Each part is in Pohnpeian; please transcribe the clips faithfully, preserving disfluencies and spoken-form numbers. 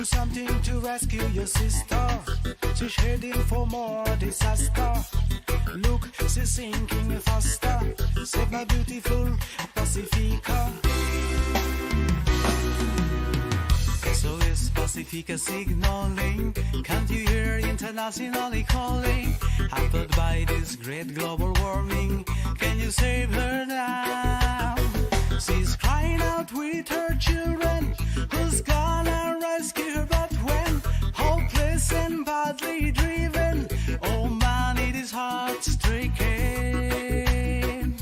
Something to rescue your sister. She's heading for more disaster. Look, she's sinking faster. Save my beautiful Pacifica. S O S Pacifica signaling. Can't you hear internationally calling? Hampered by this great global warming. Can you save her now? She's crying out with her children, who's gonna rescue her? But when hopeless and badly driven, oh man, it is heart-stricken.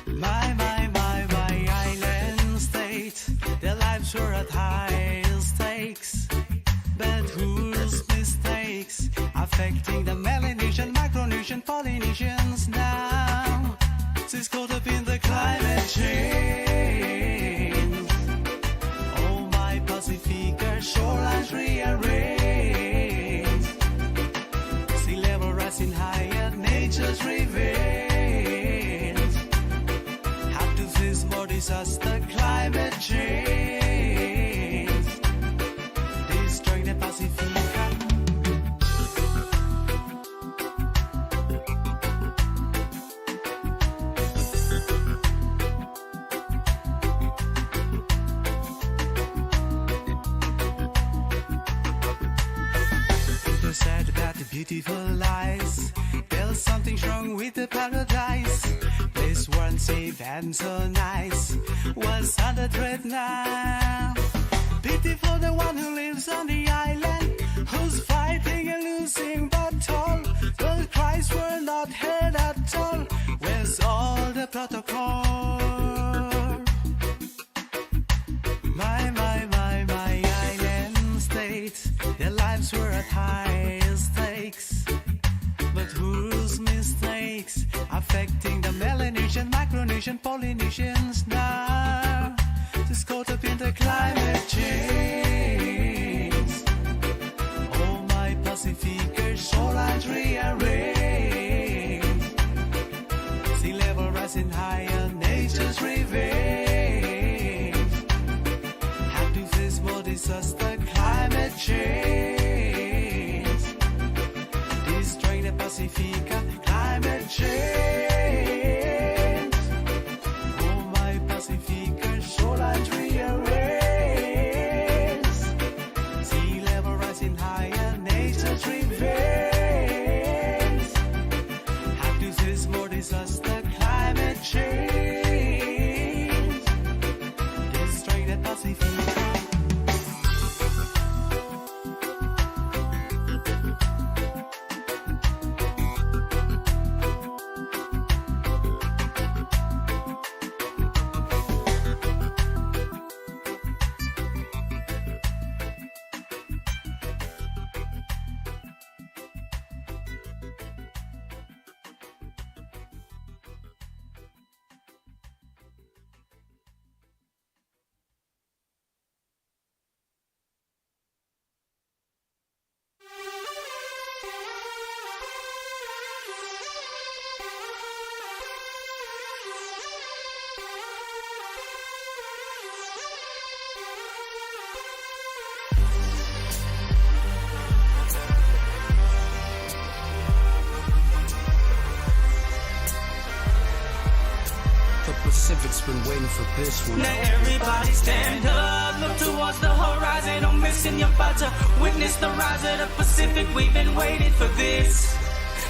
My, my, my, my island state, their lives were at high stakes. But whose mistakes? Affecting the Melanesian, Micronesian, Polynesians now. She's caught up in the climate change. Oh my, Pacifica shorelines rearranged. Sea level rising higher, nature's revenge. Have to face more disaster, climate change. Destroying the Pacifica. People said that the beautiful lies. There's something wrong with the paradise. This one safe and so nice was under threat now. Pity for the one who lives on the island, who's fighting a losing battle. The cries were not heard at all. Where's all the protocol? My, my, my, my island state, their lives were at high stakes. But whose mistakes? Affecting the Melanesian, Micronesian, Polynesians now. Just caught up in the climate change. Oh my, Pacifica shorelines rearranged. Sea level rising higher, nature's revenge. Have to face more disaster, climate change. Destroying the Pacifica, climate change. Oh my, Pacifica shorelines rearranged. Sea level rising higher, nature's revenge. Have to face more disaster, climate change. Destroying the Pacific. The Pacific's been waiting for this one. Now everybody stand up, look towards the horizon, don't miss in your battle. Witness the rise of the Pacific, we've been waiting for this.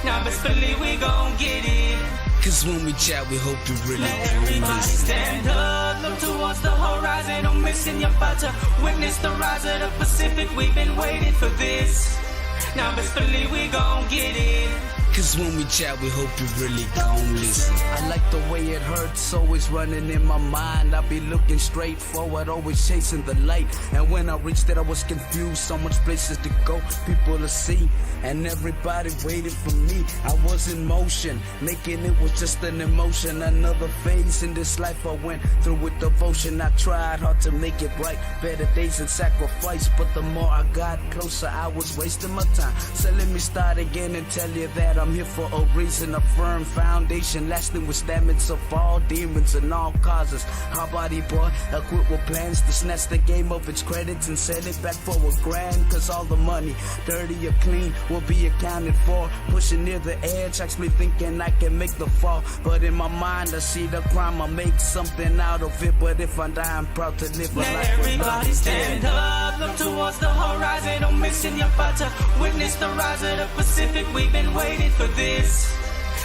Now best believe we gon' get it. 'Cause when we chat, we hope you really come listen. Now everybody stand up, look towards the horizon, don't miss in your battle. Witness the rise of the Pacific, we've been waiting for this. Now best believe we gon' get it. 'Cause when we chat, we hope you really come listen. I like the way it hurts, always running in my mind. I be looking straight forward, always chasing the light. And when I reached it, I was confused. So much places to go, people to see, and everybody waiting for me. I was in motion, making it was just an emotion. Another phase in this life I went through with devotion. I tried hard to make it right, better days and sacrifice. But the more I got closer, I was wasting my time. So let me start again and tell you that I'm I'm here for a reason, a firm foundation, lasting with stamina of all demons and all causes. Hard body boy, equipped with plans to snatch the game of its credits and sell it back for a grand. 'Cause all the money, dirty or clean, will be accounted for. Pushing near the edge, actually thinking I can make the fall. But in my mind, I see the crime, I make something out of it. But if I die, I'm proud to live a life. Now everybody stand up, look towards the horizon, don't miss in your fighter. Witness the rise of the Pacific, we've been waiting for this.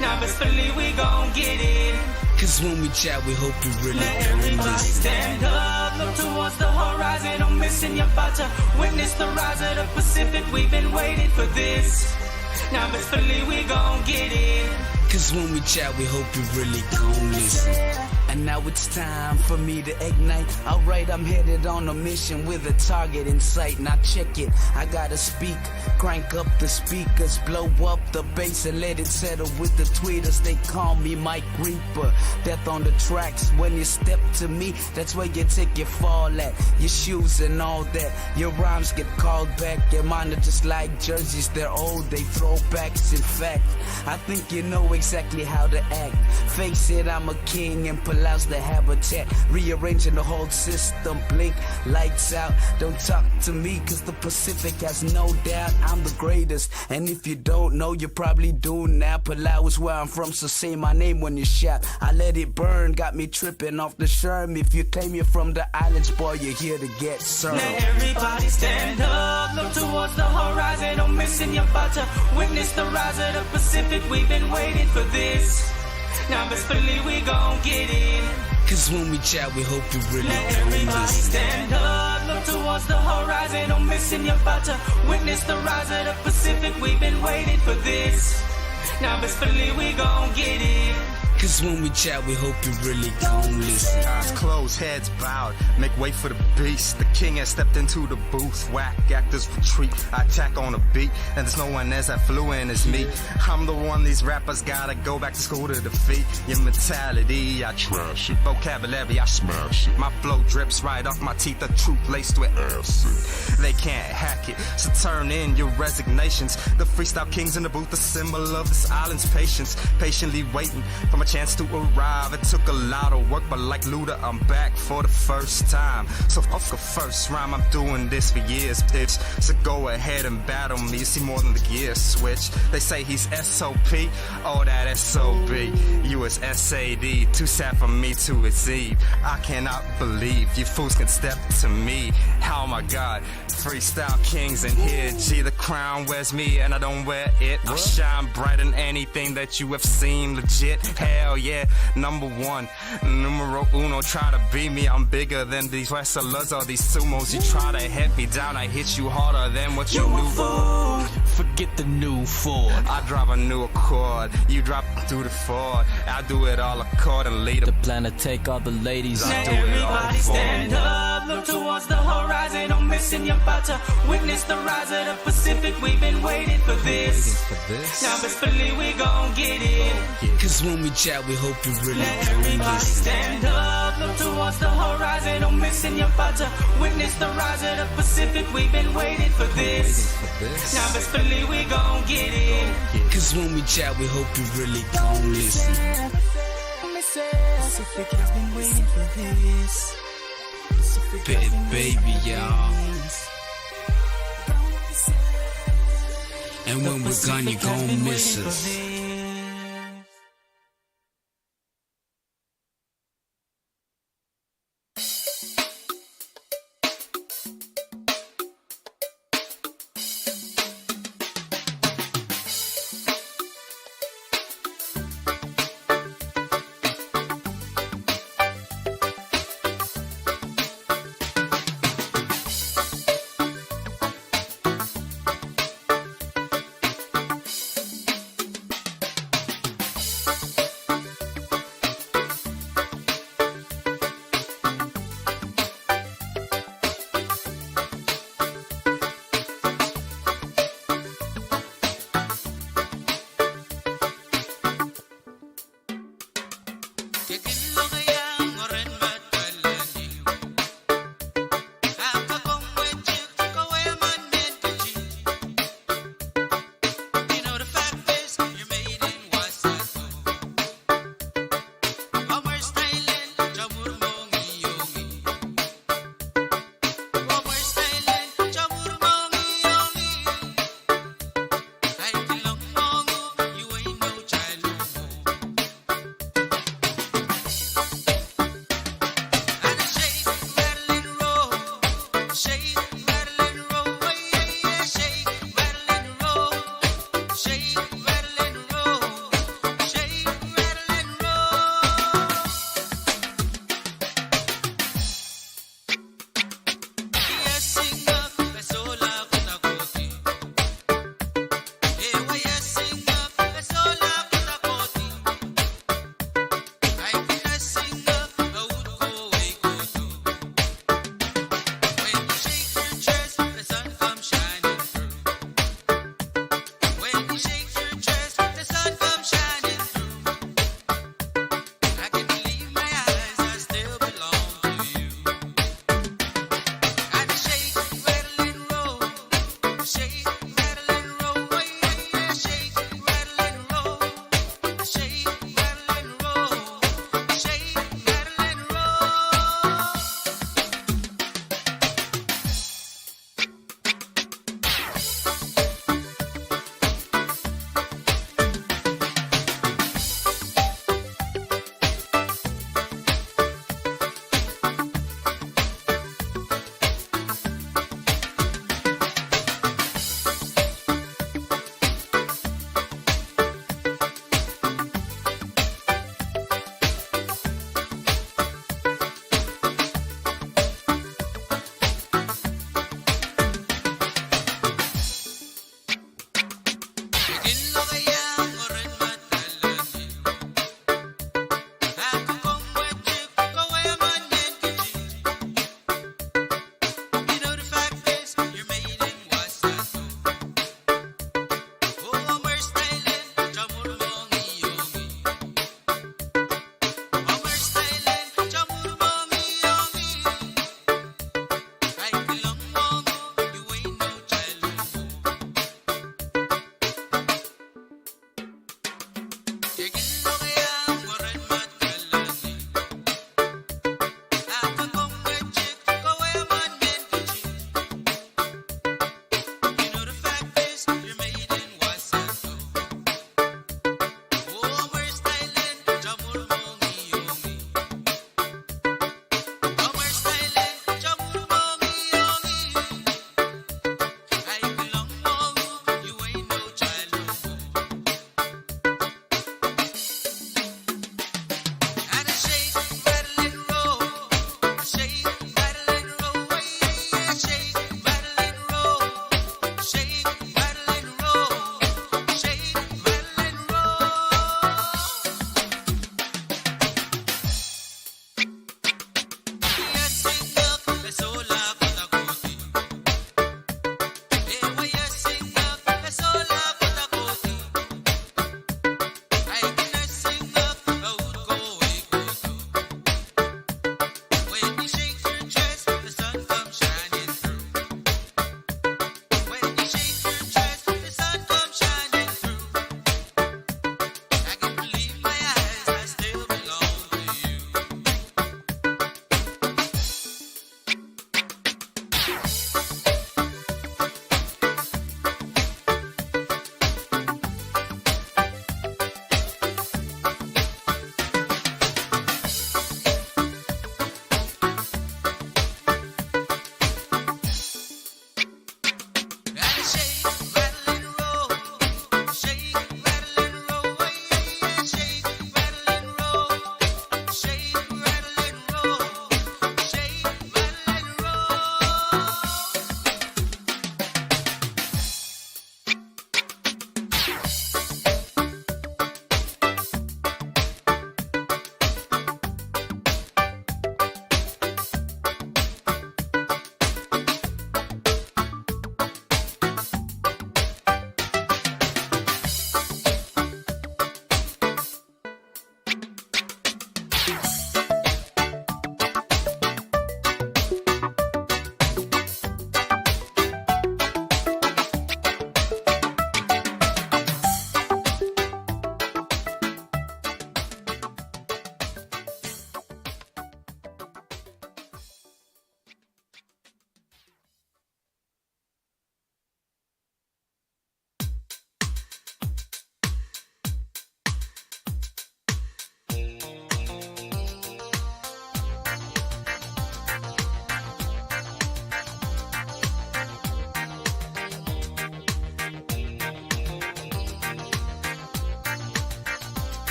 Now best believe we gon' get it. 'Cause when we chat, we hope you really gon' listen. Now everybody stand up, look towards the horizon, don't miss in your fighter. Witness the rise of the Pacific, we've been waiting for this. Now best believe we gon' get it. 'Cause when we chat, we hope you really gon' listen. And now it's time for me to ignite. Alright, I'm headed on a mission with a target in sight. Now check it, I gotta speak. Crank up the speakers, blow up the bass and let it settle with the tweeters. They call me Mike Reaper. Death on the tracks. When you step to me, that's where you take your fall at. Your shoes and all that. Your rhymes get called back. Your mine are just like jerseys, they're old, they throwbacks. In fact, I think you know exactly how to act. Face it, I'm a king and Palau's the habitat. Rearranging the whole system, blink, lights out. Don't talk to me, 'cause the Pacific has no doubt I'm the greatest. And if you don't know, you probably do now. Palau is where I'm from, so say my name when you shout. I let it burn, got me tripping off the sherm. If you claim you're from the islands, boy, you're here to get served. Now everybody stand up, look towards the horizon, don't miss in your fighter. Witness the rise of the Pacific, we've been waiting for this. Now best believe we gon' get it. 'Cause when we chat, we hope you really gon' listen. Now everybody stand up, look towards the horizon, don't miss in your fighter. Witness the rise of the Pacific, we've been waiting for this. Now best believe we gon' get it. 'Cause when we chat, we hope you really gon' listen. Eyes closed, heads bowed, make way for the beast. The king has stepped into the booth. Whack actors retreat. I attack on a beat, and there's no one as affluent as me. I'm the one these rappers gotta go back to school to defeat. Your mentality, I trash it. Vocabulary, I smash it. My flow drips right off my teeth, a tooth laced with acid. They can't hack it, so turn in your resignations. The freestyle king's in the booth, the symbol of this island's patience. Patiently waiting for my chance to arrive. It took a lot of work, but like Luda, I'm back for the first time. So off the first rhyme, I'm doing this for years, bitch. So go ahead and battle me. You see more than the gear switch. They say he's S O P, oh, that S O B. You is S A D, too sad for me to receive. I cannot believe you fools can step to me. Oh my God, freestyle kings in here. Gee, the crown wears me and I don't wear it. I shine bright in anything that you have seen. Legit, hell yeah, number one. Numero uno, try to beat me, I'm bigger than these wrestlers or these sumos. You try to head me down, I hit you harder than what you knew. Forget the new Ford. I drive a new Accord. You drive through the Ford. I do it all accordingly. The plan to take all the ladies. Now everybody stand up, look towards the horizon, don't miss in your fighter. Witness the rise of the Pacific, we've been waiting for this. Now best believe we gon' get it. 'Cause when we chat, we hope you really gon' listen. Now everybody stand up, look towards the horizon, don't miss in your fighter. Witness the rise of the Pacific, we've been waiting for this. Now best believe we gon' get it. 'Cause when we chat, we hope you really gon' listen. Pacific has been waiting for this. Pacific has been waiting for this. Baby, y'all. And when we're gone, you gon' miss us.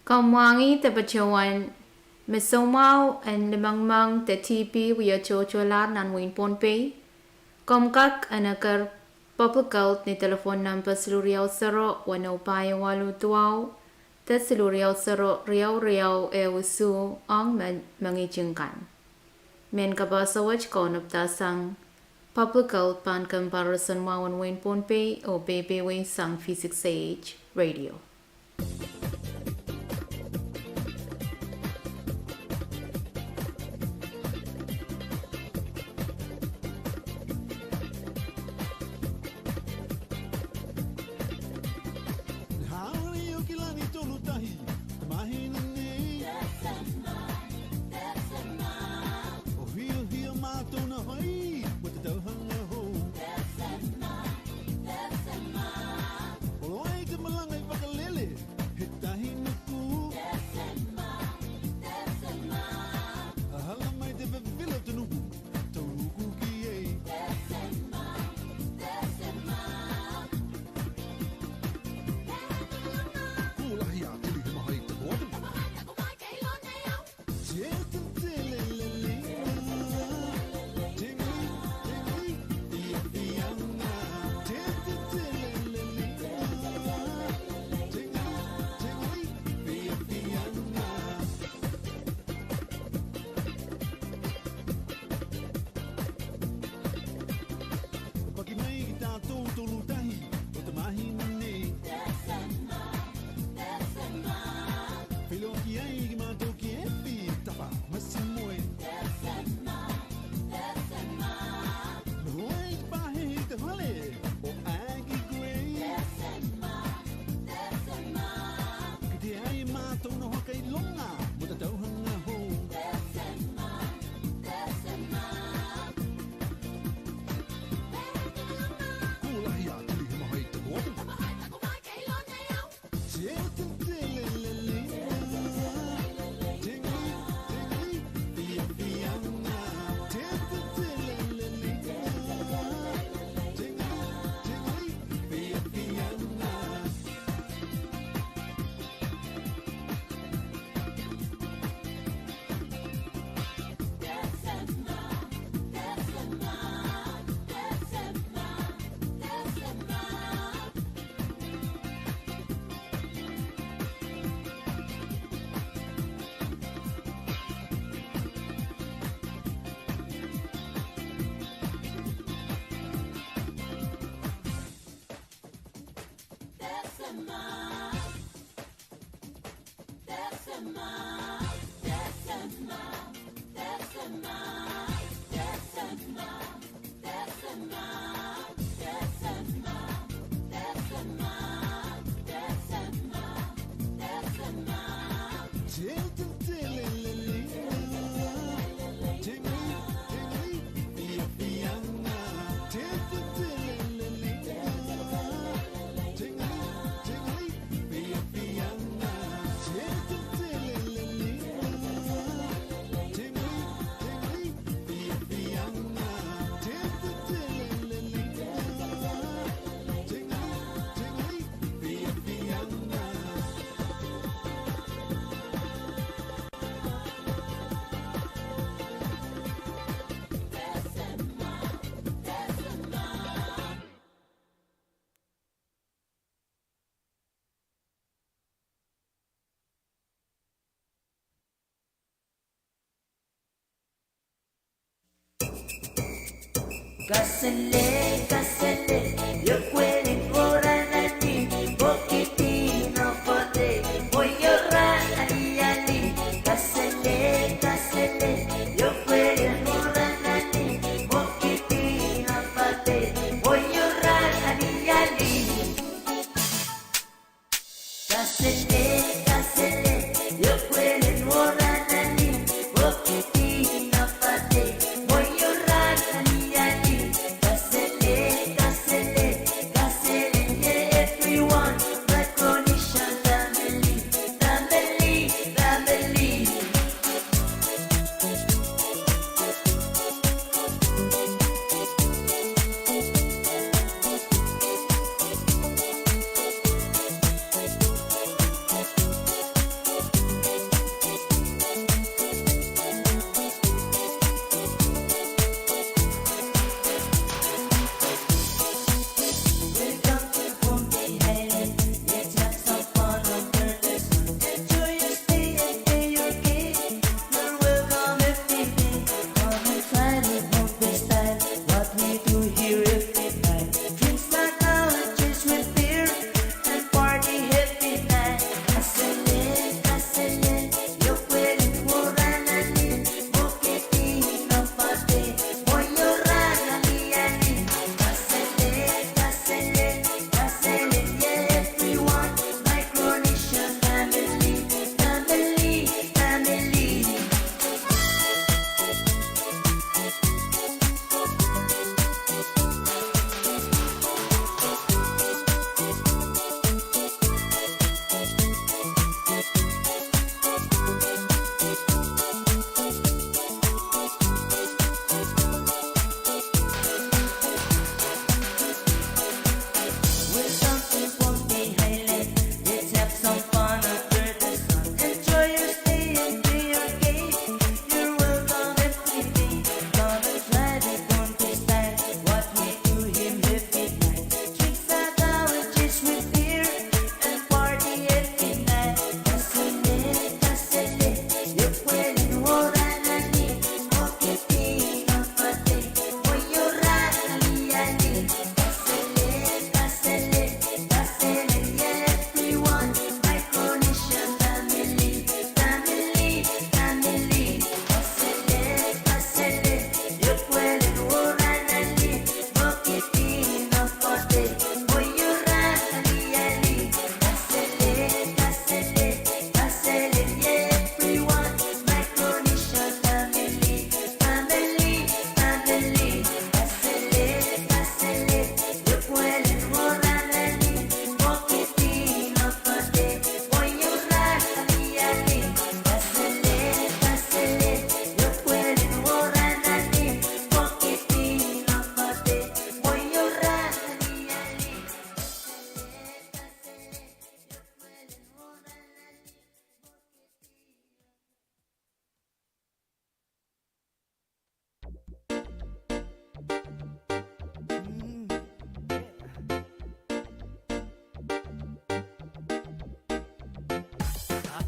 Komw mwahngih de patohwan me soumwahu en limengmeng de TB wie tohtohlahr nan wehin Pohnpei? Komw kak en eker Public Health ni telephone number siluh riau sero weneu pahieu waluh duwau de siluh riau sero riau riau ehu isuh ong me mengihting kan. Mehn kapasa wet kaunopdahsang Public Health pahn kempoakepahi roson mwahu en wehin Pohnpei oh peipeieisang V six A H Radio.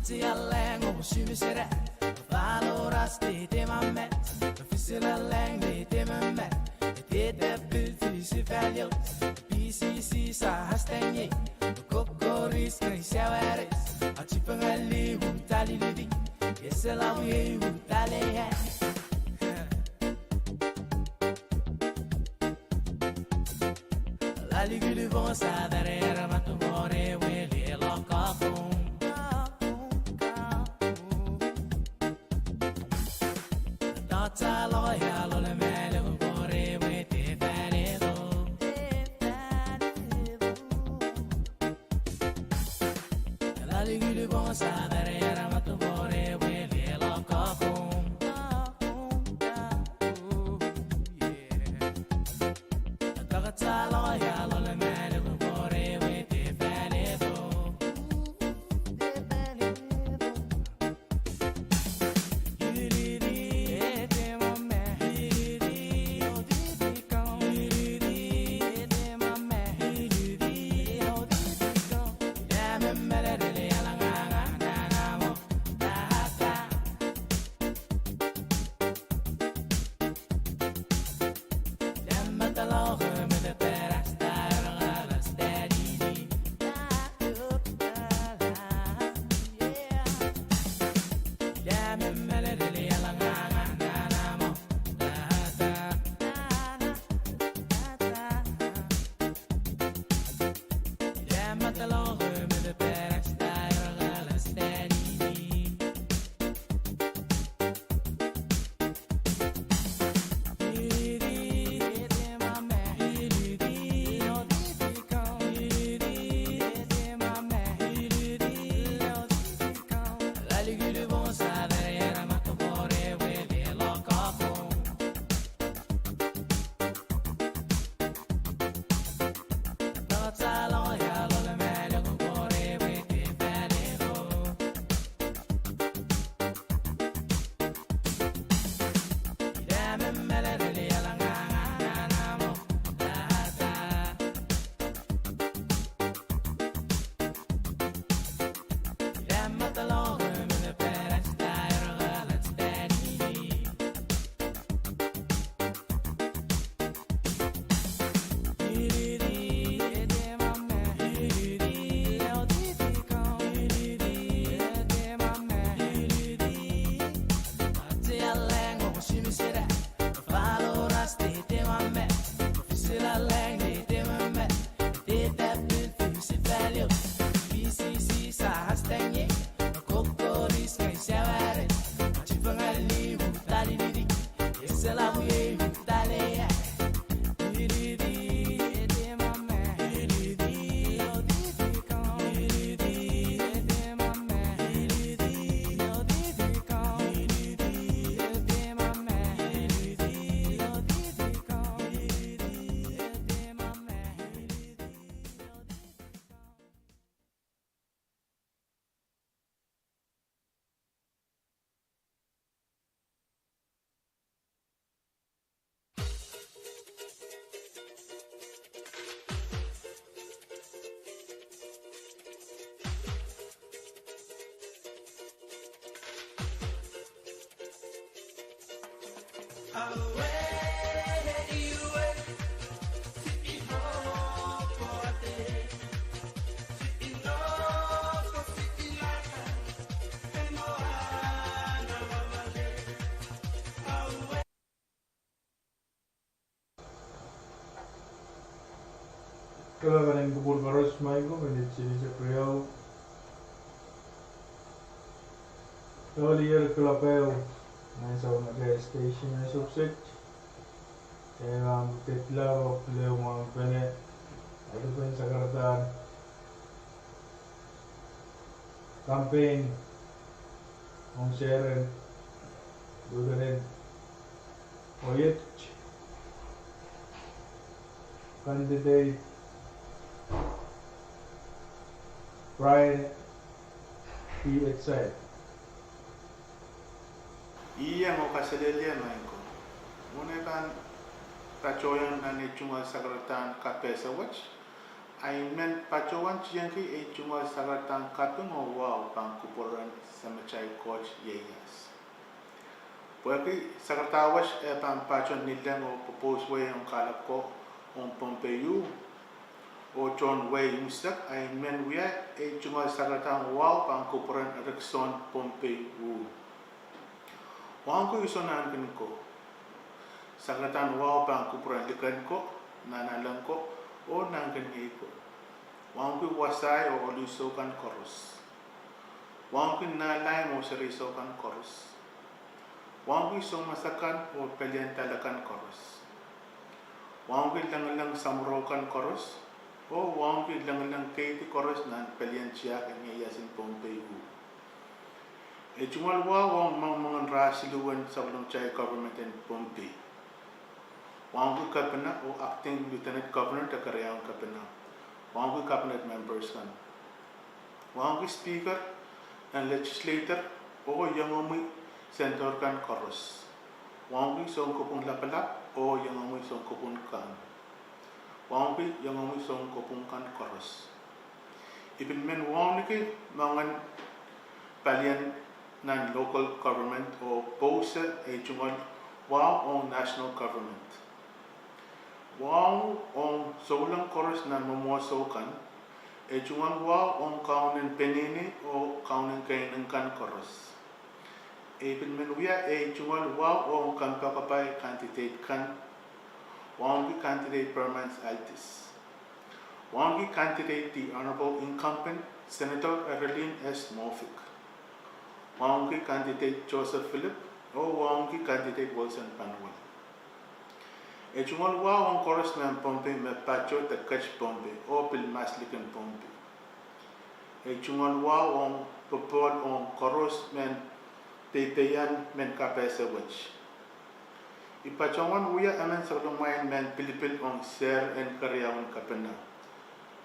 Atialehng oh sumesera, pahlo ras de de ma met, fisilelehng de de ma met, de de pil fisi valio, P C C sa hastengye, kokoris kei sawaris, a tipengalihu talilidi, eselawie hu talehe. Kalahngan en kupwur koaros, Michael, me ni sini se priau. Tolier kalapeo, nan saun age station e subject. E ahpw tet laro pil mwahu pene, adupen sakaradahn campaign ong Seren, Lieutenant Oyet, candidate Brian P. Etsail. Ih iang oh kaselehlie Michael. Mwohn ei pahn patohwan nan ei tungoal sakaradahn kapehse wet, I men patohwan tiengki ei tungoal sakaradahn kaping oh wahu pahn kupwuren Samatail Koht ieias. Pwehki sakarada wet e pahn patohwan nileng oh propose wei ong kalap ko ong Pohnpei uh, oh tohn wehi unsek, I men wia ei tungoal sakaradahn wahu pahn kupwuren Erikson Pohnpei uh. Wauneki soun nahnken ko. Sakaradahn wahu pahn kupwuren liken ko, nahnalek ko, oh nahnken iei ko. Wauneki wasahi oh olisou kan koaros. Wauneki nahlaim oh sereisou kan koaros. Wauneki soumas akan oh pelien dahla kan koaros. Wauneki lengileng samworo kan koaros, oh wauneki lengileng keidi koaros nan pelien tiahk en ieias en Pohnpei uh. Ei tungoal wahu ong moangen rahn siluh en sapwellimatail government en Pohnpei. Wauneki kepina oh acting lieutenant governor de keriaun kepina. Wauneki cabinet members kan. Wauneki speaker en legislature oh iengomwi senator kan koaros. Wauneki sounkopwung lapalap oh iengomwi sounkopwung kan. Wauneki iengomwi sounkopwung kan koaros. I pil men wauneki moangen palien nan local government oh pousehla ei tungoal wahu ong national government. Wahu ong souleng koaros nan mwomwohdiso kan, ei tungoal wahu ong kaunen peneinei oh kaunen keinek kan koaros. I pil men wia ei tungoal wahu ong kompoakepahi candidate kan, wauneki candidate Permans Altis. Wauneki candidate the Honorable Incumbent Senator Erelin S. Moffitt. Wauneki candidate Joseph Philip, oh wauneki candidate Wilson Panuel. Ei tungoal wahu ong koaros mehn Pohnpei me patoh de ket Pohnpei oh pil mas likin Pohnpei. Ei tungoal wahu ong popohl ong koaros mehn peipeian mehn kapehse wet. I patohwan wia emen sapwellimamwail mehn pilipil ong Seren keriaun kepina.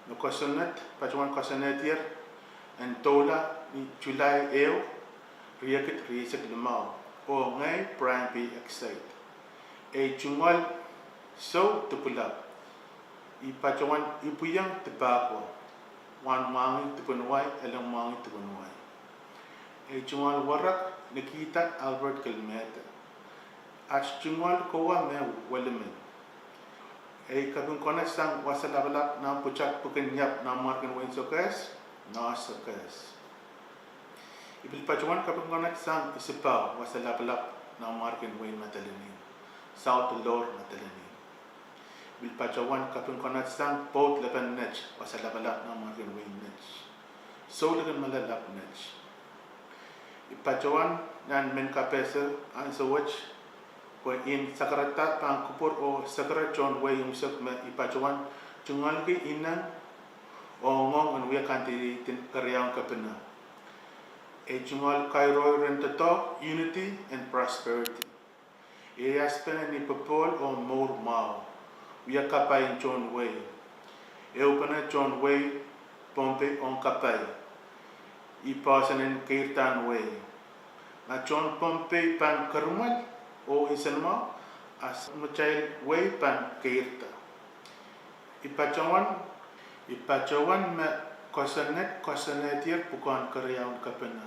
Me kosonned, patohwan kosonnedier en doula ni July ehu, riekid rieisek limau, oh ngehi Brian P. Etsail. Ei tungoal sou dipwilap. I patohwan ipwiong dipahko, wahnmwahngi dipwen wai, eleng mwahngi dipwen wai. Ei tungoal werek Nikita Albert Kilmehte. At tungoal kowa me Welimen. Ei kaping konehd sang Wasa Lapalap nan pwutak pwukin iap nan mwarkin wehin Sokehs, North Sokehs. I pil patohwan kaping konehd sang Isipau Wasa Lapalap nan mwarkin wehin Madolenihmw, South Delor, Madolenihmw. I pil patohwan kaping konehd sang pwoud lepen Nett Wasa Lapalap nan mwarkin wehin Nett, Soulik en Malap Nett. I patohwan nan mehn kapehse ansou wet pwe I en sakarada pahn kupwur oh sekere tohn wehi unsek me I patohwan tungoalki ineng oh ngong en wia candidate en keriaun kepina. Ei tungoal kairoir en doadoahk, unity and prosperity. Ieiaspene ni popohl oh mour mwahu, wia kapai en tohn wehi. Ehupene tohn wehi Pohnpei ong kapai, I poahsoan en keirdahn wehi. Ma tohn Pohnpei pahn kerimwel oh nsenamwahu, a samatail wehi pahn keirda. I patohwan, I patohwan me kosonned, kosonnedier pwukoahn keriaun kepina,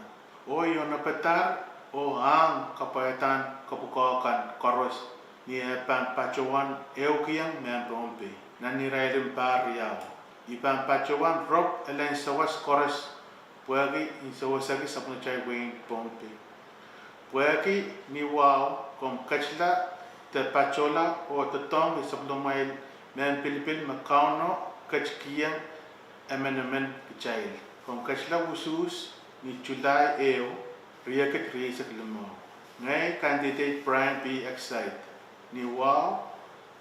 oh I onopadahr oh ahng kapwaiadahn kapwukoa kan koaros ni eh pahn patohwan ehukihong mehn Pohnpei nan irail en pahr riau. I pahn patohwan rop elen sawas koaros pwehki en sewesehki sapwellimatail wehin Pohnpei. Pwehki ni wahu komw ketila de patohla oh doadoahngki sapwellimamwail mehn pilipil me Kauno ketikihong emenemen kitail. Komw ketila usuhs ni July ehu, riekid rieisek limau. Ngehi candidate Brian P. Excite, ni wahu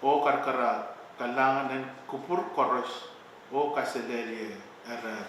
oh karakarahk, kalahngan en kupwur koaros oh kaselehlie erehr.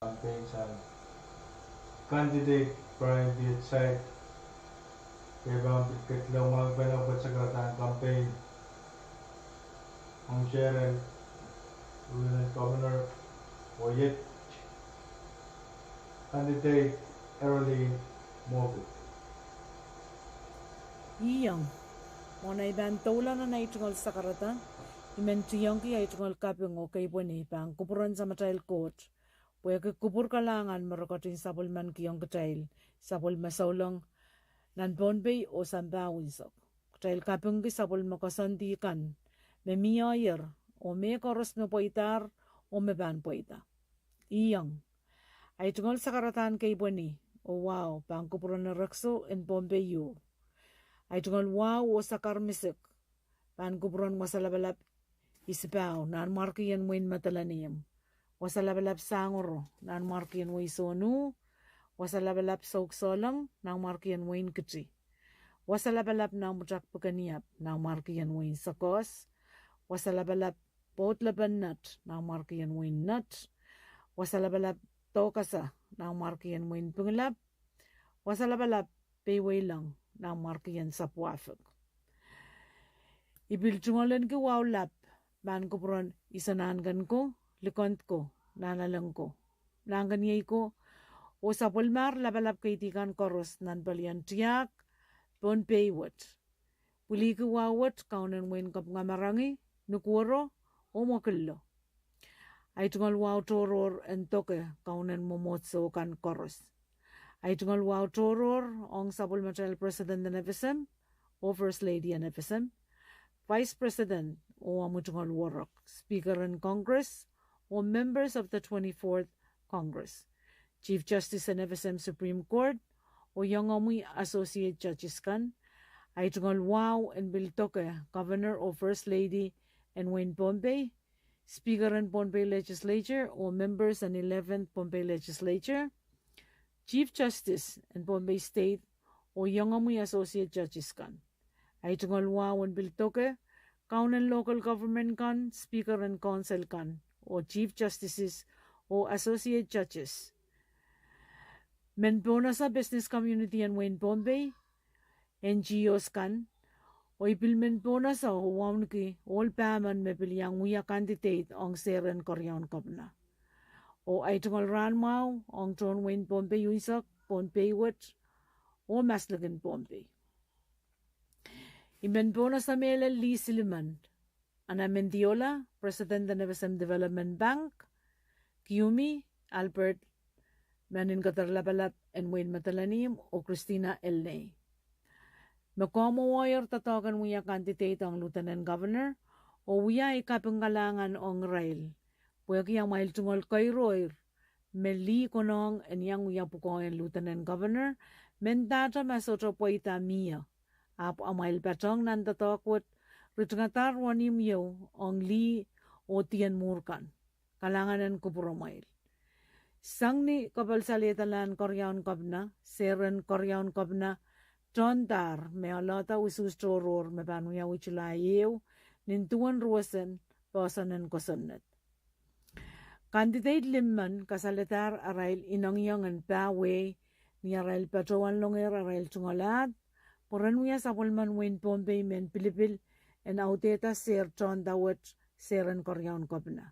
Campaign sang candidate Brian P. Excite, pwe pahn pil ketilong wahn pene pwe sakarada en campaign. Omw chair en Lieutenant Governor oh iet candidate Erolin Moffitt. Iong, mwohn ei pahn doula nan ei tungoal sakarada, I men tiongki ahi tungoal kaping oh keipweni pahn kupwuren Samatail Koht, pwehki kupwur kalahngan me re ketin sapwellimankihong kitail, sapwellime souleng, nan Pohnpei oh sampah unsek. Kitail kapingki sapwellime koasoandi kan me mie, oh mehkoaros me pweidahr oh me pahn pweida. Iang, ahi tungoal sakaradahn keipweni oh wahu pahn kupwuren erekiso en Pohnpei ieu. Ahi tungoal wahu oh sakar misik pahn kupwuren Wasa Lapalap Isipahu, nanmwarkien wehin Madolenihmw. Wasa Lapalap Sangoro, nanmwarkien wehi Sohnu. Wasa Lapalap Souksohleng, nanmwarkien wehin Kiti. Wasa Lapalap Nan Pwutak Pikeniap, nanmwarkien wehin Sokehs. Wasa Lapalap Pwoudlepen Nett, nanmwarkien wehin Nett. Wasa Lapalap Doukasa, nanmwarkien wehin Pingilap. Wasa Lapalap Peiweileng, nanmwarkien Sapwahfik. I pil tungoal ahneki wahu lap pahn kupwuren Iso Nahnken ko, Likend ko, Nahnalek ko, Nahnkeniei ko, oh sapwellimahr lapalap keidi kan koaros nan pelien tiahk Pohnpei wet. Pwiliki wahu wet kaunen wehin Kapingamarangi, Nukuoro, oh Mwokillo. Ahi tungoal wahu tohrohr en doke kaunen mwomwohdiso kan koaros. Ahi tungoal wahu tohrohr ong sapwellimatail President en FSM oh First Lady en FSM, Vice President oh omwi tungoal worok, Speaker en Congress, oh members of the twenty-fourth Congress, Chief Justice en FSM Supreme Court, oh iengomwi Associate Judges kan. Ahi tungoal wahu en pil doke Governor oh First Lady en wehin Pohnpei, Speaker en Pohnpei Legislature oh members en eleventh Pohnpei Legislature, Chief Justice en Pohnpei State, oh iengomwi Associate Judges kan. Ahi tungoal wahu en pil doke kaunen local government kan, Speaker en Council kan, oh Chief Justices oh Associate Judges, men pohnese business community en wehin Pohnpei, NGOs kan, oh I pil men pohnese oh wauneki ohl pahmen me pil iang wia candidate ong sehr en keriaun kepina. Oh ahi tungoal rahnmwahu ong tohn wehin Pohnpei unsek, Pohnpei wet, oh maslikin Pohnpei. I men pohnese mehlel lih silimen: Anna Mendiola, President en FSM Development Bank; Kiumi Albert, Manin Keder Lapalap en wehin Madolenihmw; oh Christina Elnei. Me komwowohier doadoahk en wia candidate ong Lieutenant Governor, oh wia ei kaping kalahngan ong irail pwehki amwail tungoal keiroir me lih konehng en iang wia pwukoa en Lieutenant Governor, mendahte ma sohte pweida mie, ahpw amwail patohng nan doadoahk wet ritingadahr wenihmw ieu ong lih oh dien mwuhr kan. Kalahngan en kupwuramwail. Sang ni kapwal salehdalahn keriaun kepina, sehr en keriaun kepina tohndahr me oalohda usuhs tohrohr me pahn wiawi July ehu, nin duwen ruwesen poahsoan en kosonned. Candidate limmen kasalehdahr arail inengieng en pah wehi ni arail patohwan longer arail tungoal ahd, pwe ren wia sapwellimen wehin Pohnpei mehn pilipil en audehda sehr tohnda wet, sehr en keriaun kepina.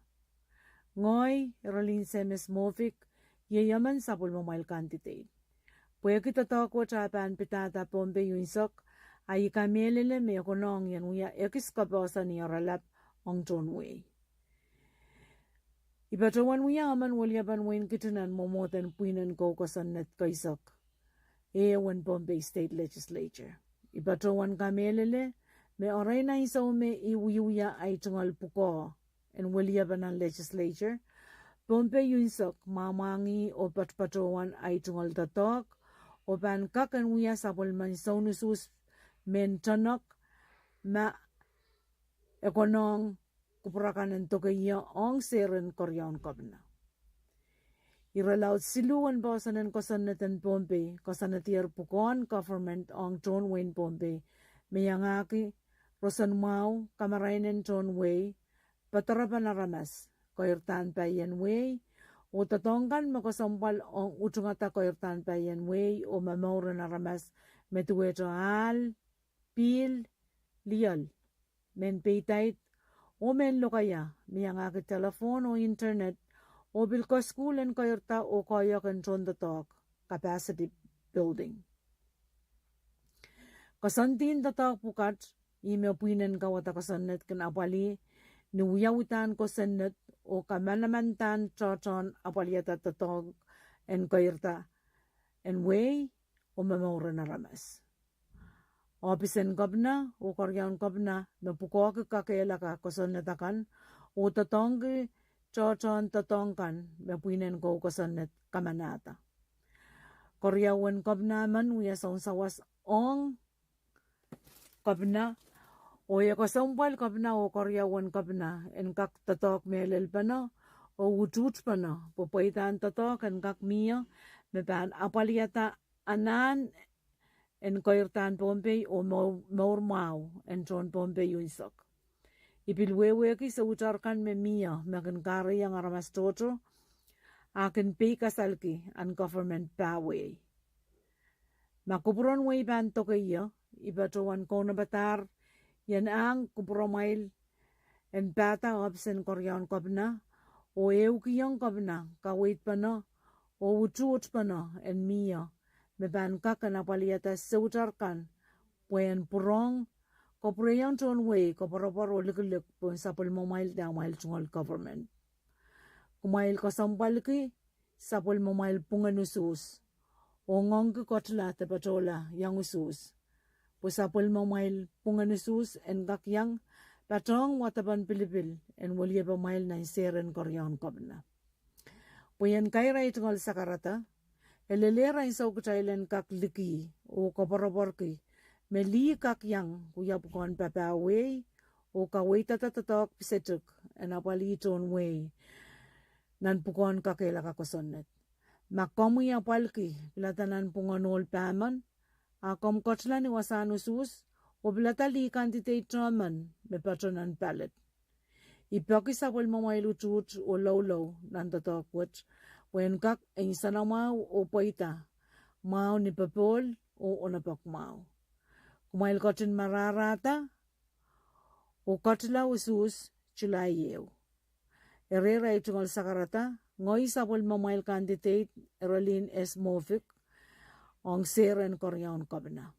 Ngehi Eralin Semes Mofik, iei emen sapwellimamwail candidate. Pwehki doadoahk wet ah pahn pidada Pohnpei unsek, ahi kamehlele me e konehng en wia ekis kapohsani oaralap ong tohn wehi. I patohwan wia emen weliepen wehin Kiti nan mwomwohden pwihn en kou kosonned keisek ehu en Pohnpei State Legislature. I patohwan kamehlele me arail ansou me I wiewia ahi tungoal pwukoa en weliepe nan Legislature, Pohnpei unsek mwahmwangih oh patopatohwan ahi tungoal doadoahk, oh pahn kak en wia sapwellimen sounusuhs mehn tonek ma e konehng kupwur akan en doke ie ong sehr en keriaun kepina. Irelaud siluh en poahsoan en kosonned en Pohnpei koasoanedier pwukoahn government ong tohn wehin Pohnpei, me iangahki roson mwahu, kamarain en tohn wehi, poadoarepen aramas, keirdahnpaien wehi, oh doadoahk kan me kesempwal ong utungada keirdahnpaien wehi oh momouren aramas me duwehte ahl, pihl, lioal, mehn peidaid, oh mehn lokaia, me iangahki telephone oh internet, oh pil kasukuhl en keirda oh koahiek en tohndoadoahk, capacity building. Koasoandien doadoahk pwukat, ih me pwihn en kauwada kosonned kin apwalih ni wiawidahn kosonned oh kamanamandan tohtohn apwaliada doadoahk en keirda en wehi oh momouren aramas. Ohpisen kepina oh keriaun kepina me pwukoahki kakehlaka kosonned akan oh doadoahngki tohtohn doadoahk kan me pwihn en kou kosonned kamanahda. Keriaun kepina men wia sounsawas ong kepina, oh e kesempwal kepina oh keriaun kepina en kak doadoahk mehlelpene oh utuhtpene pwe pweidahn doadoahk en kak mie me pahn apwaliada anahn en keirdahn Pohnpei oh mour, mour mwahu en tohn Pohnpei unsek. I pil wehwehki soutar kan me mie me kin kahrehiong aramas tohto, a kin peikasalki ahn government pahwei. Ma kupwuren wehi pahn doke ie, I patohwan kaunopada ien ahng kupwuromwail en pahda ohpisen keriaun kepina oh ehukihong kepina kaweidpene oh utuhtpene en mie me pahn kak en apwaliada soutar kan pwe en pwurehng, kopwurehiong tohn wehi koapworopwor oh likilik pohn sapwellimamwail de amwail tungoal government. Kumwail kesempwalki sapwellimamwail pwungen usuhs oh ngoangki ketila de patohla iang usuhs, pwe sapwellimamwail pwungen usuhs en kak iang patohng wadepen pilipil en weliepamwail nan sehr en keriaun kepina. Pwe ien kairail tungoal sakarada, e lelehr ansou kitail en kak liki oh koapworopworki me lih kak iang wia pwukoahn papah wehi oh kaweidada doadoahk pisetik en apwalih tohn wehi nan pwukoahn kakehlaka kosonned. Ma komwi apwalki pilada nan pwungen ohl pahmen, a komw ketila ni wasahn usuhs oh pilada lih candidate emen me patoh nan ballot, I peki sapwellimamwail utuht oh loulou nan doadoahk wet pwe en kak en nsenamwahu oh pweida mwahu ni popohl oh onopok mwahu. Kumwail ketin marahrahda oh ketila usuhs July ehu. Eri, irail tungoal sakarada, ngehi sapwellimamwail candidate Erelin S. Mofik ong sehr en keriaun kepina.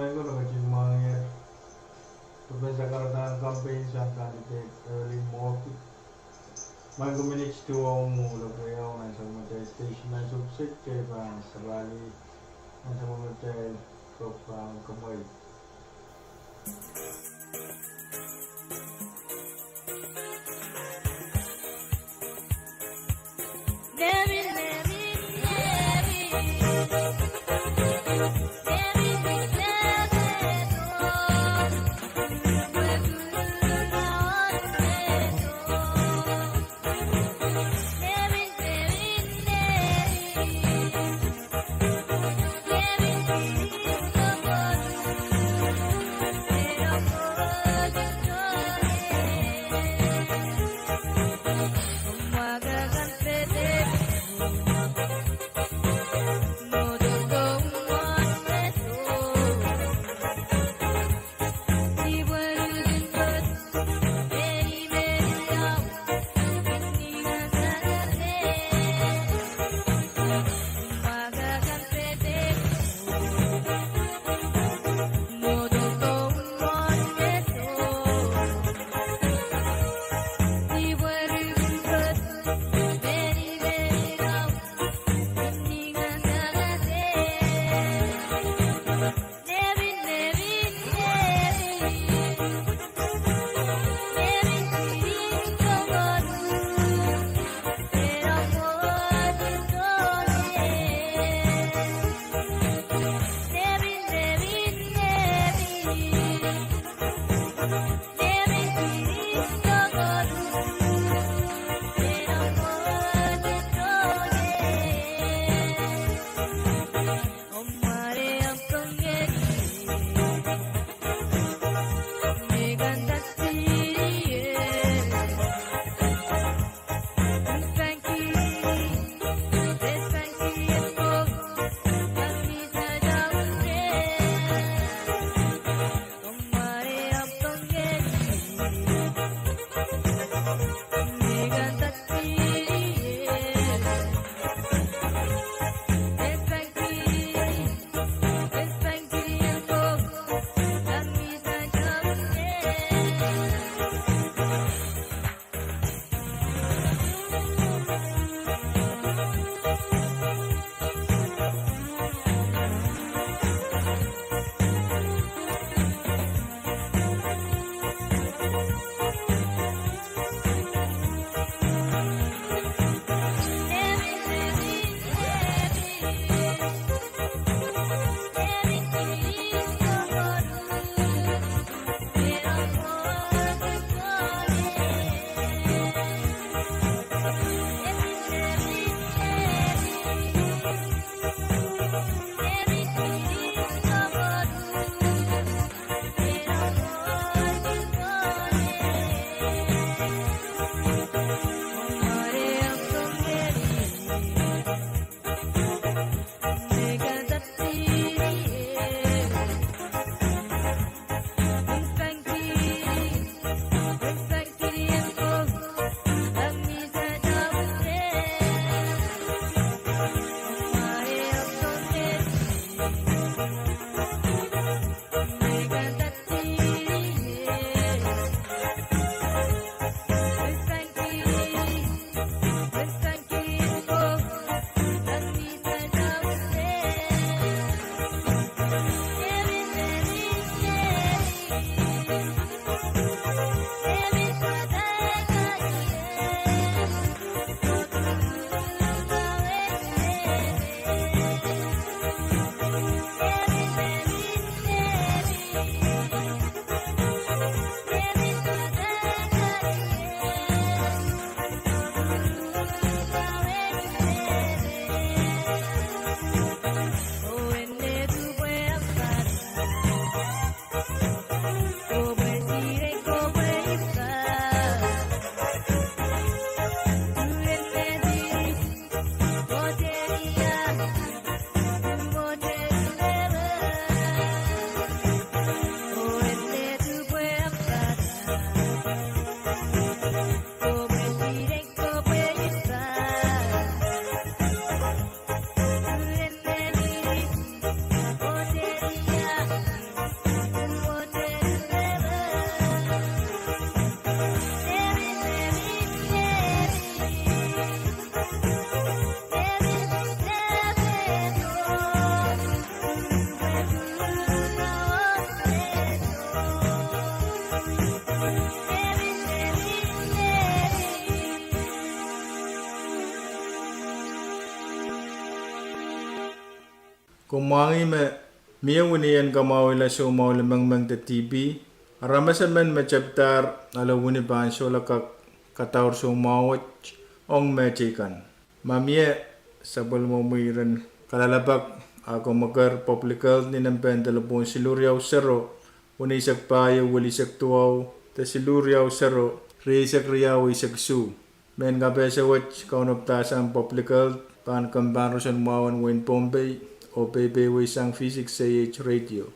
Michael, kak kihong ie, Professor Karadan, Mwahu minit duwau mwo lokaia nan sapwellimatail station nan Sumsik, kitail pahn sapahl nan sapwellimatail program Kumwail. Kumwangih me mie wini en kamwahwihala soumwahu limengmeng de TB. Aramas emen me tepdahr ale wini pahn solahr kak kadaur soumwahu wet ong mehteikan. Ma mie, sapwellimomwi ren kalelapak ah kamwakehr Public Health ni nempehn delepwohn siluh riau sero, weneisek pahieu, welisek duwau, de siluh riau sero, rieisek riau, eisek isuh. Mehn kapehse wet kaunopadahsang Public Health pahn kempoakepahn roson mwahu en wehin Pohnpei, oh peipeisang V six A H Radio.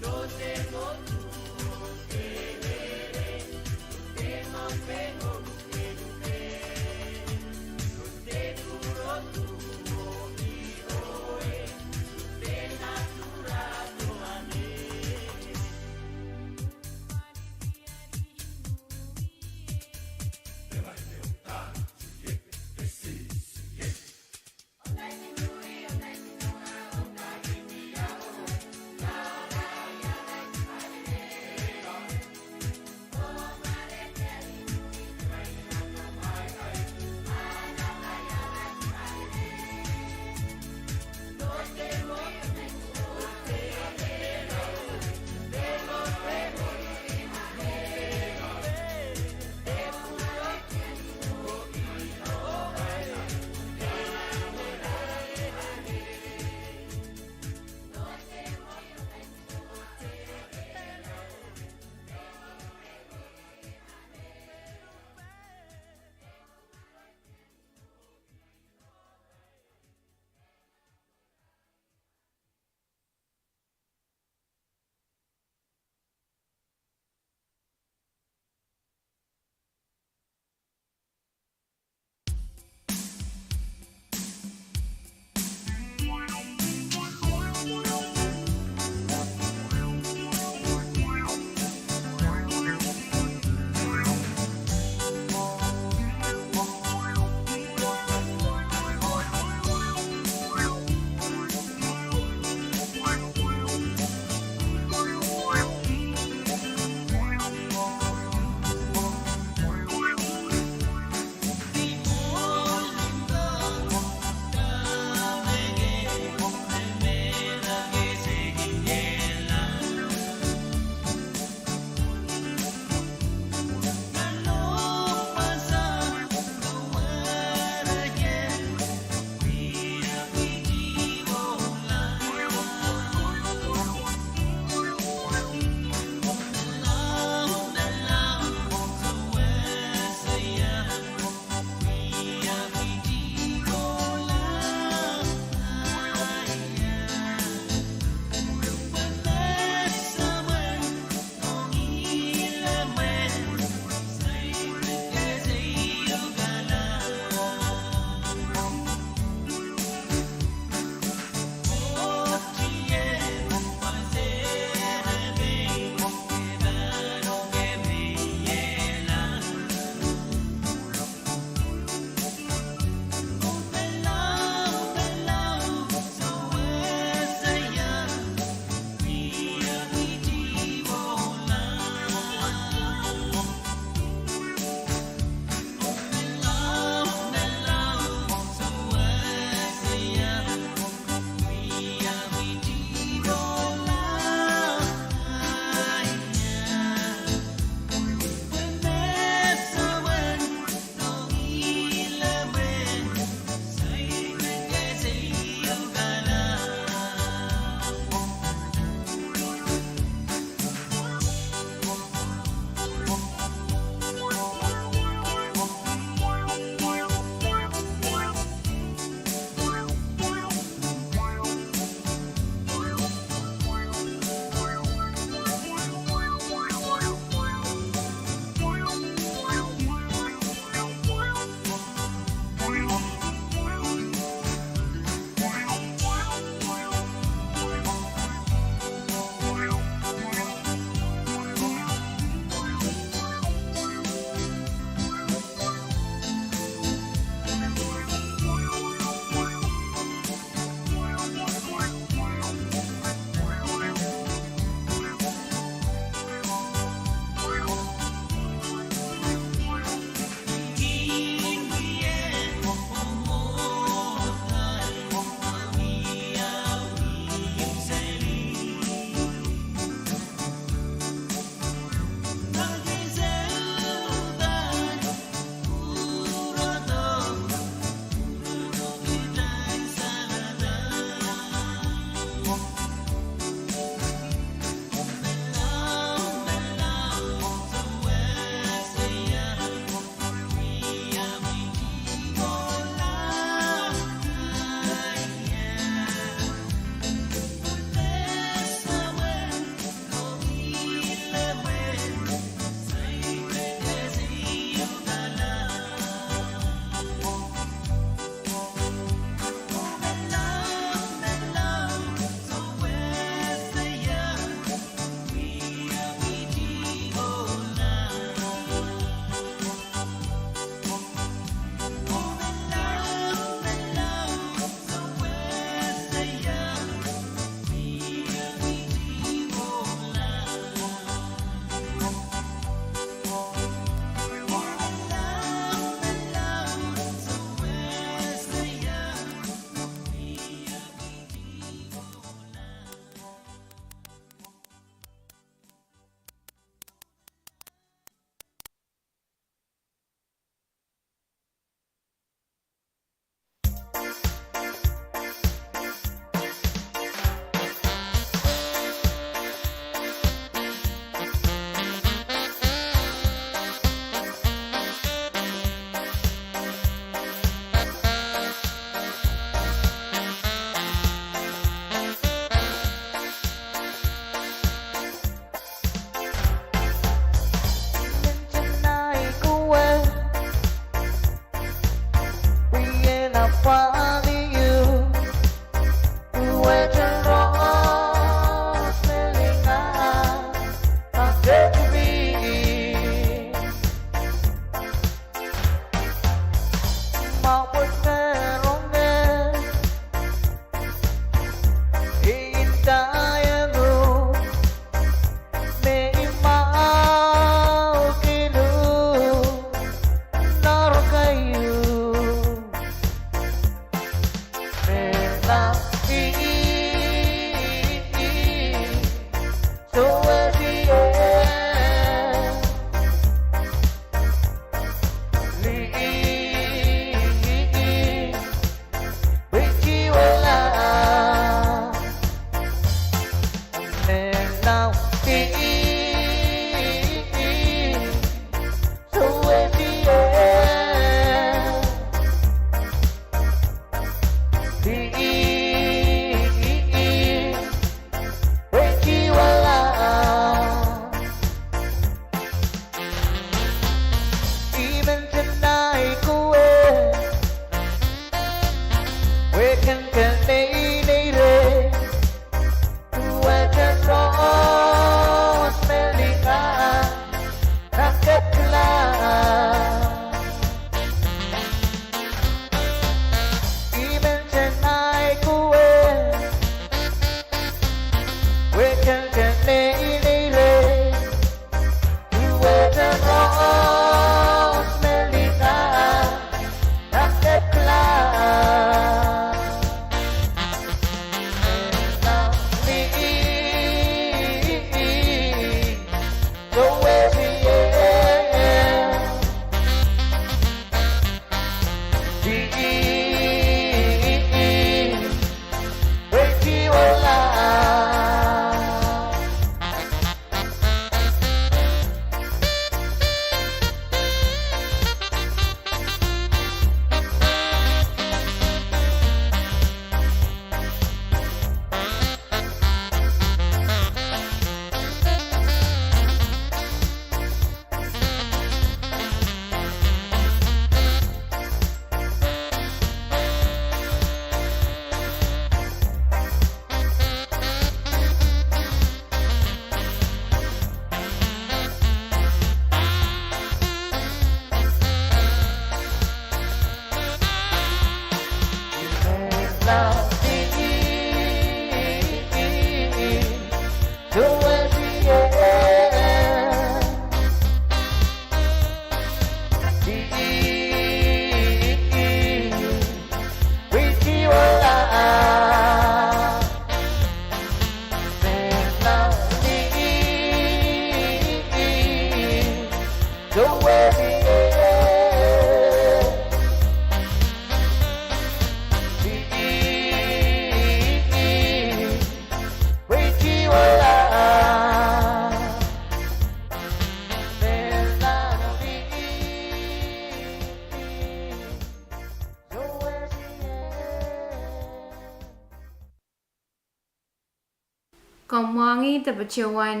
Komw mwahngih de patohwan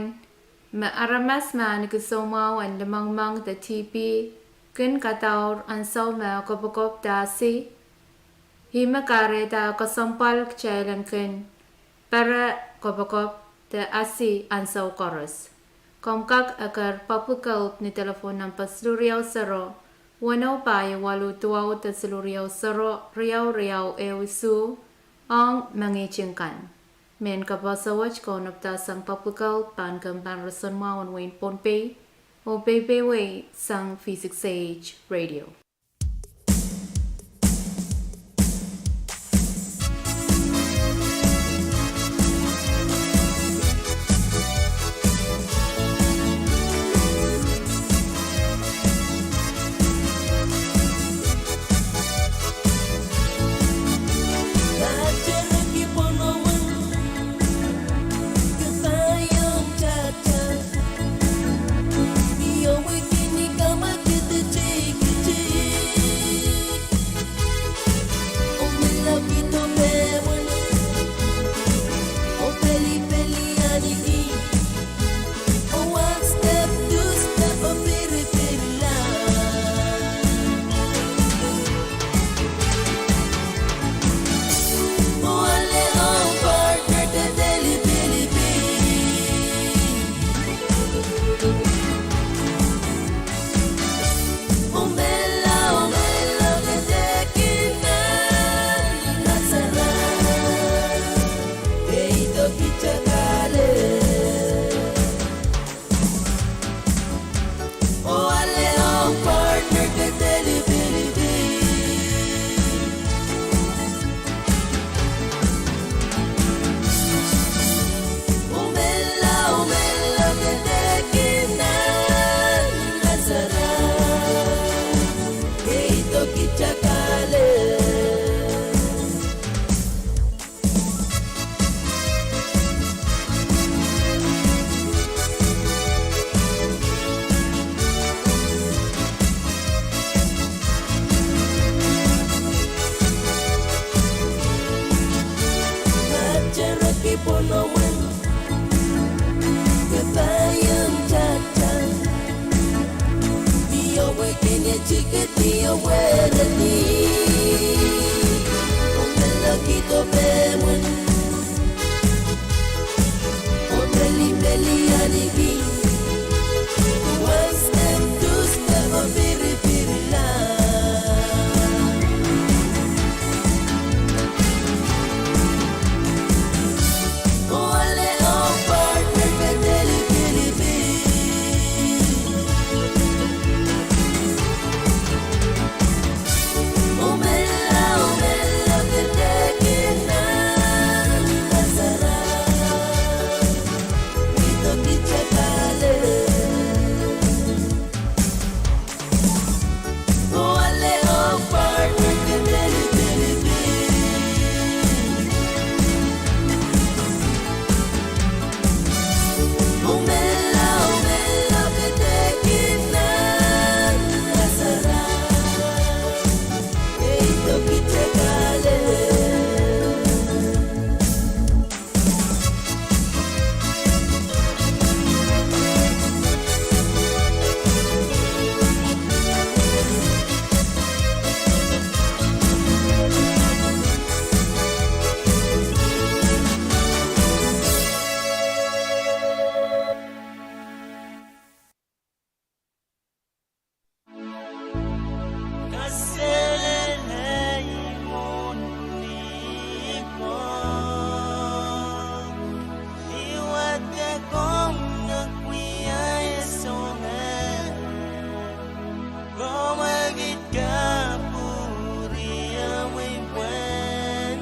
me aramas me ahniki soumwahu en limengmeng de T B kin kadaur ansou me kopokop de asi. Ih me kahrehda kesempwal kitail en kin pere kopokop de asi ansou koaros. Komw kak eker Public Health ni delepwohn nempe siluh riau sero, weneu pahieu waluh duwau de siluh riau sero, riau riau ehu isuh, ong mengihting kan. Mehn kapehse wet kaunopdahsang Public Health pahn kempen roson mwahu en wehin Pohnpei, oh peipeiewe sang V six A H Radio. Chereki pwonomwen, ke pahn iang tata. Mie wehwehki ne tiket, mie weredi. Omwelokihdo pehmwen, omweli meli ahneki. Wants them to step on piripiri la. Kaselehlie mwohn ipwong, I wadek ong nekuiaisong, komwekid kapwuriamwei pwehn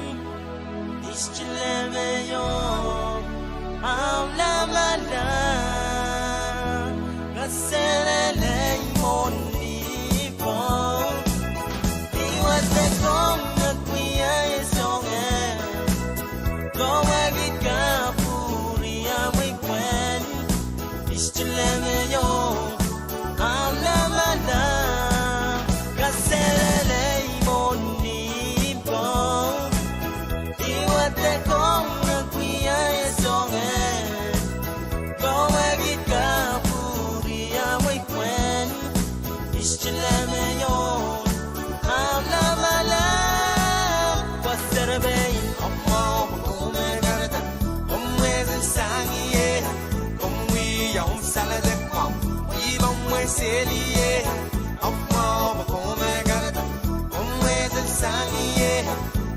Istilemeio, ahmw lamalam. Kaselehlie mwohn ipwong, I wadek ong nekuiaisong, komwekid kapwuriamwei pwehn Istilemeio, ahmw lamalam. Kaselehlie mwohn ipwong, I wadek ong nekuiaisong, komwekid kapwuriamwei pwehn Istilemeio, ahmw lamalam. Waserepein omw mwahu pwe komw mehkada, komw mwesel sang ie, komw wia omw saledek mwahu, pwe I pahn mwesel ie. Omw mwahu pwe komw mehkada, komw mwesel sang ie,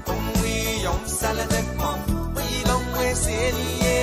komw wia omw saledek mwahu, pwe I pahn mwesel ie.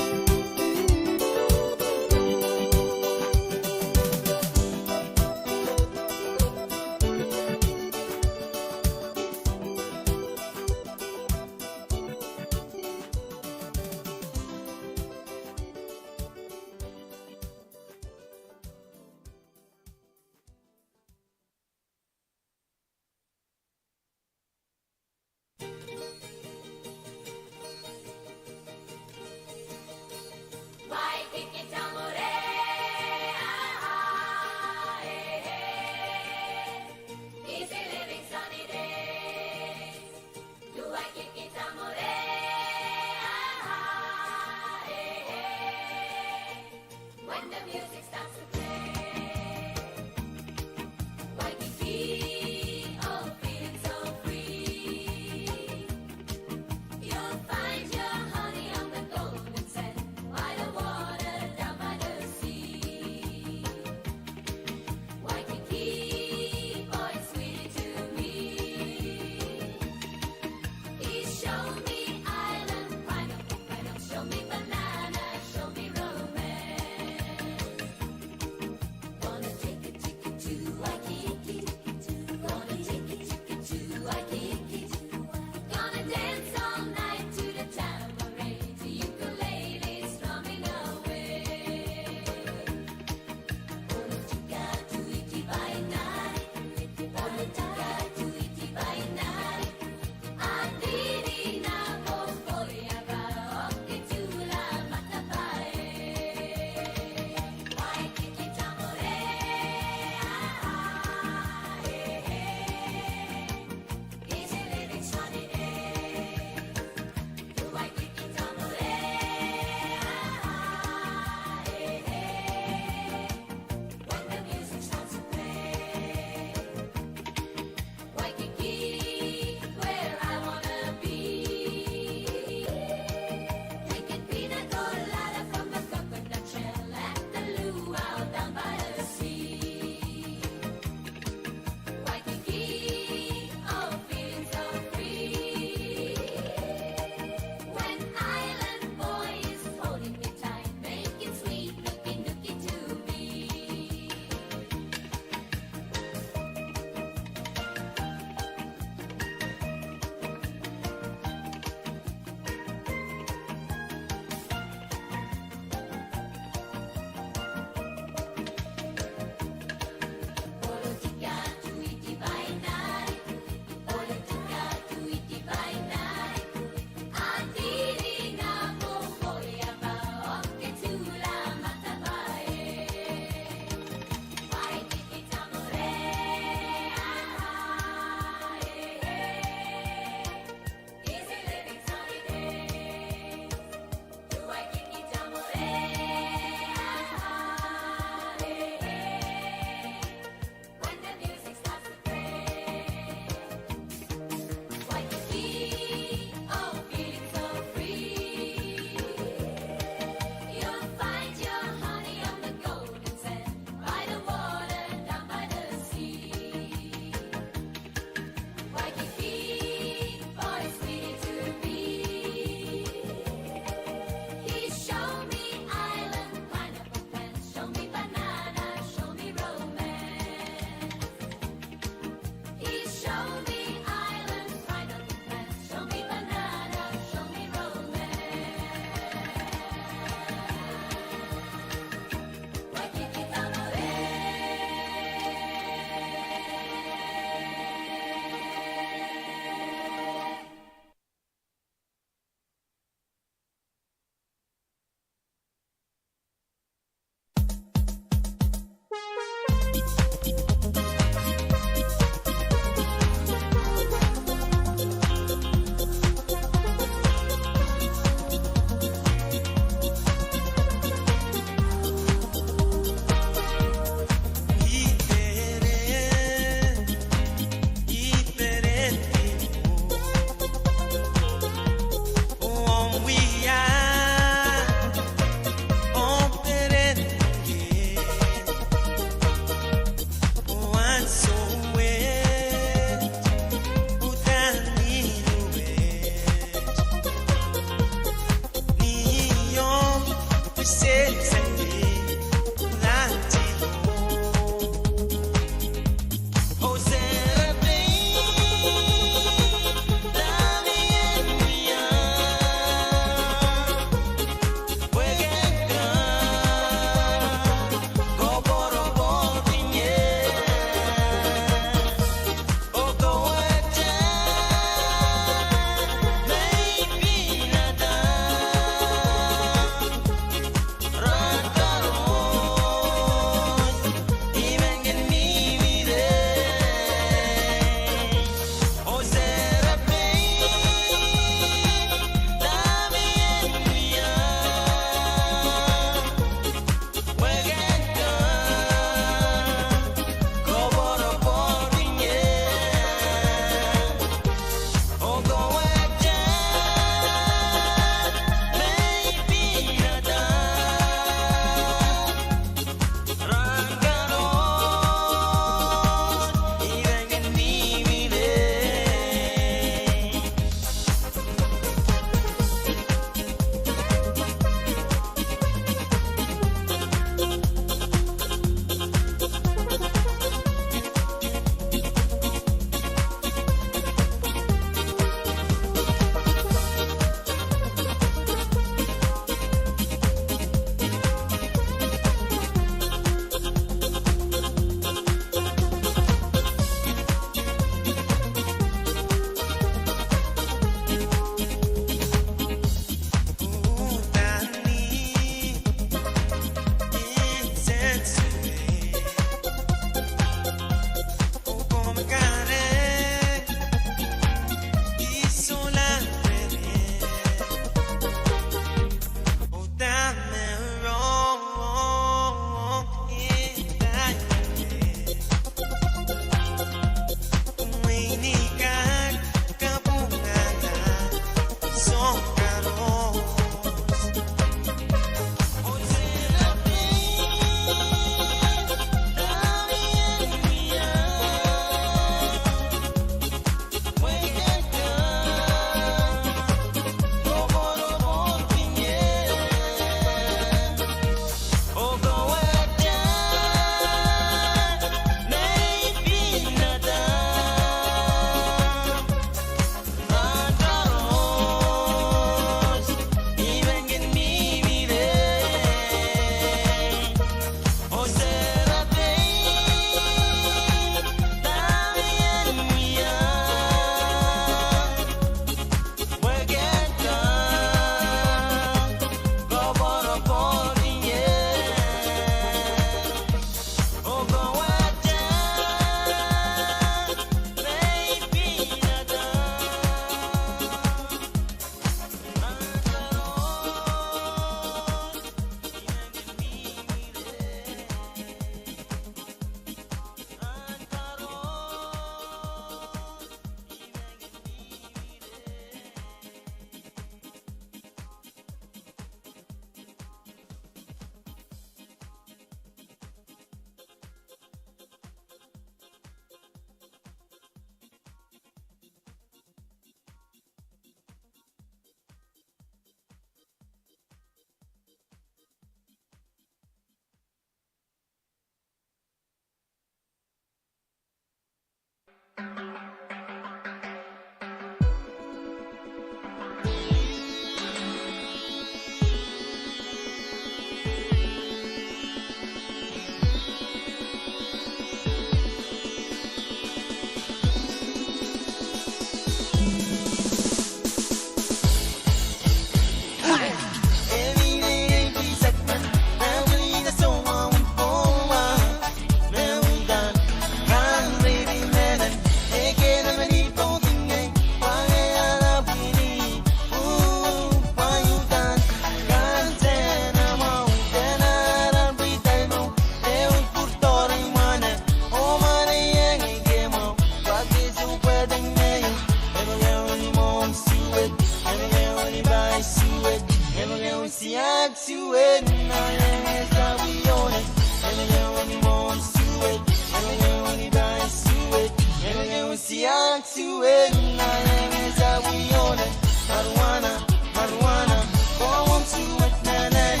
Siak suwed, nahn iang e sapwiohne. Emekewen ni mwohmw suwed, emekewen ni pai suwed, emekewen siak suwed, nahn iang e sapwiohne. Marijuana, marijuana, kowe mwohmw suwed mehlel.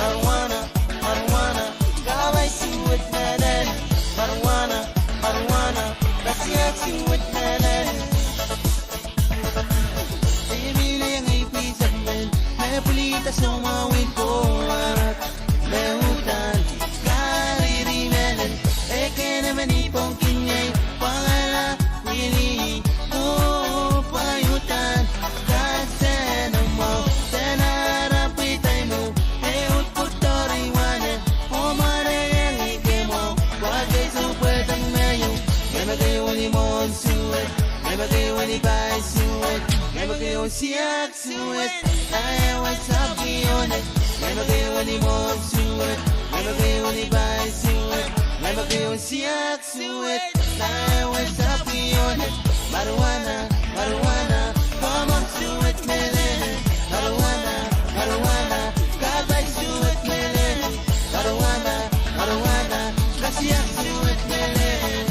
Marijuana, marijuana, kapai suwed mehlel. Marijuana, marijuana, kasiak suwed mehlel. Ih mih lengei pwihn sapwmen me pwilihda soumwahu en kowarak. Me uhdahn kahrihri mehlel, e kin emen ih pwongkin ei pwangala wili. Oh, pwe uhdahn kaseno mwo, sena rapwi daimou, e uhd pwutori wane, oh mwahnehng ei kemwo, pwe kei soupwedek me iou. Emekewen ni mwohmw suwed, emekewen ni pai suwed, emekewen siak suwed, nahn iang e sapwiohne. Emekewen ni mwohmw suwed, emekewen ni pai suwed, emekewen siak suwed, nahn iang e sapwiohne. Marijuana, marijuana, kowe mwohmw suwed mehlel. Marijuana, marijuana, kapai suwed mehlel. Marijuana, marijuana, kasiak suwed mehlel.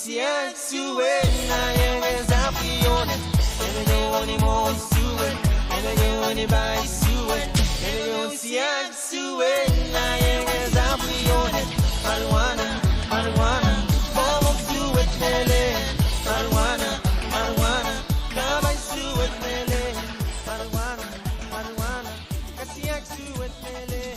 Siak suwed, nahn iang e sapwiohne. Emekewen ni mwohmw suwed, emekewen ni pai suwed, emekewen siak suwed, nahn iang e sapwiohne. Marijuana, marijuana, kowe mwohmw suwed mehlel. Marijuana, marijuana, kapai suwed mehlel. Marijuana, marijuana, kasiak suwed mehlel.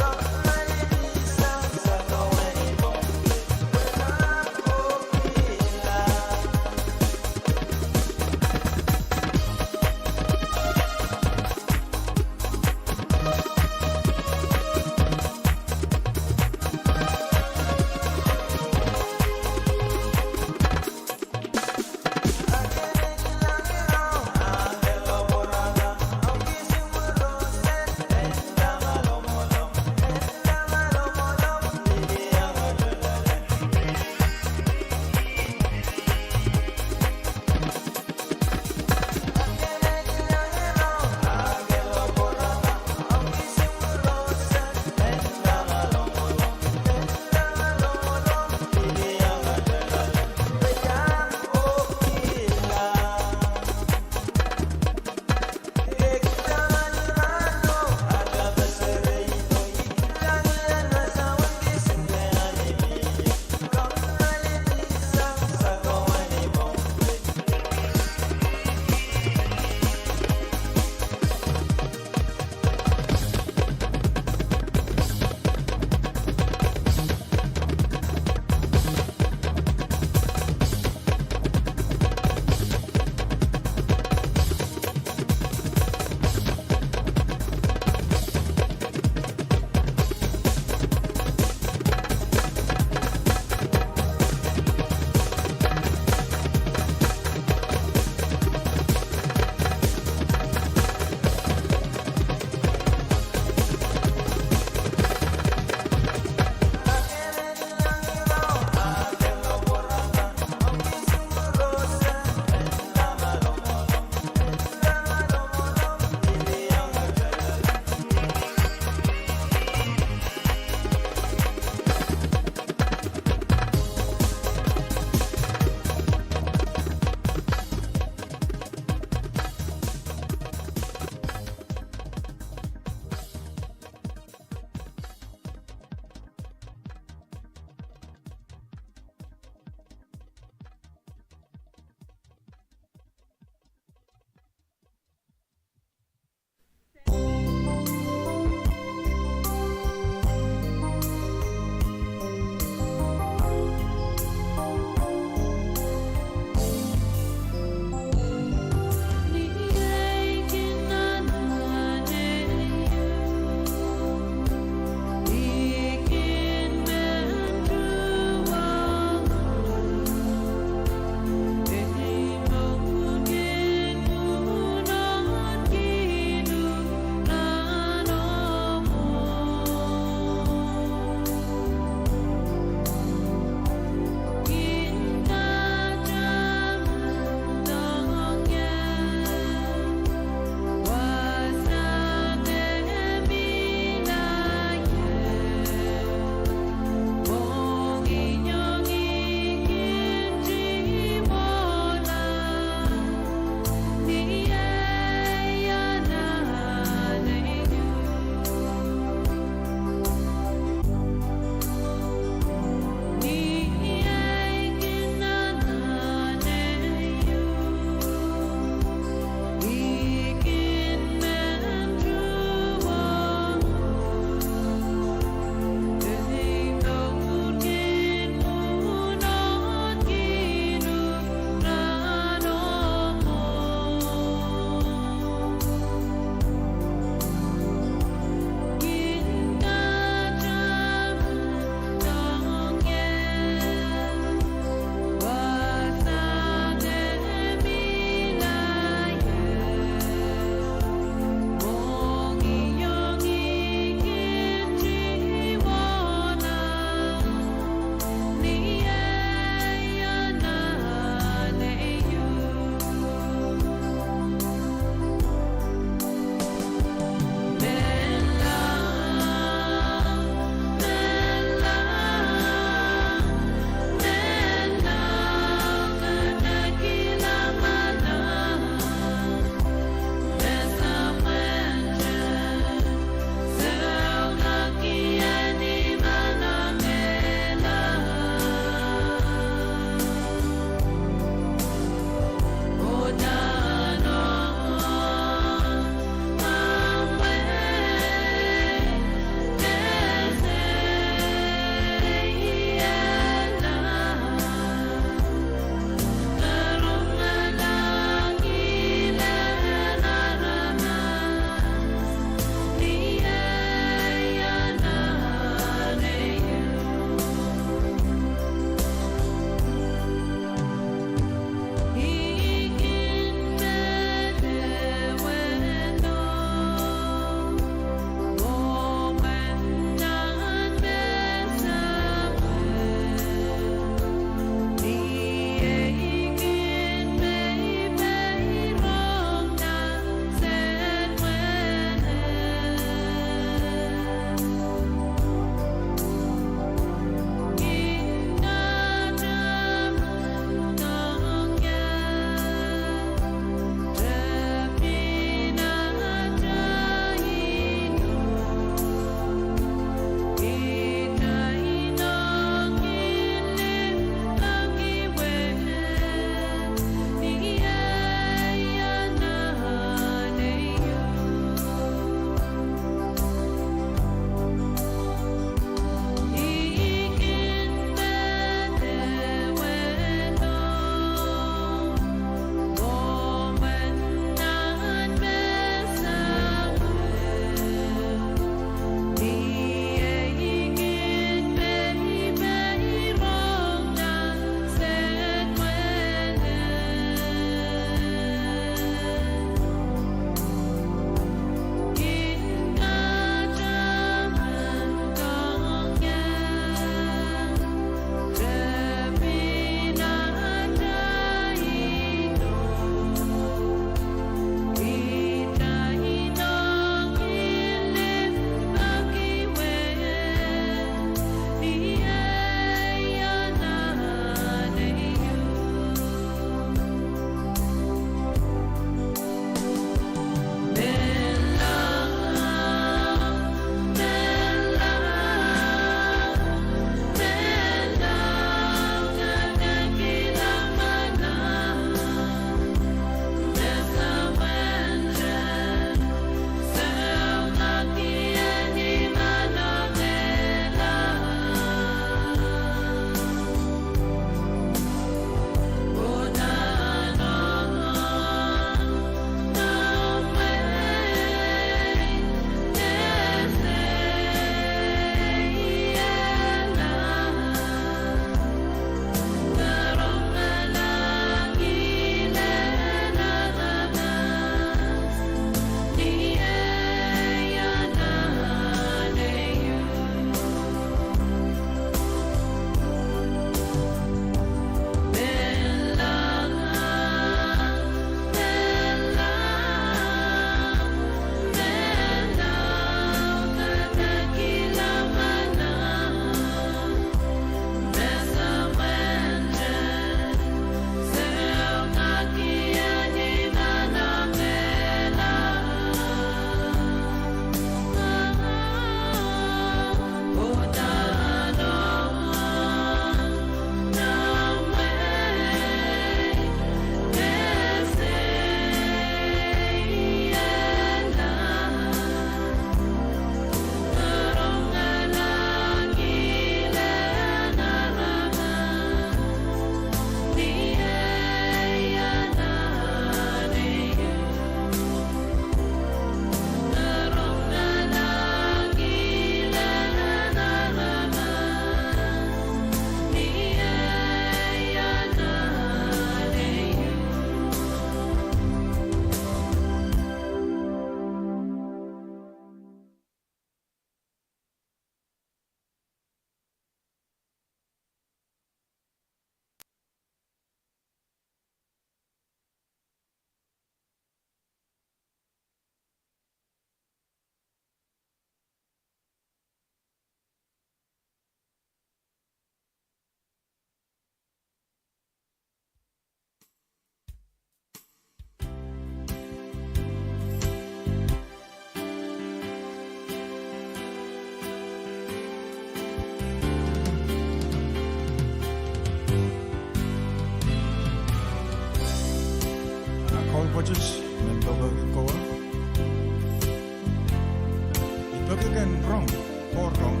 Ken rong, oh rong.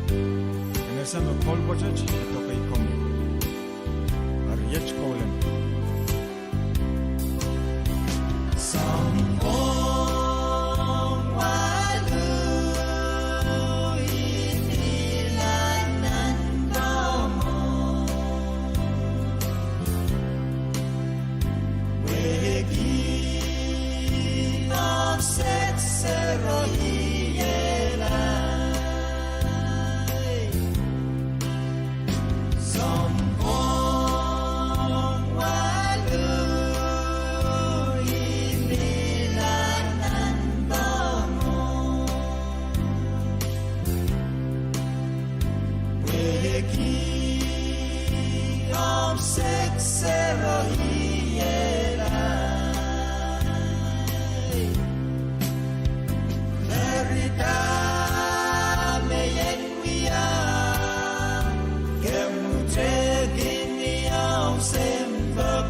Ken ese me kolpwutet e doke komwi. Eri iet kohlen. Sounpwong walu, I pil anahne pahmo. Pwehki omw sehd sero iei laid. Sounpwong walu, I pil anahne pahmo. Pwehki omw sehd sero iei laid. Eri dahme I en wia, kemute kin iang sempwal,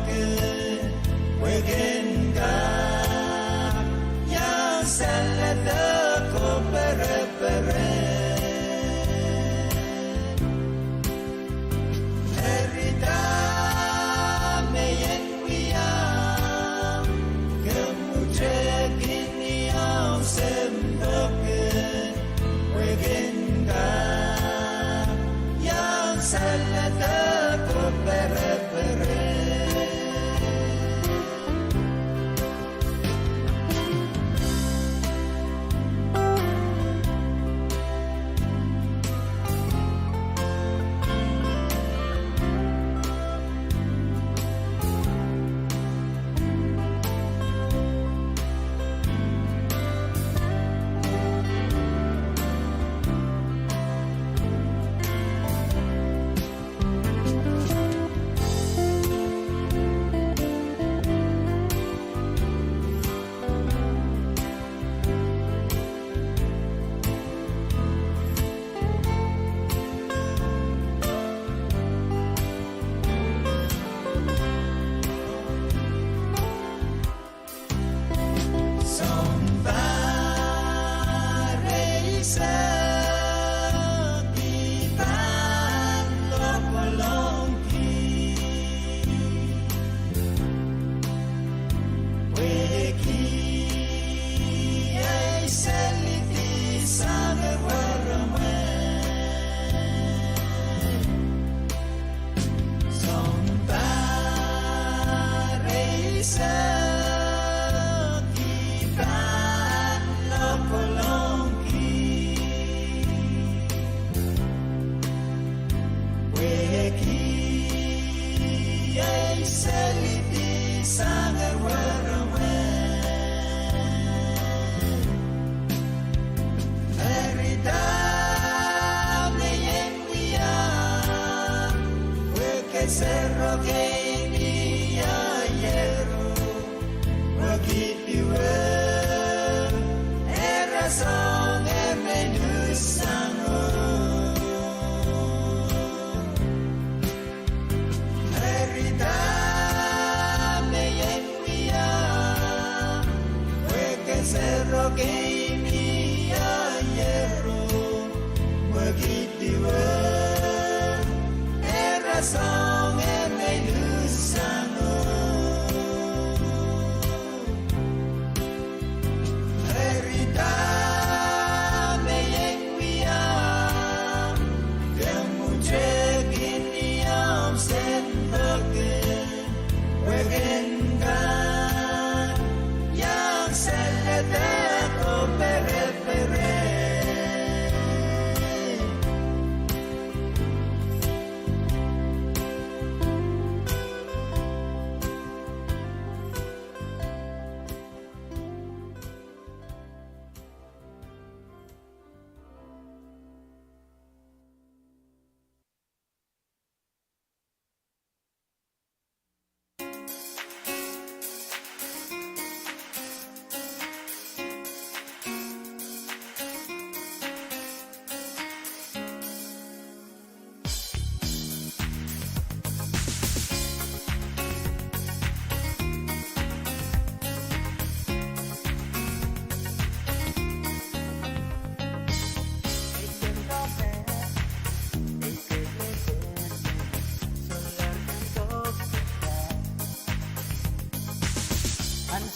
pwe ken kak iang saledek oh pereperen. Eri dahme I en wia, kemute kin iang sempwal, pwe ken kak iang saledek oh pereperen. Sounpar eisek I pahn lokolongki, pwehki ei selidi sang ewer mwein. Sounpar eisek I pahn lokolongki, pwehki ei selidi sang ewer mwein. Eri dahme I en wia, pwe ke sero kei ni aieru, pwe kihdi wet, e rasehng emen usango. Eri dahme I en wia, pwe ke sero kei ni aieru, pwe kihdi wet, e rasehng emen usango. Eri dahme I en wia, kemute kin iang sempwal, pwe ken kak iang saledek oh pereperen.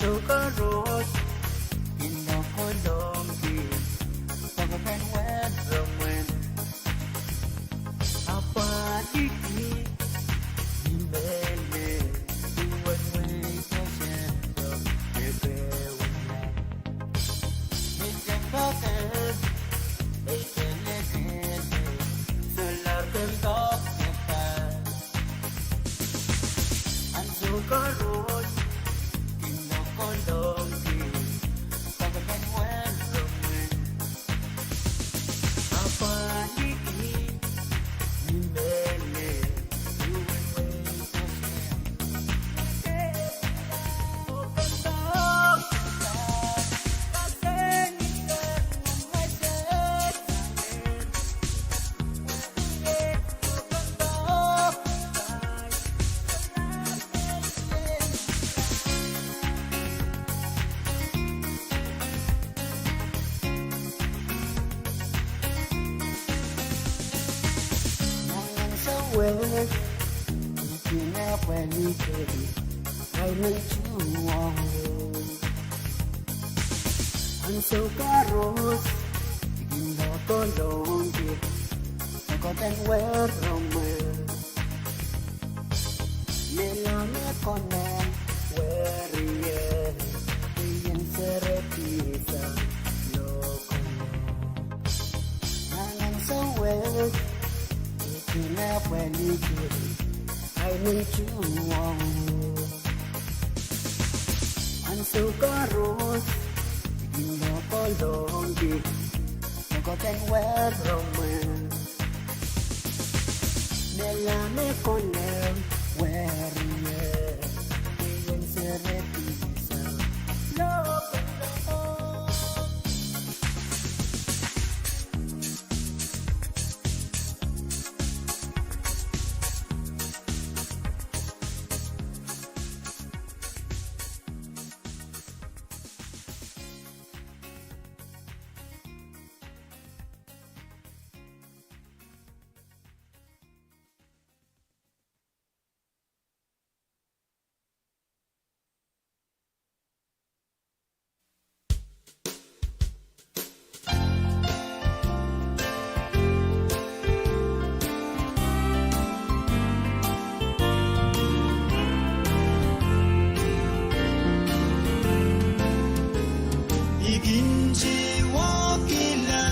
Ansou koaros kin lokolongki pokpoken weromwen. Apwal iki ni mehlel, duwen wehi koasoando me pehwei. Ni tepel, ei kelehkehla, solahr kin doadoahk. Ansou koaros kin lokolongki pokpoken weromwen. Apwal iki ni mehlel, duwen wehi koasoando. Nan ansou wet, I kin apwalih kei, ahi men tuhwong. Ansou koaros I kin lokolongki pokpoken weromwen. Melahr me konehng werie, I en serepisa lokolong. Nan ansou wet, I kin apwalih kei, ahi men tuhwong. Ansou koaros I kin lokolongki pokpoken weromwen. Melahr me konehng werie, I en serepisa lokolong. I kin tiwakila,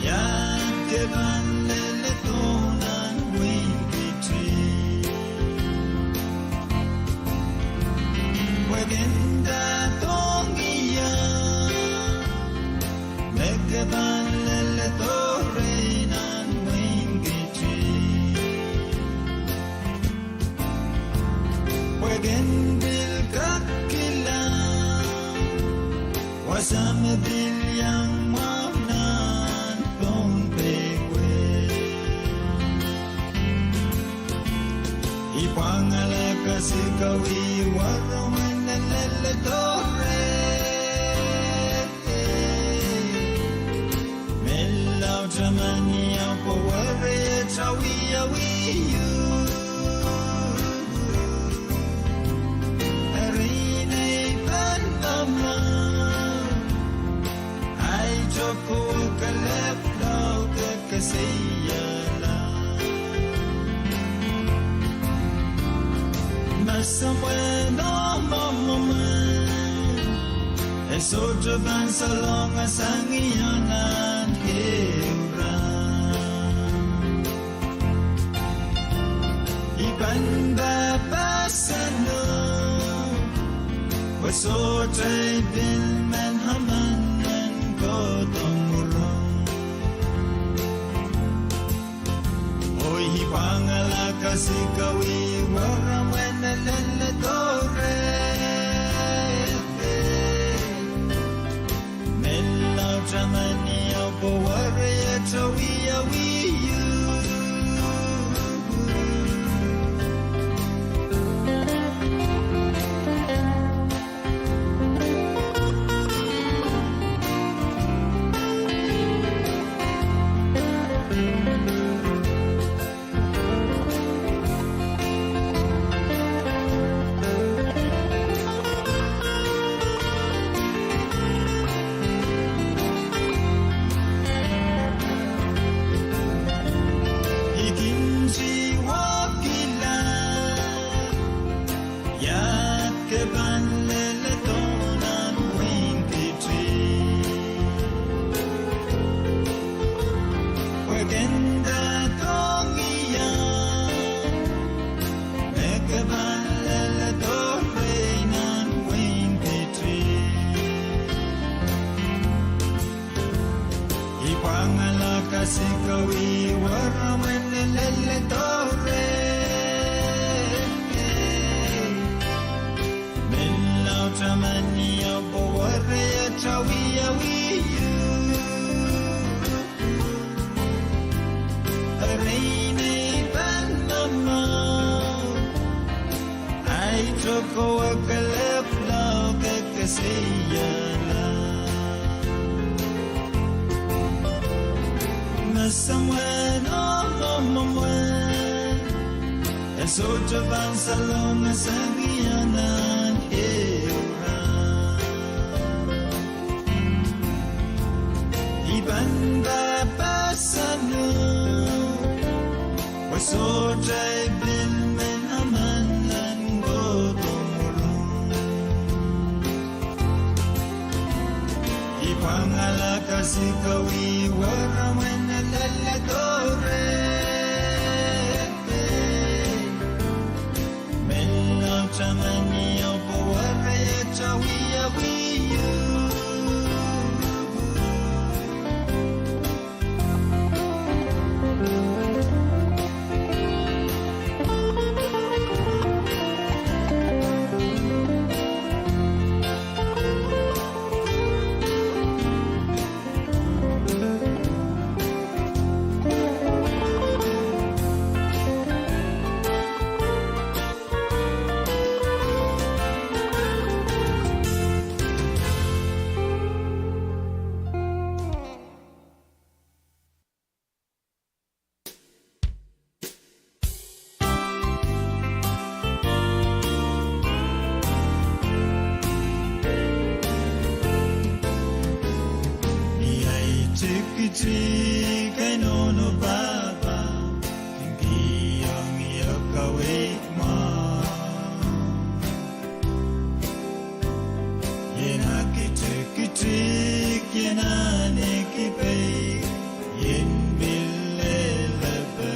ia ke pahn leledo nan wehin Kiti? Pwehki nda dohng ie me ke pahn leledo reh nan wehin Kiti? Pwehki I pil kak kilang wasa me pil iang mwahu nan Pohnpei wet. I pwangala kasikawih weromwen en leledo reh. Menlau taman iang pwe weriet awiawi ieu. Eri nei pahn pamwak, ahi tohkohwa kelehpw lao ke keseiala. Ma soumwe nohn mwomwen, e sohte pahn salongasang ie nan ehu rahn. I pahn pahpahsang, pwe sohte I pil men emen en kohdo mwurin. Oh I pwangala kasikawih weromwen en leledo reh. Menlau taman iang pwe weriet awiawi ieu. Sikawih waramwen leledo reh. Menlau taman ieu pwe were atail wiawi ieu. Erei nei pahn momour. Ahi tohkohp kelehpw lao kekeseiala. Me soumwahu oh mwomwen, e sohte pahn salongasang ie nan ehu rahn. I pahn pahpasang uhk, pwe sohte I pil men aman nan kohdo mwurong. I pwangala kasikawih waramwen leledo reh. Menlau taman ieu pwe were atail wiawi ieu. Ni ahi tikitik ei nohno pahpa, kin kihong ie kaweid mwahu. Ien aki tikitik, ien ahneki peik, ien pil lelepe.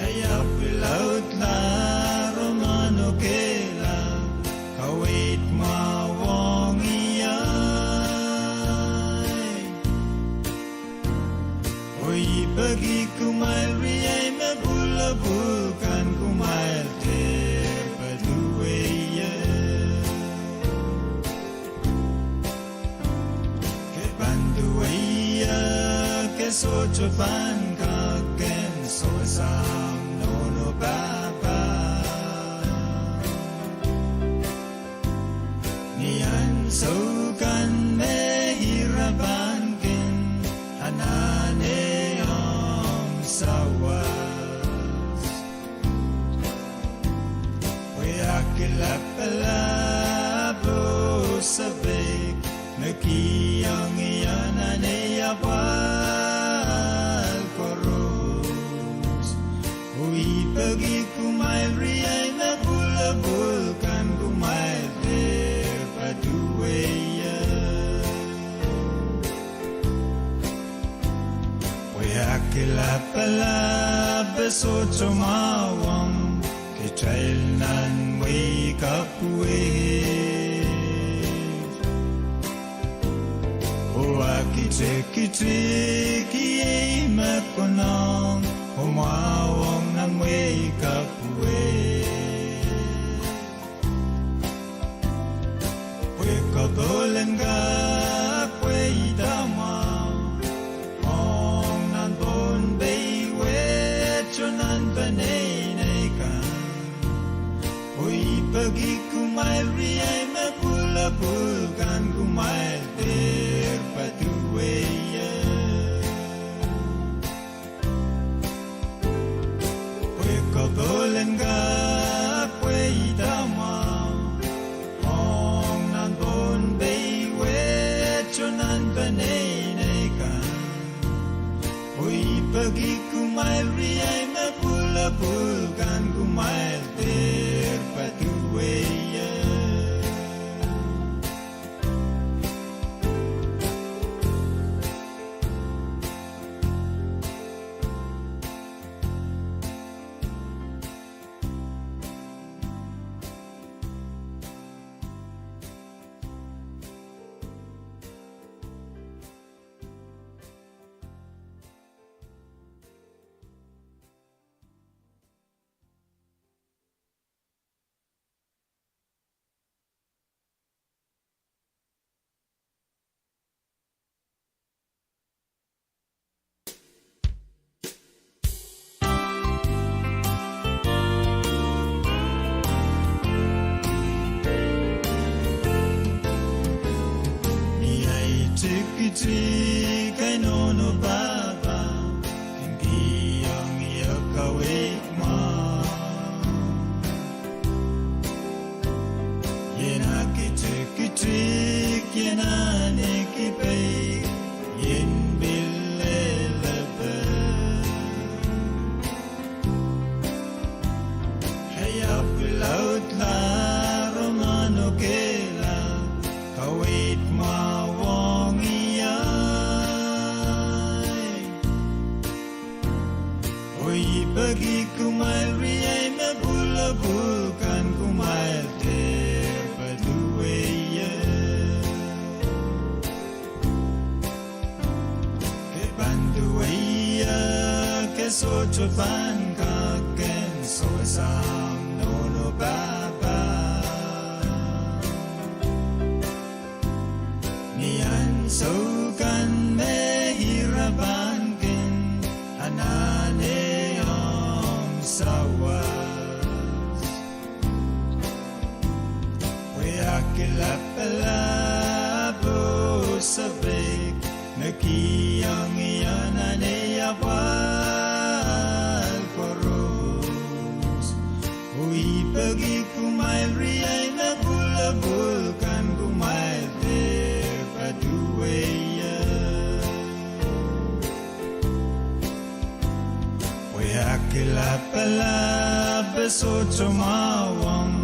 Ei apw laudla, rohng mwahnokehla, kaweid mwahu ong ie. Oh I peki kumwail riei me pwulopwul kan, kumwail dehr poaduwei ie. Ke pahn duwei ie, ke sohte pahn kak kin sewesehng nohno pahpa. Ni ansou kan me ira pahn kin anahne ong sawas. Pwe aki lapalap oh sapeik, me kihong ie nan ei apwal koaros. Oh I peki kumwail riei me pwulopwul kan, kumwail dehr poaduwei ie. Pwe aki lapalap e sohte mwahu ong kitail nan wehi kapwuei. Oh aki tikitik iei me konehng oh mwahu ong nan wehi kapwuei. Pwe koapwolen kak pweida mwahu ong nan Pohnpei wet oh nan peneinei kan. Oh I peki kumwail riei me pwulopwul kan, kumwail dehr poaduwei ie. Pwe koapwolen kak pweida mwahu ong nan Pohnpei wet oh nan peneinei kan. Oh I peki kumwail riei me pwulopwul kan, kumwail dehr poaduwei ie. Tikitik, I nohno pahpa, kin kihong ie kaweid mwahu. Ien aki tikitik, ien ahneki peik, ien pil lelepe. Ei apw laudla, rohng nohno kehla, kaweid mwahu ong ie. Oh I peki kumwail riei me pwulopwul kan, kumwail dehr patohwan duwehie. Ke pahn duwehie, ke sohte pahn kak kin sewesang nohno pahpa. Ni ansou kan me ira pahn kin anahne ong sawas, pwe aki lapalap oh sapeik me kihong ie anahne apwal koaros. Oh I peki kumwail riei me pwulopwul kan, kumwail dehr patohwan duwehie. Pwe aki lapalap e sohte mwahu ong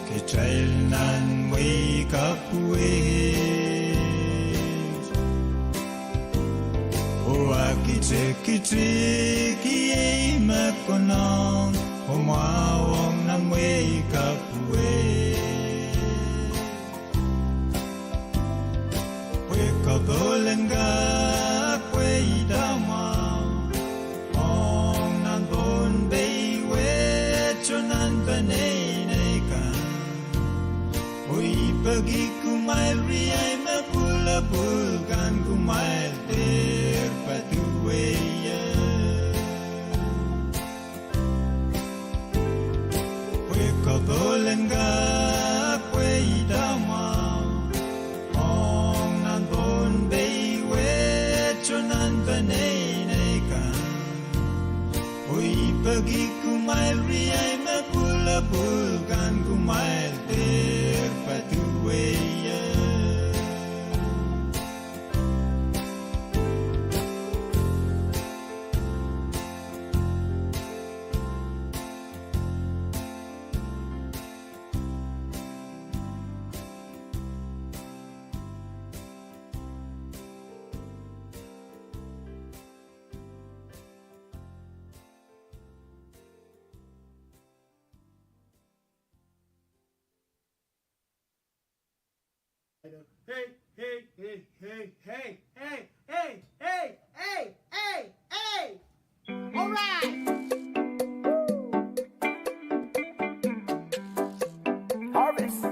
kitail nan wehi kapw wet. Oh aki tikitik, iei me konehng oh mwahu ong nan wehi kapw wet. Pwe koapwolen kak pweida mwahu ong nan Pohnpei wet oh nan peneinei kan. Oh I peki kumwail riei me pwulopwul kan, kumwail dehr patohwan duwehie. Pwe koapwolen kak pweida mwahu ong nan Pohnpei wet oh nan peneinei kan. Oh I peki kumwail riei me pwulopwul kan, kumwail dehr patohwan duwehie. Hey, hey, hey, hey, hey, hey, hey, hey, hey, hey, hey, hey. All right. Harvest.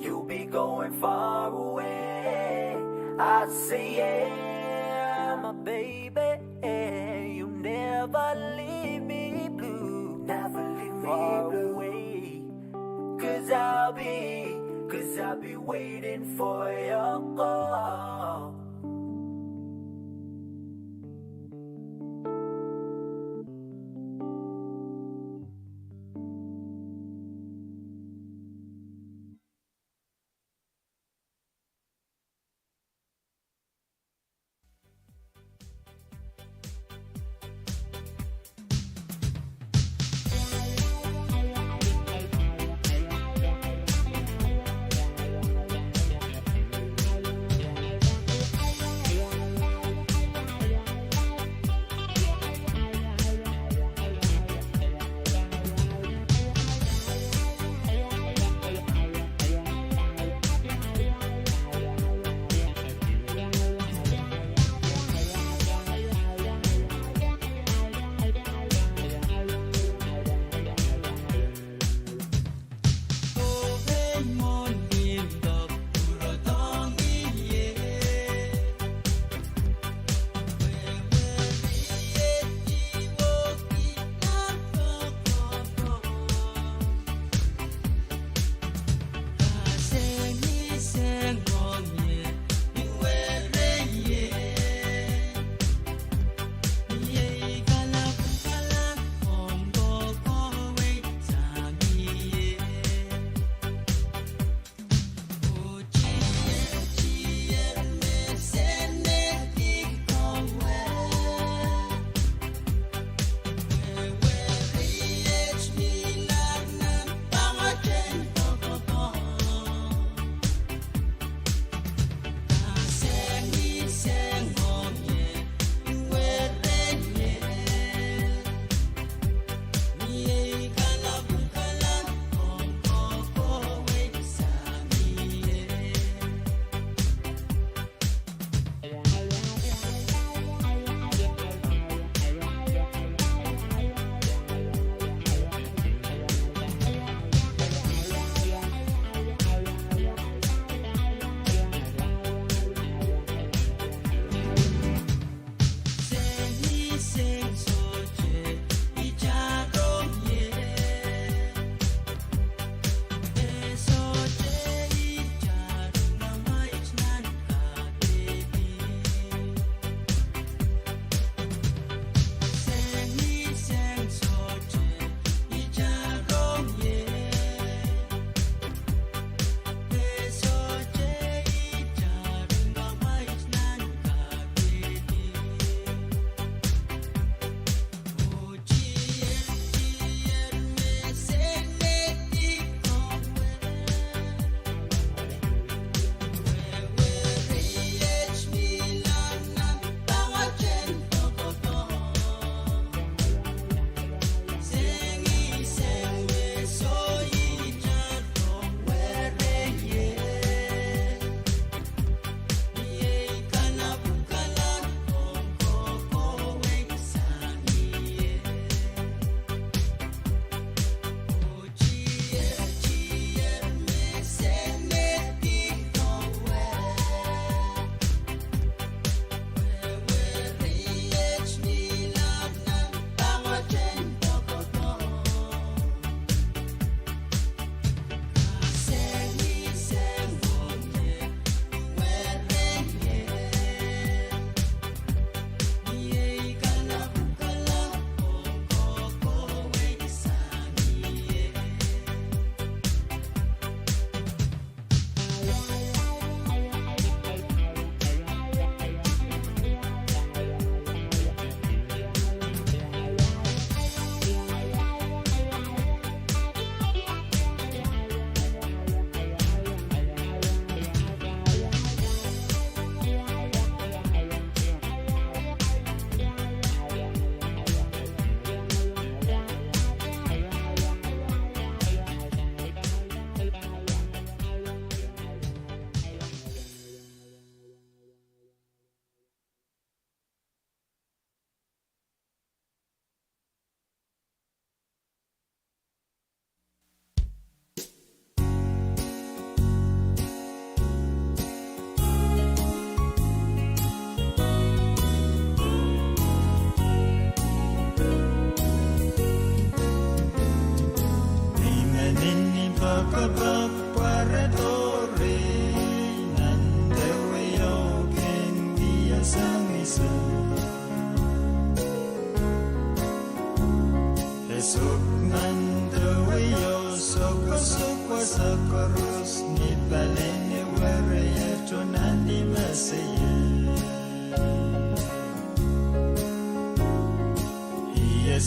You'll be going far away. I say, yeah, my baby, you never leave me blue. Never leave me blue. Far away. Cause I'll be, cause I'll be waiting for your call.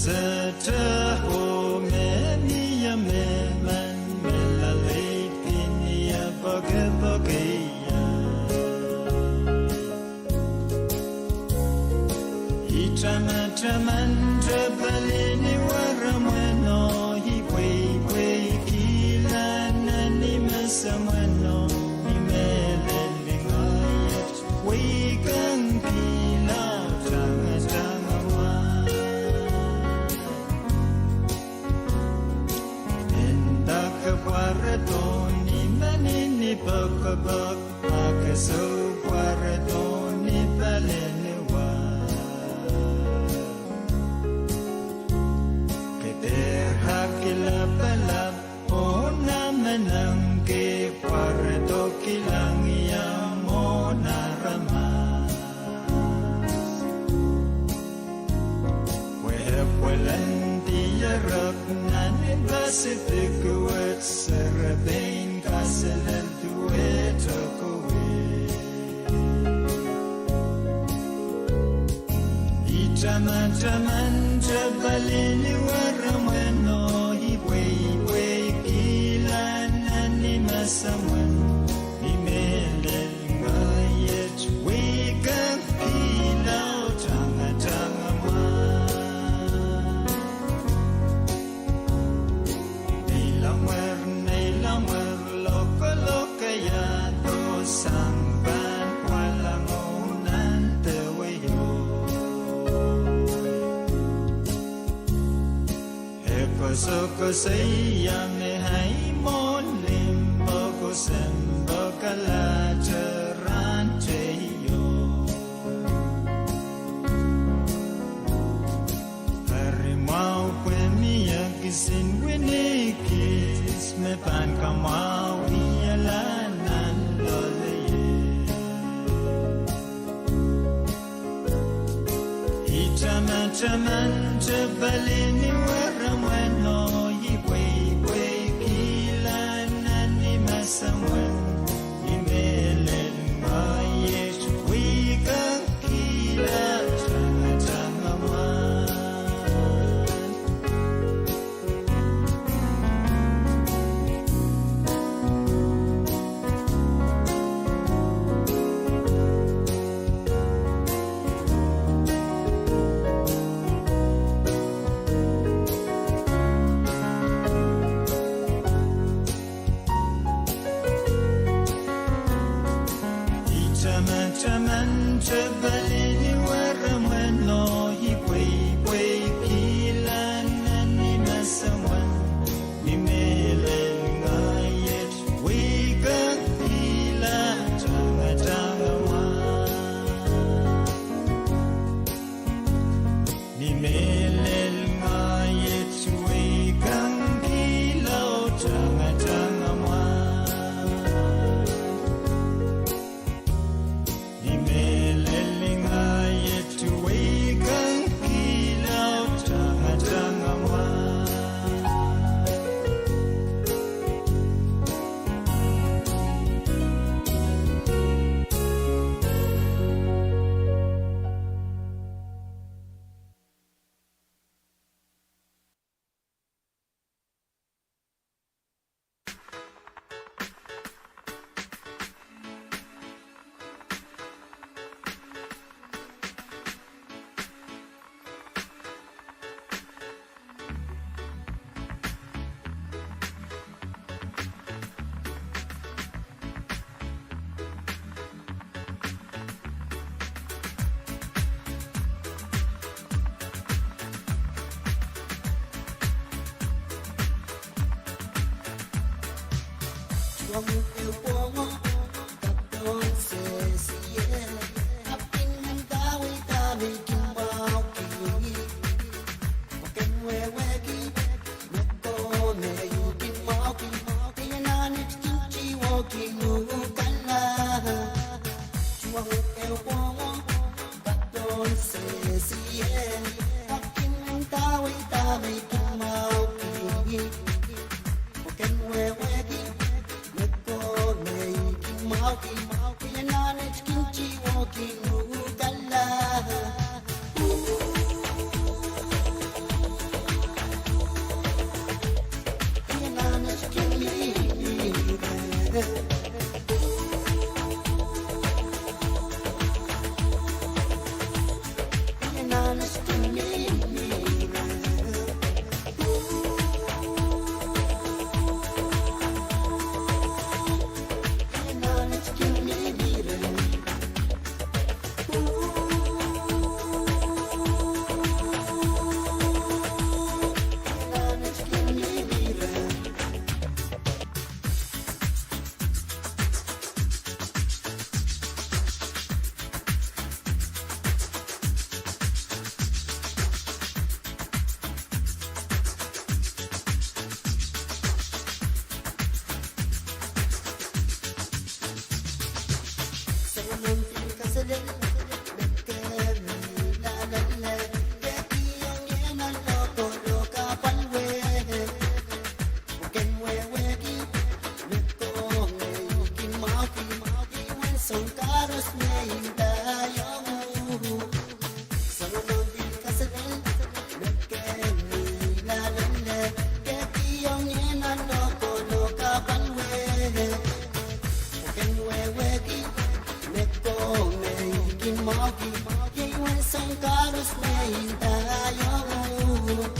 Sehte oh me mie me men me laleidi ni eh poakepokei. I tamataman te pali ni weramweno, I pweipweikihla nan ni mesemweno, I mehlel ni ngehi iet weikengkihla tangatanga mwahl. Mendahte pwaredo ni meni ni poakepok, a ke soupwaredo ni pali ni wah. Ke dehr ahki lapalap oh namenengki pwaredo kilang ia mwohn aramas. Pwehpwelen dierek nan Pasifik wet, serepein kaselel duwehte kowe. I tamataman te pali ni weramweno, I pweipweikihla nan ni mesemweno, I mehlel ni ngehi iet weikengkihla tangatanga mwahl. Neilamwer, neilamwer, lokolok iahdo sang pahn pwalango nan deweo. E koasokoasoia me ahi mwohn limpoak oh sempoakalahte rahn teio. Eri mwahu pwe mie kisin wini kis me pahn kamwahwihala nan loalei. I tamataman te pali ni weramweno, I pweipweikihla nan ni mesemweno, I mehlel ni ngehi iet weikengkihla tangatanga mwahl. I tamataman te pali ni weramweno, I pweipweikihla nan ni mesemweno, I mehlel ni ngehi iet weikengkihla tangatanga mwahl. I mehlel ni ngehi iet weikengkihla tangatanga mwahl. I mehlel ni ngehi iet weikengkihla tangatanga mwahl. Soang koaros me inda iong uhk. Soangen ong pil kaselel me kin mih loalomw lel, kehkihong ie nan lokolok apwal wet. Ken wehwehki me komw kin mwahuki, iei uwen soang koaros me inda iong uhk.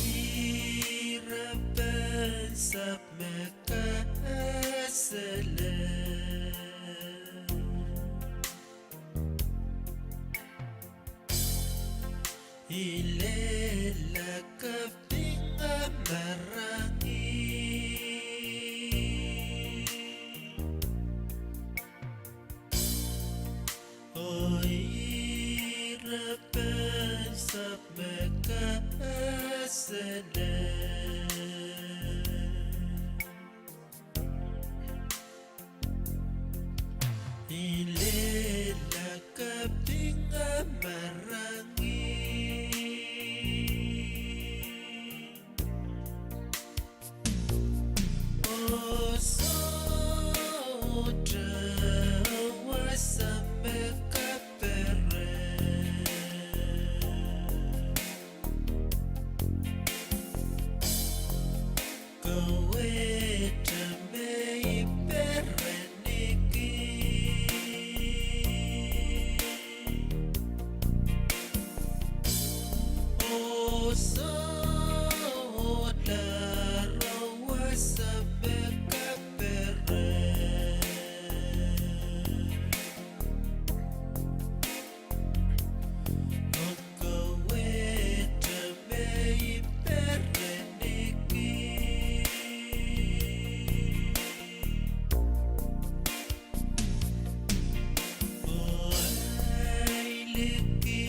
Ire pen sahpw me kasele. I lella kaping marain. Oh ire pen sahpw me kasele. I lella kaping marain. Oh sohte wasa me kaperen. Kawehte me I perenki. Oh sohte wasa me kaperen. Kawehte me I perenki. Oh ahi liki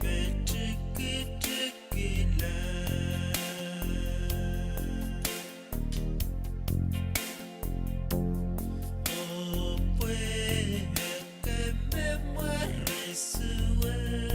me tikitikila. Oh pwe ke me mware suwed.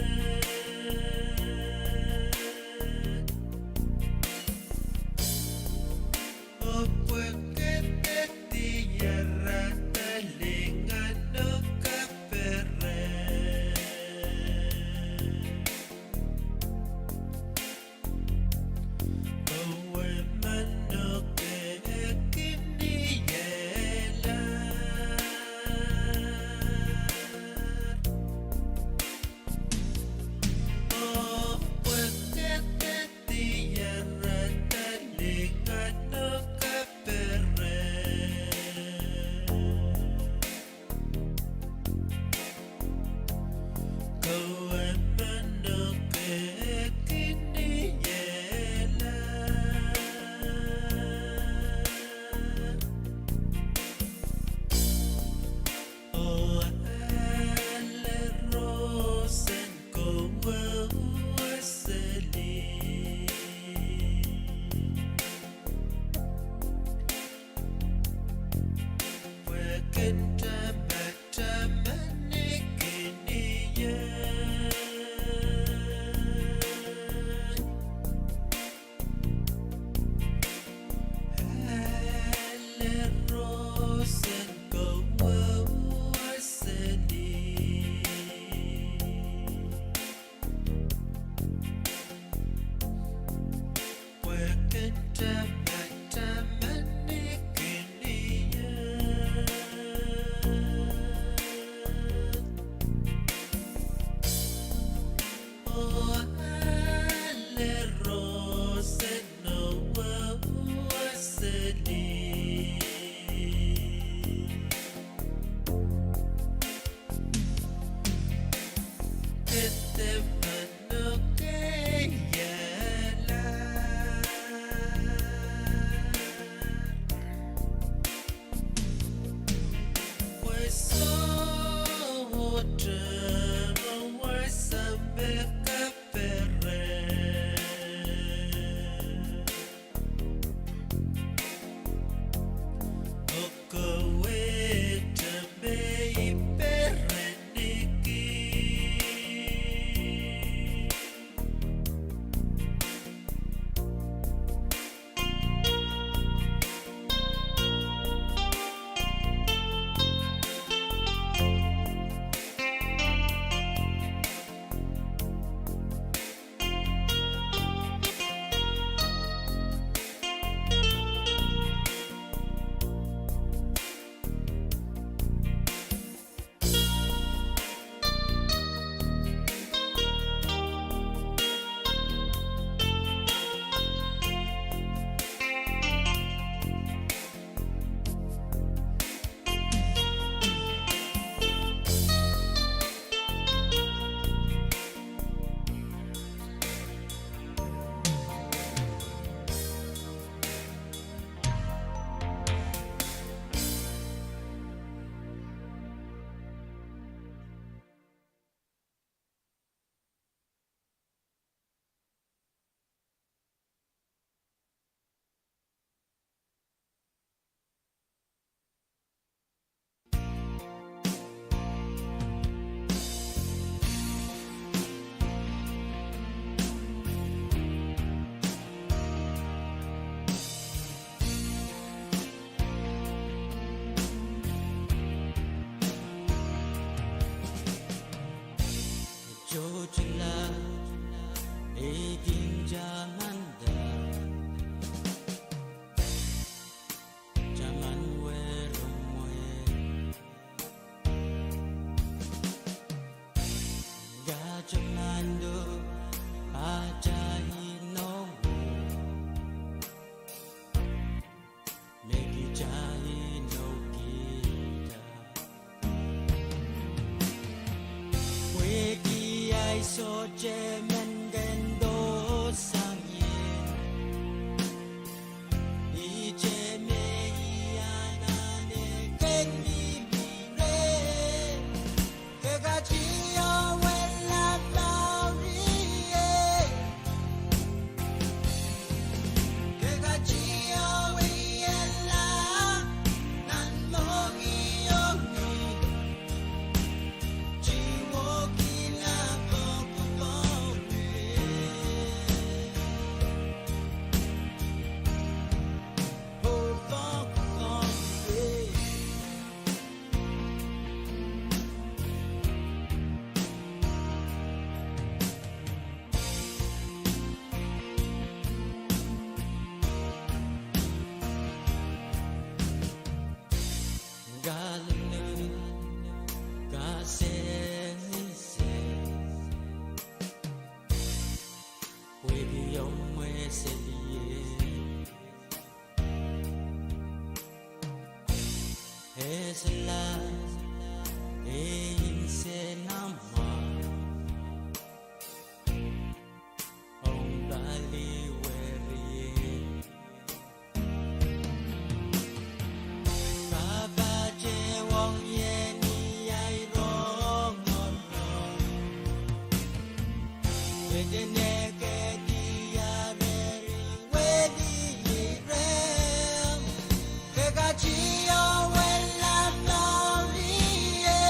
Tamataman ni kinian. Oh, ale rosen oh wawaseli. Kete mano keiala. Wasa wata, wasa me kaperen. Oko wehte me I perenki. Sojla, e kin tamanda. Taman weremwe. Katamando, atail inowo. Me kitail inoukihda. Pwehki ahi sohte men kin dohsang ie. Ihte me I anahne ken mihmi reh. Ke kajiao wella mour ie. Ke kajiao wiahla nan mohngiong ie. Tiwokila pokpok ie. Pokpok ie. Kalunun, kasengiseng, pwehki omw mwesel ie. Esehla, e insenamwahu, ong pali weriei. Pahpa teiong ie ni ahi rongorong. Pwehki neke diareri wehdi reh. Ke kajiao wella mour ie.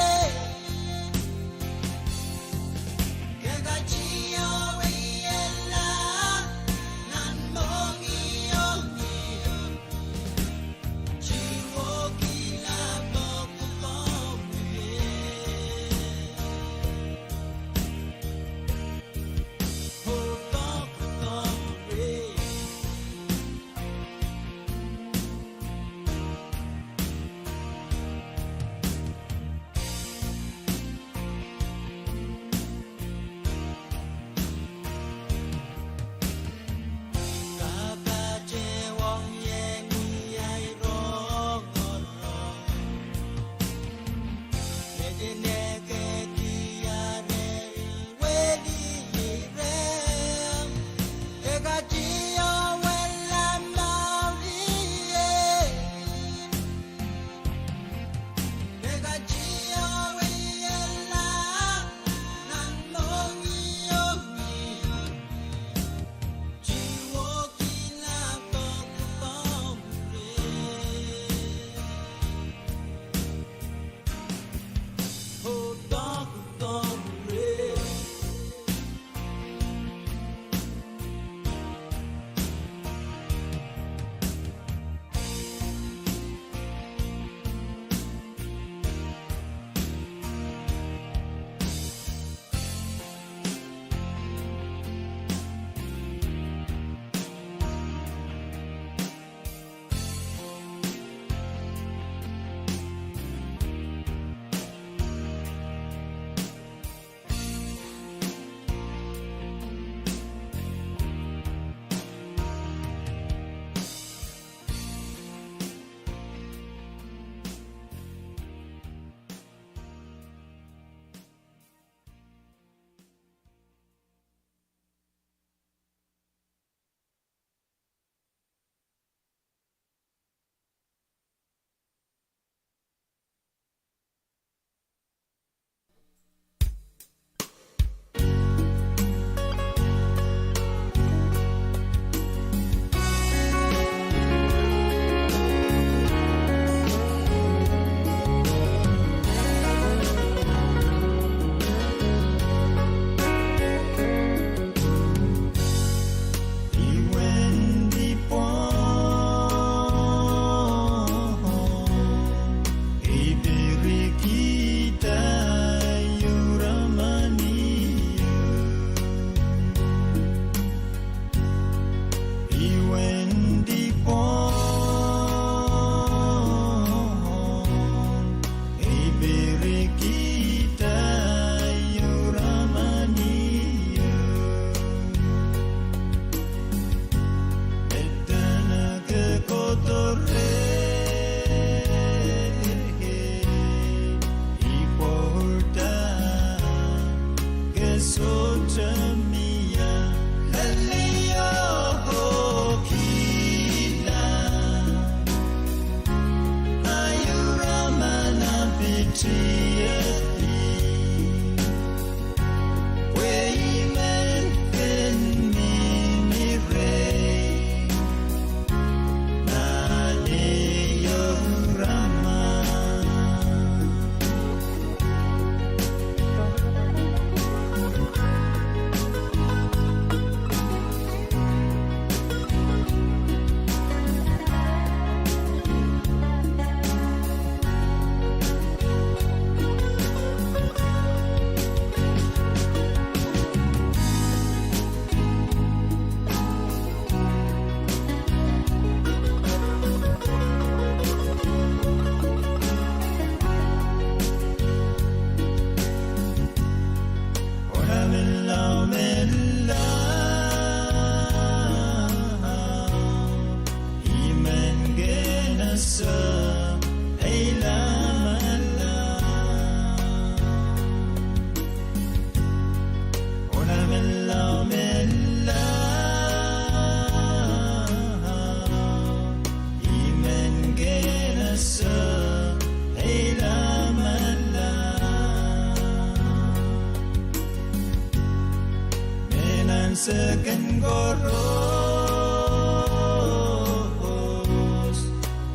koaros,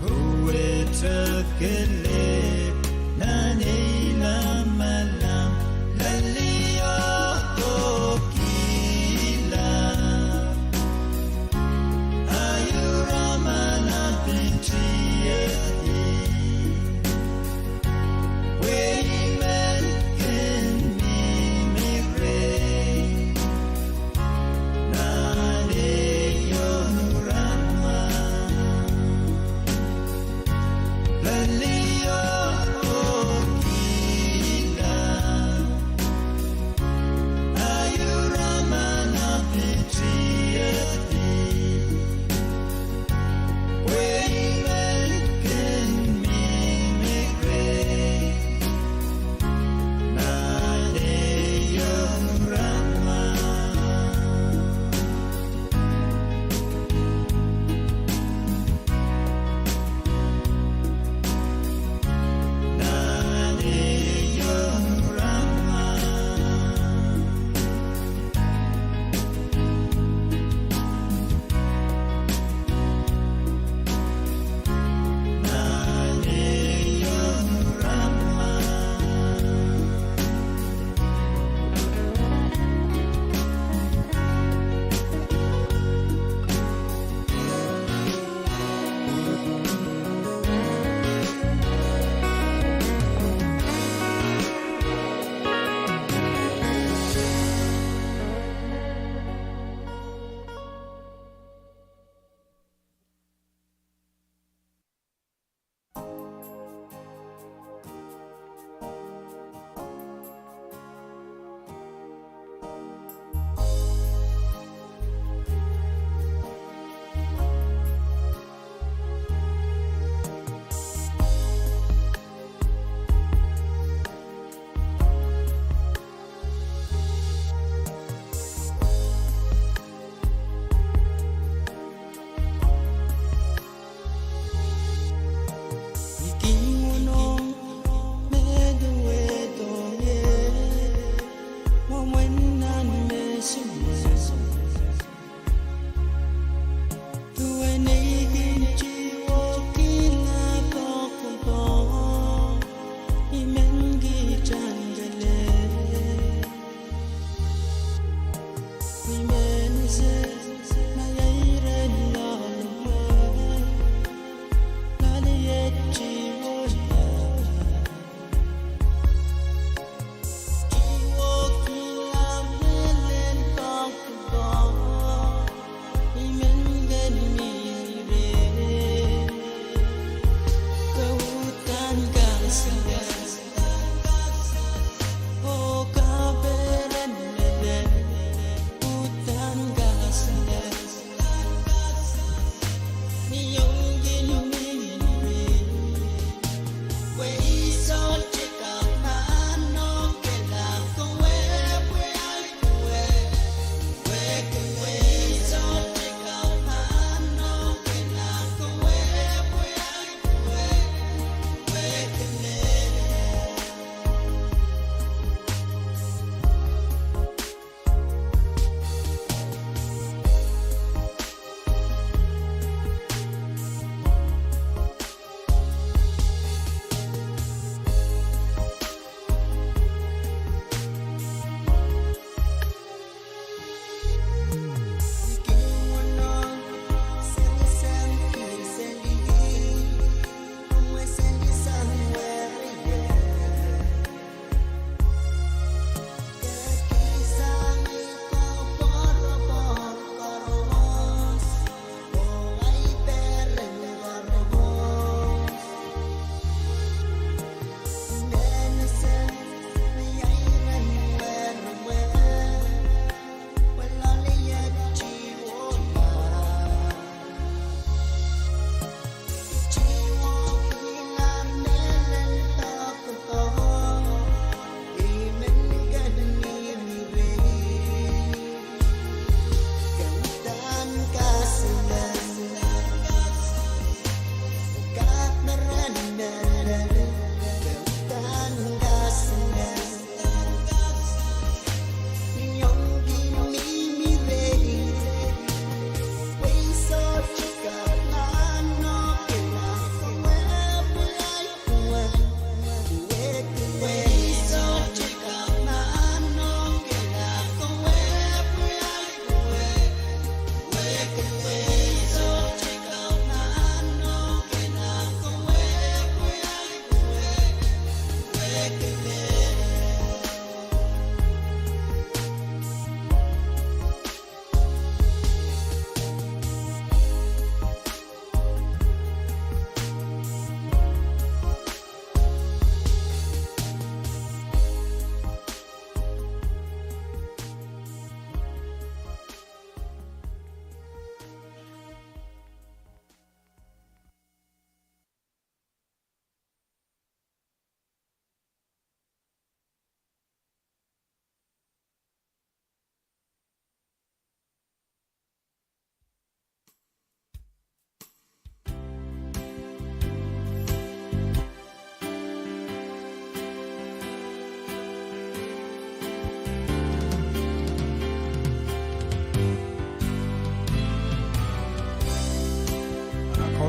kohwei kelehpw nan ei lamalam, lel ih oh kohkihla. Ahi Roman apwtihedi, pwe I men kin mihmi rehi nan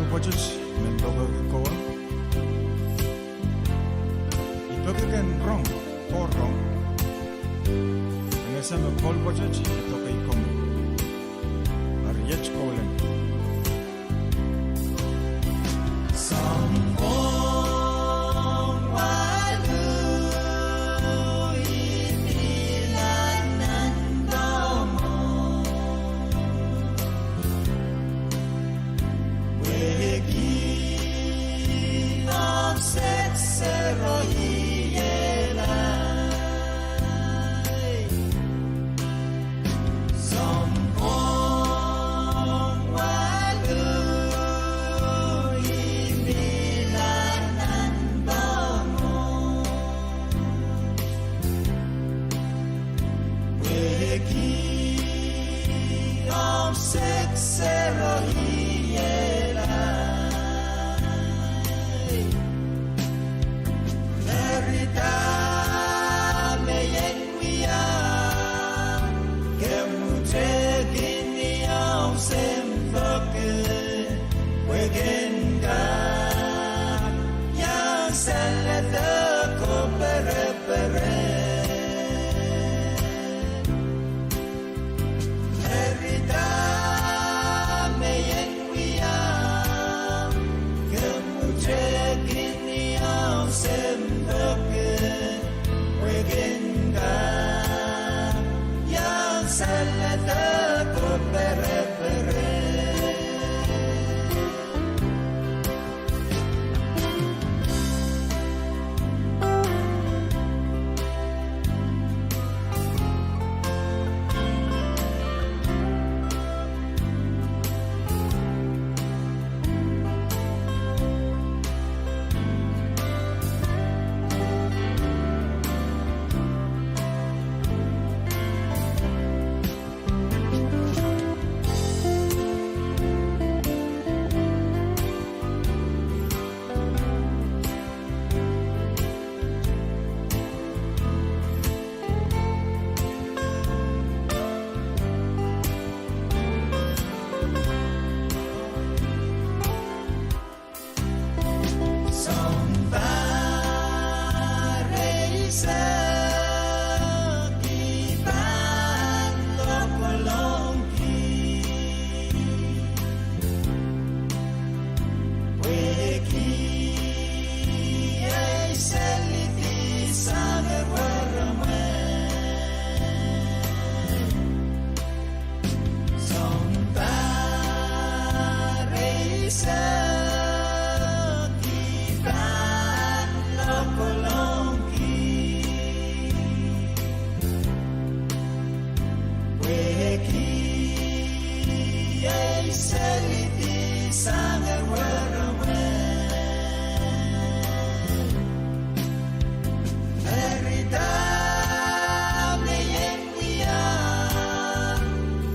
pwoatet me lokehki kowe. I peki ken rong, kowe rong. Ese me koul pwoatet I peki komwi. Eri iet, koul len. Sounpwong walu, I pil anahne pwongo. Pwehki omw sehse rohielai. Sounpwong walu, I pil anahne pwongo. Pwehki omw sehse rohielai. Eri dahme I en wia, kemwutekin ni omw sempwok, pwe ken kak iang saledek oh pereperen. Eri dahme I en wia, kemwutekin ni omw sempwok, pwe ken kak iang saledek oh pereperen. Sounpar eisek I pahn lokolongki, pwehki ei selidi sang weremwe. Sounpar eisek I pahn lokolongki, pwehki ei selidi sang weremwe. Eri dahme I en wia,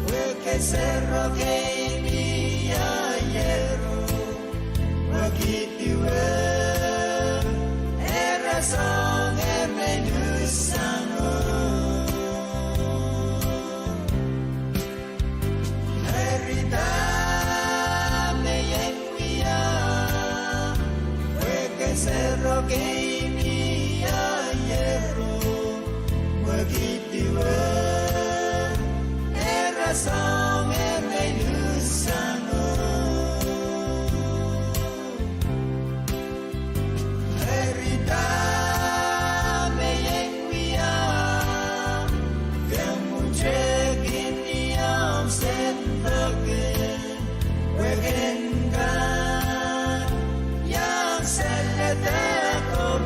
pwe kesero kei mi aiero, pwehki duwe, e rasehng emen usango. Eri dahme I en wia, pwe kesero kei mi aiero, pwehki duwe, e rasehng emen usango. Eri dahme I en wia, kemwutekin ni omw sempwok, pwe ken kak iang saledek oh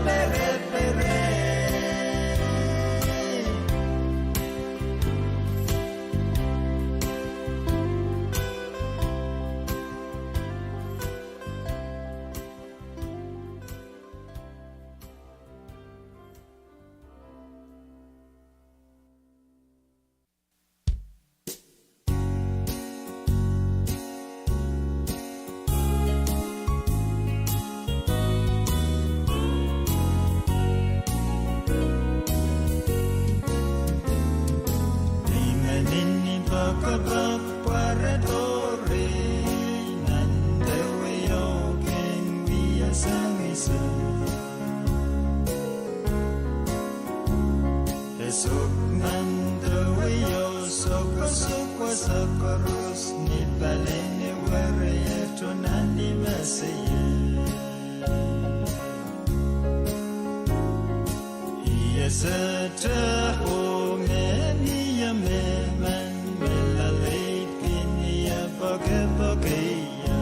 Sehte oh me mie mehmen me laleid kin ie poakpoakeia.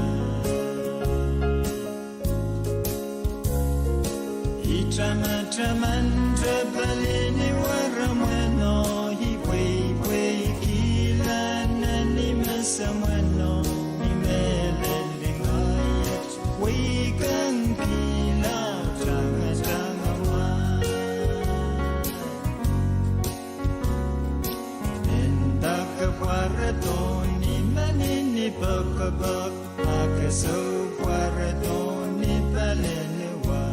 I tamataman te palien weramweno, I pweipweikihla nan I mesemweno, ni mehlel ngehi iet weikengkihla tangatang mwahl. Nin pahkapware tohn I men ni poakpoak, a ke soupware tohn I palian wa.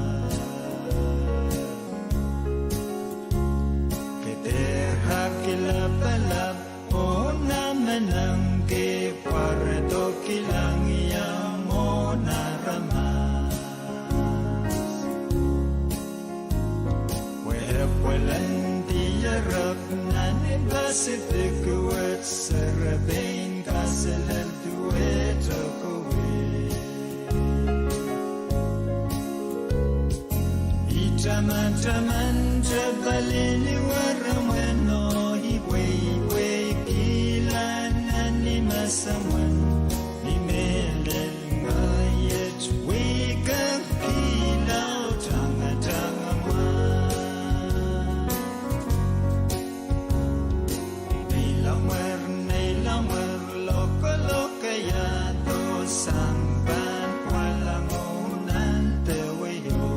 Ke dehr kak lapalap oh namenengki pwaredo kilang iang oh aramas. Pwehpwelen diarek nan Pasifik wet, serepein kaselel duwehte kowe. I tamataman te palien weramweno, I pweipweikihla nan I mesemweno, ni mehlel ngehi iet weikengkihla tangatang mwahl. Nei lamwer, nei lamwer, lokolokaiahdo sang pahn pwalango nan deweo.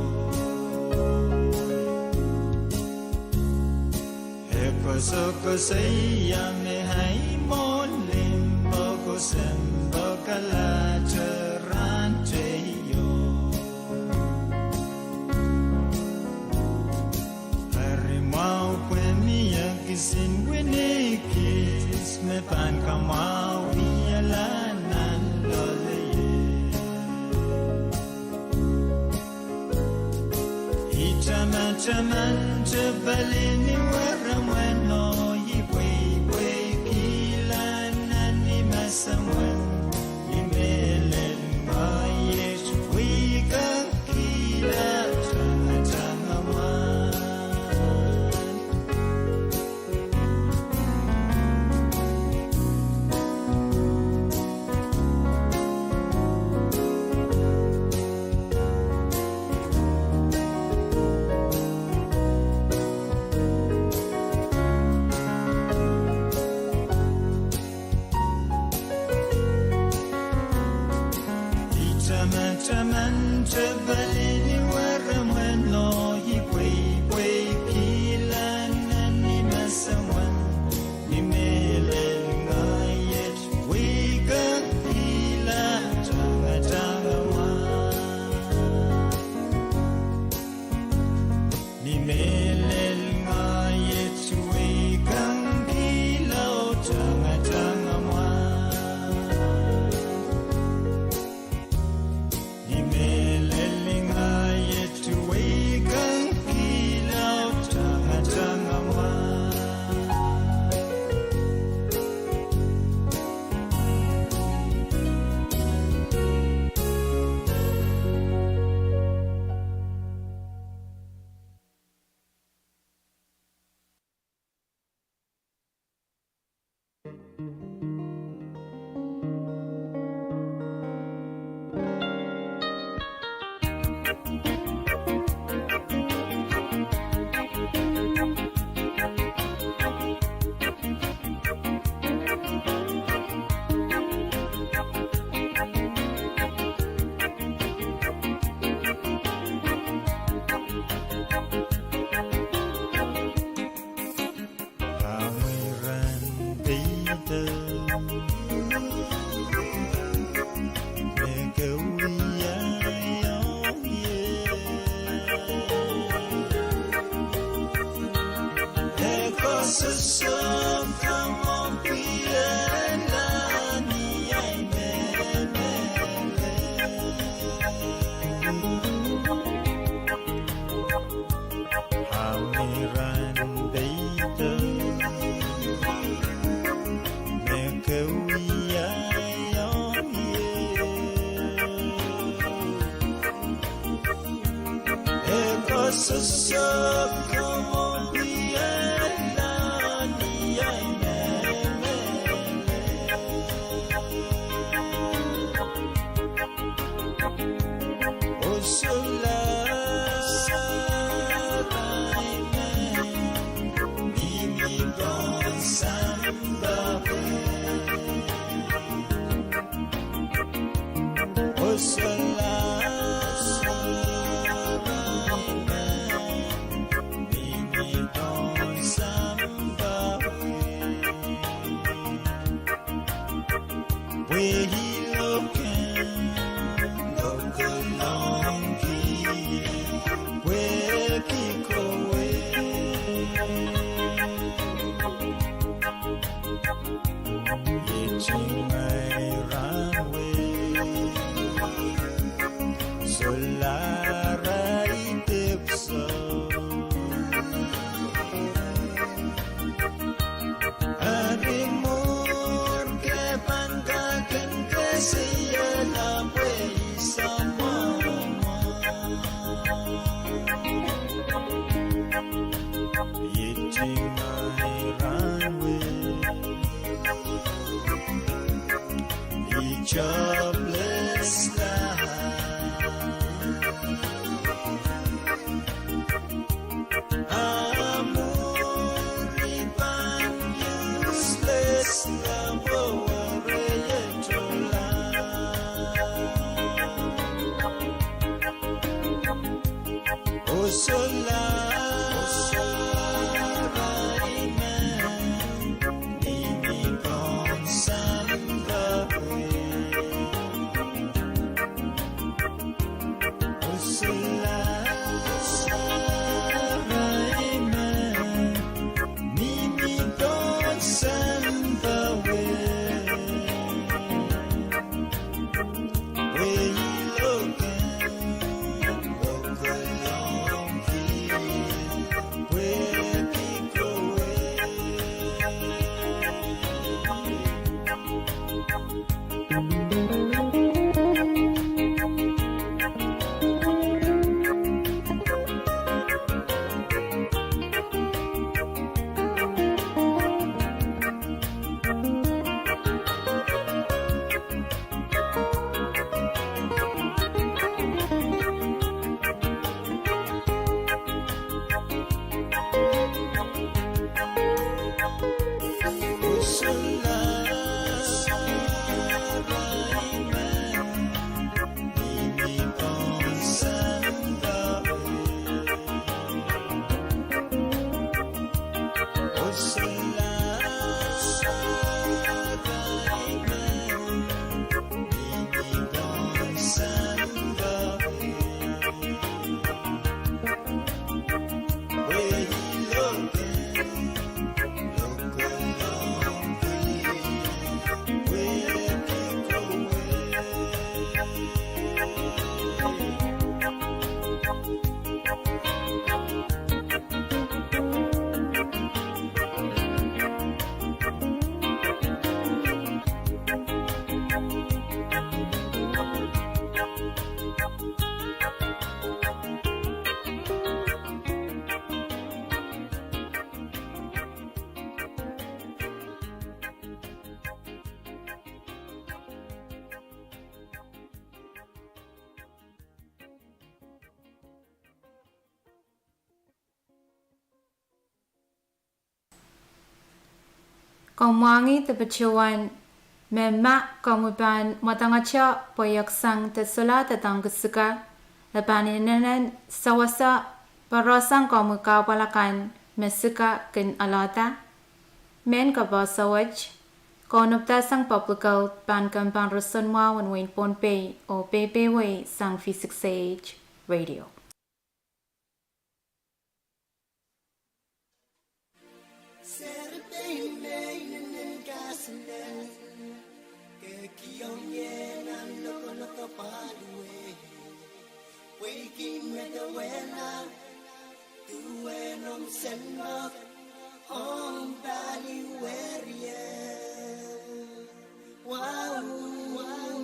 E koasokoasoia me ahi mwohn limpoak oh sempwal kalahte rahn teio. Eri mwahu pwe mie kisin wini kis me pahn kamwahwihala nan loalei. I tamataman te palien weramweno, I pweipweikihla nan I mesemweno, ni mehlel ngehi iet weikengkihla tangatang mwahl. I tamataman te palien weramweno, I pweipweikihla nan I mesemweno, ni mehlel ngehi iet weikengkihla tangatang mwahl. Ni mehlel ngehi iet weikengkihla tangatang mwahl. Ni mehlel ngehi iet weikengkihla tangatang mwahl. Amwi ren peida me ke wia ie. E koasoso kamwomw pwihn nan ni ei mehlel. Amwi ren peida me ke wia ie. E koasoso kamwomw Jobless life. A mwuri pahn useless, la waware iet oh la. Osola, osola, rahnwet, mihmi pohn sampah wet. Osola, osola, rahnwet, mihmi pohn sampah wet. Komw mwahngih de patohwan me ma komwi pahn mwadangete pwe I sang de solahr doadoahngki sika, e pahn inenen sewese poarohsang komwi kahpwal akan me sika kin alehda. Mehn kapehse wet, kaunopdahsang Public Health pahn kempoak roson mwahu en wehin Pohnpei oh peipeiewe sang V six A H Radio. Serepein me inenen kaselel, ke kihong ie nan lokolok paliwe. Pwehki me de wehla duwen omw sendok, omw paliwe rie. Wow, wow.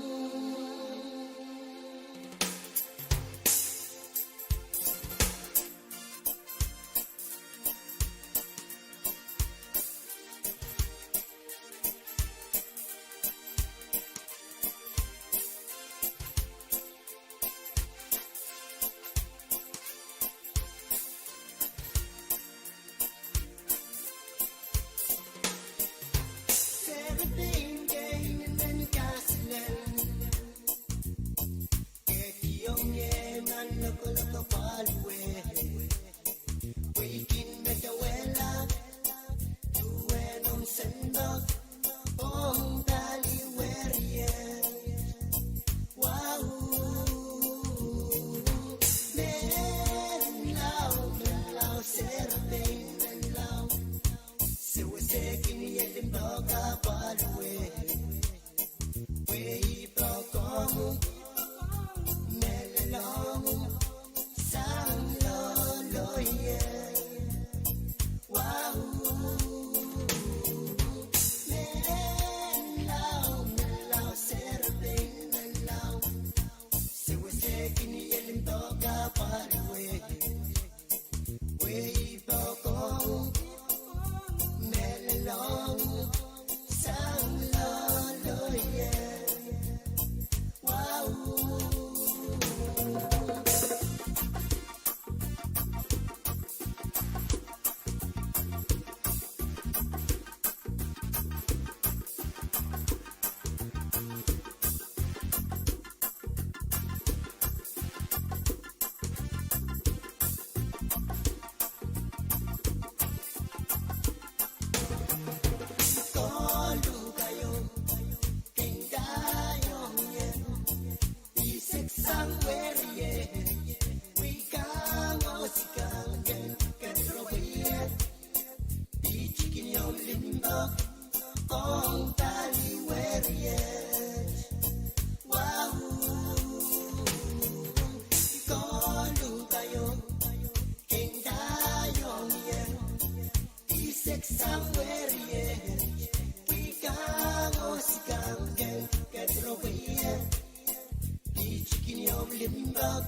Pitikin ieu limpoak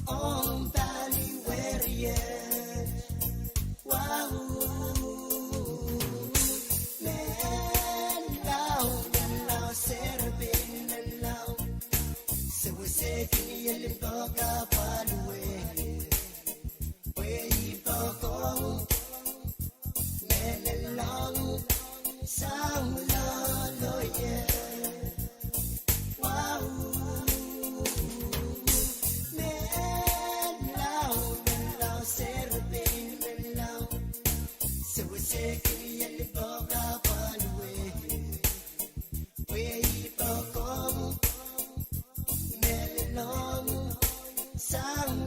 ong pali weriet. Wau, menlau, menlau, serepein menlau. Sewesehkin ie limpoak apwal weriet. Pwe I poakohng, mehlel ong, sang loaloie. Wau, menlau, menlau, serepein menlau. Sewesehkin ie limpoak apwal weriet. Pwe I poakohng, mehlel ong, sang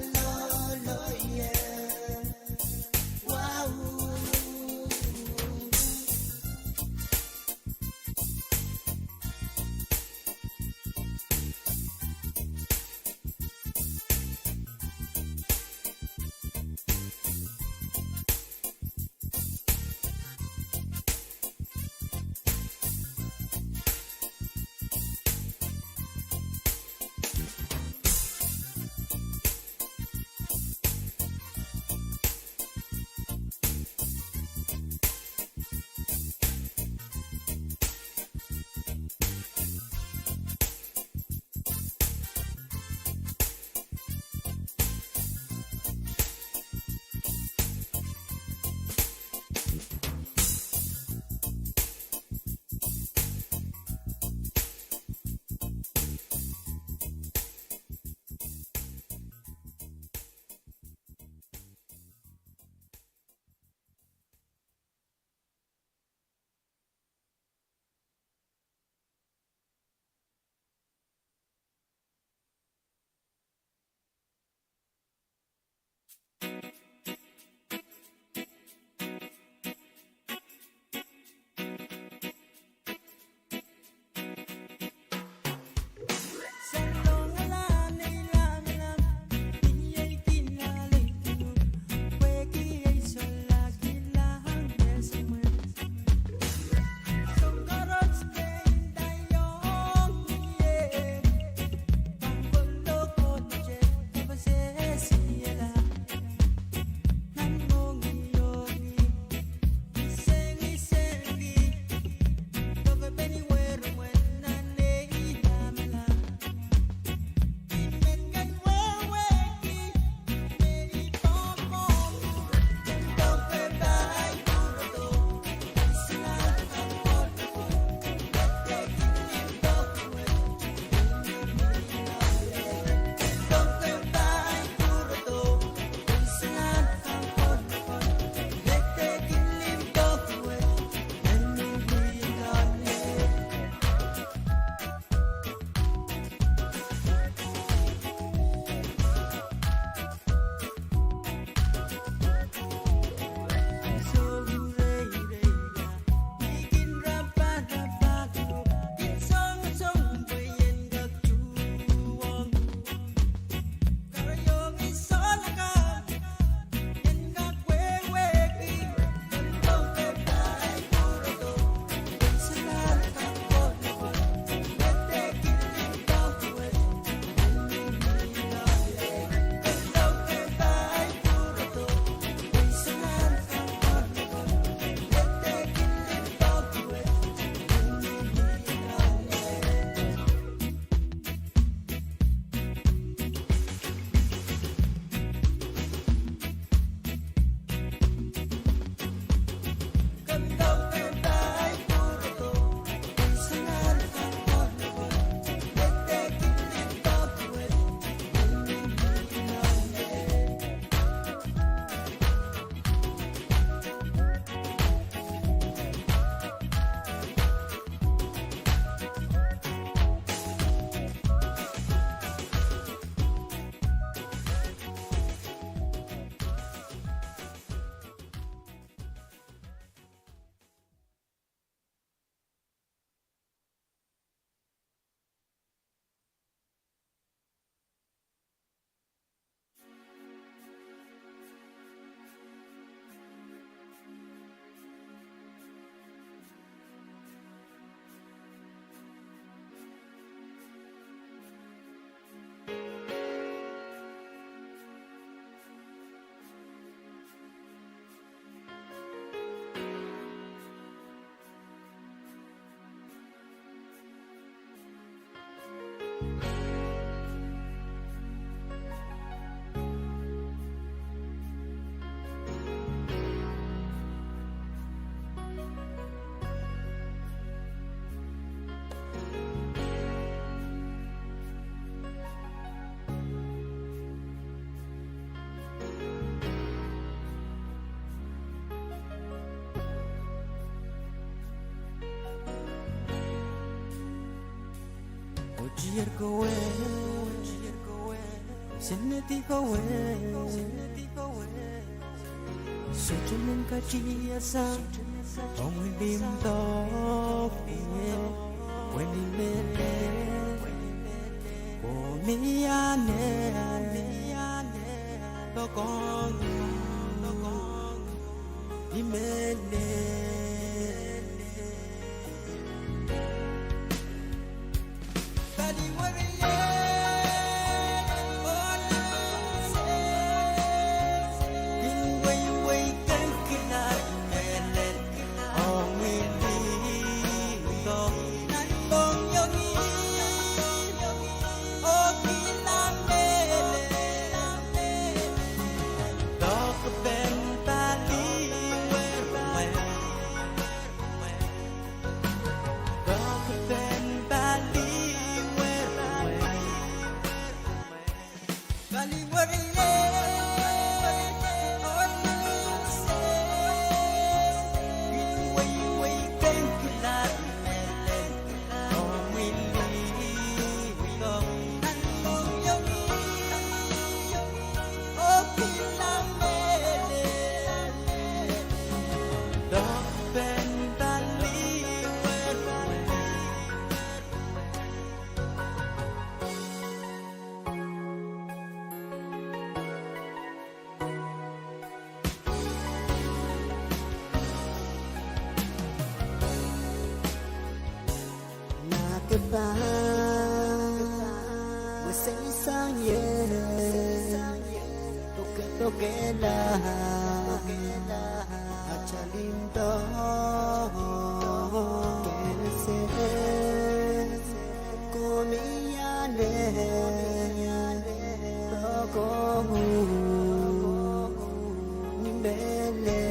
Tier kowe, Senedi kowe, sohte men katiasang, ong limpoak, pwe ni mehlel, oh ni anahne, pokong, ni mehlel. Nakba, wesei sang ie, pokepokehla, atail limpoak, kese, komwi anahne, pokong, ni mehlel.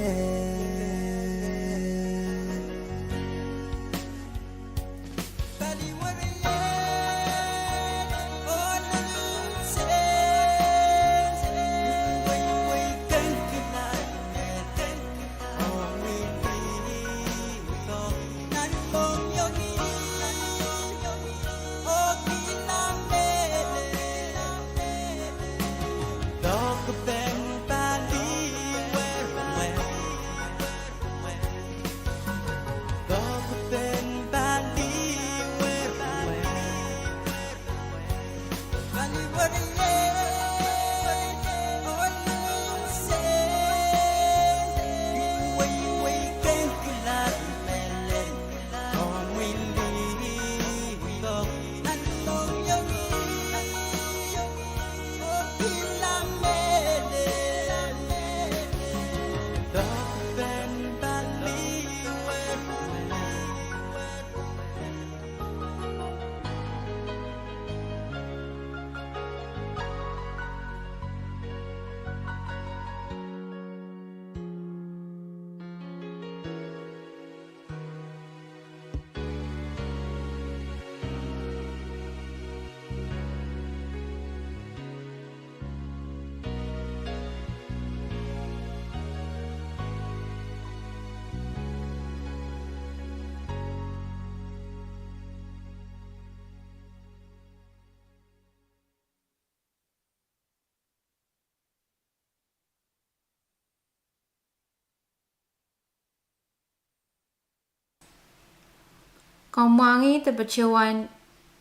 Kamwangih de patohwan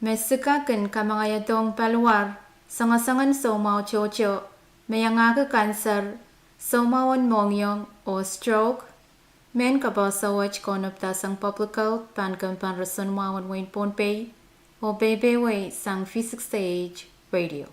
me siga kin kamangaiadohng paliwar sangasangan soumwahu tohto me iangahki kanser, soumwahu en mohngiong oh stroke. Mehn kapehse wet konopdasang Public Health pahn kempen roson mwahu en wehin Pohnpei oh peipewehi sang V six A H Radio.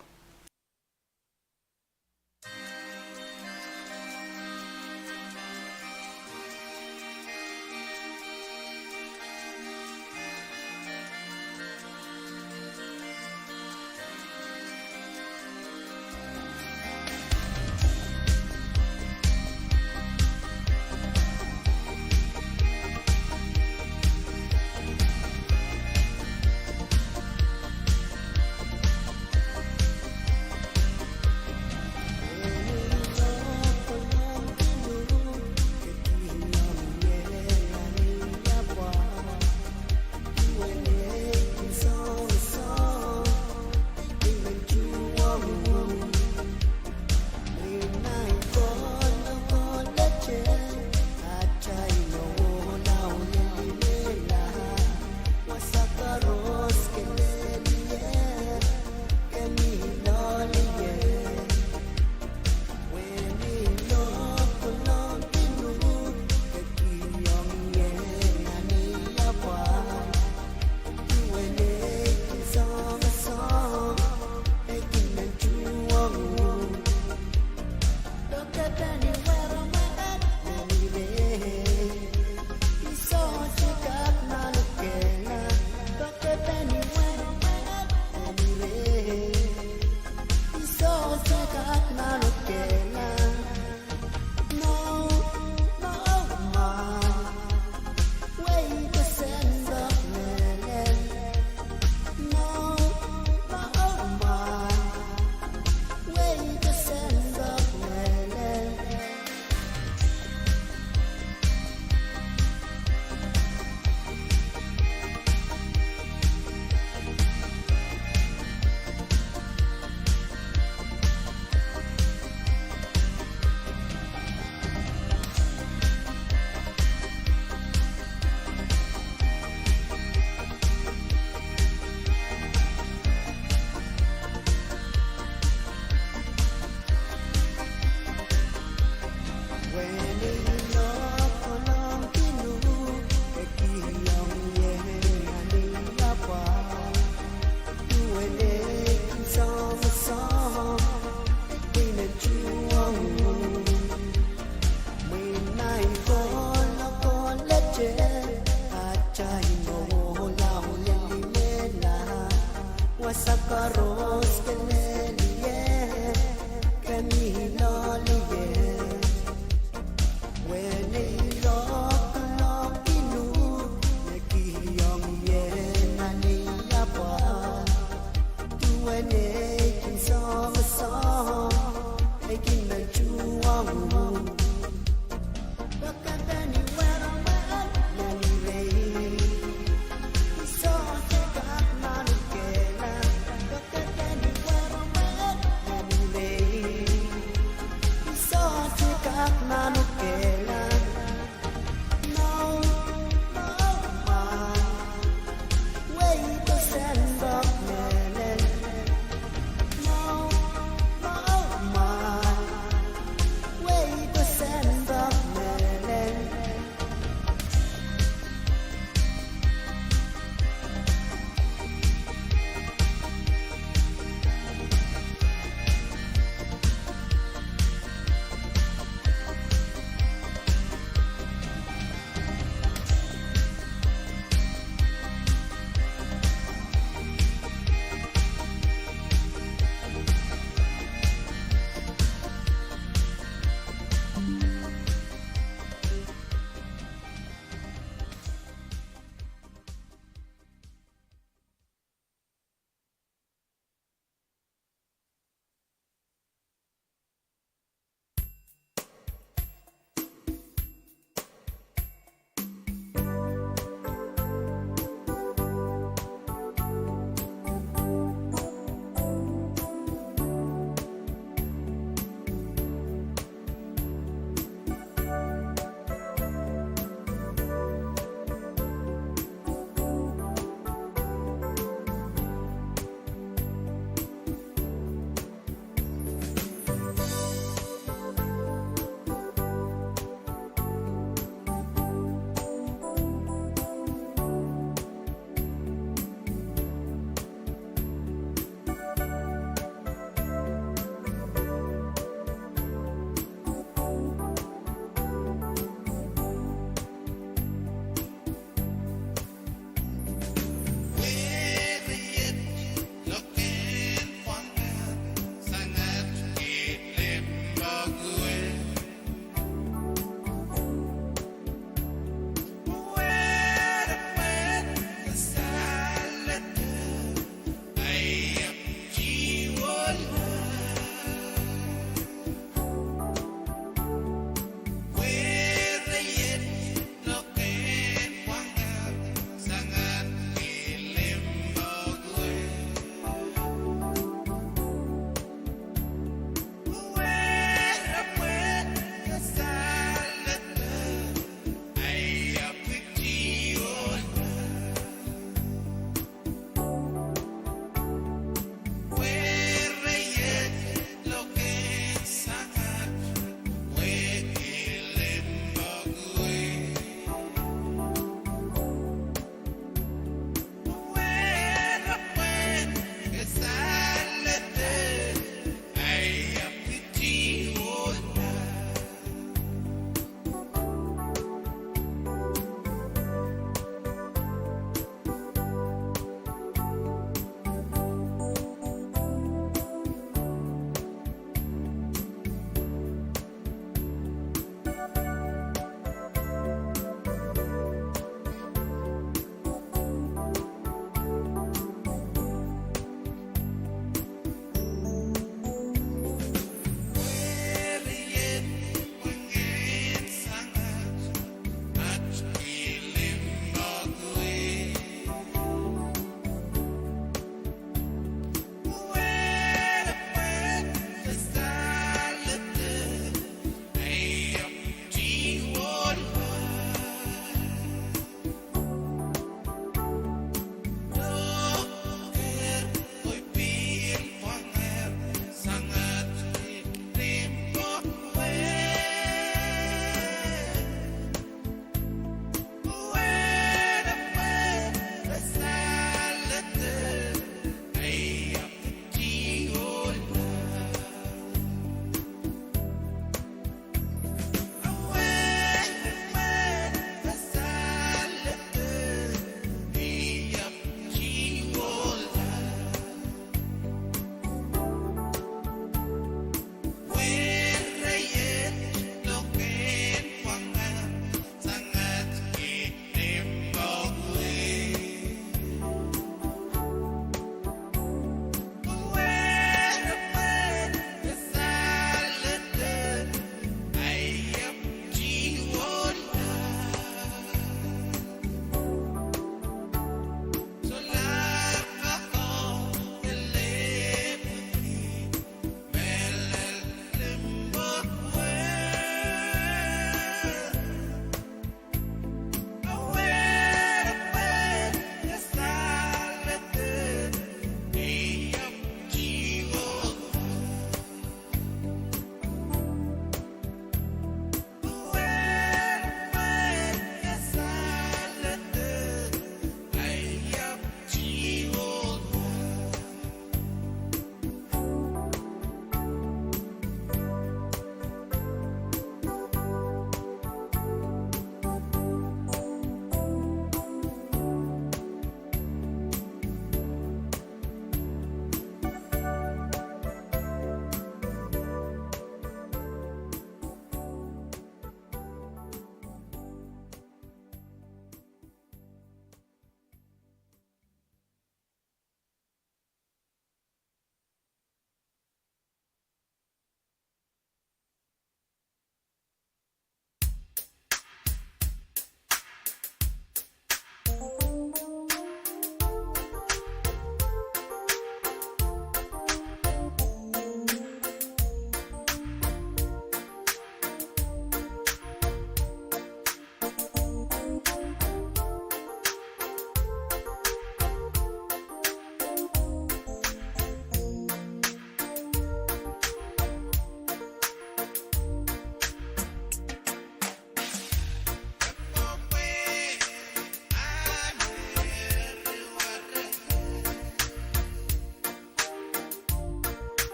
Sakaros kelehlie, kemih loalehie. Wenei lokolok inu, me kihong ie nan ei apwal. Duwen ei kin soangosoang, ei kin men tuhwong uhk.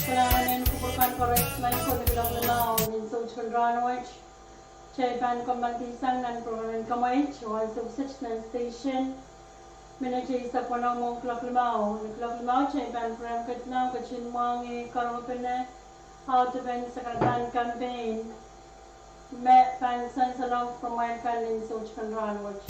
Kalahngan en kupwur kan koaros, maing ko, ni kuloak limau nin soutik en rahn wet. Kitail pahn komoaldi sang nan program en Kamweit, oh ansou kiset nan station. Minit eisek weneu mwohn kuloak limau. Ni kuloak limau kitail pahn program ketilong ketin mwahngih karonge pene audepen sakaradahn campaign me pahn sansal ong kumwail kan nin soutik en rahn wet.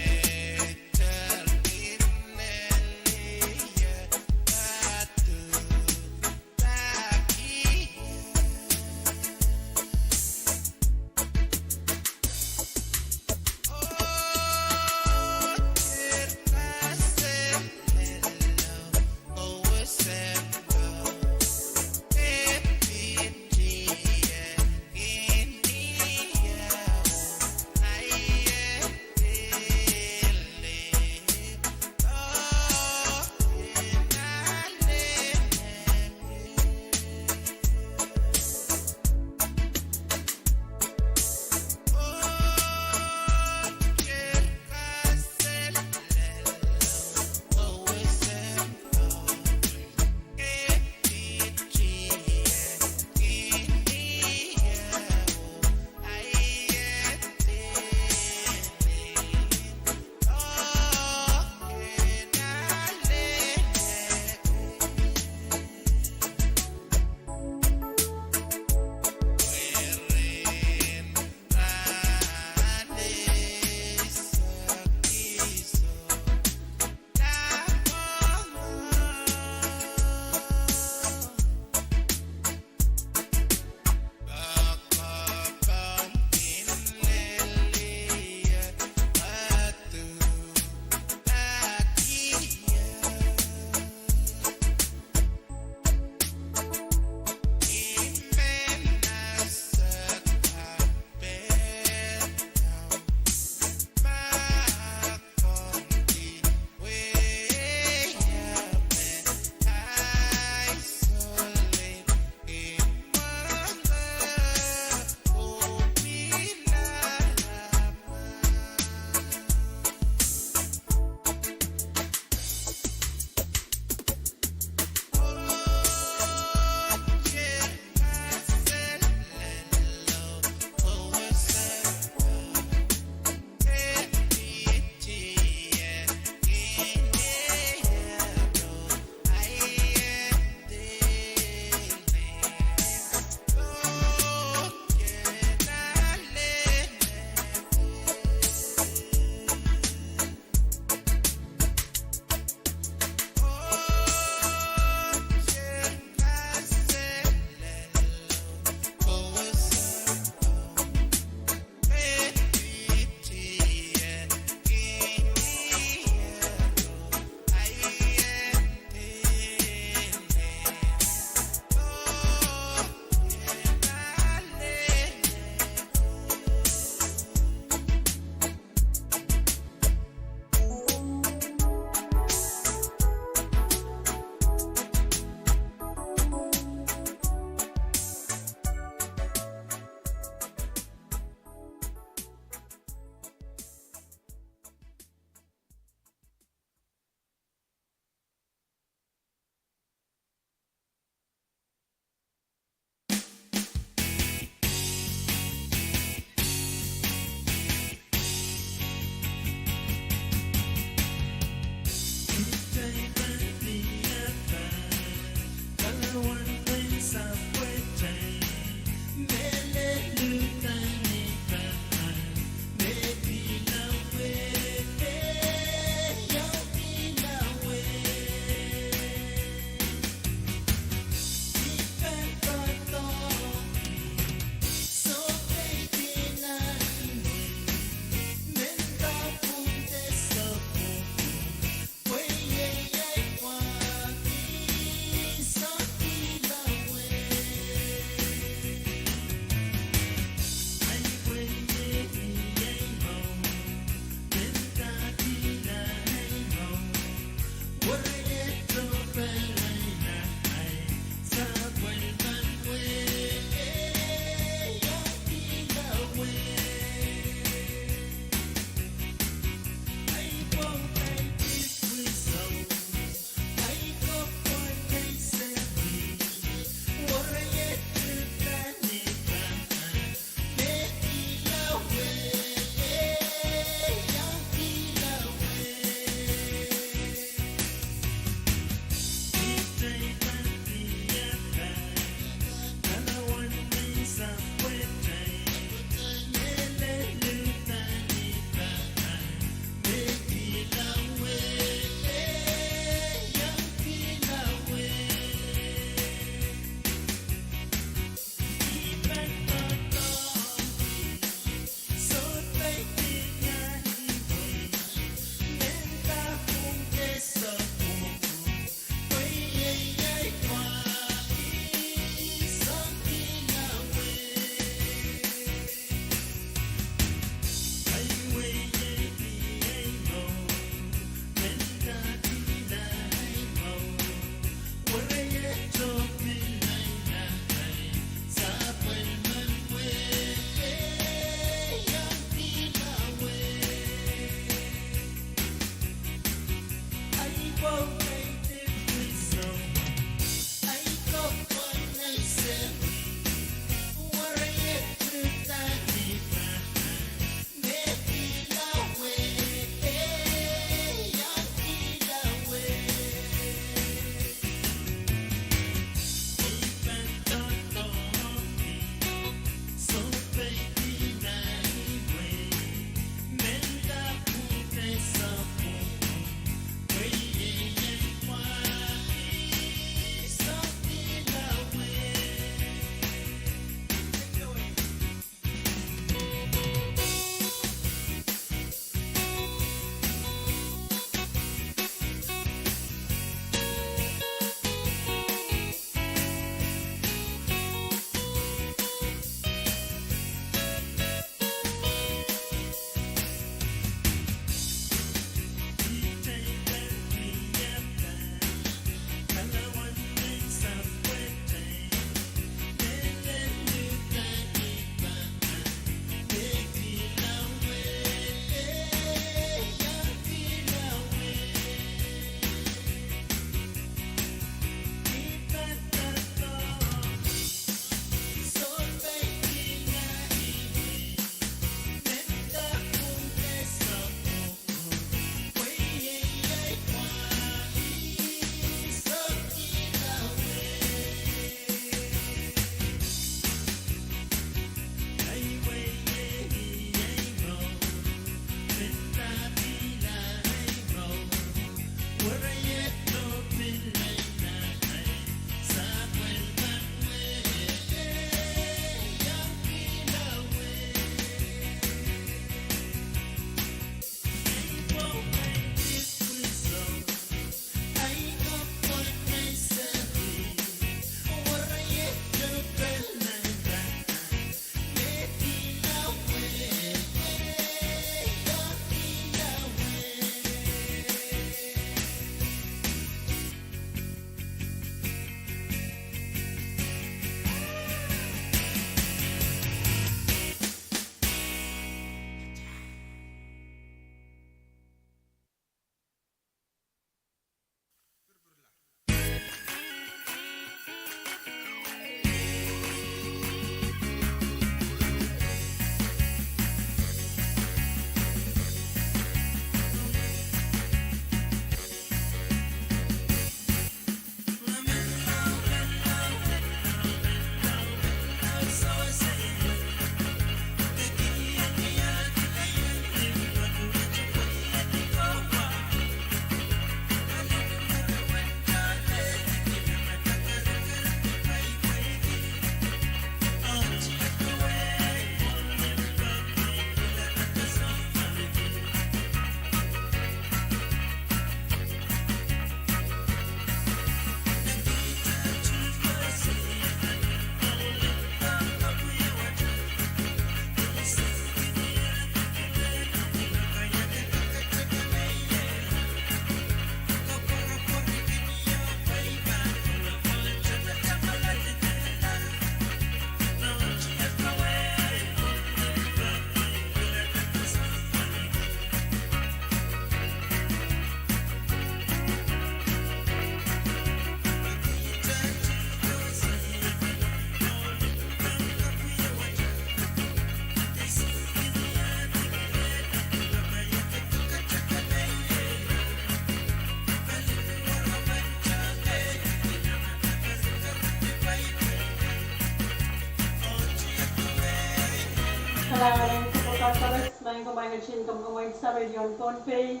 Komwi ketin kamwekid sapwellimen Pohnpei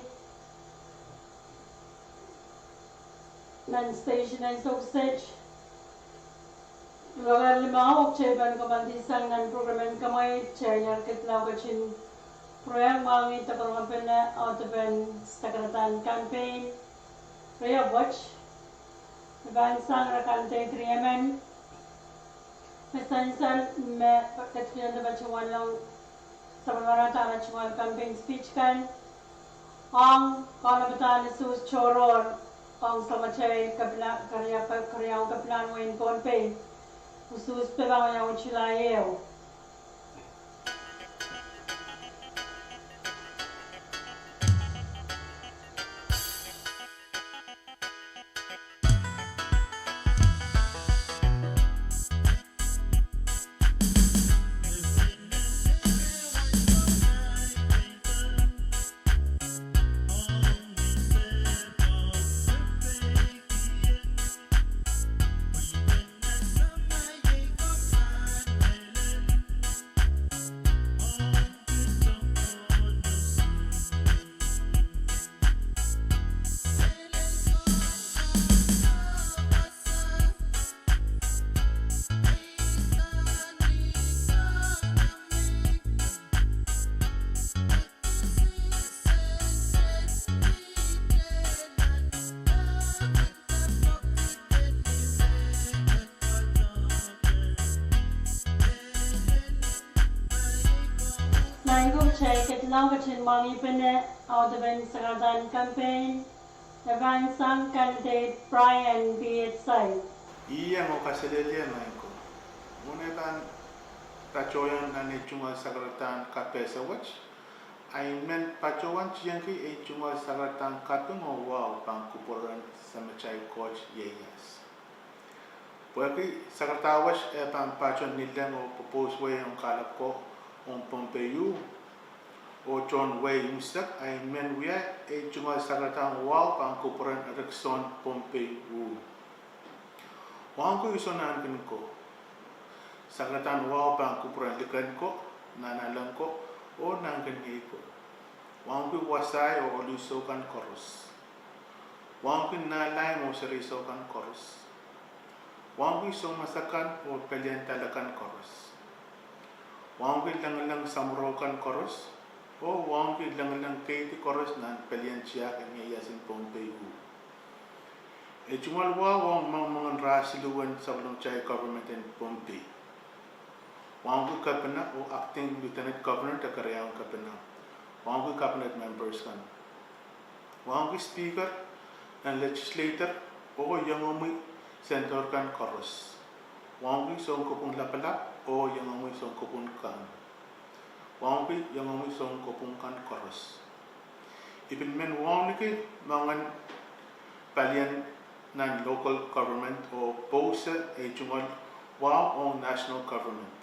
nan station en Sohk State. Lokaia limau, kitail pahn kamwadisang nan program en kamwaid, kitail ketin lao ketin pwurehng mwahngih doaropwe en audepen sakaradahn campaign. Riei wet, me pahn sang ira candidate riemen. Me sansal me ketikihong de patohwan long sapwellimarail tungoal campaign speech kan, ong kaunopada en usuhs tohrohr ong sapwellimatail kepina, keriau, keriaun kepinahn wehin Pohnpei, usuhs pepahng ieu July ehu. Nan kitail ketin lao ketin mwahngihpene audepen sakaradahn campaign, e pahn sang candidate Brian P. Etsai. Ih, me kaselehlie Michael. Mwohn ei pahn patohwan nan ei tungoal sakaradahn kapehse wet, I men patohwan tiengki ei tungoal sakaradahn kaping oh wahu pahn kupwuren Samatail Koht ieias. Pwehki sakaradahn wet e pahn patohwan nileng oh pwopwoud wehi ong kahlap ko ong Pohnpei uh, oh tohn wehi unsek, I men wia ei tungoal sakaradahn wahu pahn kupwuren Erickson Pohnpei uh. Wahu ki unsek nahnken ko. Sakaradahn wahu pahn kupwuren liken ko, nahnalek ko, oh nahnken iei ko. Wahu ki wasahi oh olisou kan koaros. Wahu ki nahlaim oh sereisou kan koaros. Wahu ki soumas akan oh pelien dahla kan koaros. Wahu ki lengileng samworo kan koaros, oh wahu ki lengileng keidi koaros nan pelien tiahk en ieias en Pohnpei uh. Ei tungoal wahu ong mongemongen rah siluh en sapwellimatail government en Pohnpei. Wahu ki kepina oh acting lieutenant governor de keriaun kepina. Wahu ki cabinet members kan. Wahu ki speaker en legislature oh iengomwi senator kan koaros. Wahu ki sounkopwung lapalap oh iengomwi sounkopwung kan. Wahu ki iengomwi sounkopwung kan koaros. I pil men wahu niki moangen palien nan local government oh pousehla ei tungoal wahu ong national government.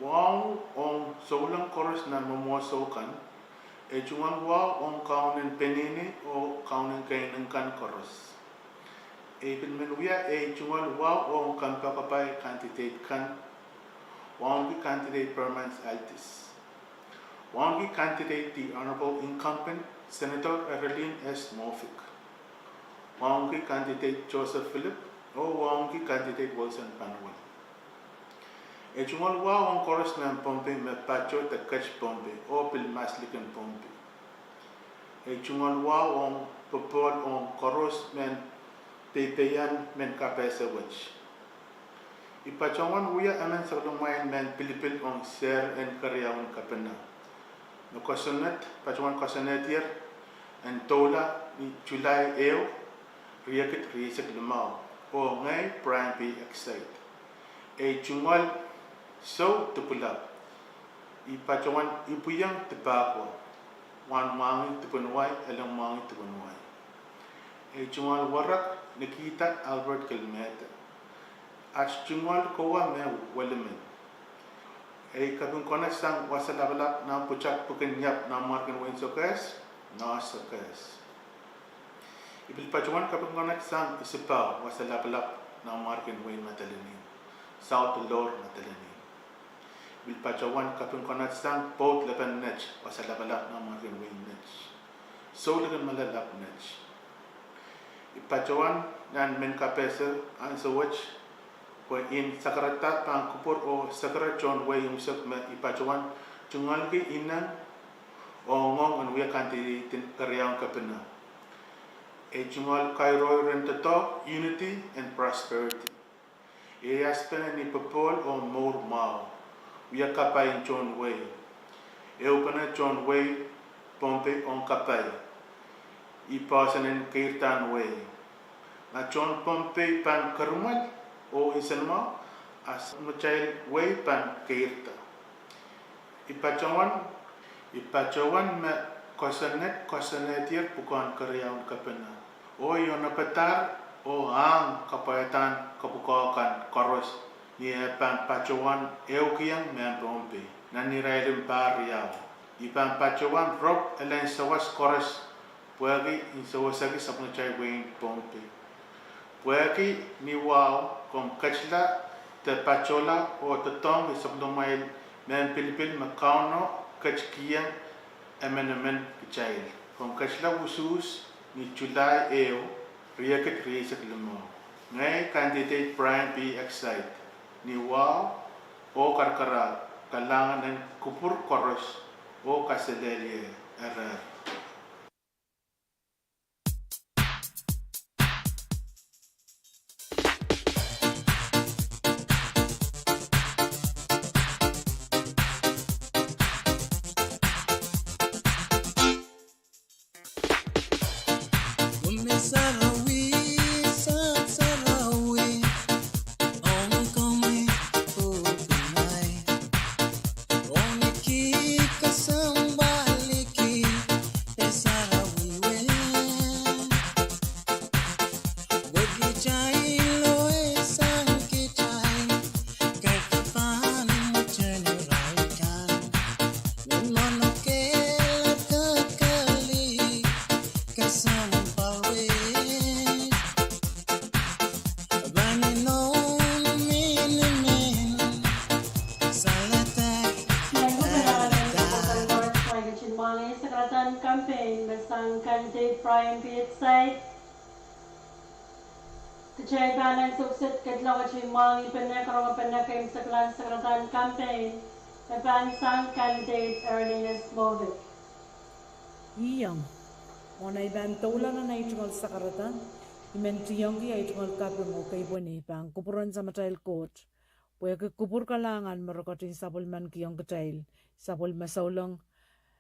Wahu ong souleng koaros nan mwomwohdiso kan. Ei tungoal wahu ong kaunen peneinei oh kaunen keinek kan koaros. I pil men wia ei tungoal wahu ong kompoakepahi candidate kan. Wahu ki candidate Permans Altis. Wahu ki candidate the Honorable Incumbent Senator Erelin S. Moffick. Wahu ki candidate Joseph Philip, oh wahu ki candidate Wilson Panuel. Ei tungoal wahu ong koaros nan Pohnpei me patoh de ket Pohnpei oh pil mas likin Pohnpei. Ei tungoal wahu ong popohl ong koaros men peipeian mehn kapehse wet. I patohwan wia emen sapwellimamwail mehn pilipil ong sehr en keriaun kepina. Me kosonned, patohwan kosonnedier en doula ni July ehu, riekid rieisek limau, oh ngehi Brian P. Etsai. Ei tungoal sou dipwilap. I patohwan ipwiong dipahkwa, wahn mwahngih dipwen wai, elen mwahngih dipwen wai. Ei tungoal werek Nikita Albert Kilmehte. At tungoal kowa me Welimen. Ei kaping konehng sang wasa lapalap nan pwutak pwukin iap nan mwarkin wehin Sokehs, North Sokehs. I pil patohwan kaping konehng sang isipahu wasa lapalap nan mwarkin wehin Madolenihmw, South Lower Madolenihmw. pil patohwan kaping konehsang pwoud lepin net, wasa lapalap nan mwarkien wehin net. Souleng en malap net. I patohwan nan mehn kapehse ansou wet, pwe I en sakarada pahn kupwur oh sekere tohn wehi unsek me I patohwan tungoalki ineng oh ngoang en wia kandideidin keriaun kepina. I tungoal kairoiren doadoahk, unity and prosperity. I aspene ni popohl oh mour mwahu, wia kapai en tohn wehi. Ehupene tohn wehi Pohnpei ong kapai. I poahsoan en keirda wehi. Ma tohn Pohnpei pahn kerimwal oh nsenamwahu, a samatail wehi pahn keirda. I patohwan, I patohwan me koasoanehdi, koasoanehdier pwukoahn keriaun kepina. Oh I onopadahr oh ahng kapwaiadahn kapwukoa kan koaros ni eh pahn patohwan ehukihong mehn Pohnpei. Nan irail en pahr riau, I pahn patohwan rop elen sawas koaros pwehki I en sewesehki sapwellimatail wehin Pohnpei. Pwehki ni wahu komw ketila de patohla oh doadoahngki sapwellimamwail mehn pilipil me Kauno ketikihong emenemen kitail. Komw ketila usuhs ni Sulai ehu, riekid rieisek limau. Ngehi candidate Brian P. Excite, ni wahu oh karakarahk, kalahngan en kupwur koaros oh kaselehlie erehr. Mwahngih sakarada en campaign me sang candidate Brian P. Excite. Kitail pahn ansou kiset ketlong kitail mwahngih pene, karongpene keimwseklahn sakarada en campaign me pahn sang candidate Erlina Smovic. Iang, mwohn ei pahn doula nan ei tungoal sakarada, I men tiongki ei tungoal kaping oh keipweni pahn kupwuren Samatail Koht, pwehki kupwur kalahngan me rekohdi sapwellimankihong kitail sapwellime souleng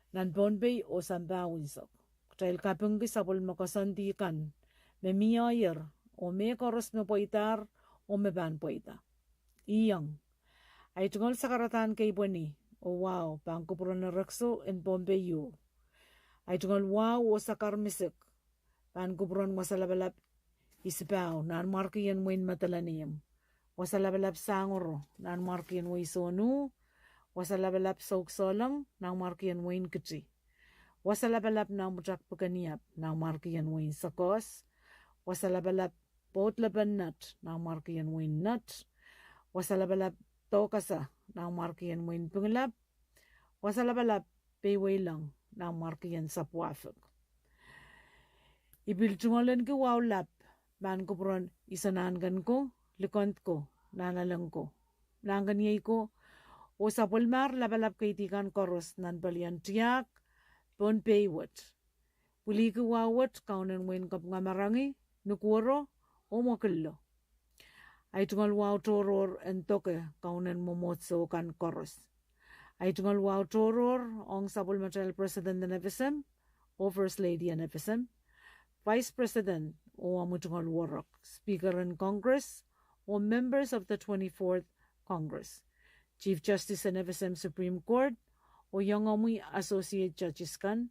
nan Pohnpei oh sampah unsek. Kitail kapingki sapwellime koasoandi kan me mie, oh mehkoaros, oh mehkoaros me pweidahr oh me pahn pweida. Iang, ei tungoal sakarada en keipweni oh wahu pahn kupwuren erekiso en Pohnpei ieu. Ei tungoal wahu oh sakar misik pahn kupwuren Wasa Lapalap Isipahu, Nanmwarkien Wein Madolenihmw, Wasa Lapalap Sangoro, Nanmwarkien Wein Sohnu, Wasa Lapalap Soukisohlong, Nanmwarkien Wein Kiti, Wasa Lapalap Nan Pwutak Pikeniap, Nanmwarkien Wein Sekos, Wasa Lapalap Pwoudlepen Nat, Nanmwarkien Wein Nat, Wasa Lapalap Doukasa, Nanmwarkien Wein Pingelap, Wasa Lapalap Peiweilong, Nanmwarkien Sapwuahfik. I pil tungoalenki wahu lap pahn kupwuren Iso Nahnken ko, Likend ko, Nahnalek ko, Nahnkeniei ko, oh sapwellimahr lapalap keidi kan koaros nan pelien tiahk Pohnpei wet. Pwiliki wahu wet Kaunen Wein Kapwungamarangi, Nukuoro, oh Mwokillo. Ei tungoal wahu tohrohr en doke Kaunen mwomwohdiso kan koaros. Ei tungoal wahu tohrohr ong sapwellimatail President en FSM oh First Lady en FSM, Vice President oh omwi tungoal worok, Speaker en Congress oh members of the twenty-fourth Congress, Chief Justice en FSM Supreme Court oh iengomwi Associate Judges kan.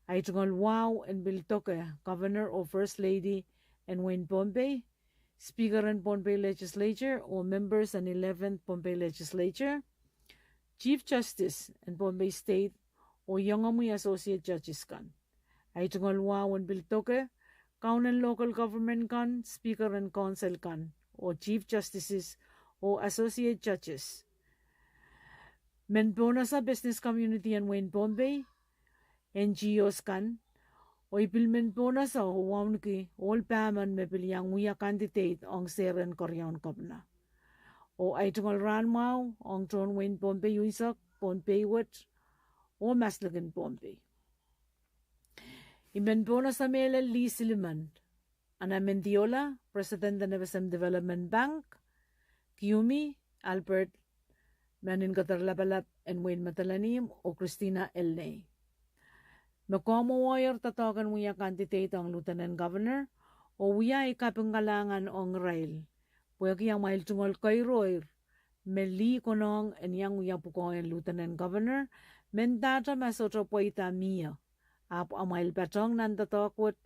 Ei tungoal wahu en pil doke Governor oh First Lady en Wein Pohnpei, Speaker en Pohnpei Legislature oh members en eleventh Pohnpei Legislature, Chief Justice en Pohnpei State oh iengomwi Associate Judges kan. Ei tungoal wahu en pil doke Kaunen Local Government kan, Speaker en Council kan, oh Chief Justices oh Associate Judges, Men pohnese business community en wehin Pohnpei, N G Os kan, oh I pil men pohnese oh wauneki ohl pahmen me pil iang wia candidate ong sehr en keriaun kepina. Oh ahi tungoal rahn mwahu ong tohn wehin Pohnpei unsek, Pohnpei wet, oh mas likin Pohnpei. I men pohnese mehlel lih silimen: Anna Mendiola, President en F S M Development Bank, Kiumi Albert, Menin Keder Lapalap en wehin Madolenihmw, oh Christina Elnei, me komwoweier doadoahk en wia candidate ong Lieutenant Governor, oh wia ahi kaping kalahngan ong irail pwehki amwail tungoal keiroir me lih konehng en iang wia pwukoa en Lieutenant Governor, mendahte ma sohte pweida mie, ahpw amwail patohng nan doadoahk wet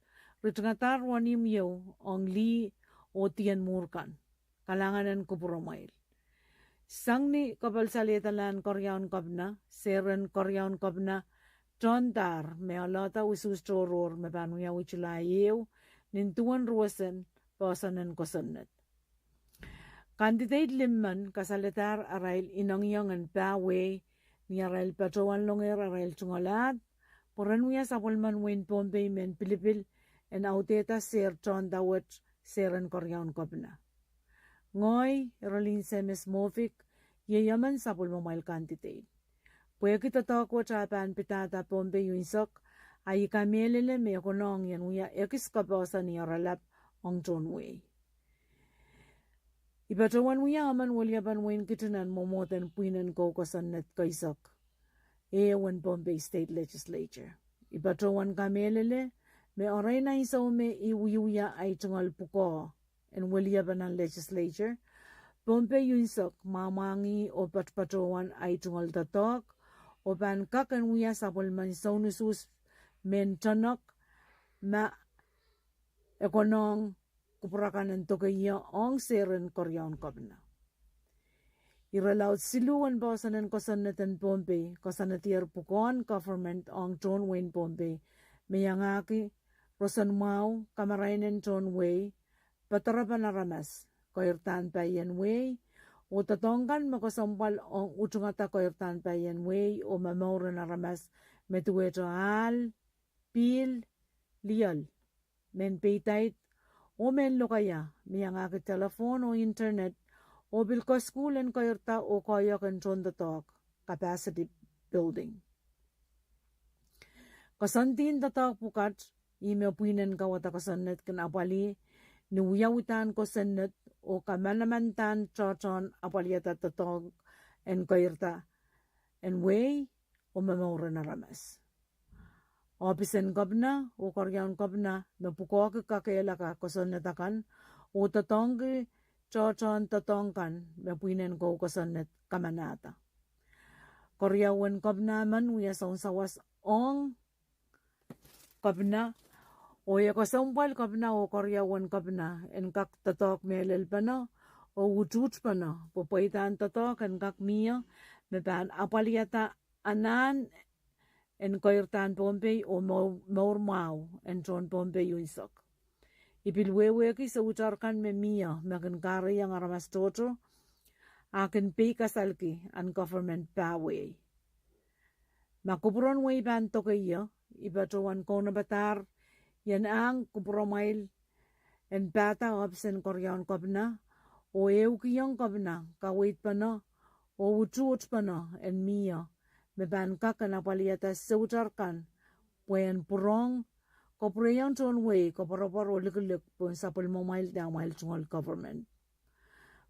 ritingadahr wenihmw ieu ong lih oh dien mwuhr kan. Kalahngan en kupwuromwail. Sang ni kapalisalehdahlahn keriaun kepina, sehr en keriaun kepina tohndahr me alohda usuhs tohrohr me pahn wiawi July ehu, nin duwen ruwesen poahsoan en kosonned. Candidate limmen kasalehdahr arail inengieng en pah wehi ni arail patohwan longehr arail tungoal ahd, pwe ren wia sapwellimen wehin Pohnpei mehn pilipil en audehda sehr tohnda wet, sehr en keriaun kepina. Ngehi, Eralyn Semes Mofik, iei emen sapwellimamwail candidate. Pwehki doadoahk wet ah pahn pidada Pohnpei unsek, ahi kamehlele me e konehng en wia ekis kapohsani oaralap ong tohn wehi. I patohwan wia emen weliepen wehin Kittinon mwomwohden pwihn en kou kosonned keisek ehu en Pohnpei State Legislature. I patohwan kamehlele me erein ansou me I wiewia ahi tungoal pwukoa en weliepe nan Legislature, Pohnpei unsek mwahmwangih oh patopatohwan ahi tungoal doadoahk, oh pahn kak en wia sapwellimen sounusuhs mehn tonek ma e konehng kupwur akan en dokeie ong sehr en keriaun kepina. Irelaud siluh en poahsoan en kosonned en Pohnpei koasoanedier pwukoahn government ong tohn wehin Pohnpei, me iangahki roson mwahu, kamarain en tohn wehi, pederepen aramas, keirdahnpahi en wehi, oh doadoahk kan me kesempwal ong utungada keirdahnpahi en wehi oh momour en aramas, me duwehte ahl, pihl, lioal, mehn peidaid, oh mehn lokaia, me iangahki telephone oh internet, oh pil kasukuhl en keirda oh koahiek en tohndoadoahk, capacity building. Koasoandien doadoahk pwukat, ih me pwihn en kauwada kosonned kin apwalih ni wiawidahn kosonned oh kamanamanadahn tohtohn apwaliada doadoahk en keirda en wehi oh momour en aramas. Ohpis en kepina oh keriaun kepina me pwukoahki kakehlaka kosonned akan oh doadoahngki tohtohn doadoahk kan me pwihn en kou kosonned kamanahda. Keriaun kepina men wia sounsawas ong kepina, oh e kesempwal kepina oh keriaun kepina en kak doadoahk mehlelpene oh utuhtpene pwe pweidahn doadoahk en kak mie me pahn apwaliada anahn en keirdahn Pohnpei oh mour mwahu en tohn Pohnpei unsek. I pil wehwehki soutar kan me mie me kin kahrehiong aramas tohto, a kin peikasalki ahn government pah wehi. Ma kupwuren wehi pahn dokeie, I patohwan kaunopada ien ahng kupwuromwail en pahda ohpis en keriaun kepina oh ehukihong kepina kaweidpene oh utuhtpene en mie me pahn kak en apwaliada soutar kan pwe en pwurehng, kopwurehiong tohn wehi koapworopwor oh likilik pohn sapwellimamwail de amwail tungoal government.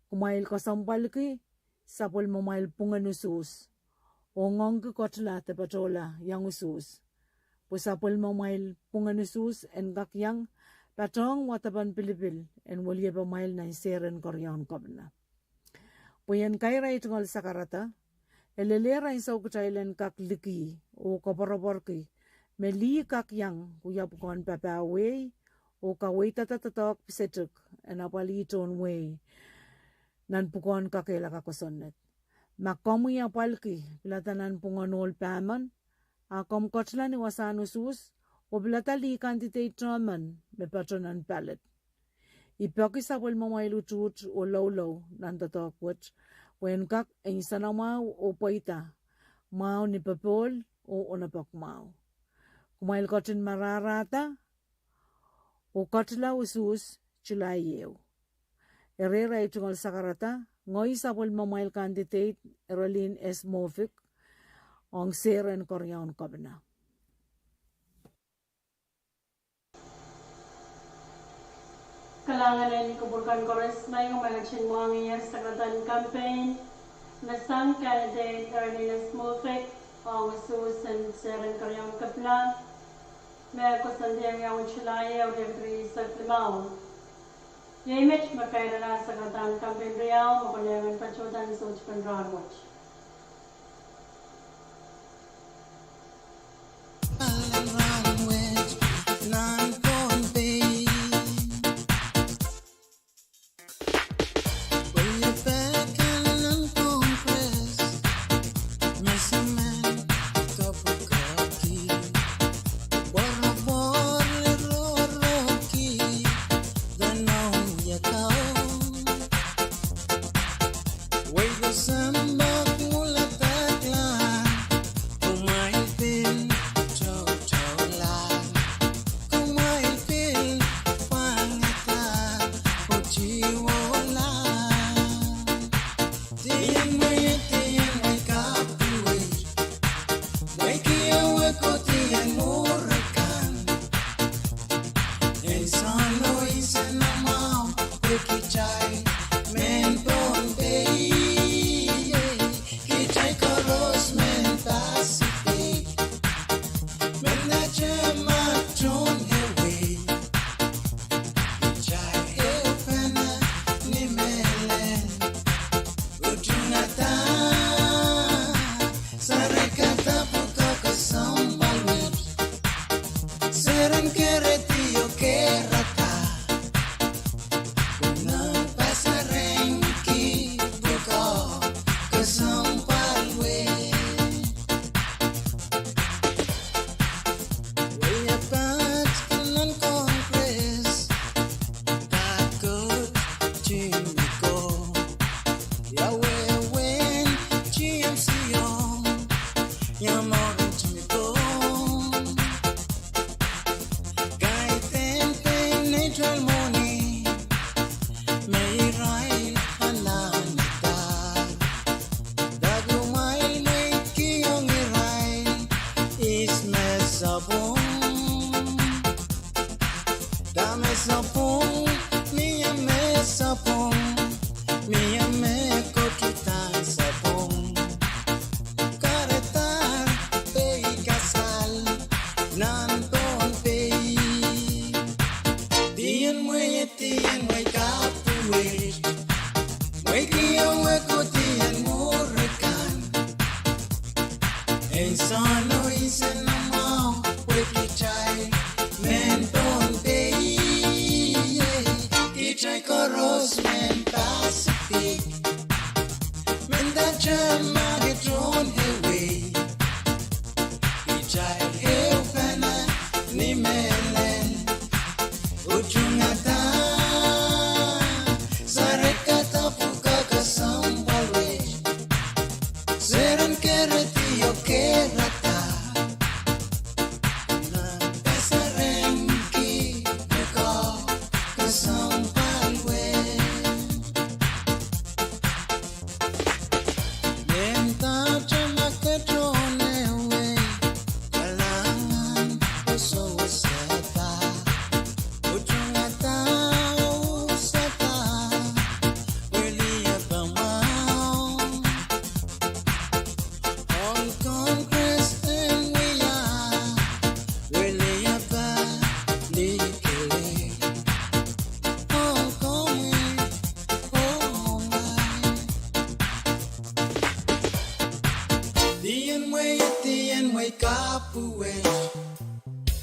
Kumwail kesempwalki sapwellimamwail pwungen usuhs oh ngoangki ketila de patohla iang usuhs, pwe sapwellimamwail pwungen usuhs en kak iang patohng wadepen pilipil en weliepamwail nan sehr en keriaun kepina. Pwe ien kairail tungoal sakarada, e lelehr ansou kitail en kak liki oh koapworopworki me lih kak iang wia pwukoahn papah wehi oh kaweidada doadoahk pisetik en apwalih tohn wehi nan pwukoahn kakehlaka kosonned. Ma komwi apwalki pilada nan pwungen ohl pahmen, a komw ketila ni wasahn usuhs oh pilada lih candidate emen me patoh nan ballot. I peki sapwellimamwail utuht oh loulou nan doadoahk wet pwe en kak en nsenamwahu oh pweida mwahu ni popohl oh onopok mwahu. Kumwail ketin mararahda oh ketila usuhs Sulai ehu. Eri ei tungoal sakarada, ngehi sapwellimamwail candidate Erolin S. Moffick, ong sehr en keriaun kepina. Kalahngan en kupwur kan koaros, ma I men ketin mwahngiher sakaradahn campaign me sang candidate Erolin S. Moffick ong usuhs en sehr en keriaun kepina, me koasoandi ong Sulai ehu riekid rieisek limau. Iei met me kairala sakaradahn campaign riau me konehng en patohda ni soutik en rahn wet.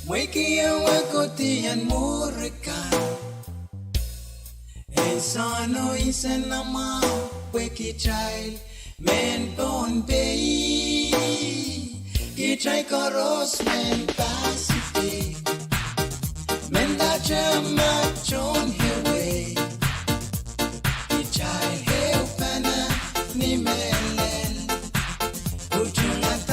Mweiki ehu kohdian mwuri kan, en sohno insenamwahu pwe kitail mehn Pohnpei, kitail koaros mehn Pacific. Mendahte ma tohn ehuehu, kitail ehupene ni mehlel. Utung a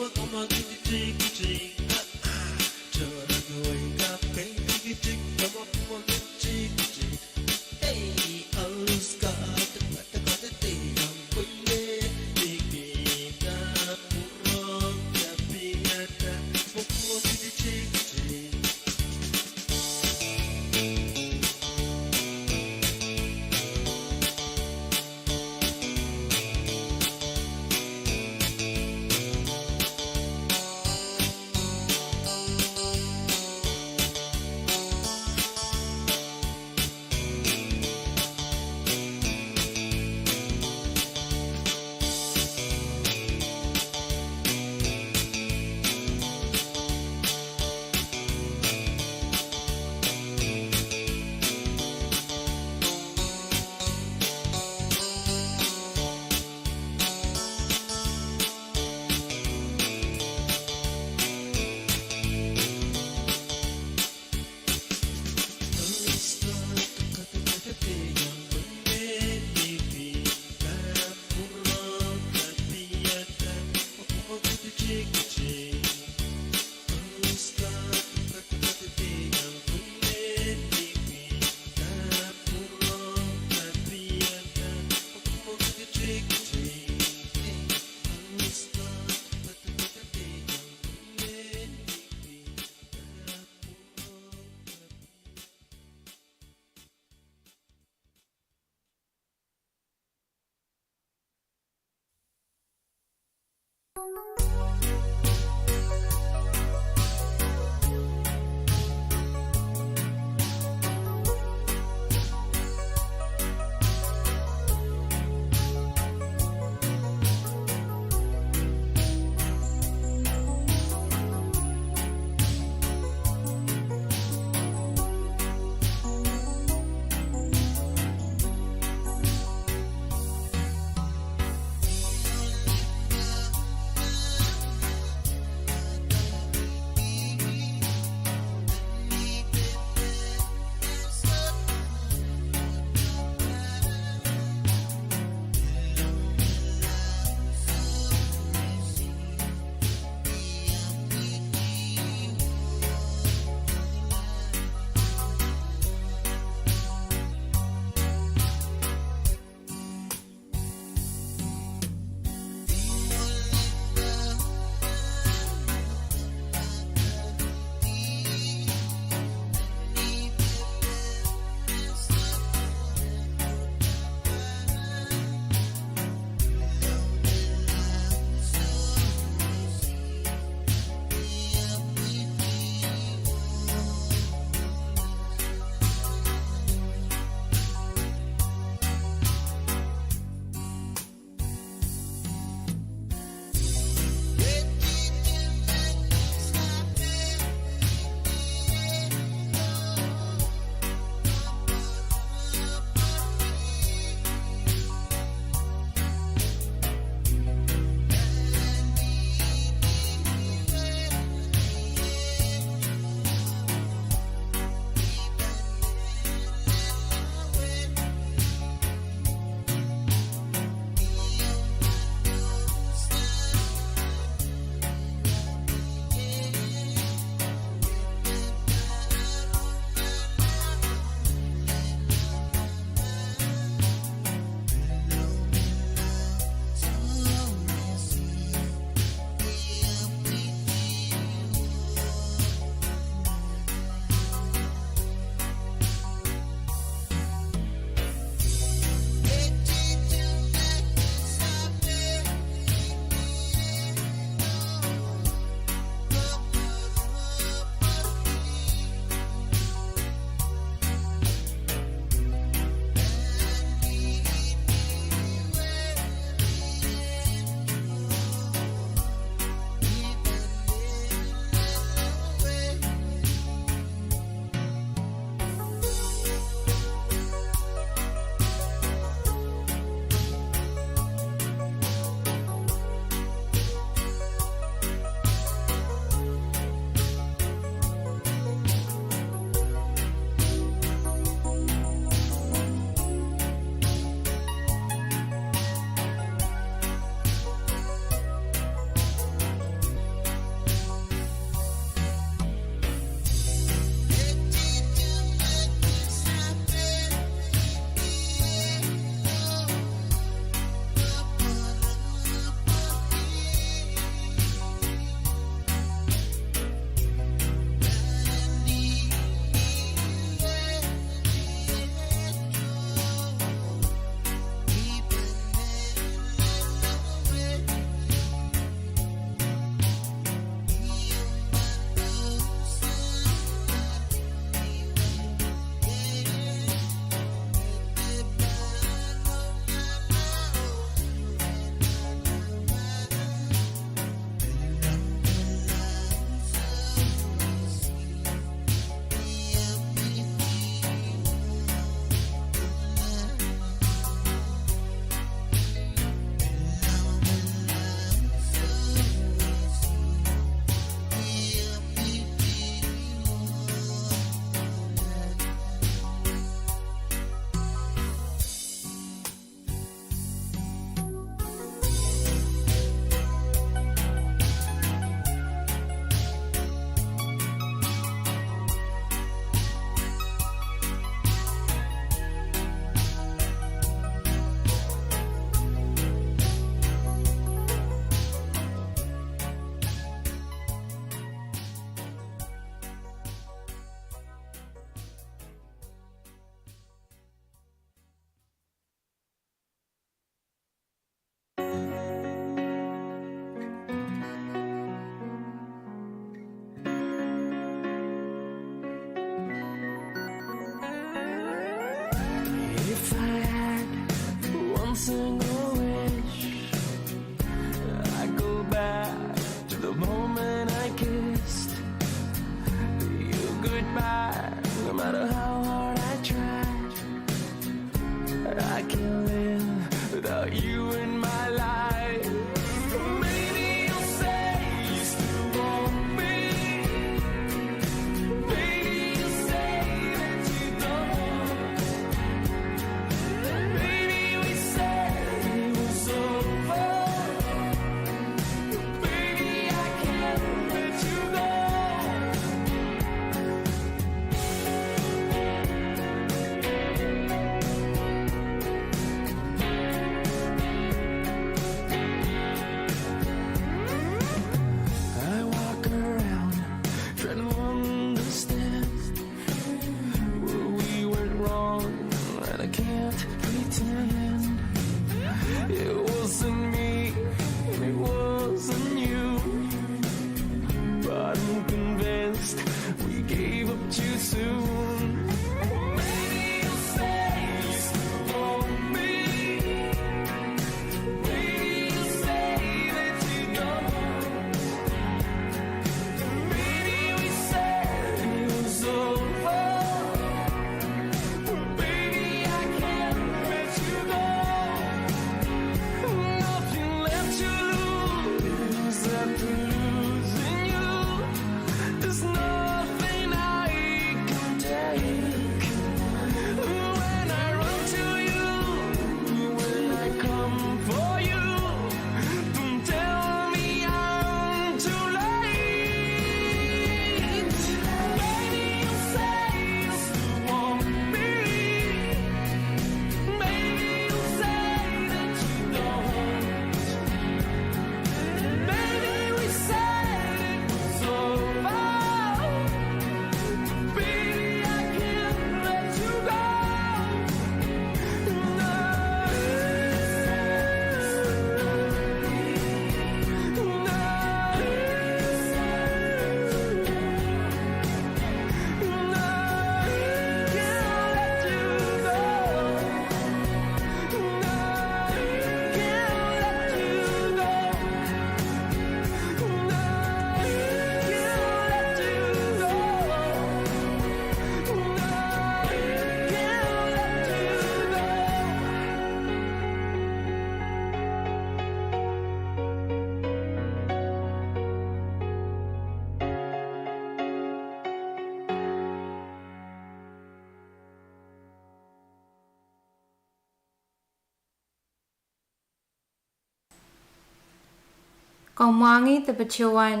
Omw mwahngih de patohwan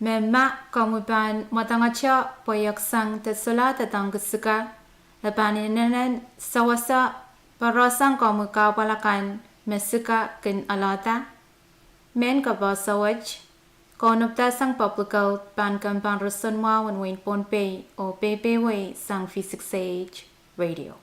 me ma komwi pahn mwadangete pweieksang de solahr doadoahngki sika, e pahn inenen sewese porousang komwi kahpwal akan me sika kin alehda. Mehn kapehse wet, kaunopdahsang Public Health pahn kempoak roson mwahu en wehin Pohnpei oh peipeiewe sang V six A H Radio.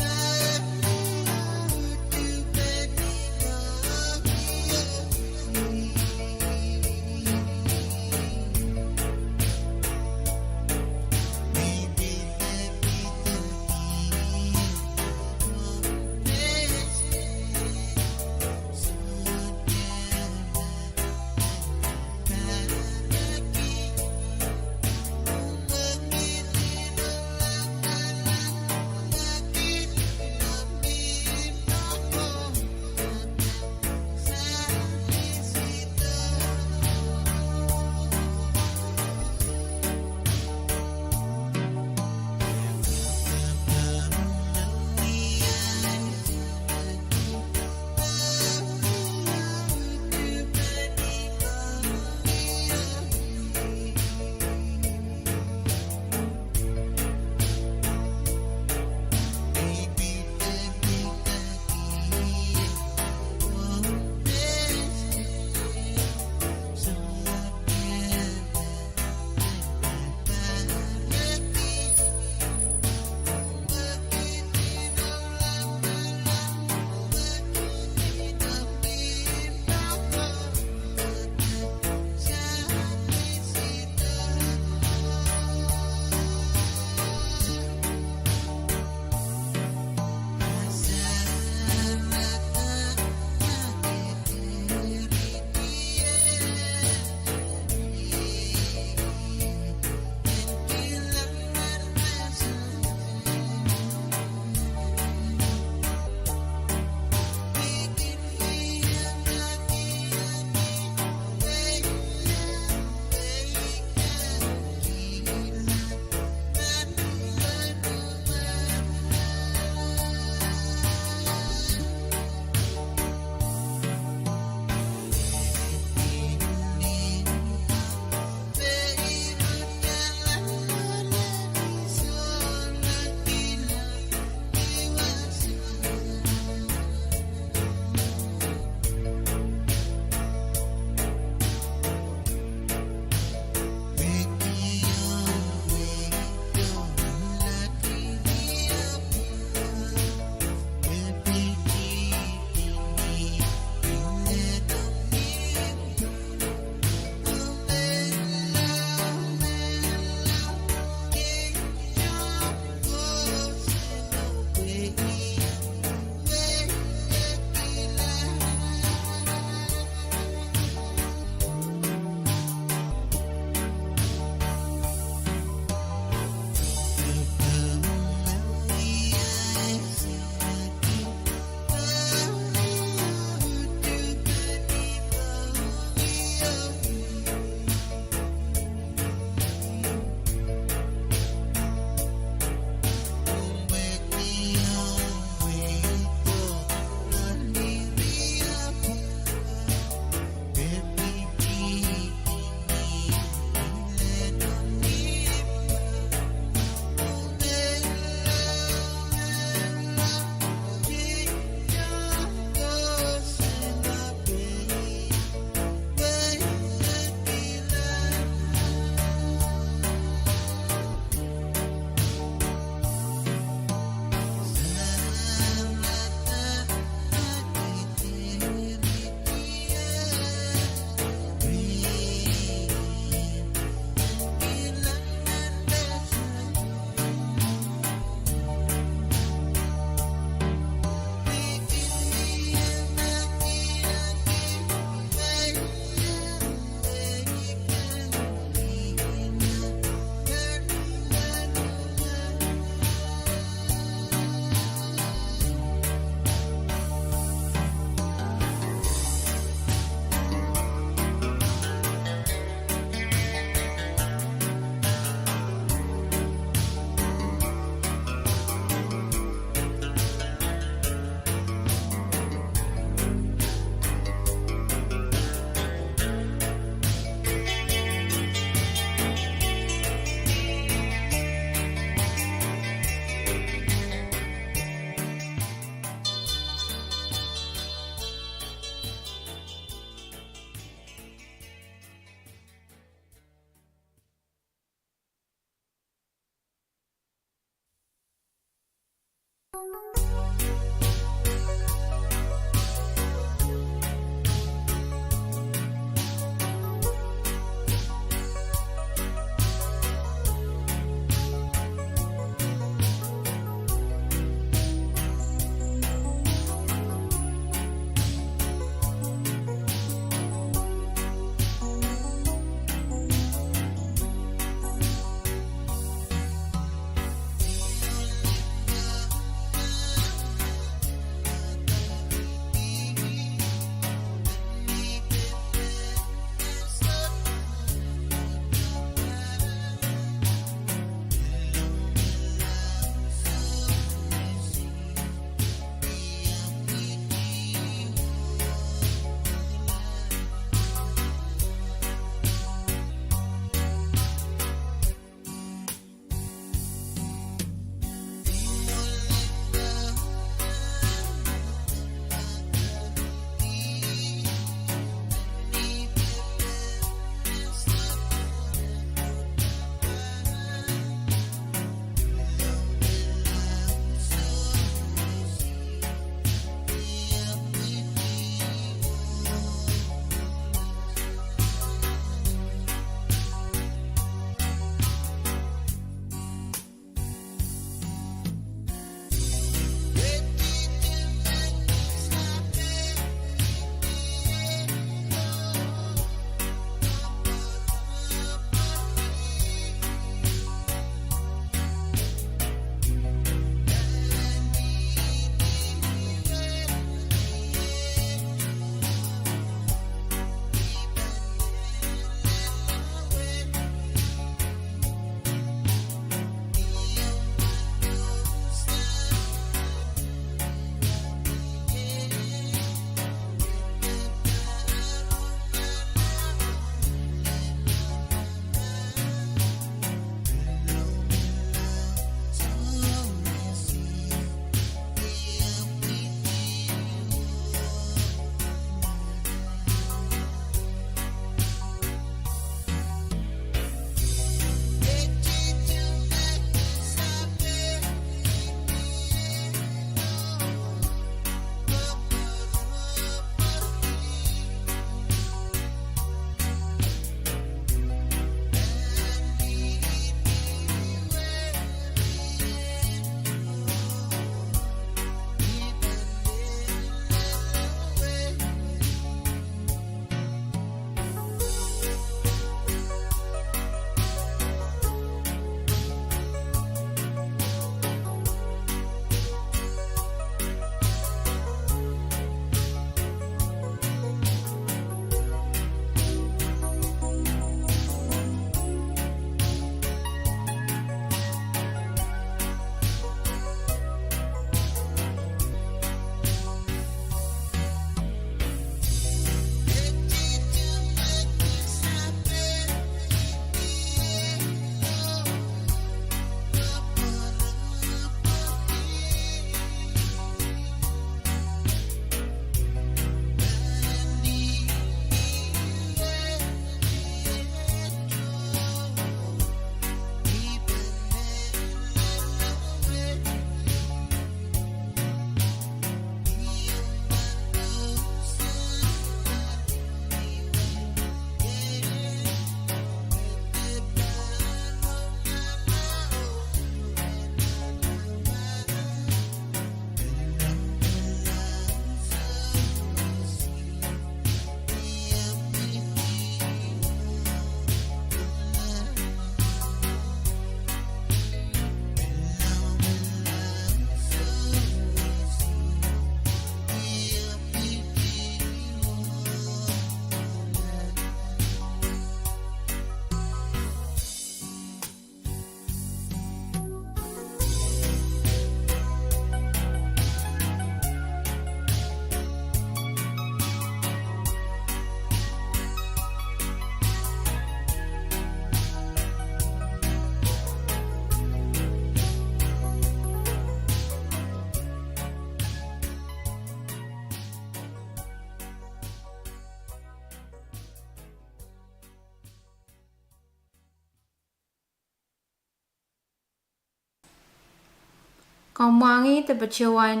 Komw mwahngih de patohwan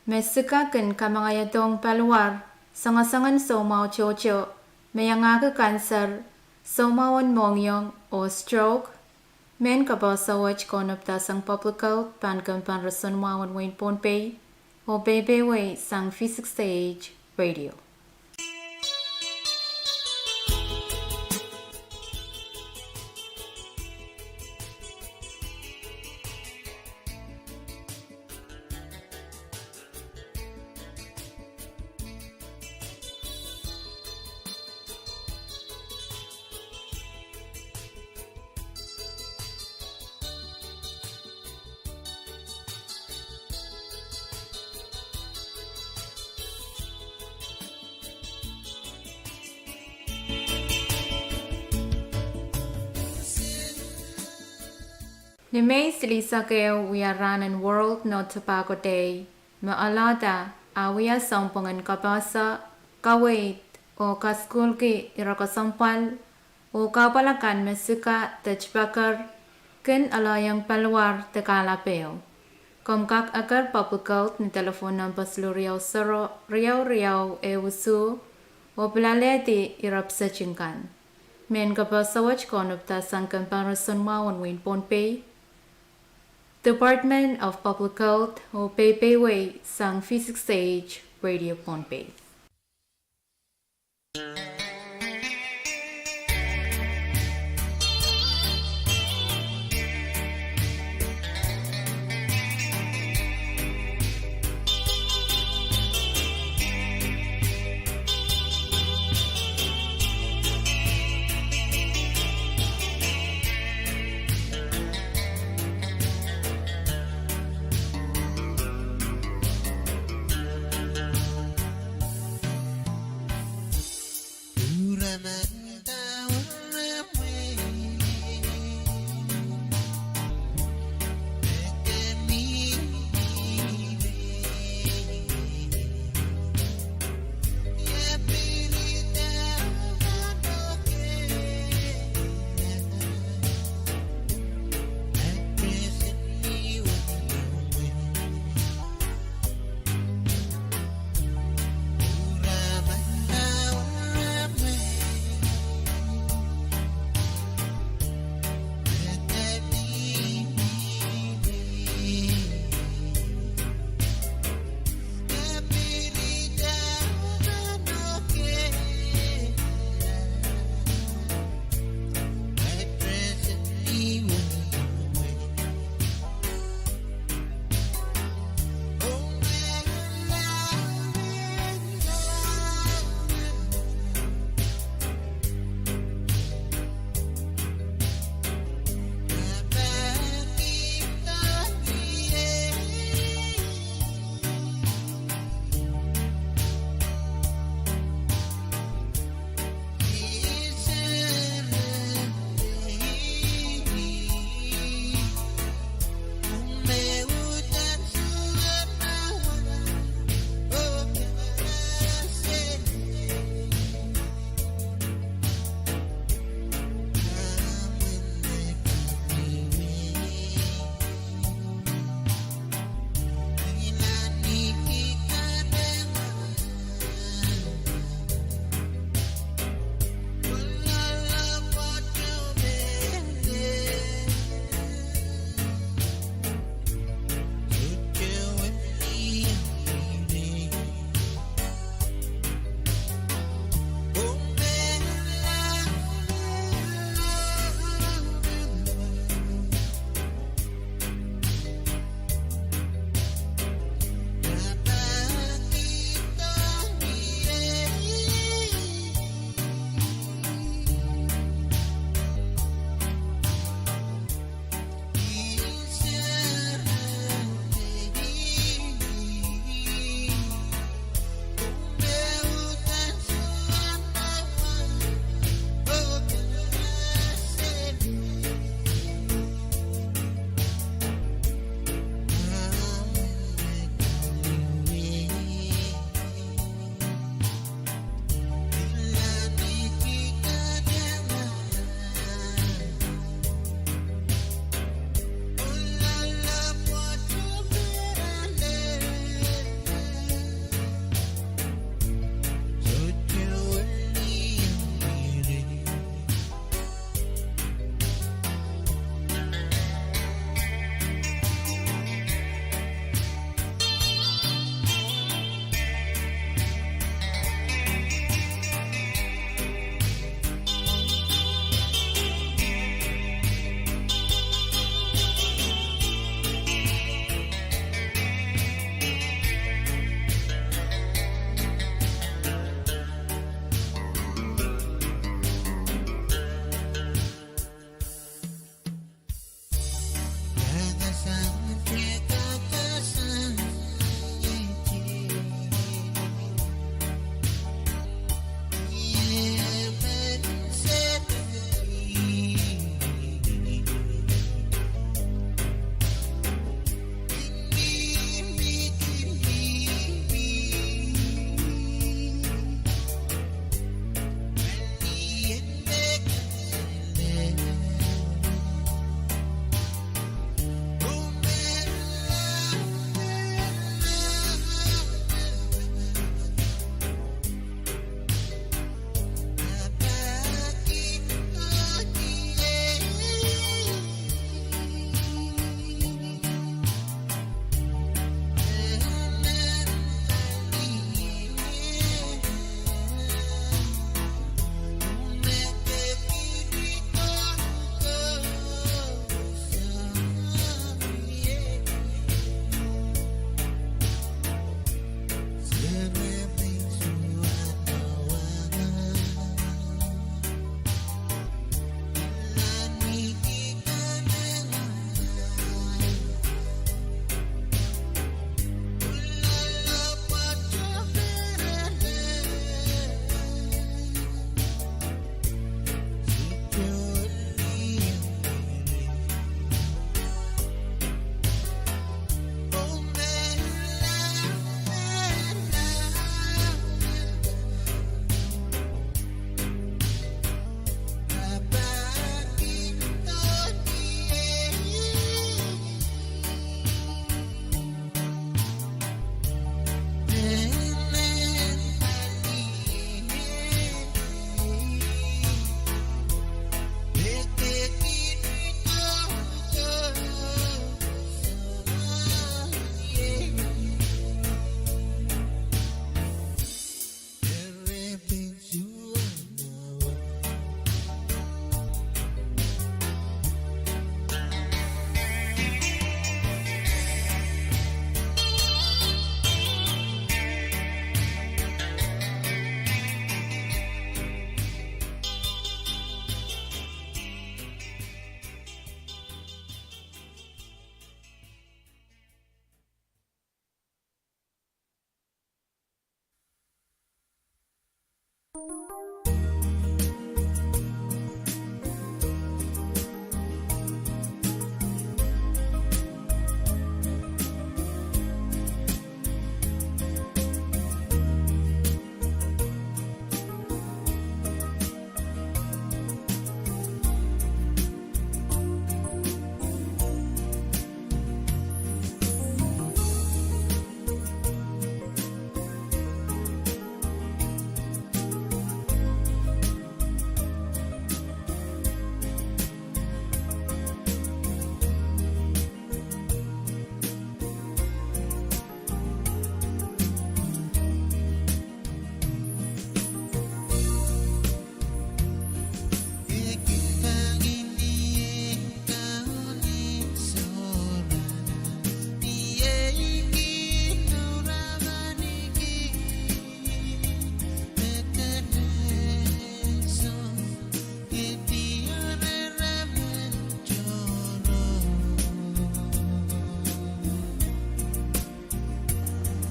me sika kin kamangaiadohng paliwar sangasangen soumwahu tohto, me iangahki kanser, soumwahu en mohngiong oh stroke? Mehn kapehse wet kaunopdahsang Public Health pahn kempen roson mwahu en wehin Pohnpei oh peipeiewe sang V six A H Radio. Ni Mei silihsek ehu wia rahn en World No Tobacco Day, me alehda ah wia sounpwong en kapehse, kaweid, oh kasukuhlki ire kesempwal oh kahpwal akan me sika de tupaker kin alehiong paliwar de kahlap ehu. Komw kak eker Public Health ni delepwohn nempe siluh riau sero riau riau ehu isuh oh pilalehdi ire pisetin kan. Mehn kapehse wet kaunopdahsang kempen roson mwahu en wehin Pohnpei, Department of Public Health, oh peipeiewe sang V six A H Radio Pohnpei.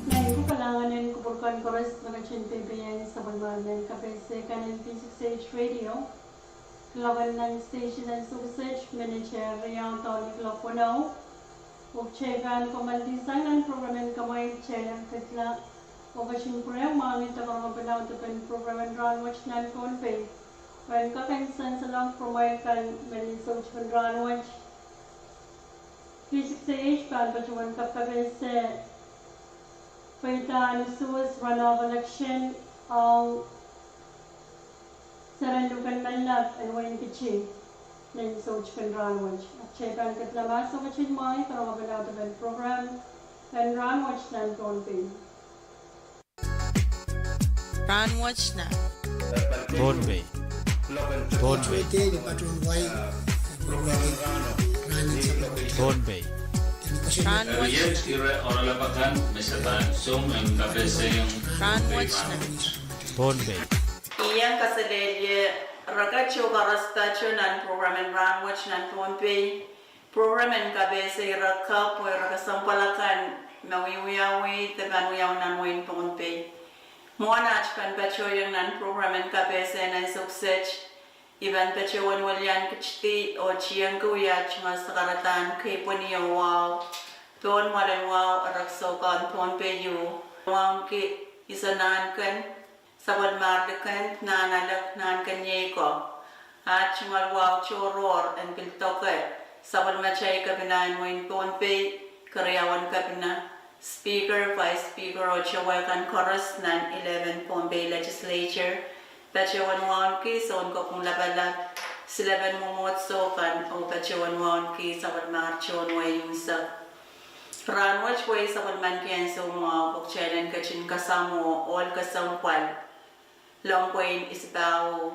Nanpwungen kalahngan en kupwur kan koaros me ketin peipehiong sapwellimomwi en kapehse kan en P six H Radio. Kalahngan nan station en Suksej, minit riau dohng kuloak weneu. Oh kitail pahn komoaldi sang nan program en Kamwail Kitail Ahnsou Ketla. Oh ketin pwurehng mwahngih doaropahn audepen program en rahnwet nan Pohnpei. Oh en kak en sansalohng kumwail kan me ni soutik en rahnwet, P six H pahn patohwan kapkapehse pweidahn Suwos runoff election ong seren luhken Mallap en wehin Kitti ni soutik en rahnwet. Ahpw kitail pahn kedla mahs oh ketin mwahngih doaropahn audepen program en rahnwet nan Pohnpei. Rahnwet nan Pohnpei. Pohnpei. Pohnpei. Rahnwet nan. Ire oaralap akan me se pahn song en kapehse iong Rahnwet nan Pohnpei. I en kaselehlie rehn kitail koaros patohwan nan program en Rahnwet nan Pohnpei. Program en kapehse ire kapw oh ire kesempwal akan me wiewiawi de pahn wiawi nan wehin Pohnpei. Mwohn aht pahn patohwan nan program en kapehse nan Suksej, I pahn patohwan welian ketidi oh tiengki wia tungoal sakaradahn keipweni oh wahu pohn mwoalen wahu erekiso kan Pohnpei ieu. Wauneki Iso Nahnken, sapwellimahr Likend Nahnalek Nahnken Iei ko. Aht tungoal wahu tohrohr en pil doke sapwellimatail kepina en wehin Pohnpei, keriaun kepina, Speaker, Vice Speaker oh towe kan koaros nan eleven Pohnpei Legislature, patohwan wauneki Sounkopwung Lapalap, silepen mwomwohdiso kan oh patohwan wauneki sapwellimahr tohn wehi unsek. Rahnwet wehi sapwellimanki ansou mwahu pwe kitail en ketin kasamwo ohl kesempwal, Longpwein Isipahu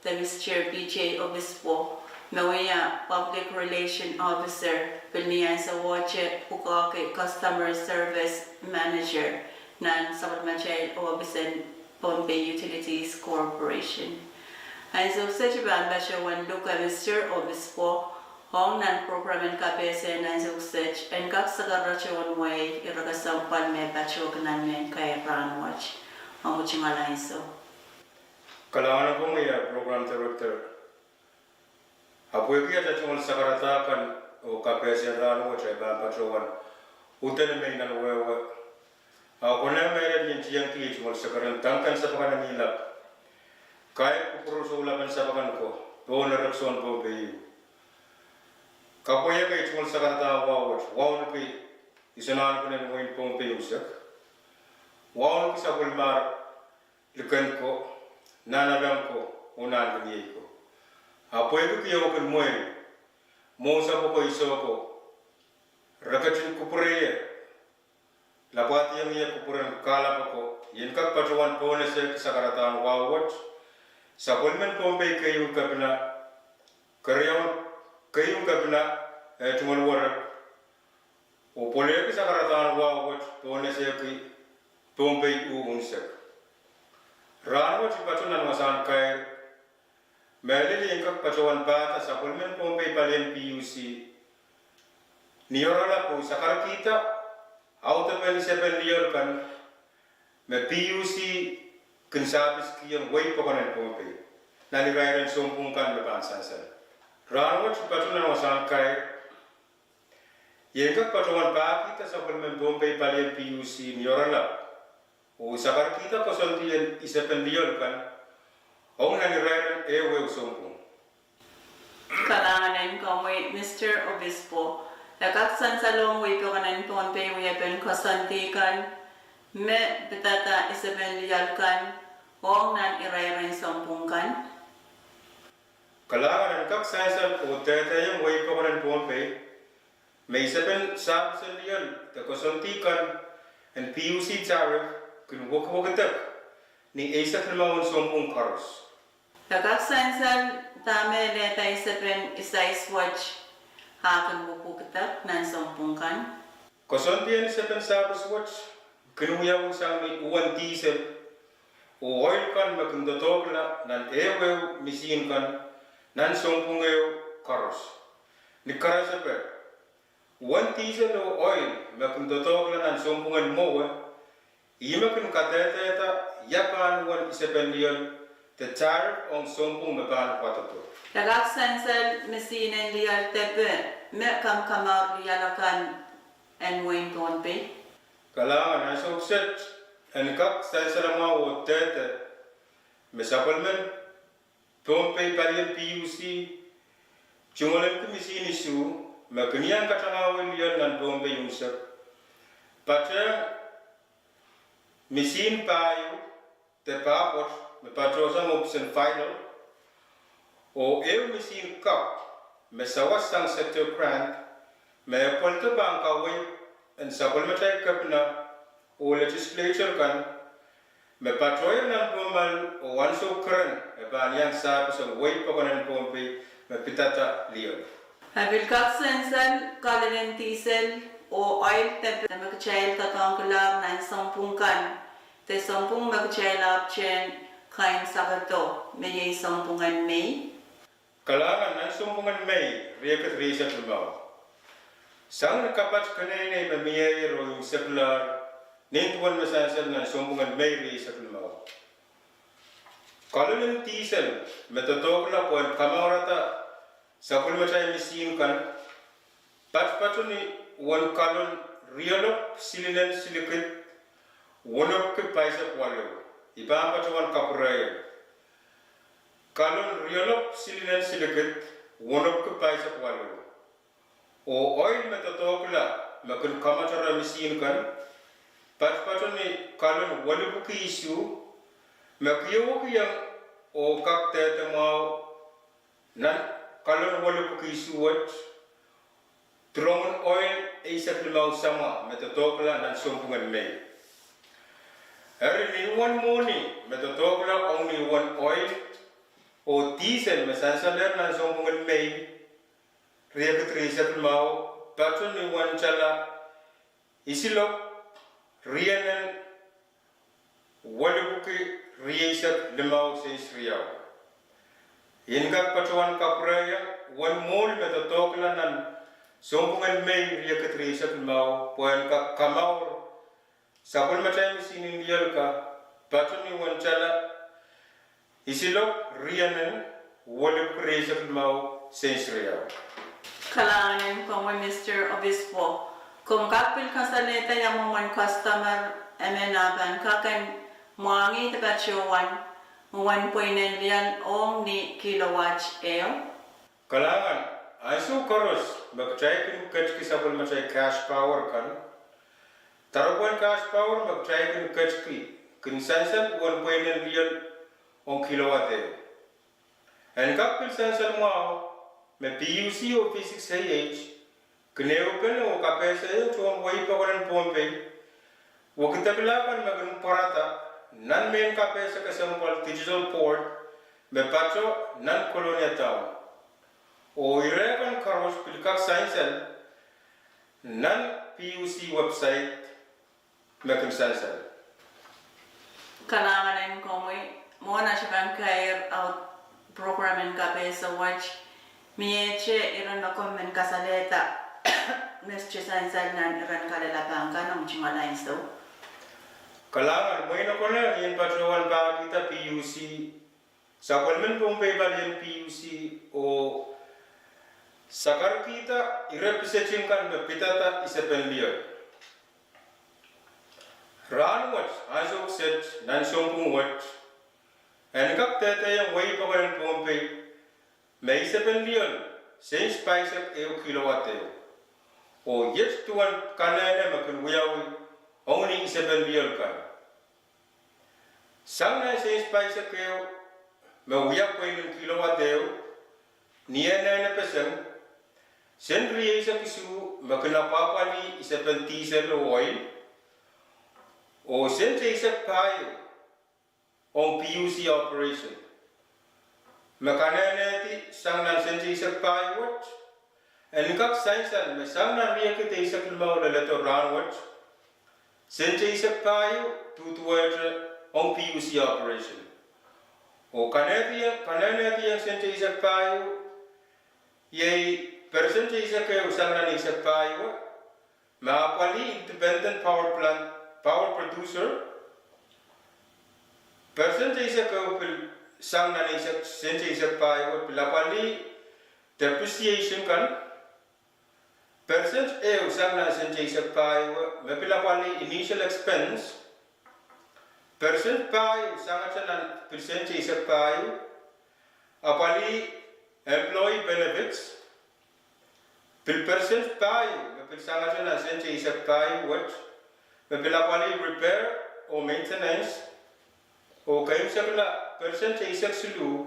de Mister P J Obispo, me wia Public Relation Officer, pil ni ansouohte pwukoahki Customer Service Manager nan sapwellimatail ohpis en Pohnpei Utilities Corporation. Ansou kiset I pahn patohwan luke Mister Obispo ong nan program en kapehse nan ansou kiset en kak sakara tohn wehi ire kesempwal me patohki nan mehn kair rahnwet. Ong tungoal ansou. Kalahngan en komwi, eh, Program Director. Ahpw pwehki atail tungoal sakarada kan oh kapehse rahnwet, I pahn patohwan uhdahn men nan wehwe. A konehng mehlel I en tiengki tungoal sakaradahn Duncan Sapakan Ngihlap. Kair kupwur soulap en sapakan ko pohn erekison Pohnpei ieu. Kapwaiada tungoal sakaradahn wahu wet, wauneki Iso Nahnken en wehin Pohnpei unsek. Wauneki sapwellimahr Likend ko, Nahnalek ko, oh Nahnken Iei ko. Ahpw pwehki kiohkin mwehi, mwohnsapw ko, iso ko, re ketin kupwure, lapwahdiong ie kupwuren kahlap ko, I en kak patohwan pohnese sakaradahn wahu wet, sapwellimen Pohnpei keieu kepina, keriaun keieu kepina, eh, tungoal werek, oh pwelehki sakaradahn wahu wet pohnesehki Pohnpei uh unsek. Rahnwet I patohwan nan wasahn kair, mehlel I en kak patohwan pahda sapwellimen Pohnpei palien P U C ni oaralap oh sakaradahn audepen isepel lioal kan me P U C kin sahpiskihong wehi pokon en Pohnpei nan irair en sounpwong kan me pahn sansal. Rahnwet I patohwan wasahn kair, I en kak patohwan pahkihda sapwellimen Pohnpei palien PUC ni oaralap oh sakarkihda koasoandi en isepen lioal kan ong nan irair en ehuehu sounpwong. Kalahngan en komwi, Mister Obispo. E kak sansalohng wehi pokon en Pohnpei wiepen koasoandi kan me pidada isepen lioal kan ong nan irair en sounpwong kan? Kalahngan. En kak sansal oh dehdehiong wehi pokon en Pohnpei me isepen sahpis en lioal de koasoandi kan en PUC tariff kin wekidek ni eisek limau en sounpwong koaros. E kak sansal dahme lelehda isepen isais wet a kin wekidek nan sounpwong kan? Koasoandi en isepen sahpis wet kin wiawi sang ni uwen dihsel oh oil kan me kin doadoahkla nan ehuehu misihn kan nan sounpwong ehu koaros. Ni karasepe, uwen dihsel oh oil me kin doadoahkla nan sounpwong en mwowe, ih me kin kadehdehda ia pahn uwen isepen lioal de tariff ong sounpwong me pahn wadodo. E kak sansal misihn en lioal depe me kamakamour lioal akan en wehin Pohnpei? Kalahngan. Ansou kiset en kak sansal mwahu oh dehde me sapwellimen Pohnpei palien PUC tungoalenki misihn isuh me kin iang katangahwei lioal nan Pohnpei unsek, patehng misihn pahieu de pahpwoat me patohsang ohpis en Vital, oh ehu misihn kak me sawas sang sector grant me e pweldo pahn kaweid en sapwellimatail kepina oh legislature kan me patohier nan Pohnpei oh ansou keren e pahn iang sahpis ong wehi pokon en Pohnpei me pidada lioal. E pil kak sansal kalon en dihsel oh oil depe me kitail doadoahngkilahr nan sounpwong kan de sounpwong me kitail ahpwtehn kaimwisekdo me iei sounpwong en Mei? Kalahngan. Nan sounpwong en Mei riekid rieisek limau, sang ni kapat keneinei me mieier oh imwseklahr nin duwen me sansal nan sounpwong en Mei rieisek limau, kalon en dihsel me doadoahkla pwehn kamourada sapwellimatail misihn kan patpato ni uwen kalon rielopw silinen silikid wenepwiki pahisek waluh. I pahn patohwan kapwurehiong: kalon rielopw silinen silikid wenepwiki pahisek waluh. Oh oil me doadoahkla me kin kamatahr misihn kan patpato ni kalon welipwiki isuh me keieuwekiong oh kak dehde mwahu nan kalon welipwiki isuh wet, dirongen oil eisek limau samwa me doadoahkla nan sounpwong en Mei. Eri ni uwen mwohni me doadoahkla ong ni uwen oil oh dihsel me sansalehr nan sounpwong en Mei riekid rieisek limau pato ni uwen tala isilopw rienen welipwiki rieisek limau sens riau. I en kak patohwan kapwurehiong uwen mwohl me doadoahkla nan sounpwong en Mei riekid rieisek limau pwehn kak kamour sapwellimatail misihn en lioal ka pato ni uwen tala isilopw rienen welipwiki rieisek limau sens riau. Kalahngan en komwi, Mister Obispo. Komw kak pil kasalehda ia mwomwen customer emen a pahn kak en mwahngih de patohwan uwen pweinen lioal ong ni kilowatt ehu? Kalahngan. Ansou koaros me kitail kin ketki sapwellimatail cash power kan, doaropwehn cash power me kitail kin ketki kin sansal uwen pweinen lioal ong kilowatt ehu. En kak pil sansal mwahu me PUC oh V six A H kin ehupene oh kapehsehiong tohn wehi pokon en Pohnpei wekidekla kan me kin pwarada nan mehn kapehse kesempwal digital port me pato nan Kolonia Town. Oh ire kan koaros pil kak sansal nan PUC website me kin sansal. Kalahngan en komwi. Mwohn atail pahn kair aud program en kapehse wet, miehte iren me komw men kasalehda me sohte sansal nan iren kalelapak kan ong tungoal ansou? Kalahngan, mwein e konehng I en patohwan pahkihda P U C, sapwellimen Pohnpei palien P U C, oh sakarkihda ire pisetin kan me pidada isepen lioal. Rahnwet ansou kiset nan sounpwong wet, en kak dehdehiong wehi pokon en Pohnpei me isepen lioal sent paisek ehu kilowatt ehu, oh iet duwen kanehne me kin wiawi ong ni isepen lioal kan. Sang nan sent paisek ehu me wia pweinen kilowatt ehu, ni eh nehne peseng, sent rieisek isuh me kin apwahpwalih isepen diesel oh oil, oh sent eisek pahieu ong P U C operation. Me kanehnehdi sang nan sent eisek pahieu wet, en kak sansal me sang nan riekid eisek limau leledo rahnwet, sent eisek pahieu duduwehte ong P U C operation. Oh kanehnehdi, kanehnehdi ong sent eisek pahieu, iei persent eisek ehu sang nan eisek pahieu, me apwalih independent power plant, power producer, persent eisek ehu pil sang nan eisek, sent eisek pahieu pil apwalih depreciation kan, persent ehu sang nan sent eisek pahieu me pil apwalih initial expense, persent pahieu sangete nan pil sent eisek pahieu apwalih employee benefits, pil persent pahieu me pil sangete nan sent eisek pahieu wet me pil apwalih repair oh maintenance, oh keimwseklahn persent eisek siluh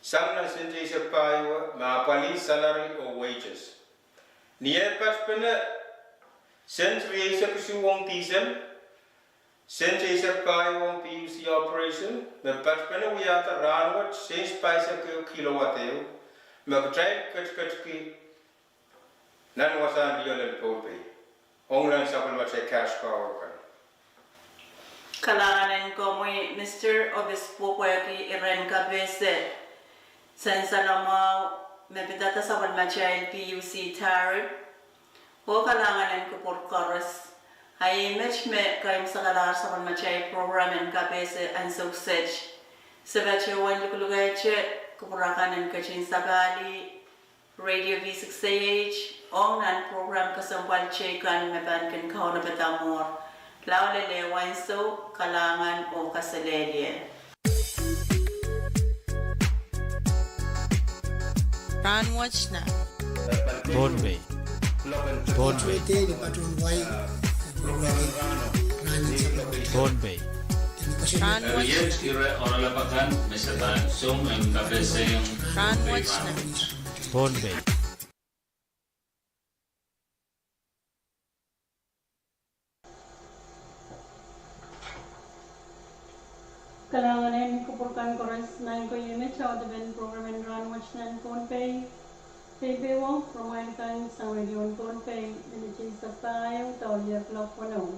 sang nan sent eisek pahieu me apwalih salary oh wages. Ni eh patpene sent rieisek isuh ong diesel, sent eisek pahieu ong P U C operation, me patpene wiahda rahnwet sent paisek ehu kilowatt ehu, me kitail ketiketki nan wasahn lioal en Pohnpei, ong nan sapwellimatail cash power kan. Kalahngan en komwi, Mister Obis, pwopwehki iren kapehse sansalamwahu me pidada sapwellimatail P U C tariff. Oh kalahngan en kupwur koaros. A iei met me keimwseklahr sapwellimatail program en kapehse ansou kiset. Se patohwan lukulukehte kupwur akan en ketin sapahlih Radio V six A H ong nan program kesempwal teikan me pahn kin kaunopada mwuhr. Lao lel ansou, kalahngan oh kaselehlie. Rahnwet nan Pohnpei. Pohnpei. Pohnpei. Rahnwet nan Pohnpei. Kalahngan en kupwur kan koaros. Nan koahiek me towehda program en Rahnwet nan Pohnpei, peipeio program kan sang radio en Pohnpei, minit eisek pahieu doh lap weneu.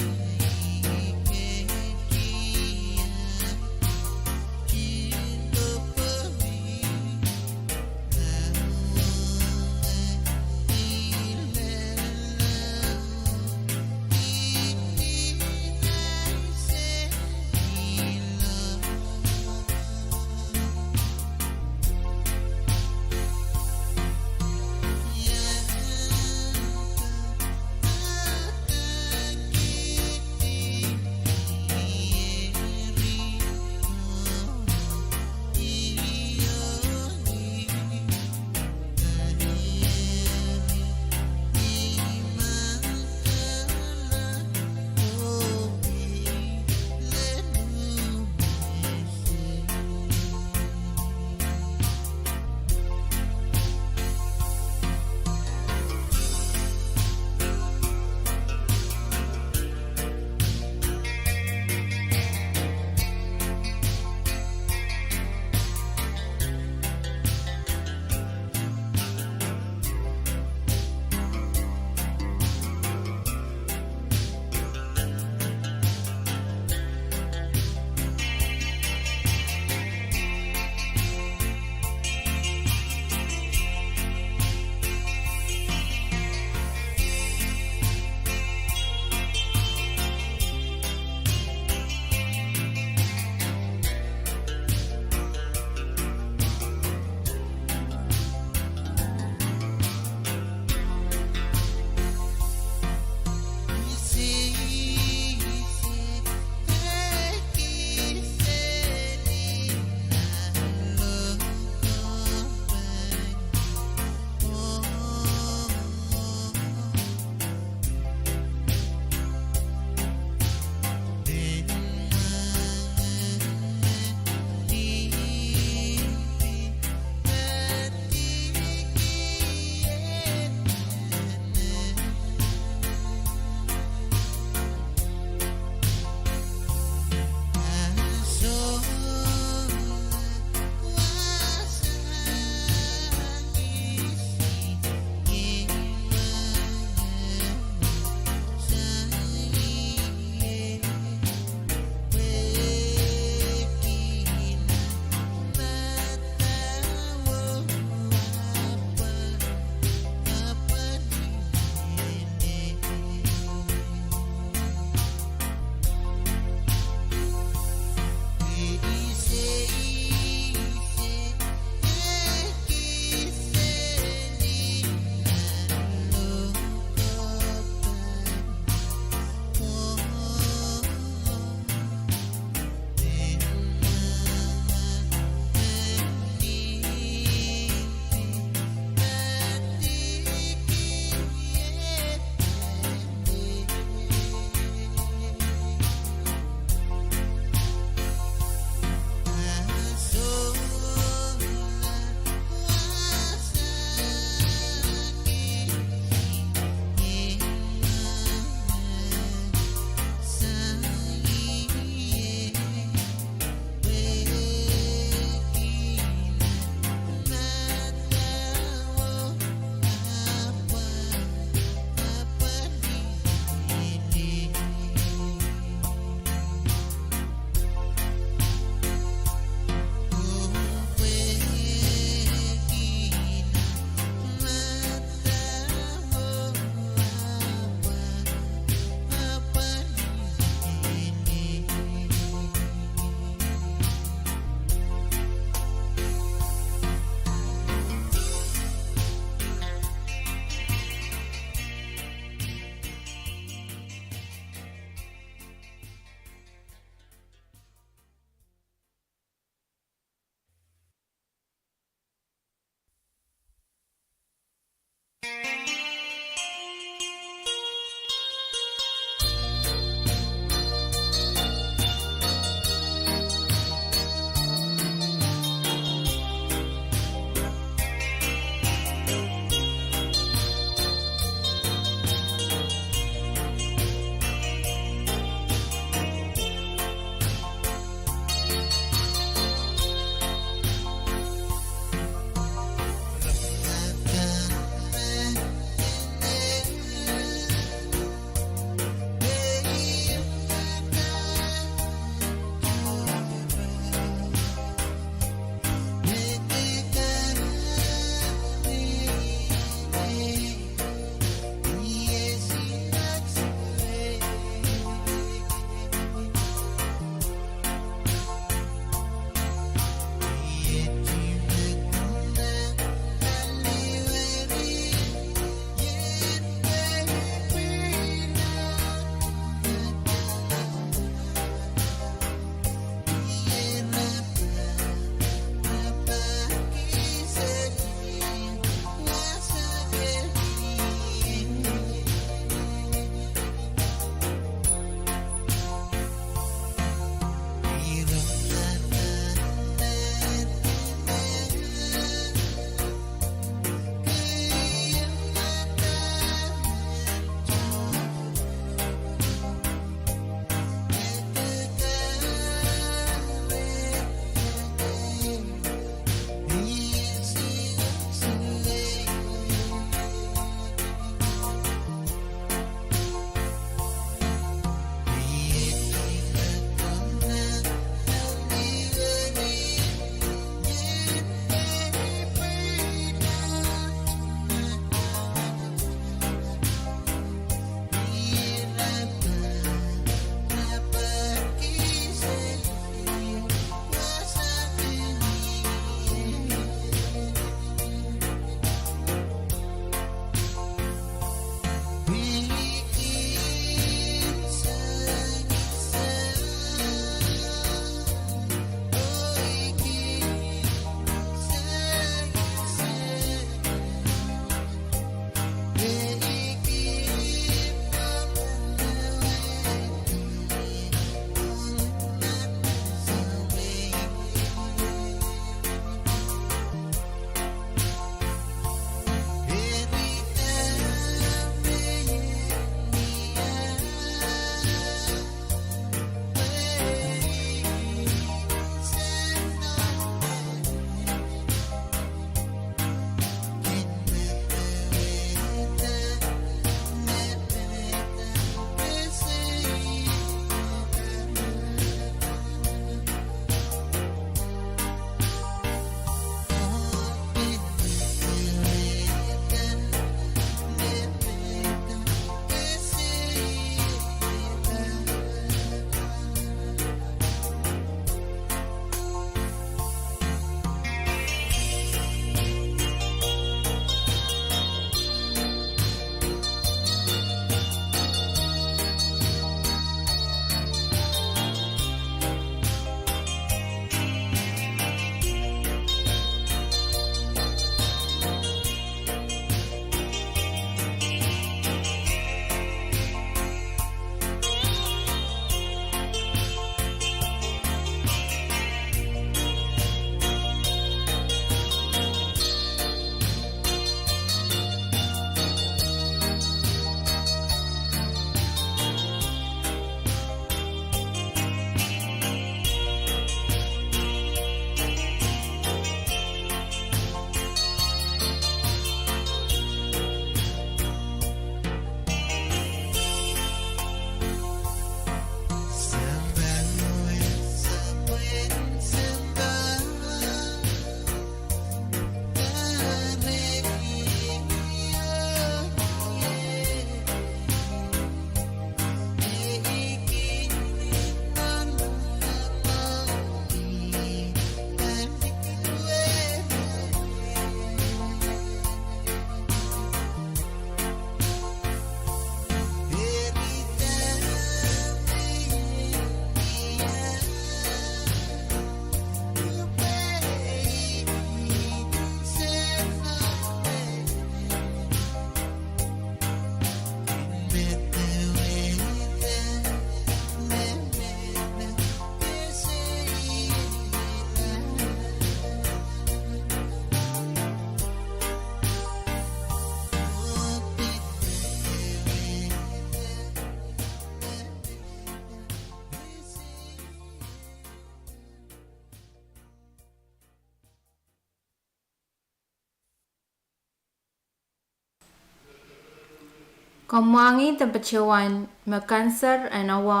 Komw mwahngih de patohwan me kanser en awa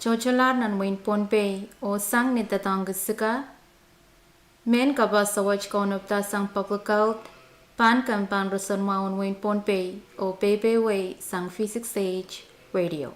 toatolahr nan wehin Pohnpei oh sang ni doadoahngki sika? Mehn kapaso wet kaunopda sang Public Health, pahn kemp en roson mwahu en wehin Pohnpei, oh peipeiewe sang V six H Radio.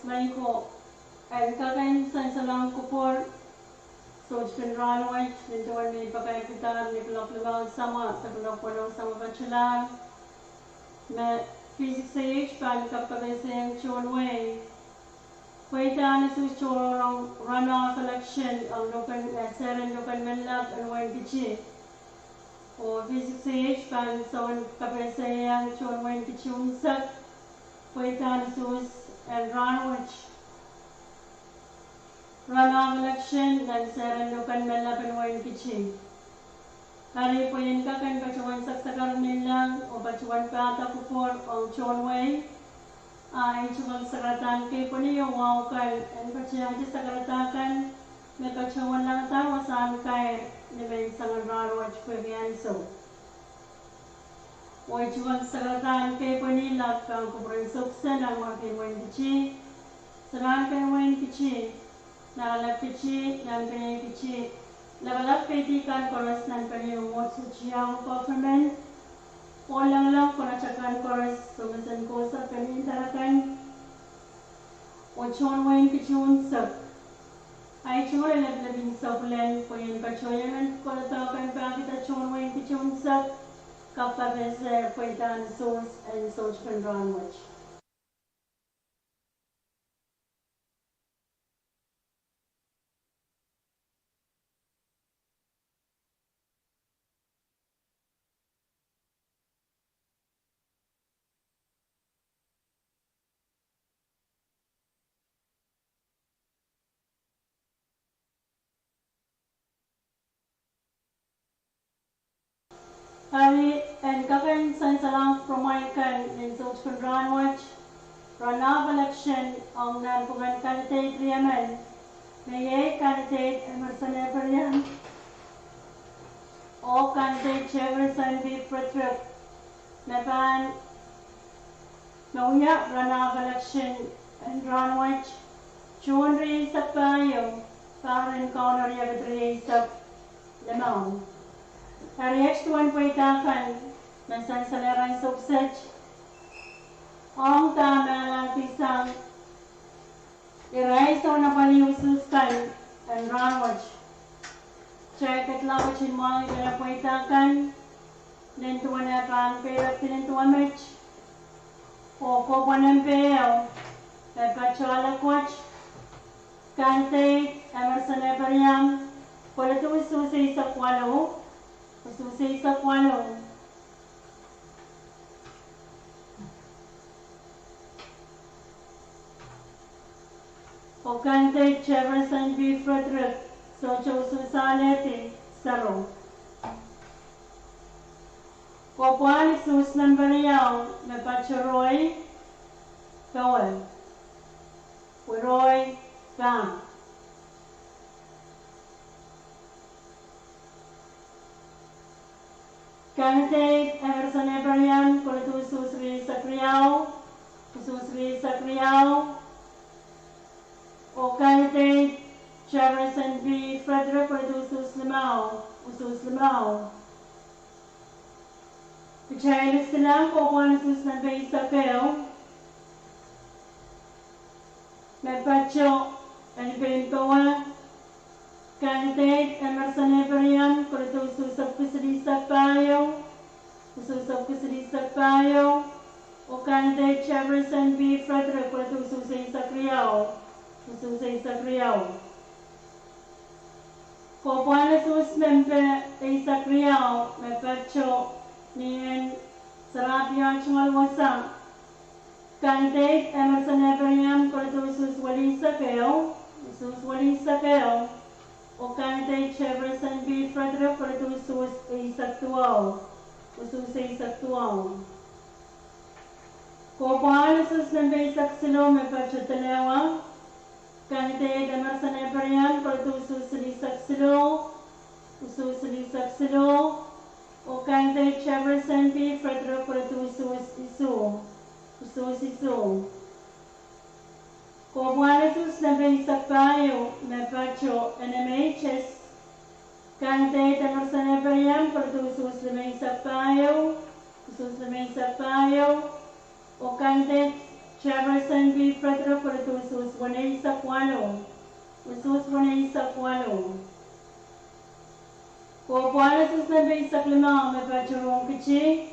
Maing ko, en kak en sansalohng kupwur soutpen rahn wet, nin duwen me I pakairkihdahr ni kuloak limau samwa de kuloak weneu samwa patohlahr, me V six A H pahn kapkapehsehiong tohn wehi pweida en usuhs tohrohr run-off election ong, eh, Seren Luken Menlap en Wein Kitti. Oh V six A H pahn song en kapehsehiong tohn Wein Kitti unsek pweida en usuhs en rahn wet, run-off election nan Seren Luken Menlap en Wein Kitti. Eri pwe en kak en patohwan sakasakar nanleng oh patohwan pahda kupwur ong tohn wehi, a I tungoal sakaradahn keipweni oh wahu kan en patehngete sakaradahn kan me patohwan langadahr wasahn kair ni mehn soangen rahn wet pwehki ansou. Oh I tungoal sakaradahn keipweni lap pahn kupwuren Sopwsang nan Wein Kitti, Seren Luken Wein Kitti, Nahnalek Kitti, Nahnken Kitti, lapalap keidi kan koaros nan pali mwomwohdiso tiahk en government, oh lengileng konehng kan koaros, soumesen kosapel en dahla kan, oh tohn Wein Kitti unsek. Ahi tungoal lapalap en sopwlen pwe en patohwan en kohla doadoahk en pahkihda tohn Wein Kitti unsek kapkapehse pweida en usuhs en soutpen rahn wet. Eri en kak en sansalohng kupwuromwail kan nin soutpen rahn wet, run-off election ong nanpwungen candidate riemen, me iei candidate Emerson Ephriam oh candidate Jefferson B. Frederick, me pahn me wia run-off election en rahn wet, June rieisek pahieu, pahr en Kauno riekid rieisek limau. Eri et duwen pweida kan me sansalehr en Sopwset ong dahme ahlahldisang irail sounapwalih usuhs kan en rahn wet, kitail kedlahng wet en mwahngih pweida kan nin duwen eh pahn keirekdi nin duwe met, oh kohpwalen peh ieu me patohwan lek wet, candidate Emerson Ephriam, koledi usuhs eisek walu, usuhs eisek walu, oh candidate Jefferson B. Frederick, sohte usuhs alehdi, sero. Kohpwalen usuhs nempe riau me patoh rohi, powe, rohi, pah. Candidate Emerson Ephriam, koledi usuhs rieisek riau, usuhs rieisek riau, oh candidate Jefferson B. Frederick, koledi usuhs limau, usuhs limau. Kitail silang kohpwalen usuhs nempe eisek ehu me patoh, en pein powe, candidate Emerson Ephriam, koledi usuhs epwiki silihsek pahieu, usuhs epwiki silihsek pahieu, oh candidate Jefferson B. Frederick, koledi usuhs eisek riau, usuhs eisek riau. Kohpwalen usuhs nempe eisek riau me patoh ni en serapih tungoal wasa, candidate Emerson Ephriam, koledi usuhs welihsek ehu, usuhs welihsek ehu, oh candidate Jefferson B. Frederick, koledi usuhs eisek duwau, usuhs eisek duwau. Kohpwalen usuhs nempe eisek siluh me patoh Delewa, candidate Emerson Ephriam, koledi usuhs silihsek siluh, usuhs silihsek siluh, oh candidate Jefferson B. Frederick, koledi usuhs isuh, usuhs isuh. Kohpwalen usuhs nempe eisek pahieu me patoh N M H S, candidate Emerson Ephriam, koledi usuhs limeisek pahieu, usuhs limeisek pahieu, oh candidate Chairperson B. Frederick, kolodu usuhs weneisek waluh, usuhs weneisek waluh. Kohpwahn usuhs member eisek limau me patohwan kiti,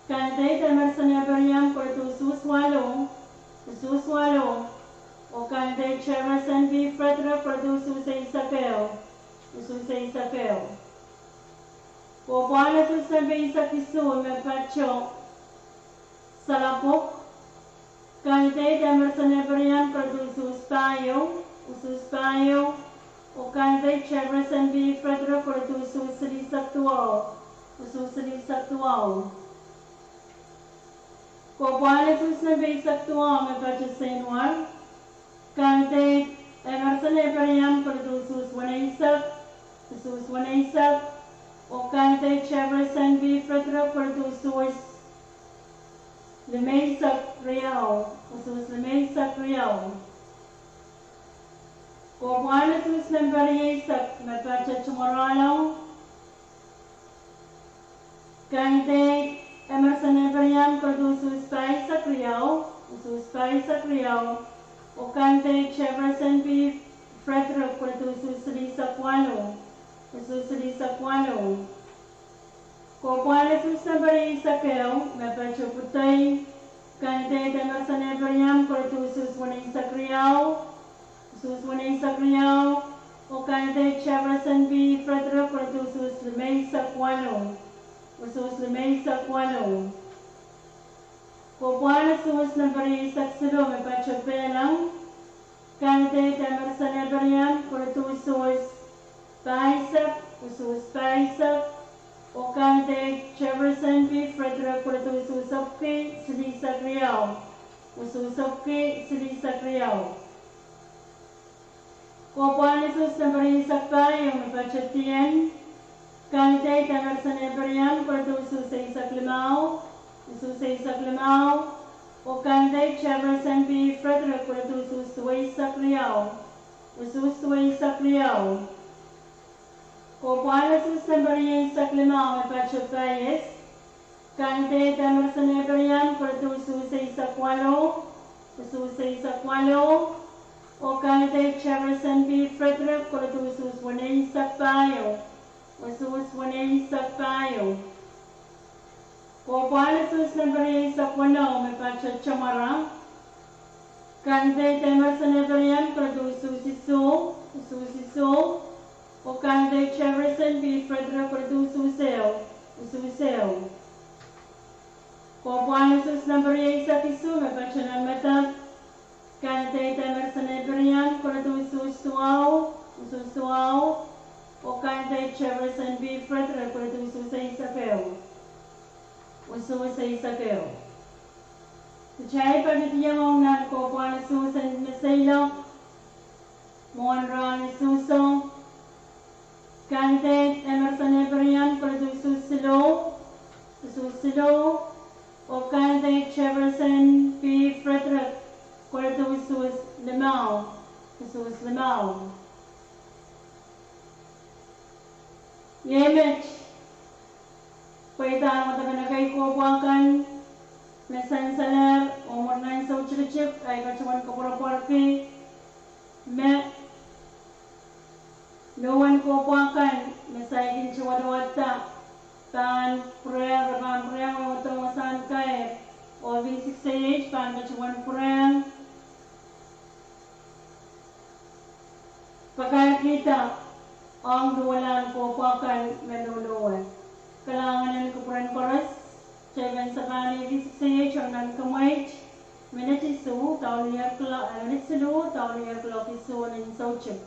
candidate Emerson Ephriam, kolodu usuhs waluh, usuhs waluh, oh candidate Chairperson B. Frederick, kolodu usuhs eisek ehu, usuhs eisek ehu. Kohpwahn usuhs member eisek isuh me patohwan salepok, candidate Emerson Ephriam, kolodu usuhs pahieu, usuhs pahieu, oh candidate Chairperson B. Frederick, kolodu usuhs silihsek duwau, usuhs silihsek duwau. Kohpwahn usuhs member eisek duwau me patohwan seinwar, candidate Emerson Ephriam, kolodu usuhs weneisek, usuhs weneisek, oh candidate Chairperson B. Frederick, kolodu usuhs limeisek riau, usuhs limeisek riau. Kohpwahn usuhs member rieisek me patohwan tungorahlong, candidate Emerson Ephriam, kolodu usuhs pahisek riau, usuhs pahisek riau, oh candidate Chairperson B. Frederick, kolodu usuhs silihsek waluh, usuhs silihsek waluh. Kohpwahn usuhs member rieisek ehu me patohwan pwudoi, candidate Emerson Ephriam, kolodu usuhs weneisek riau, usuhs weneisek riau, oh candidate Chairperson B. Frederick, kolodu usuhs limeisek waluh, usuhs limeisek waluh. Kohpwahn usuhs member rieisek siluh me patohwan pehlong, candidate Emerson Ephriam, kolodu usuhs pahisek, usuhs pahisek, oh candidate Chairperson B. Frederick, kolodu usuhs epwiki silihsek riau, usuhs epwiki silihsek riau. Kohpwahn usuhs member rieisek pahieu me patohwan dien, candidate Emerson Ephriam, kolodu usuhs eisek limau, usuhs eisek limau, oh candidate Chairperson B. Frederick, kolodu usuhs duweisek riau, usuhs duweisek riau. Kohpwahn usuhs member rieisek limau me patohwan paias, candidate Emerson Ephriam, kolodu usuhs eisek waluh, usuhs eisek waluh, oh candidate Chairperson B. Frederick, kolodu usuhs weneisek pahieu, usuhs weneisek pahieu. Kohpwahn usuhs member rieisek weneu me patohwan tamara, candidate Emerson Ephriam, kolodu usuhs isuh, usuhs isuh, oh candidate Chairperson B. Frederick, kolodu usuhs ehu, usuhs ehu. Kohpwahn usuhs member rieisek isuh me patohwan medek, candidate Emerson Ephriam, kolodu usuhs duwau, usuhs duwau, oh candidate Chairperson B. Frederick, kolodu usuhs eisek ehu, usuhs eisek ehu. Kitail patohdiong nan kohpwahn usuhs en me seiloak mwohn rahn usuhso, candidate Emerson Ephriam, kolodu usuhs siluh, usuhs siluh, oh candidate Chairperson B. Frederick, kolodu usuhs limau, usuhs limau. Iei met pweidahn wadek en ekei kohpwa kan me sansalehr oh mwurin ansou tikitik, ahi patohwan koapworopworki me luhwen kohpwa kan me saikinte wadawadda pahn pwurehng, re pahn pwurehng wehwehdohng wasahn kair, oh V six A H pahn patohwan pwurehng pakairkihda ong duwen kohpwa kan me luhluhwe. Kalahngan en kupwuren koaros, tepen sapan V six A H ong nan kumwail, minit isuh, daulihar kuloak, minit siluh, daulihar kuloak isuh en soutik.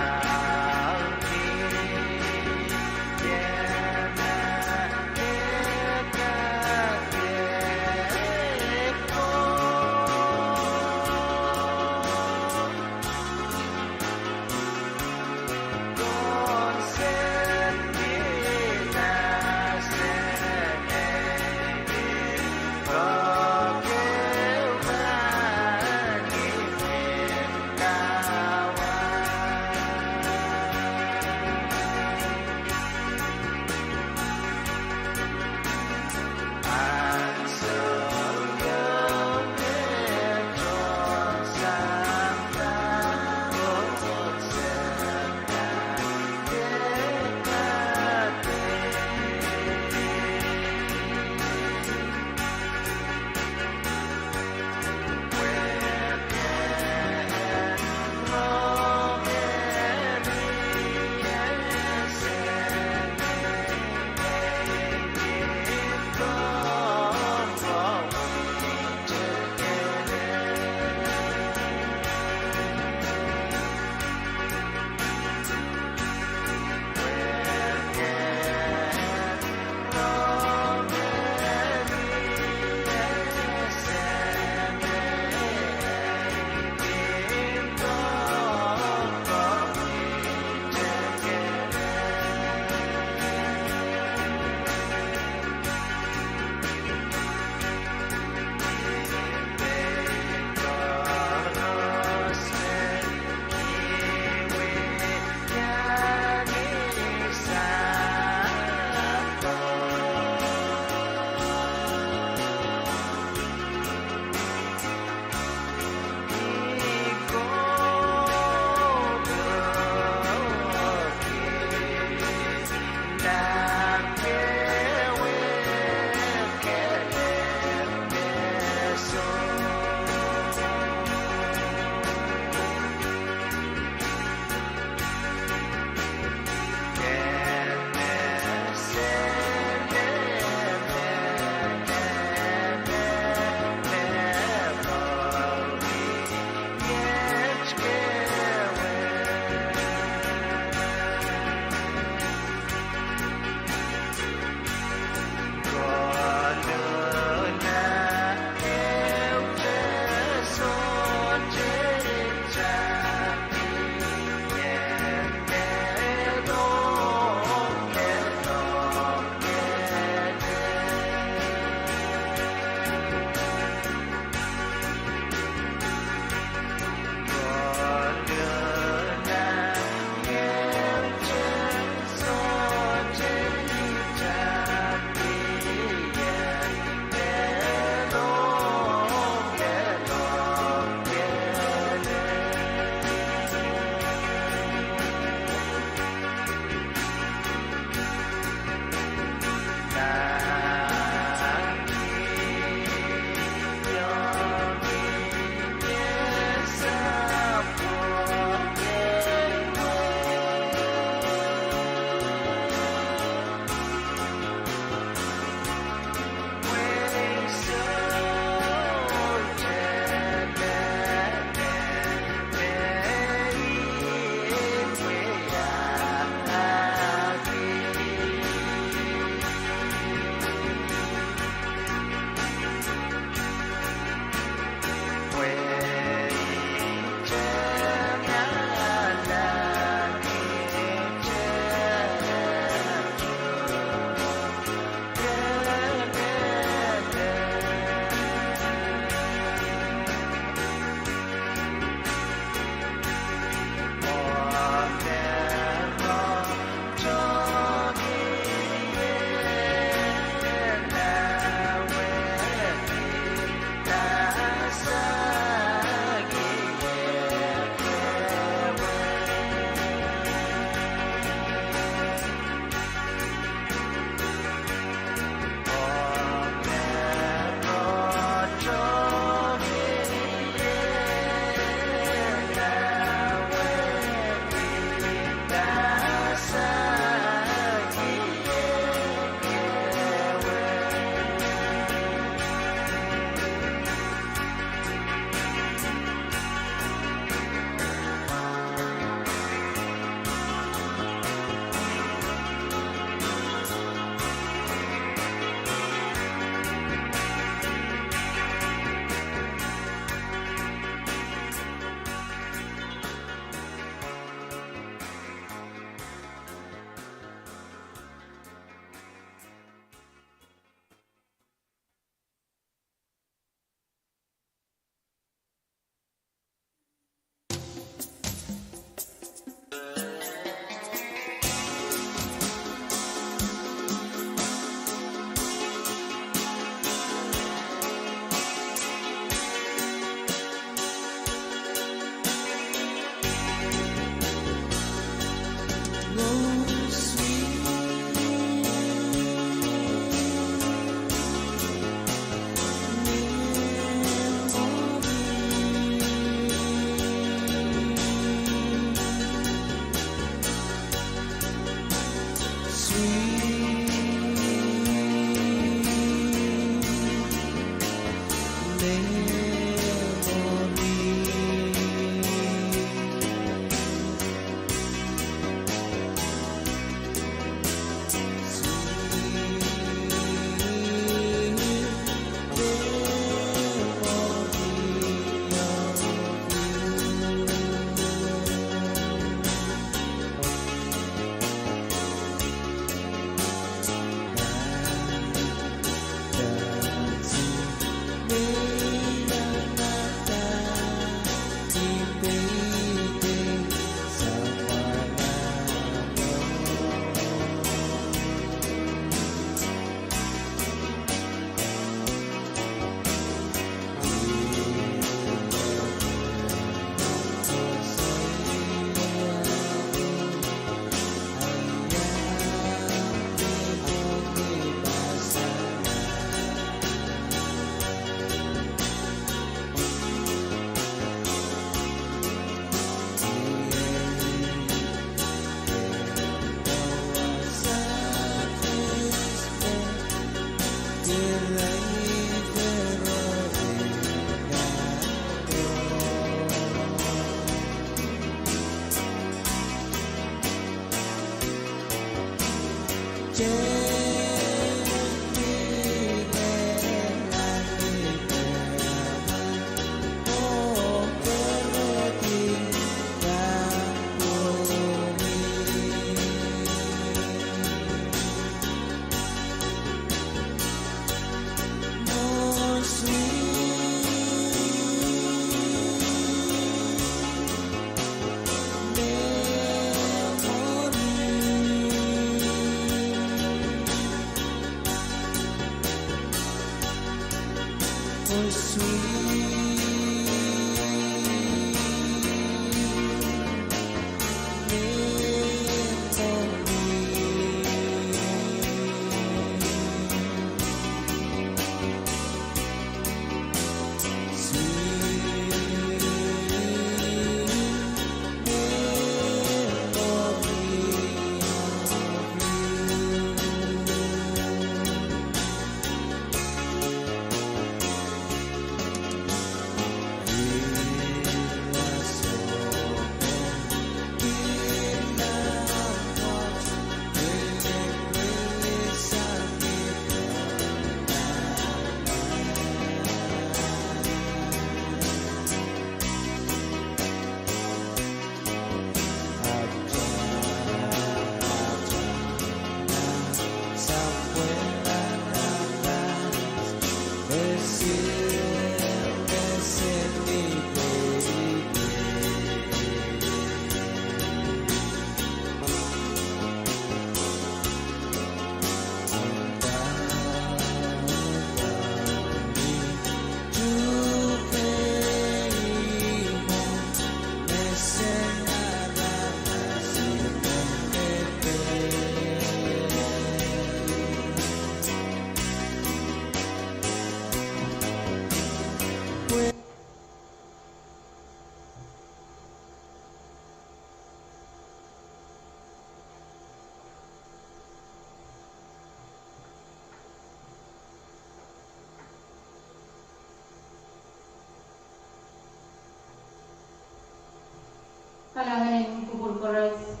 Kalahngan en kupwur koaros,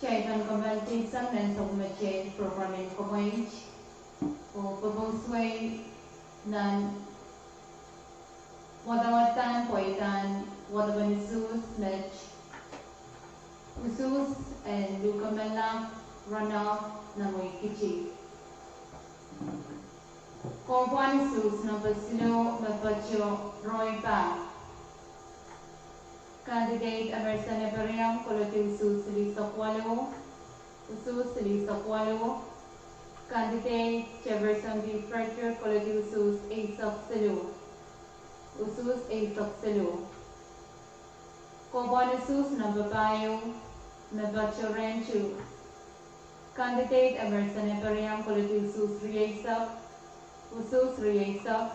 kitail pahn komour sang nan sapwellimatail program en komour, oh koaros wei nan wadawad kan pweidahn wadawad en usuhs met, usuhs en lukemanlahng runoff nan wehi Kiti. Koapwohn usuhs number siluh me patoh Roy Pang. Candidate Emerson Ephriam, koledi usuhs silihsek waluh, usuhs silihsek waluh. Candidate Jefferson P. Frederick, koledi usuhs eisek siluh, usuhs eisek siluh. Koapwohn usuhs number pahieu me patoh Rentu. Candidate Emerson Ephriam, koledi usuhs rieisek, usuhs rieisek.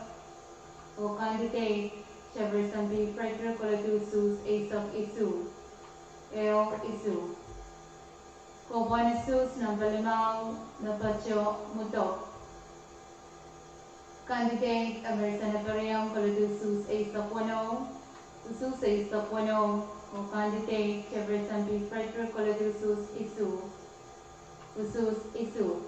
Oh candidate Jefferson P. Frederick, koledi usuhs eisek isuh, ehu isuh. Koapwohn usuhs number limau me patoh Mudok. Candidate Emerson Ephriam, koledi usuhs eisek weneu, usuhs eisek weneu. Oh candidate Jefferson P. Frederick, koledi usuhs isuh, usuhs isuh.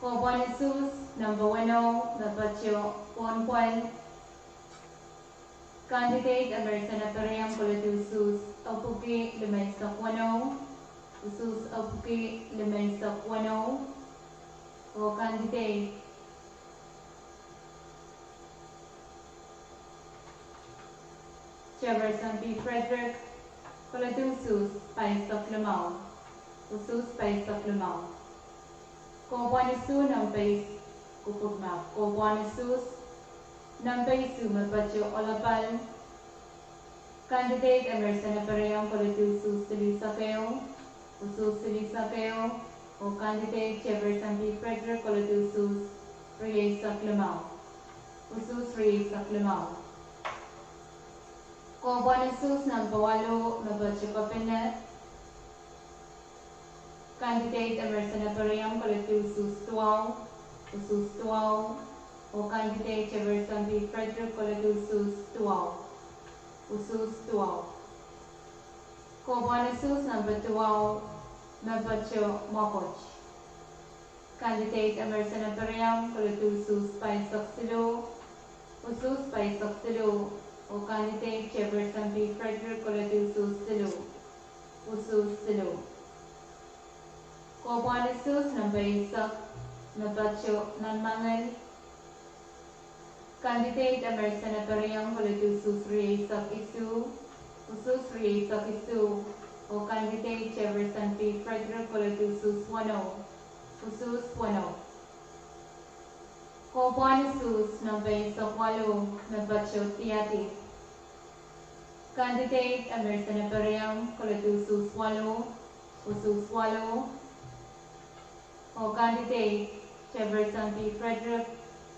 Koapwohn usuhs number weneu me patoh Pohnpwal. Candidate Emerson Ephriam, koledi usuhs epwiki limeisek weneu, usuhs epwiki limeisek weneu. Oh candidate Jefferson P. Frederick, koledi usuhs pahisek limau, usuhs pahisek limau. Koapwohn usuhs number, kupwurmap, koapwohn usuhs number isuh me patoh Olopal. Candidate Emerson Ephriam, koledi usuhs silihsek ehu, usuhs silihsek ehu. Oh candidate Jefferson P. Frederick, koledi usuhs rieisek limau, usuhs rieisek limau. Koapwohn usuhs number waluh me patoh Kepina. Candidate Emerson Ephriam, koledi usuhs duwau, usuhs duwau. Oh candidate Jefferson P. Frederick, koledi usuhs duwau, usuhs duwau. Koapwohn usuhs number duwau me patoh mwekid. Candidate Emerson Eperiam, kolodu usuhs pahisek siluh, usuhs pahisek siluh, oh candidate Jefferson P. Frederick, kolodu usuhs siluh, usuhs siluh. Kohpwahn usuhs nempe eisek, me patoh nan Mangil. Candidate Emerson Eperiam, kolodu usuhs rieisek isuh, usuhs rieisek isuh, oh candidate Jefferson P. Frederick, kolodu usuhs weneu, usuhs weneu. Kohpwahn usuhs nempe eisek waluh, me patoh Tiahti. Candidate Emerson Eperiam, kolodu usuhs waluh, usuhs waluh, oh candidate Jefferson P. Frederick,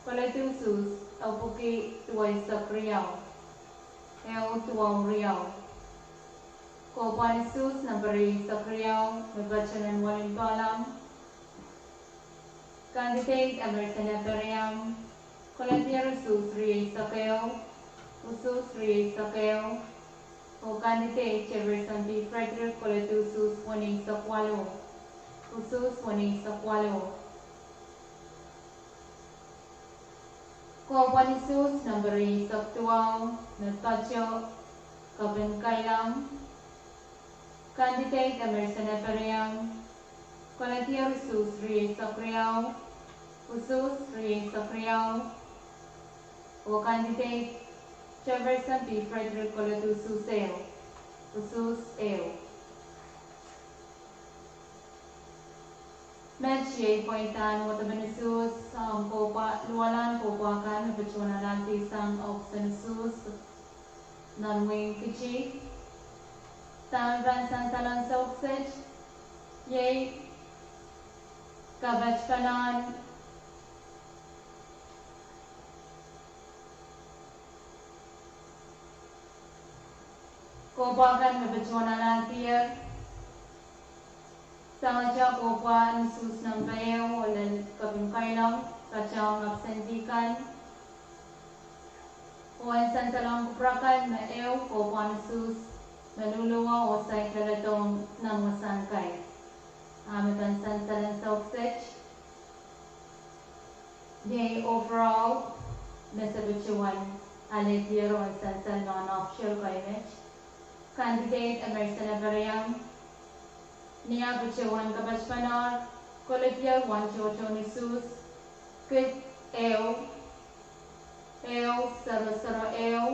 kolodu usuhs epwiki duweisek riau, ehu duwau riau. Kohpwahn usuhs nempe rieisek riau, me patoh nan Wahlen Palam. Candidate Emerson Eperiam, koledier usuhs rieisek ehu, usuhs rieisek ehu, oh candidate Jefferson P. Frederick, kolodu usuhs weneisek waluh, usuhs weneisek waluh. Kohpwahn usuhs nempe rieisek duwau, me patoh Kapin Keilang. Candidate Emerson Eperiam, koledier usuhs rieisek riau, usuhs rieisek riau, oh candidate Jefferson P. Frederick, kolodu usuhs ehu, usuhs ehu. Met iei pweidahn wadepen usuhs, ahmw kohpwa, luwalahn kohpwa kan me patohwan alahldi sang ohpis en usuhs nan wehin Kiti. Dahme pahn sansal ansou kiset iei kapatapanahn kohpwa kan me patohwan alahldier. Sangete kohpwahn usuhs nempe ehu, oh lel Kapin Keilang, patohwan absentee kan, oh en sansalohng kupwur akan me ehu kohpwahn usuhs me luhluhwe oh saik leledohng nan wasahn kais. A me pahn sansal ansou kiset iei overall me se patohwan alehdier oh en sansal nan official kainet. Candidate Emerson Eperiam, ni ah patohwan kapatapanehr, koledier wan tohtohn usuhs kid ehu, ehu sero sero ehu,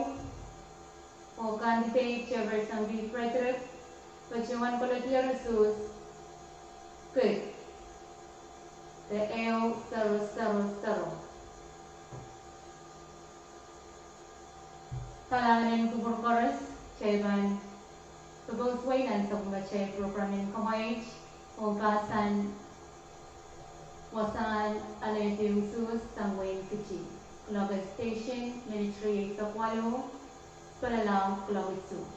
oh candidate Jefferson P. Frederick, patohwan koledier usuhs kid, de ehu sero sero sero. Kalahngan en kupwur koaros, kitail pahn koasoia nan sapwellimatail program en kamwaid, oh pahn sang wasahn alehdi usuhs sang wehin Kiti. Kuloak en station, minit rieisek waluh, pwelala kuloak isuh.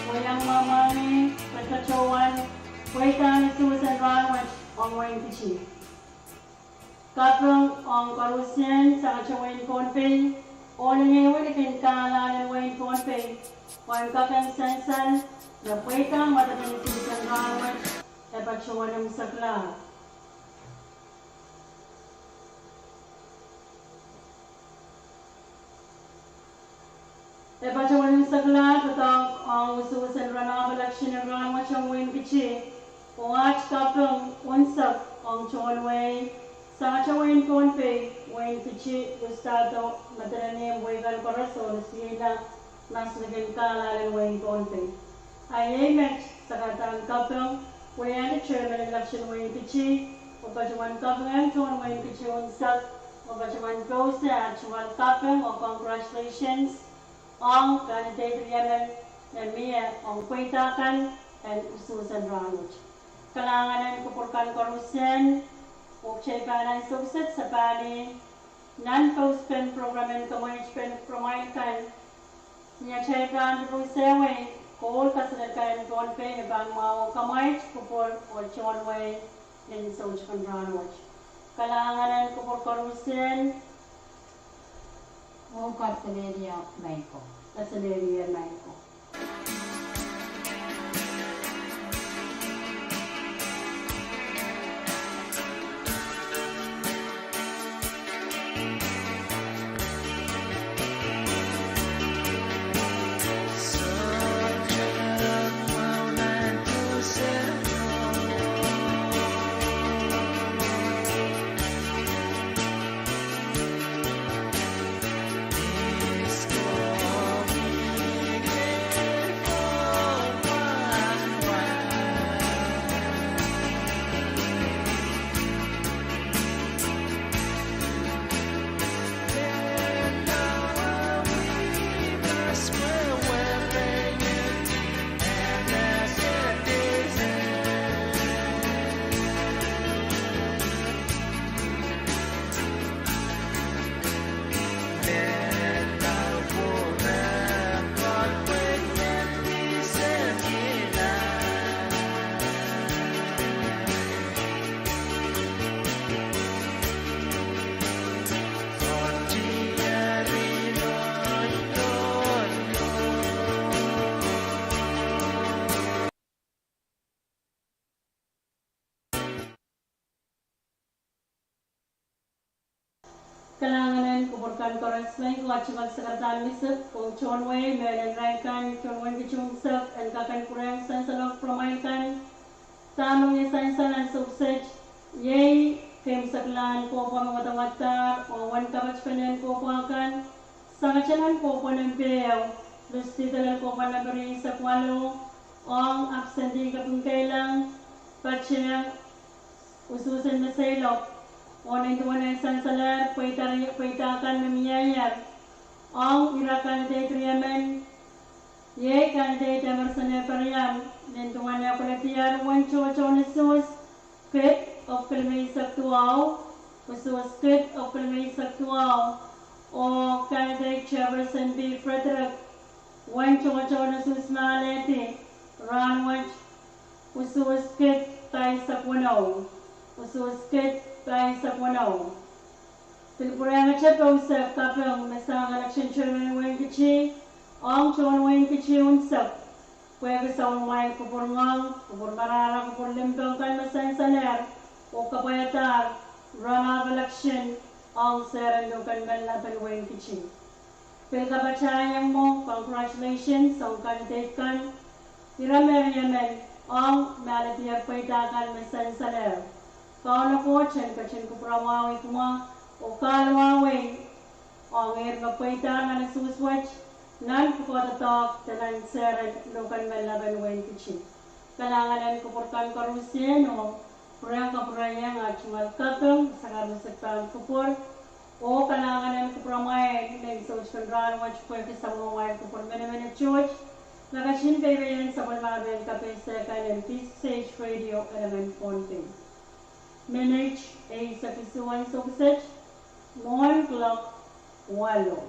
Pwehn iang mwamwahngih patohwan pweidahn usuhs en rahnwet ong wehin Kitti. Kaping ong koarusie sang atail wehin Pohnpei, oh ni ehu likin kahlail en wehin Pohnpei, pwehn kak en sansal me pweidahn wadepen usuhs en rahnwet e patohwan imwiseklahr. E patohwan imwiseklahr doadoahk ong usuhs en runoff election en rahnwet ong wehin Kitti, oh aht kaping unsek ong tohn wehi sang atail wehin Pohnpei, wehin Kitti, Gustavo Madeleine, wehi kan koaros oh ni sihla, mas likin kahlail en wehin Pohnpei. A iei met sakaradahn kaping, wehi ahn chairman en election wehin Kitti, oh patohwan kaping en tohn wehin Kitti unsek, oh patohwan pousehla tungoal kaping oh congratulations ong candidate riemen me mie ong pweida kan en usuhs en rahnwet. Kalahngan en kupwur kan koarusie, oh kitail pahn ansou kiset sapahl nan pouspen program en kamwaingepen programmwail kan. Ni atail pahn pousehwei koul kaselel kan en Pohnpei me pahn mwahuo kamwainget kupwur oh tohn wehi nin soutik en rahnwet. Kalahngan en kupwur koarusie. Oh kaselehlie maing ko. Kaselehlie maing ko. Kalahngan en kupwur kan koaros, maing ko, a tungoal sakaradahn misek ong tohn wehi, mehn en irail kan, tohn wehin Kitti unsek, en kak en pwurehng sansalohk programmwail kan. Dahme wia sansal ansou kiset, iei keimwseklahn kohpwa me wadawadahr, oh uwen kapatpene en kohpwa kan, sang atail nan kohpwa nempeho, Lusdi lel kohpwal nambari eisek waluh, ong absentee kapingkeilang, patehng usuhsen me seiloak, oh nin duwen eh sansalehr pweida, pweida kan me mieier, ong ira candidate riemen, iei candidate Emerson Ephriam, nin duwen eh koledier wen tohtohn usuhs kid, ahpw kilimeisek duwau, usuhs kid, ahpw kilimeisek duwau, oh candidate Jefferson B. Frederick, wen tohtohn usuhs me alehdi, rahnwet, usuhs kid pahisek weneu, usuhs kid pahisek weneu. Pil pwurehngete pousehk kaping me sang election chairman Wein Kitti, ong tohn Wein Kitti unsek, pwehki sapwellimamwail kupwur ngoang, kupwur marahra, kupwur limpoak kan me sansalehr oh kapwaiadahr runoff election, ong seren luhken menlapen Wein Kitti. Pil kapatahieng mwo congratulations ong candidate kan, ira me riemen, ong me alehdier pweida kan me sansalehr. Kauno Koht en ketin kupwuramwahwih kumwa oh kahluwawei, ong ehr me pweidahr nan usuhs wet, nan pwukoa doadoahk de nan seren luhken menlapen Wein Kitti. Kalahngan en kupwur kan koaros, oh pwurehng kapwureiong ah tungoal kaping, sakarisik pahn kupwur, oh kalahngan en kupwuramwail mehn soutikin rahnwet pwehki sapwellimamwail kupwur menemenotoht, me ketin peipeien sapwellimomwi en kapehse kan en P C H Radio eleven point eight. Menet eisek isuh ansou kiset, mwohn clock waluh.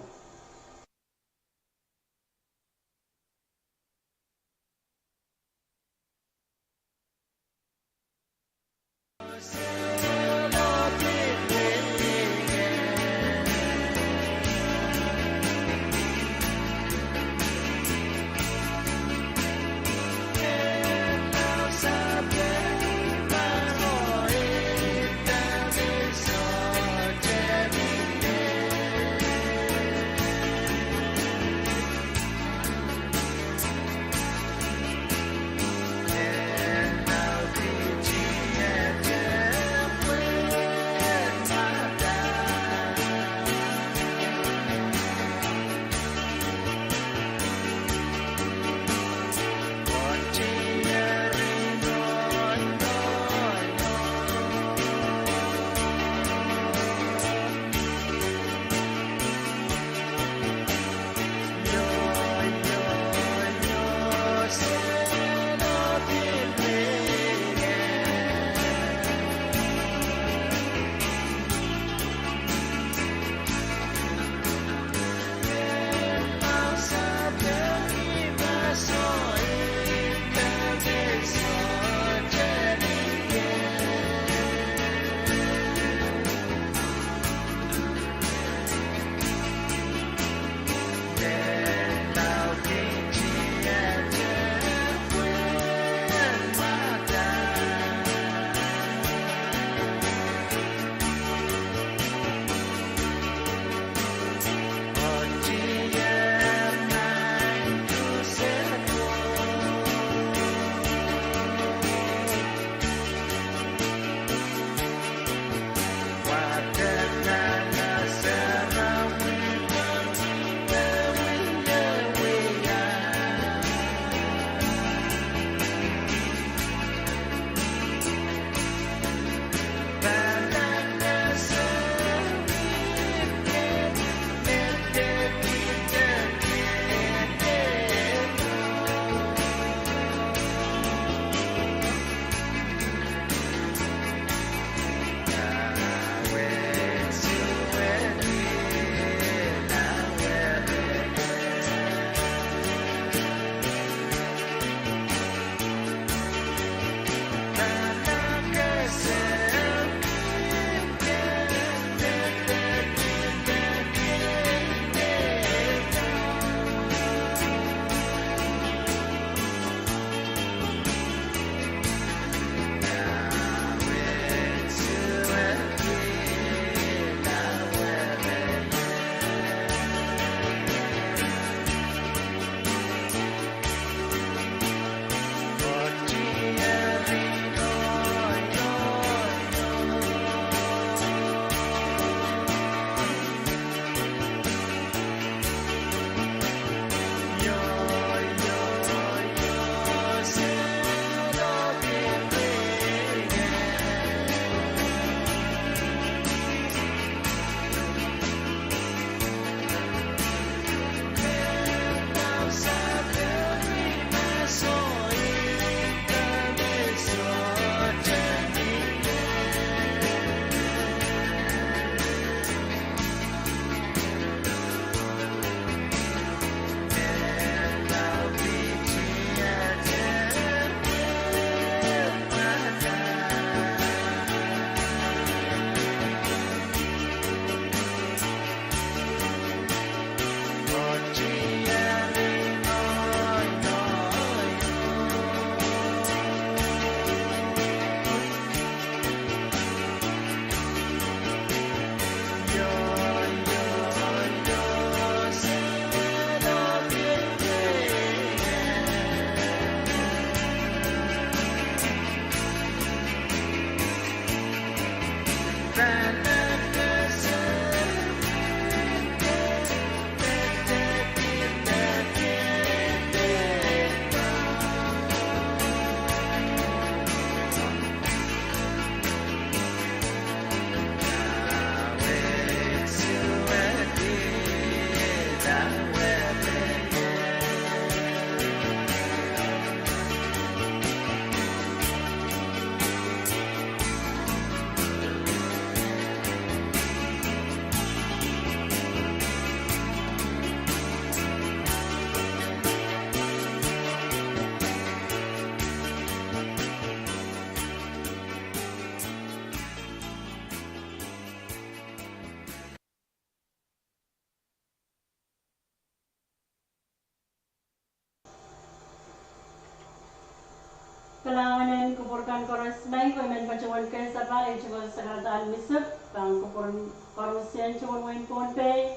Kalahngan en kupwur kan koaros, ma I men patohwan kehlail, I tohn Sakaradahn Misip, pahn kupwur koarosie tohn wehin Pohnpei,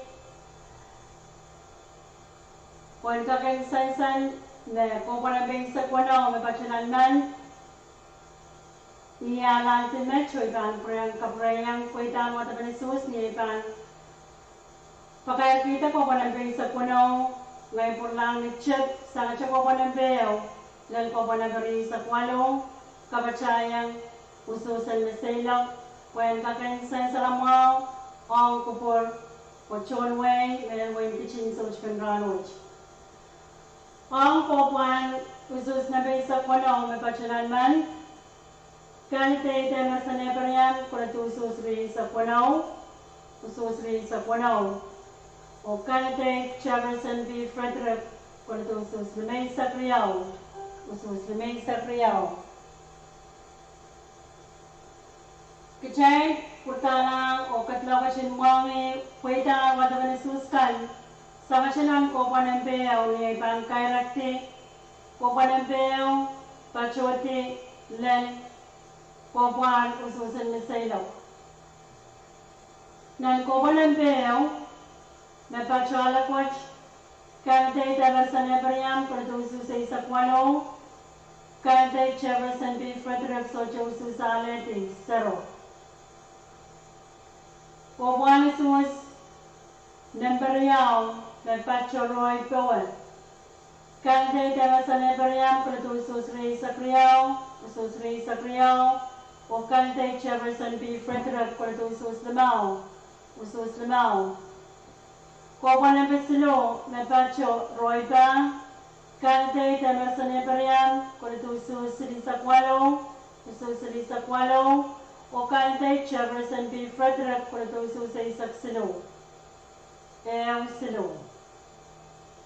pwehn kak en sansal me kohpwal en pei eisek weneu me patohwan men, I alehdi met oh I pahn pwurehng kapwurehiong pweidahn wadepen usuhs ni ei pahn pakairkihda kohpwal en pei eisek weneu. Ngehi pwuralahng ni tep sangete kohpwal en pei ehu lel kohpwal en pei eisek waluh, kapatahieng usuhsen me seiloak, pwehn kak en sansal mwahu ong kupwur oh tohn wehi, me wehin Kiting, Soutik en rahnwet. Ong kohpwal usuhs en pei eisek weneu me patohwan men, candidate Emerson Ephriam, kohla usuhs rieisek weneu, usuhs rieisek weneu, oh candidate Jefferson P. Frederick, kohla usuhs limeisek riau, usuhs limeisek riau. Kitail pwuralahng oh ketlokehte mwahngih pweidahn wadepen usuhs kan sangete nan kohpwal en pei ehu ni ei pahn kairekdi kohpwal en pei ehu patohdi lel kohpwal usuhsen me seiloak. Nan kohpwal en pei ehu me patohwan loak wet, candidate Emerson Ephriam, kohla usuhs eisek waluh, candidate Jefferson P. Frederick, sohte usuhs alehdi, sero. Kohpwal usuhs nempe riau me patoh rohng powe, candidate Emerson Ephriam, kohla usuhs rieisek riau, usuhs rieisek riau, oh candidate Jefferson P. Frederick, kohla usuhs limau, usuhs limau. Kohpwal nempe siluh me patoh rohng pah, candidate Emerson Ephriam, kohla usuhs silihsek waluh, usuhs silihsek waluh, oh candidate Jefferson P. Frederick, kohla usuhs eisek siluh, ehu siluh.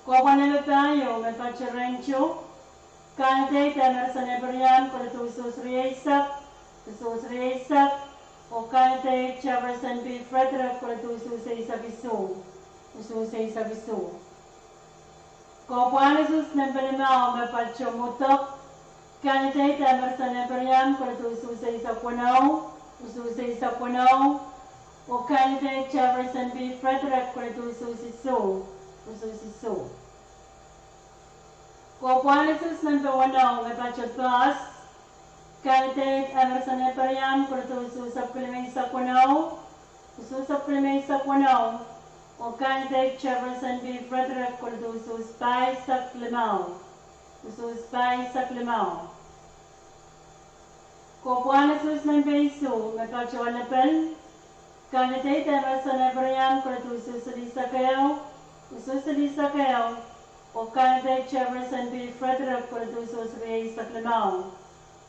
Kohpwal nempe pahieu me patoh rohng tu, candidate Emerson Ephriam, kohla usuhs rieisek, usuhs rieisek, oh candidate Jefferson P. Frederick, kohla usuhs eisek isuh, usuhs eisek isuh. Kohpwal usuhs nempe limau me patoh mudok, candidate Emerson Ephriam, kohla usuhs eisek weneu, usuhs eisek weneu, oh candidate Jefferson P. Frederick, kohla usuhs isuh, usuhs isuh. Kohpwal usuhs nempe weneu me patoh poahs, candidate Emerson Ephriam, kohla usuhs epwiki limeisek weneu, usuhs epwiki limeisek weneu, oh candidate Jefferson P. Frederick, kohla usuhs pahisek limau, usuhs pahisek limau. Kohpwal usuhs nempe isuh me patoh lepel, candidate Emerson Ephriam, kohla usuhs silihsek ehu, usuhs silihsek ehu, oh candidate Jefferson P. Frederick, kohla usuhs rieisek limau,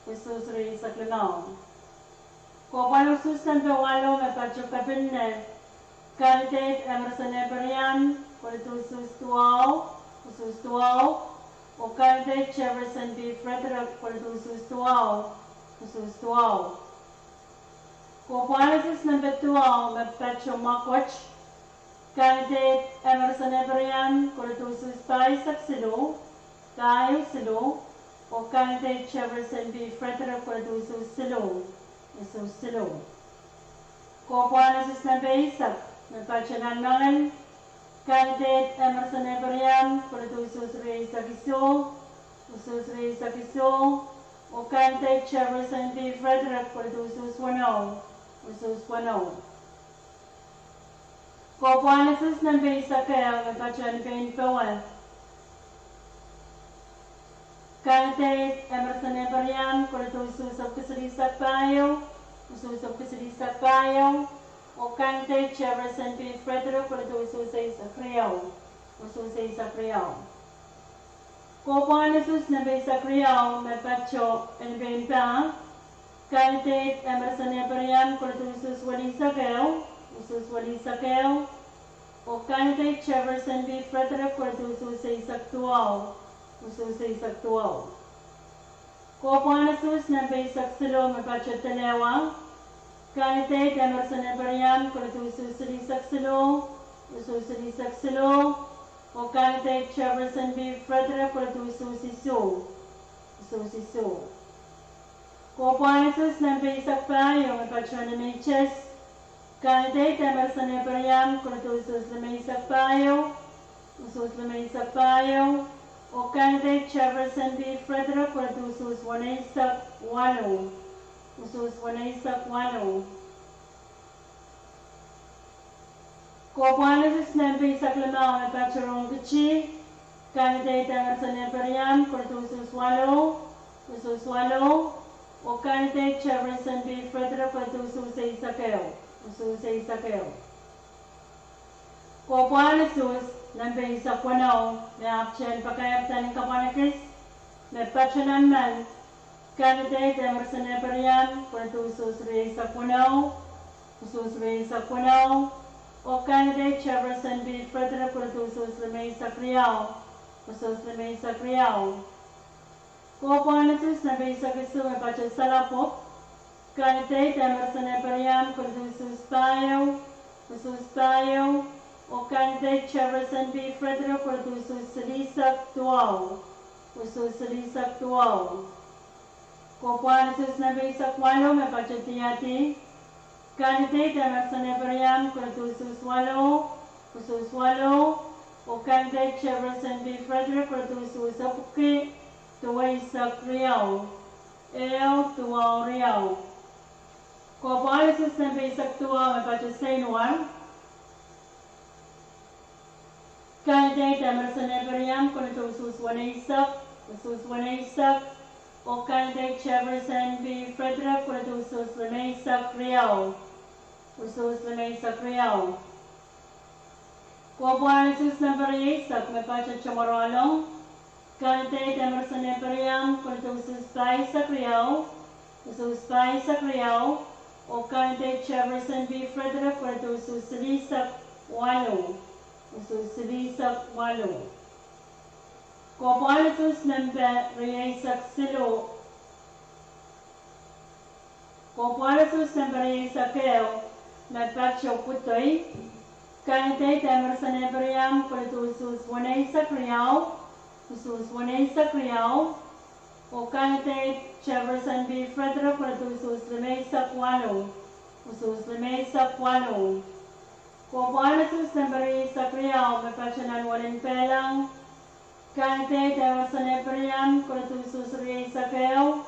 usuhs rieisek limau. Kohpwal usuhs nempe waluh me patoh kepinne, candidate Emerson Ephriam, kohla usuhs duwau, usuhs duwau, oh candidate Jefferson P. Frederick, kohla usuhs duwau, usuhs duwau. Kohpwal usuhs nempe duwau me patoh mwekid, candidate Emerson Ephriam, kohla usuhs pahisek siluh, pahieu siluh, oh candidate Jefferson P. Frederick, kohla usuhs siluh, usuhs siluh. Kohpwal usuhs nempe eisek me patoh nanmangel, candidate Emerson Ephriam, kohla usuhs rieisek isuh, usuhs rieisek isuh, oh candidate Jefferson P. Frederick, kohla usuhs weneu, usuhs weneu. Kohpwal usuhs nempe eisek ehu me patoh pein powe, candidate Emerson Ephriam, kohla usuhs epwiki silihsek pahieu, usuhs epwiki silihsek pahieu, oh candidate Jefferson P. Frederick, kohla usuhs eisek riau, usuhs eisek riau. Kohpwal usuhs nempe eisek riau me patoh pein pah, candidate Emerson Ephriam, kohla usuhs welihsek ehu, usuhs welihsek ehu, oh candidate Jefferson P. Frederick, kohla usuhs eisek duwau, usuhs eisek duwau. Kohpwal usuhs nempe eisek siluh me patoh delewa, candidate Emerson Ephriam, kohla usuhs silihsek siluh, usuhs silihsek siluh, oh candidate Jefferson P. Frederick, kohla usuhs isuh, usuhs isuh. Kohpw ahn usuhs nempe eisek pahieu me patoh N M H S, candidate Emerson Ephriam, kohdo usuhs limeisek pahieu, usuhs limeisek pahieu, oh candidate Jefferson B. Frederick, kohdo usuhs weneisek waluh, usuhs weneisek waluh. Kohpw ahn usuhs nempe eisek limau me patoh Rongkiti, candidate Emerson Ephriam, kohdo usuhs waluh, usuhs waluh, oh candidate Jefferson B. Frederick, kohdo usuhs eisek ehu, usuhs eisek ehu. Kohpw ahn usuhs nempe eisek weneu me ahpwtehn pakairda ni kapwan ekis me patoh nan men, candidate Emerson Ephriam, kohdo usuhs rieisek weneu, usuhs rieisek weneu, oh candidate Jefferson B. Frederick, kohdo usuhs limeisek riau, usuhs limeisek riau. Kohpw ahn usuhs nempe eisek isuh me patoh Salapwup, candidate Emerson Ephriam, kohdo usuhs pahieu, usuhs pahieu, oh candidate Jefferson B. Frederick, kohdo usuhs silihsek duwau, usuhs silihsek duwau. Kohpw ahn usuhs nempe eisek waluh me patoh Diadi, candidate Emerson Ephriam, kohdo usuhs waluh, usuhs waluh, oh candidate Jefferson B. Frederick, kohdo usuhs epwiki duweisek riau, ehu duwau riau. Kohpw ahn usuhs nempe eisek duwau me patoh Seinuar, candidate Emerson Ephriam, kohdo usuhs weneisek, usuhs weneisek, oh candidate Jefferson B. Frederick, kohdo usuhs limeisek riau, usuhs limeisek riau. Kohpw ahn usuhs nempe rieisek me patoh Tomorolong, candidate Emerson Ephriam, kohdo usuhs pahisek riau, usuhs pahisek riau, oh candidate Jefferson B. Frederick, kohdo usuhs silihsek waluh, usuhs silihsek waluh. Kohpw ahn usuhs nempe rieisek siluh, kohpw ahn usuhs nempe rieisek ehu me patoh Pwudoi, candidate Emerson Ephriam, kohdo usuhs weneisek riau, usuhs weneisek riau, oh candidate Jefferson B. Frederick, kohdo usuhs limeisek waluh, usuhs limeisek waluh. Kohpw ahn usuhs nempe rieisek riau me patoh nan Welin Pehleng, candidate Emerson Ephriam, kohdo usuhs rieisek ehu,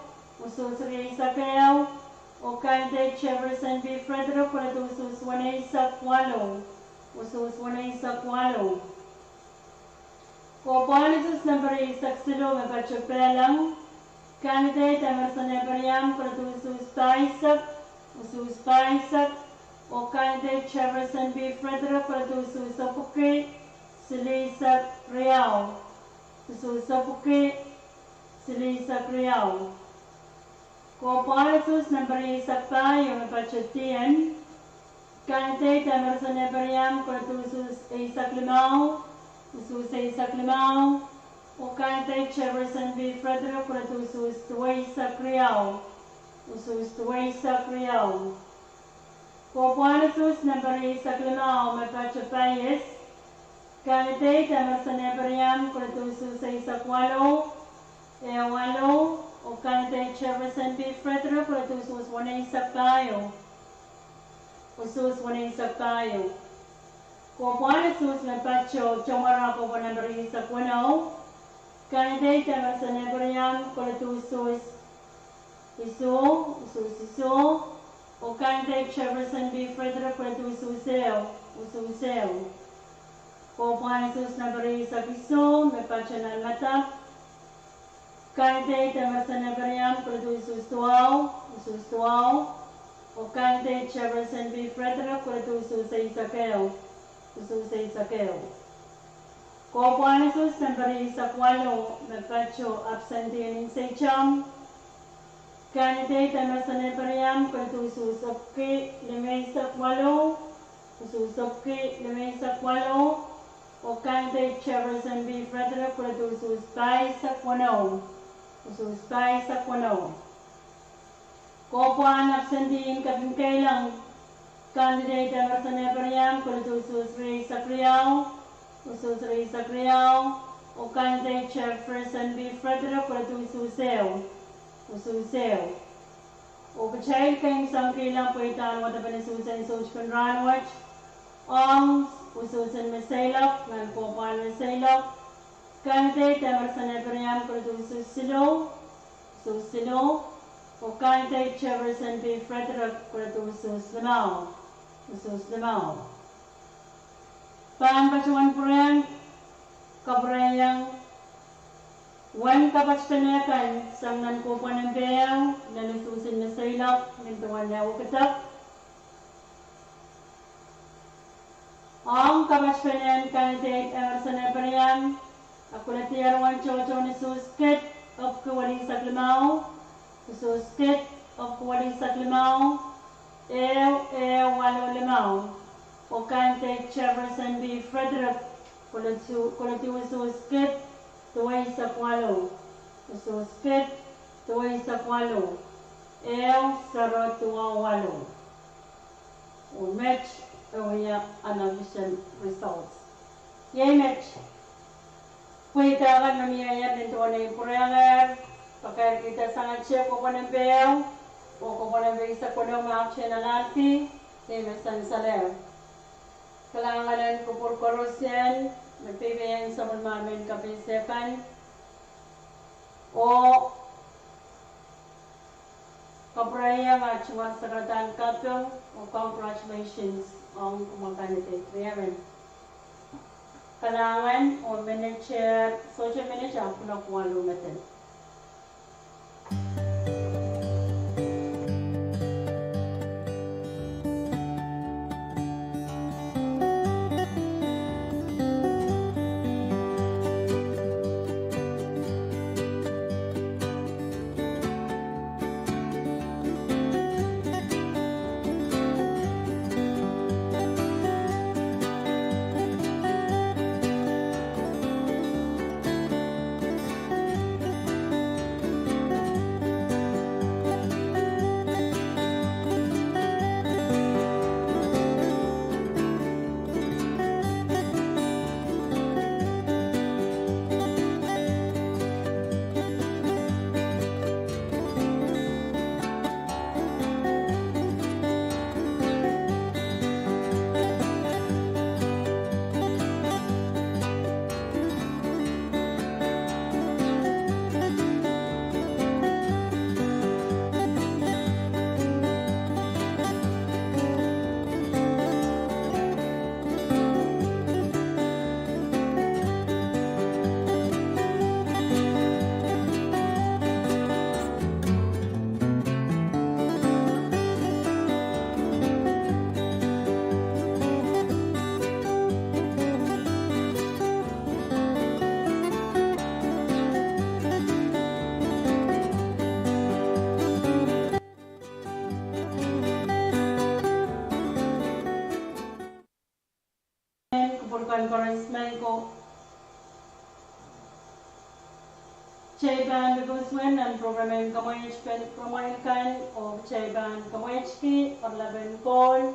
usuhs rieisek ehu, oh candidate Jefferson B. Frederick, kohdo usuhs weneisek waluh, usuhs weneisek waluh. Kohpw ahn usuhs nempe rieisek siluh me patoh Pehleng, candidate Emerson Ephriam, kohdo usuhs pahisek, usuhs pahisek, oh candidate Jefferson B. Frederick, kohdo usuhs epwiki silihsek riau, usuhs epwiki silihsek riau. Kohpw ahn usuhs nempe rieisek pahieu me patoh Dien, candidate Emerson Ephriam, kohdo usuhs eisek limau, usuhs eisek limau, oh candidate Jefferson B. Frederick, kohdo usuhs duweisek riau, usuhs duweisek riau. Kohpw ahn usuhs nempe rieisek limau me patoh Paias, candidate Emerson Ephriam, kohdo usuhs eisek waluh, ehu waluh, oh candidate Jefferson B. Frederick, kohdo usuhs weneisek pahieu, usuhs weneisek pahieu. Kohpw ahn usuhs me patoh Tomorolong, kohpw ahn nempe rieisek weneu, candidate Emerson Ephriam, kohdo usuhs isuh, usuhs isuh, oh candidate Jefferson B. Frederick, kohdo usuhs ehu, usuhs ehu. Kohpw ahn usuhs nempe rieisek isuh me patoh Nanmadap, candidate Emerson Ephriam, kohdo usuhs duwau, usuhs duwau, oh candidate Jefferson B. Frederick, kohdo usuhs eisek ehu, usuhs eisek ehu. Kohpw ahn usuhs nempe rieisek waluh me patoh Absentee Inseitom, candidate Emerson Ephriam, kohdo usuhs epwiki limeisek waluh, usuhs epwiki limeisek waluh, oh candidate Jefferson B. Frederick, kohdo usuhs pahisek weneu, usuhs pahisek weneu. Kohpw ahn absentee en kepin keilong, candidate Emerson Ephriam, kohdo usuhs rieisek riau, usuhs rieisek riau, oh candidate Jefferson B. Frederick, kohdo usuhs ehu, usuhs ehu. Oh kitail kin sangkihla pweidahn wadepen usuhsen soutik en rahnwet, ong usuhsen me seiloak, nan kohpwahn me seiloak, candidate Emerson Ephraim, koledi usuhs siluh, usuhs siluh, oh candidate Jefferson P. Frederick, koledi usuhs limau, usuhs limau. Pahn patohwan pwurehng kapwureiong uwen kapatpene kan sang nan kohpwahn en peh, nan usuhsen me seiloak, nin duwen eh wekidek. Ong kapatpene en candidate Emerson Ephraim, a koledier uwen tohtohn usuhs kid epwiki welisek limau, usuhs kid epwiki welisek limau, ehu, ehu, walu limau, oh candidate Jefferson P. Frederick, koledi, koledi usuhs kid duweisek walu, usuhs kid duweisek walu, ehu, sero, duwau, walu. Oh met, oh wia unofficial results. Iei met pweidahn kan me mie ier nin duwen ei pwurehngehr, pakairkihda sangete kohpwahn en peh, oh kohpwahn en peh eisek weneu me ahpwtehn alahlki, iei me sansalehr. Kalahngan en kupwur koaros, me peipeien sapwellimomwi mehn kapehse kan, oh kapwureiong ah tungoal saradan kaping, oh congratulations ong kumwa candidate riemen. Kalahngan, oh manager, sohte manager, kuloak walu medek. Kupwur kan koaros, me ko, kitail pahn lukoswen nan program en kamwaingehr, program kan, oh kitail pahn kamwaingehr ki oaralapen Kohl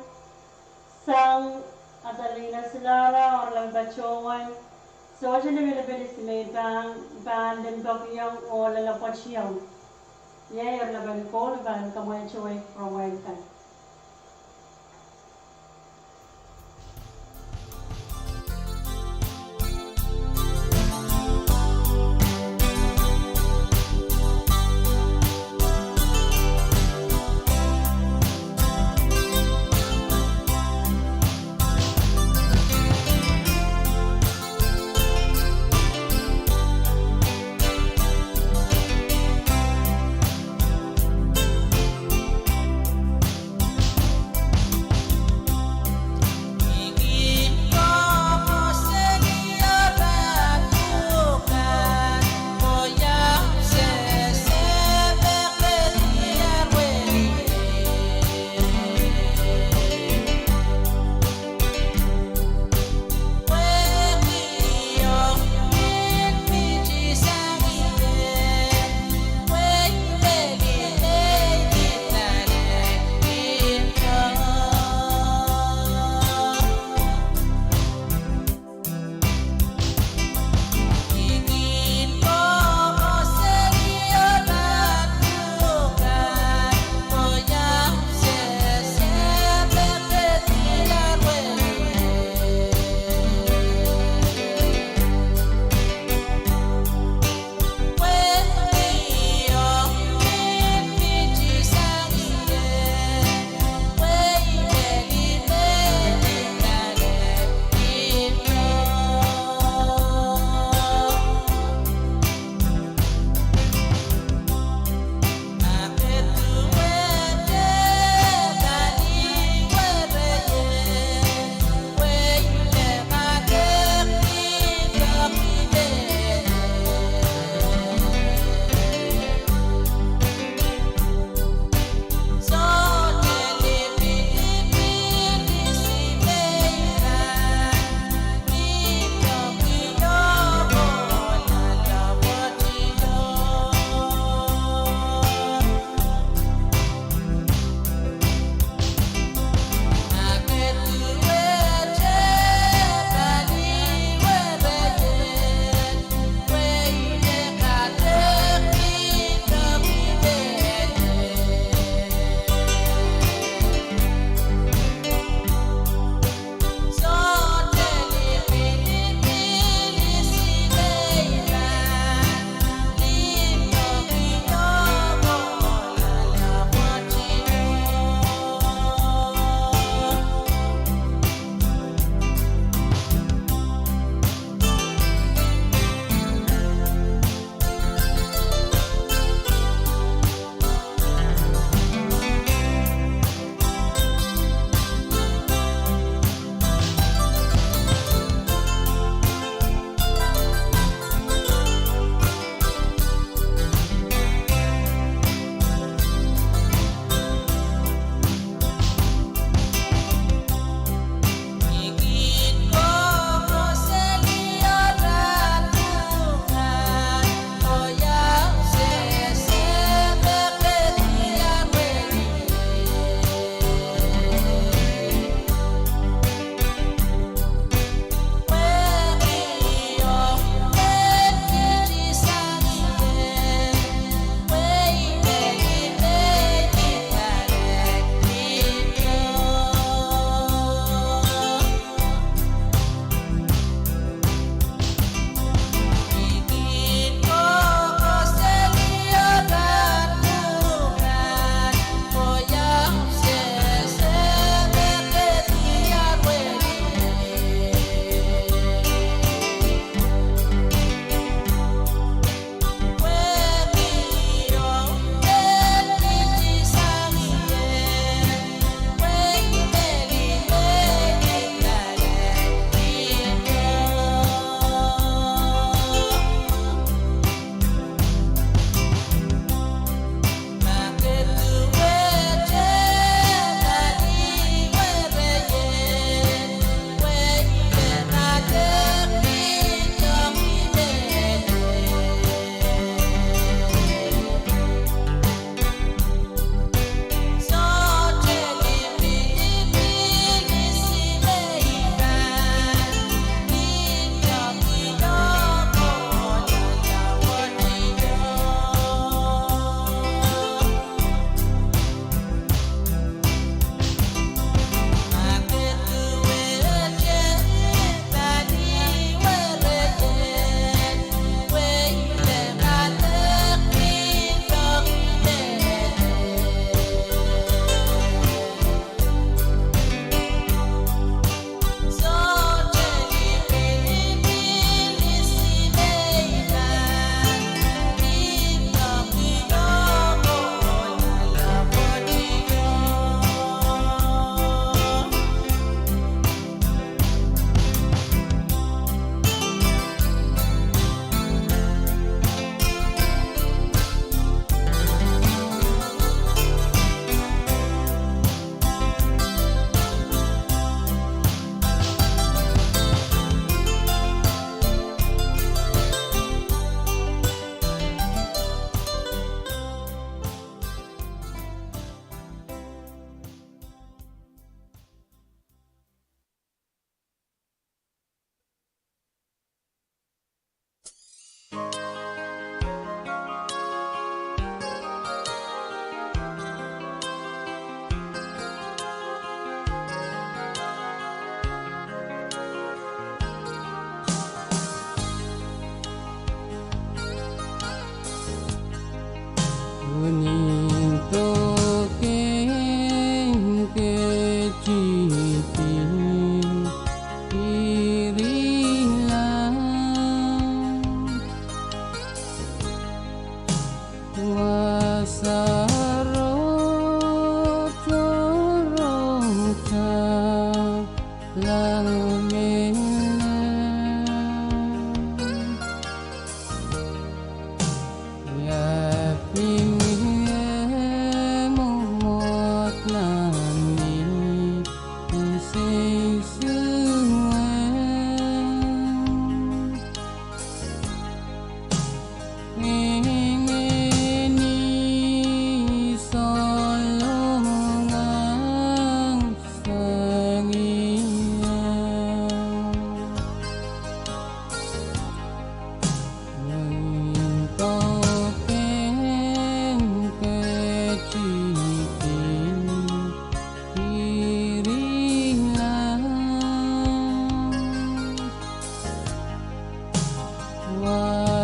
sang Adelina Silara, oaralap patohwan. Sohte lipilipil, ihme I pahn, I pahn limpoakiong oh loalopwoationg. Iei oaralapen Kohl pahn kamwaingehr program kan.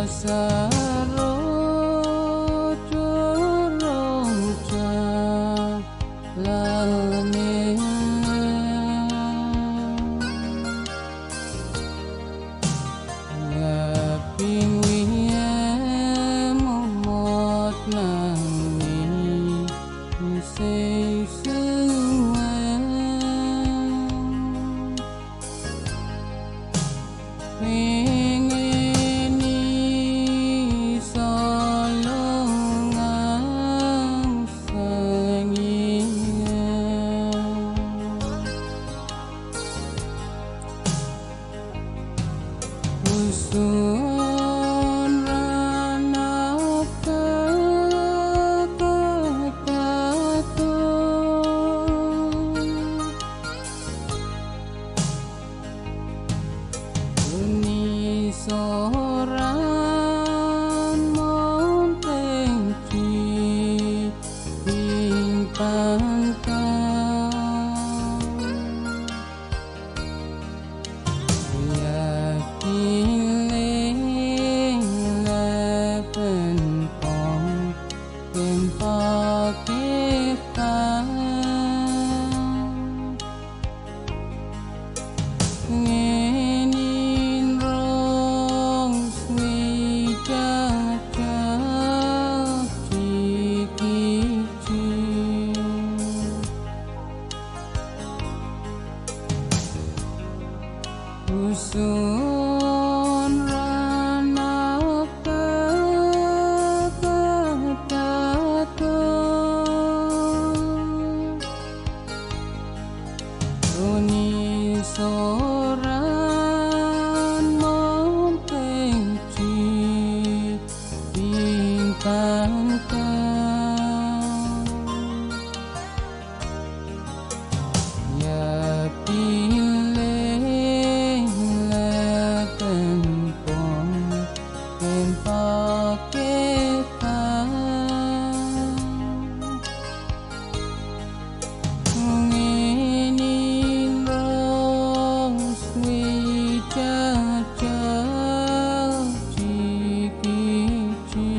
Sarohte rongehte lame pil wie mwomwohd nan ngehn sewese wet. Pwe ngehni souleng sang ie. Usun rahn ahpw kadahdahdo, ni sohrahn mwohn dengki pahn kak ia pil lehn lepin pwong en poakehda. Ngehnin rong sweitatak tikiti. Usun rahn ahpw kadahdahdo, oh ni sohrahn mwohn dengki pil pahn kak ia pil lehn lepin pwong en poakehda. Ngehnin rong sweitatak tikiti.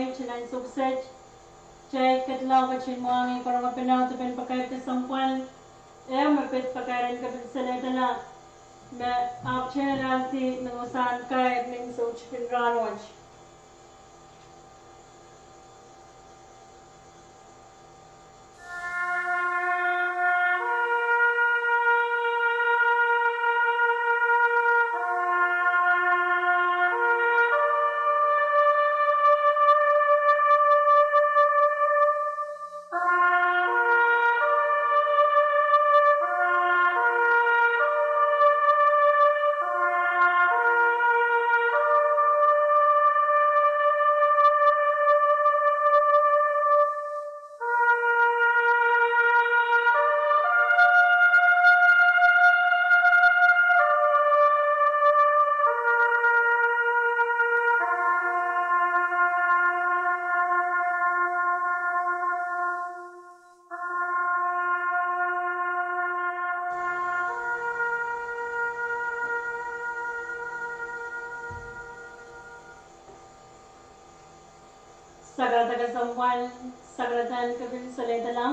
Nan soukiset, kitail ketilong ketin mwahngih karonge pil audepen pakair kesempwal, eh, me pid pakair en kepin salehdala, me ahpwtehn alehdi nan wasahn kair nin soutipin rahnwet. Sakarada kesempwal, sakarada en kepin salehdala.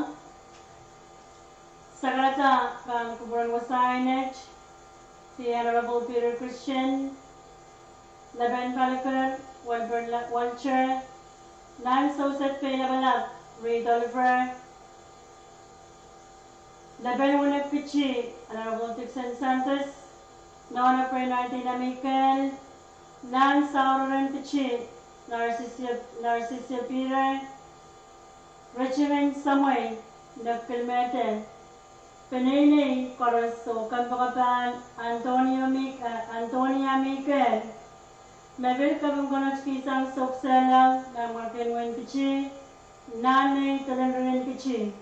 Sakarada pahn kupwuren wasahn Senate, the Honorable Peter Christian, Lepen Paliker, Wilbur La-, Walter, nan souset Peilapalap, Reed Oliver, Lepen Wenepkiti, Honorable Dickson Santos, Nohno Bernardina Mikel, nan Saureren Kiti, Narcissia, Narcissia Peter, Richmond Samwei, Nekilmete, peneinei koaros oh kompoakepahn Antonia Mik-, eh, Antonia Mikel, me pil kaping konot kihsang sohpesehla nan mwarkien wehin Kiti, nan nei Telenrien Kiti.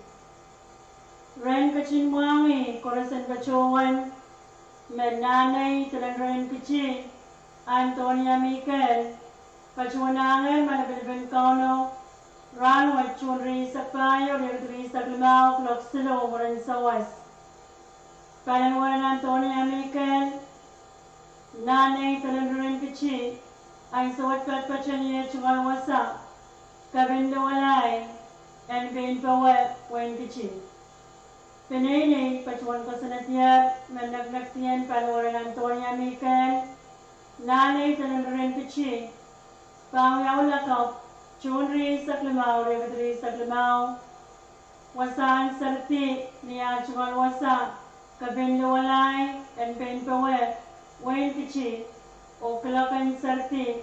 Ren ketin mwahngih koaros en patohwan me nan nei Telenrien Kiti, Antonia Mikel, patohwanahngehr malipilipen Kauno, rahnwet June rieisek pahieu, riekid rieisek limau, kuloak siluh mwurin sawas. Paliwaren Antonia Mikel, nan nei Telenrien Kiti, ansou wet patpato ni eh tungoal wasa, Kepin Luwalai, en pein powe wehin Kiti. Peneinei patohwan koasoanedier me neknekdien Paliwaren Antonia Mikel, nan nei Telenrien Kiti, pahn wiawi lakapw June rieisek limau, riekid rieisek limau, wasahn seridi ni ah tungoal wasa, Kepin Luwalai, en pein powe wehin Kiti, oh kuloak en seridi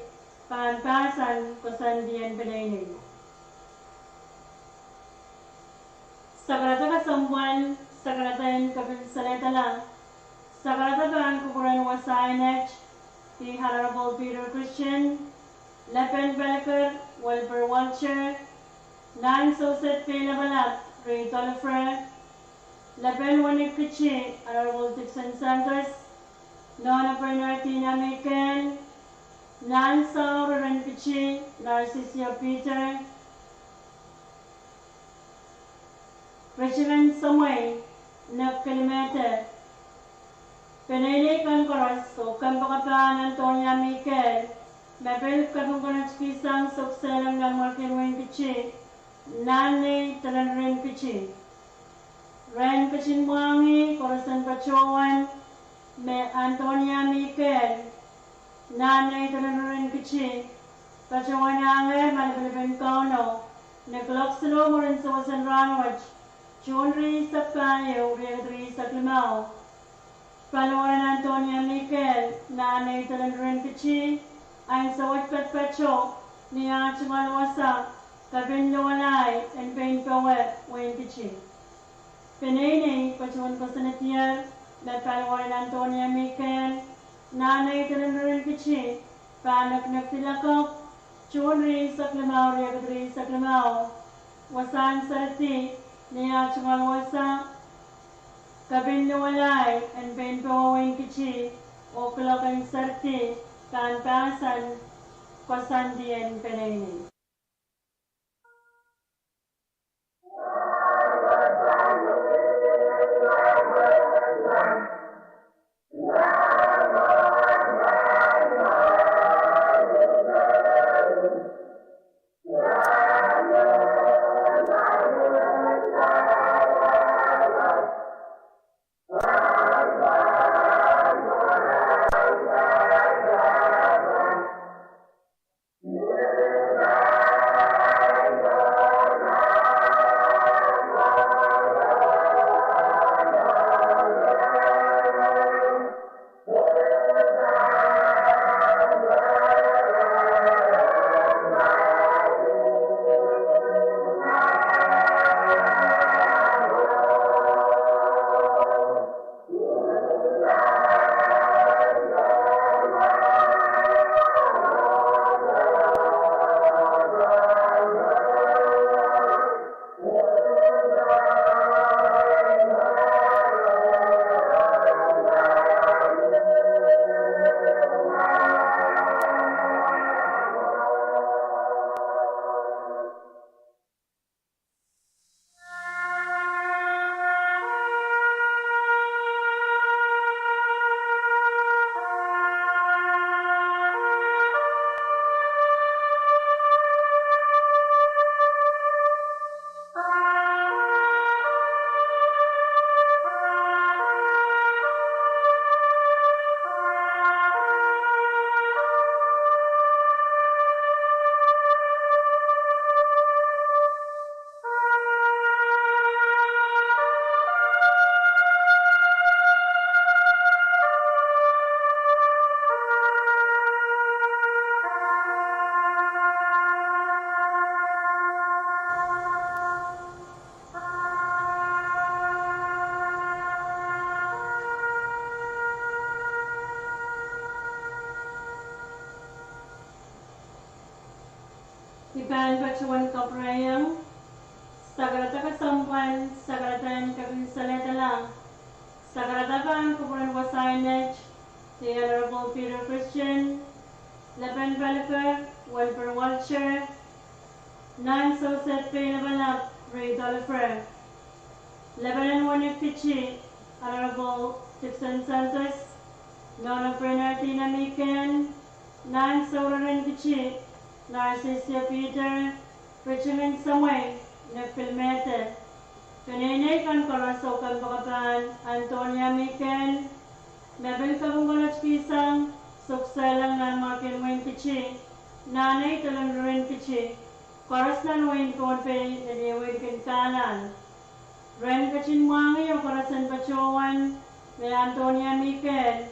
pahn pahsan koasoandien peneinei. Sakarada kesempwal, sakarada en kepin salehdala. Sakarada pahn kupwuren wasahn Senate, the Honorable Peter Christian, Lepen Paliker, Wilbur Walter, nan souset Peilapalap, Reed Oliver, Lepen Wenepkiti, Honorable Dickson Santos, Nohno Bernardina Mikel, nan Saureren Kiti, Narcissia Peter, Richmond Samwei, Nekilmete, peneinei kan koaros oh kompoakepahn Antonia Mikel, me pil kaping konot kihsang sohpesehla nan mwarkien wehin Kiti, nan nei Telenrien Kiti. Ren ketin mwahngih koaros en patohwan me Antonia Mikel, nan nei Telenrien Kiti, patohwanahngehr malipilipen Kauno, ni kuloak siluh mwurin sawasen rahnwet, June rieisek pahieu, riekid rieisek limau. Paliwaren Antonia Mikel, nan nei Telenrien Kiti, ansou wet patpato ni ah tungoal wasa, Kepin Luwalai, en pein powe wehin Kiti. Peneinei patohwan koasoanedier me Paliwaren Antonia Mikel, nan nei Telenrien Kiti, pahn neknekdi lakapw June rieisek limau, riekid rieisek limau, wasahn seridi ni ah tungoal wasa, Kepin Luwalai, en pein powe wehin Kiti, oh kuloak en seridi pahn pahsan koasoandien peneinei. Patohwan kapwurehiong, sakarada kesempwal, sakarada en kepin salehdala, sakarada pahn kupwuren wasaht met, the Honorable Peter Christian, Lepen Paliker, Wilbur Walter, Nan Sewset Pein Lapalap, Reed Oliver, Lepen en Wenepkiti, Honorable Dickson Santos, Nono Bernardina Mikael, Nan Soureren Kiti, Narcissia Peter, Richard Samwei, Nick Kilmete, peneinei kan koaros oh kompoakepahn Antonia Mikael, me pil kaping konetkinsang, suksehlong nan Marken Wein Kiti, Nanei Delen Ririn Kiti, koaros nan wehin Pohnpei, me lih wein kin kahlahn. Ren ketin mwahngih oh koaros en patohwan me Antonia Mikael,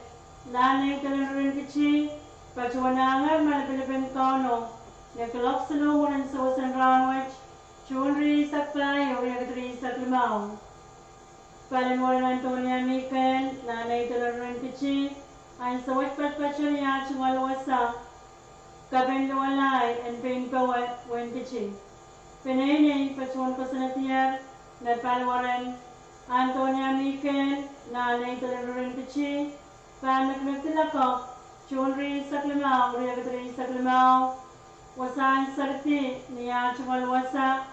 Nanei Delen Ririn Kiti, patohwan angehr malipilipen Kauno, ni kuloak siluh mwurin sewesen rahnwet, June rieisek pahieu, riekid rieisek limau. Paliwar en Antonia Mikael, Nanei Delen Ririn Kiti, ansou wet patopato ni ah tungoal wasa, Kepin Luwalai en Pein Powe, Wein Kiti. Peneinei patohwan koasoanedier me paliwar en Antonia Mikael, Nanei Delen Ririn Kiti, pahn neknekdi lokaia, June rieisek limau, riekid rieisek limau, wasahn Seridi, ni ah tungoal wasa,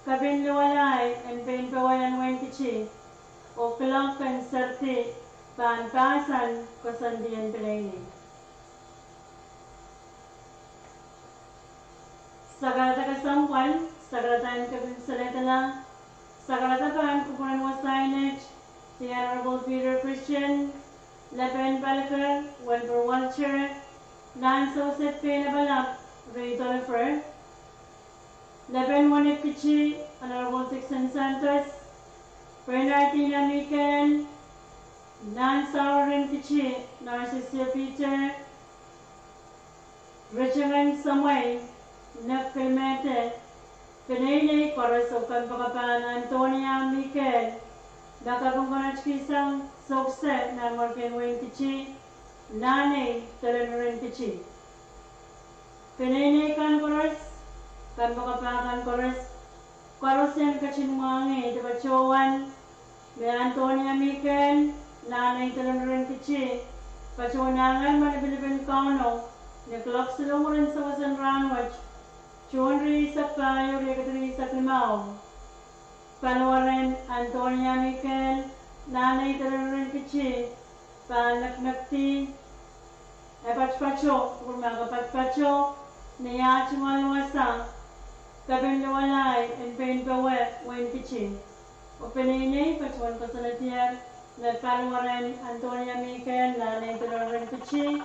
Kepin Luwalai en Pein Powe en Wein Kiti, oh kuloak en Seridi, pahn pahsan koasoandi en peneinei. Sakarada kesempwal, sakarada en kepin salehdala, sakarada pahn kupwuren wasaht met, the Honorable Peter Christian, Lepen Paliker, Wilbur Walter, Nan Sewset Pein Lapalap, Reed Oliver, Lepen Wenepkiti, Honorable Dickson Santos, Bernardina Mikael, Nan Soureren Kiti, Narcissia Peter, Richard Samwei, Nick Kilmete, peneinei koaros oh kompoakepahn Antonia Mikael, me kaping konetkinsang, suksehlong nan Marken Wein Kiti, Nanei Delen Ririn Kiti. Peneinei kan koaros, kompoakepah kan koaros, koaros en ketin mwahngih de patohwan me Antonia Mikael, Nanei Delen Ririn Kiti, patohwan angehr malipilipen Kauno, ni kuloak siluh mwurin sewesen rahnwet, June rieisek pahieu, riekid rieisek limau. Paliwar en Antonia Mikael, Nanei Delen Ririn Kiti, pahn neknekdi, e patopato, kupwurmahke patopato, ni ah tungoal wasa, Kepin Luwalai en Pein Powe, Wein Kiti. Oh peneinei patohwan koasoanedier me paliwar en Antonia Mikael, Nanei Delen Ririn Kiti,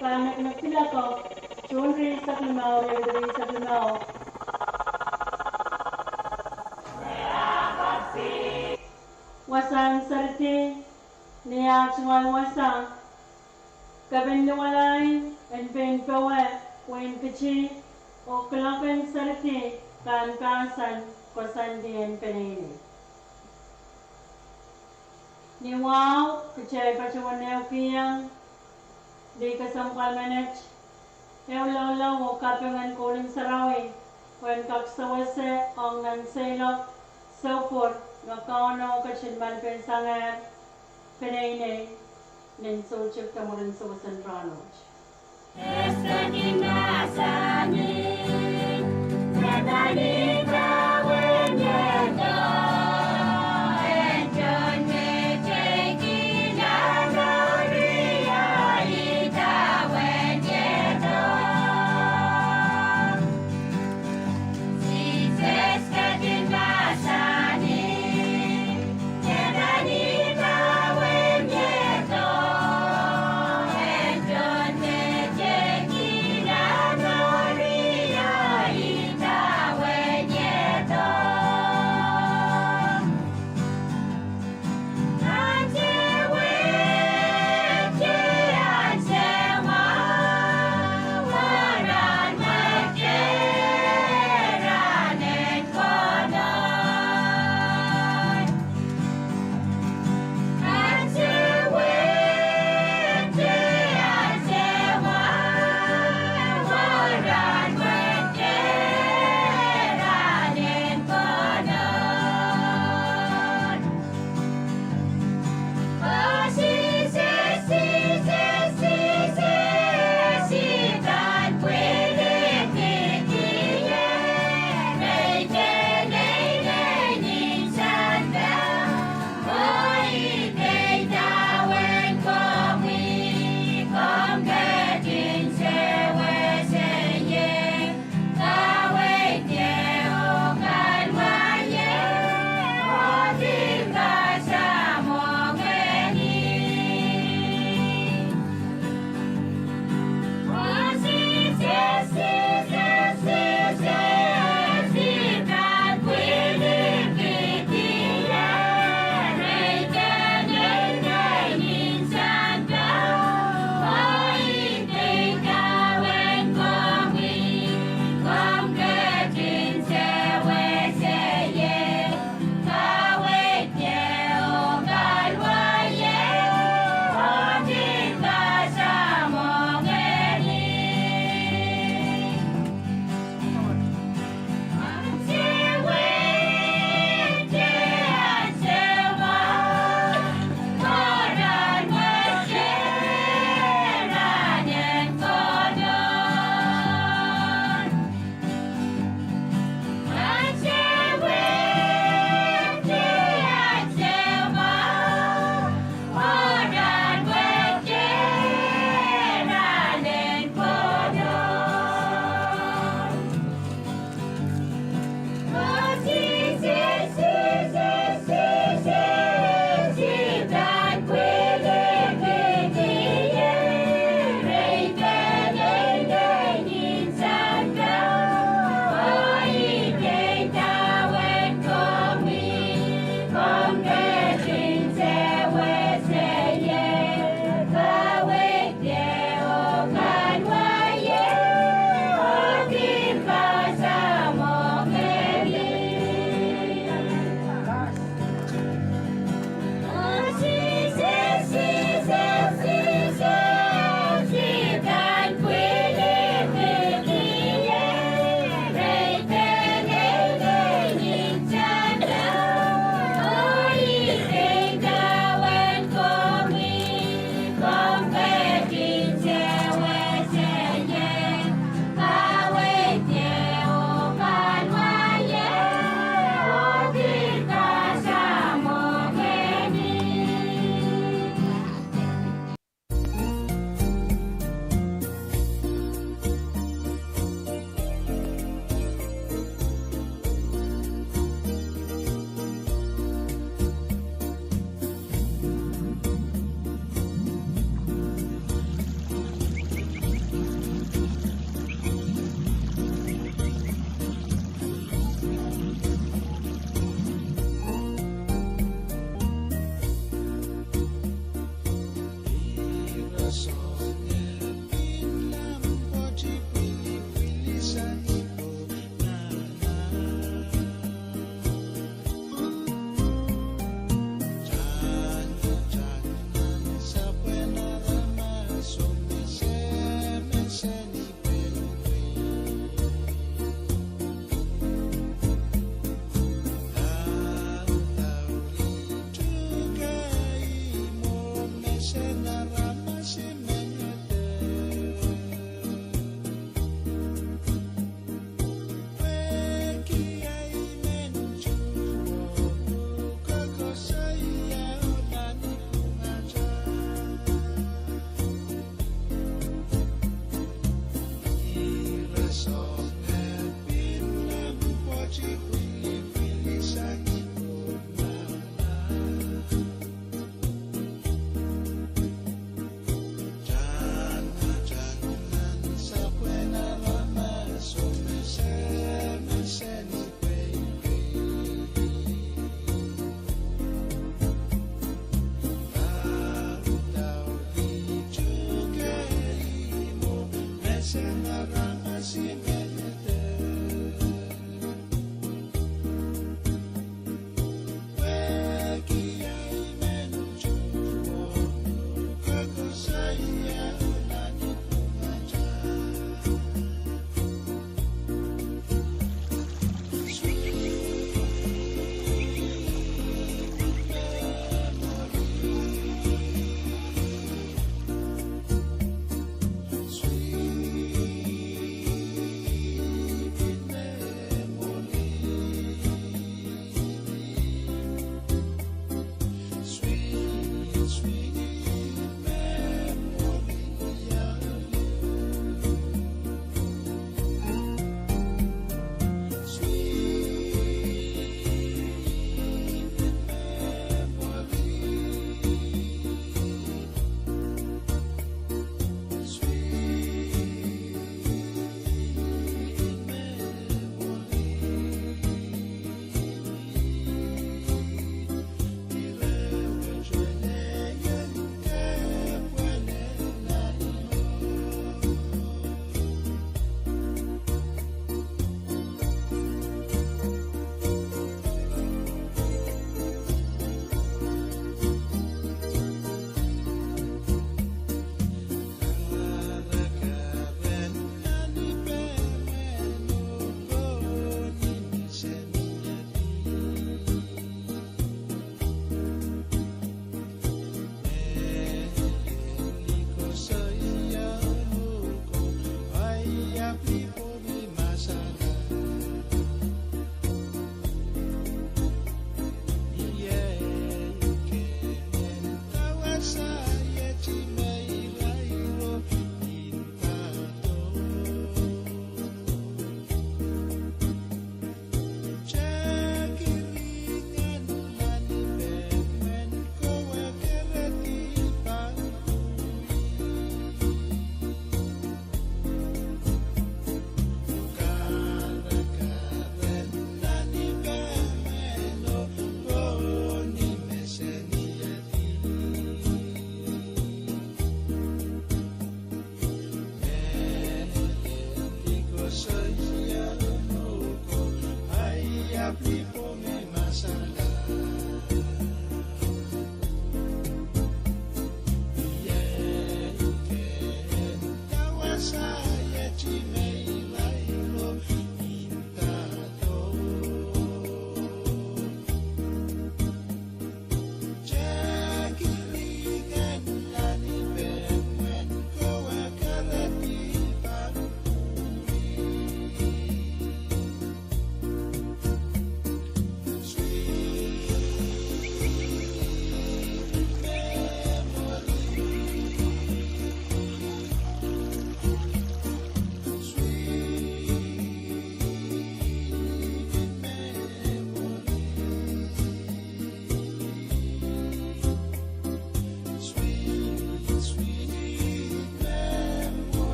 pahn neknekdi lokaia, June rieisek limau, riekid rieisek limau. Wasahn Seridi, ni ah tungoal wasa, Kepin Luwalai en Pein Powe, Wein Kiti, oh kuloak en Seridi, pahn pahsan koasoandi en peneinei. Ni wahu, kitail patohwan ehukihong lih kesempwal menet, ehu loalloa oh kaping en Kauno Sarawi, pwehn kak sewese ong nan seiloak, soupwor, me Kauno ketin malipei sangehr peneinei, nin soutik de mwurin sewesen rahnwet.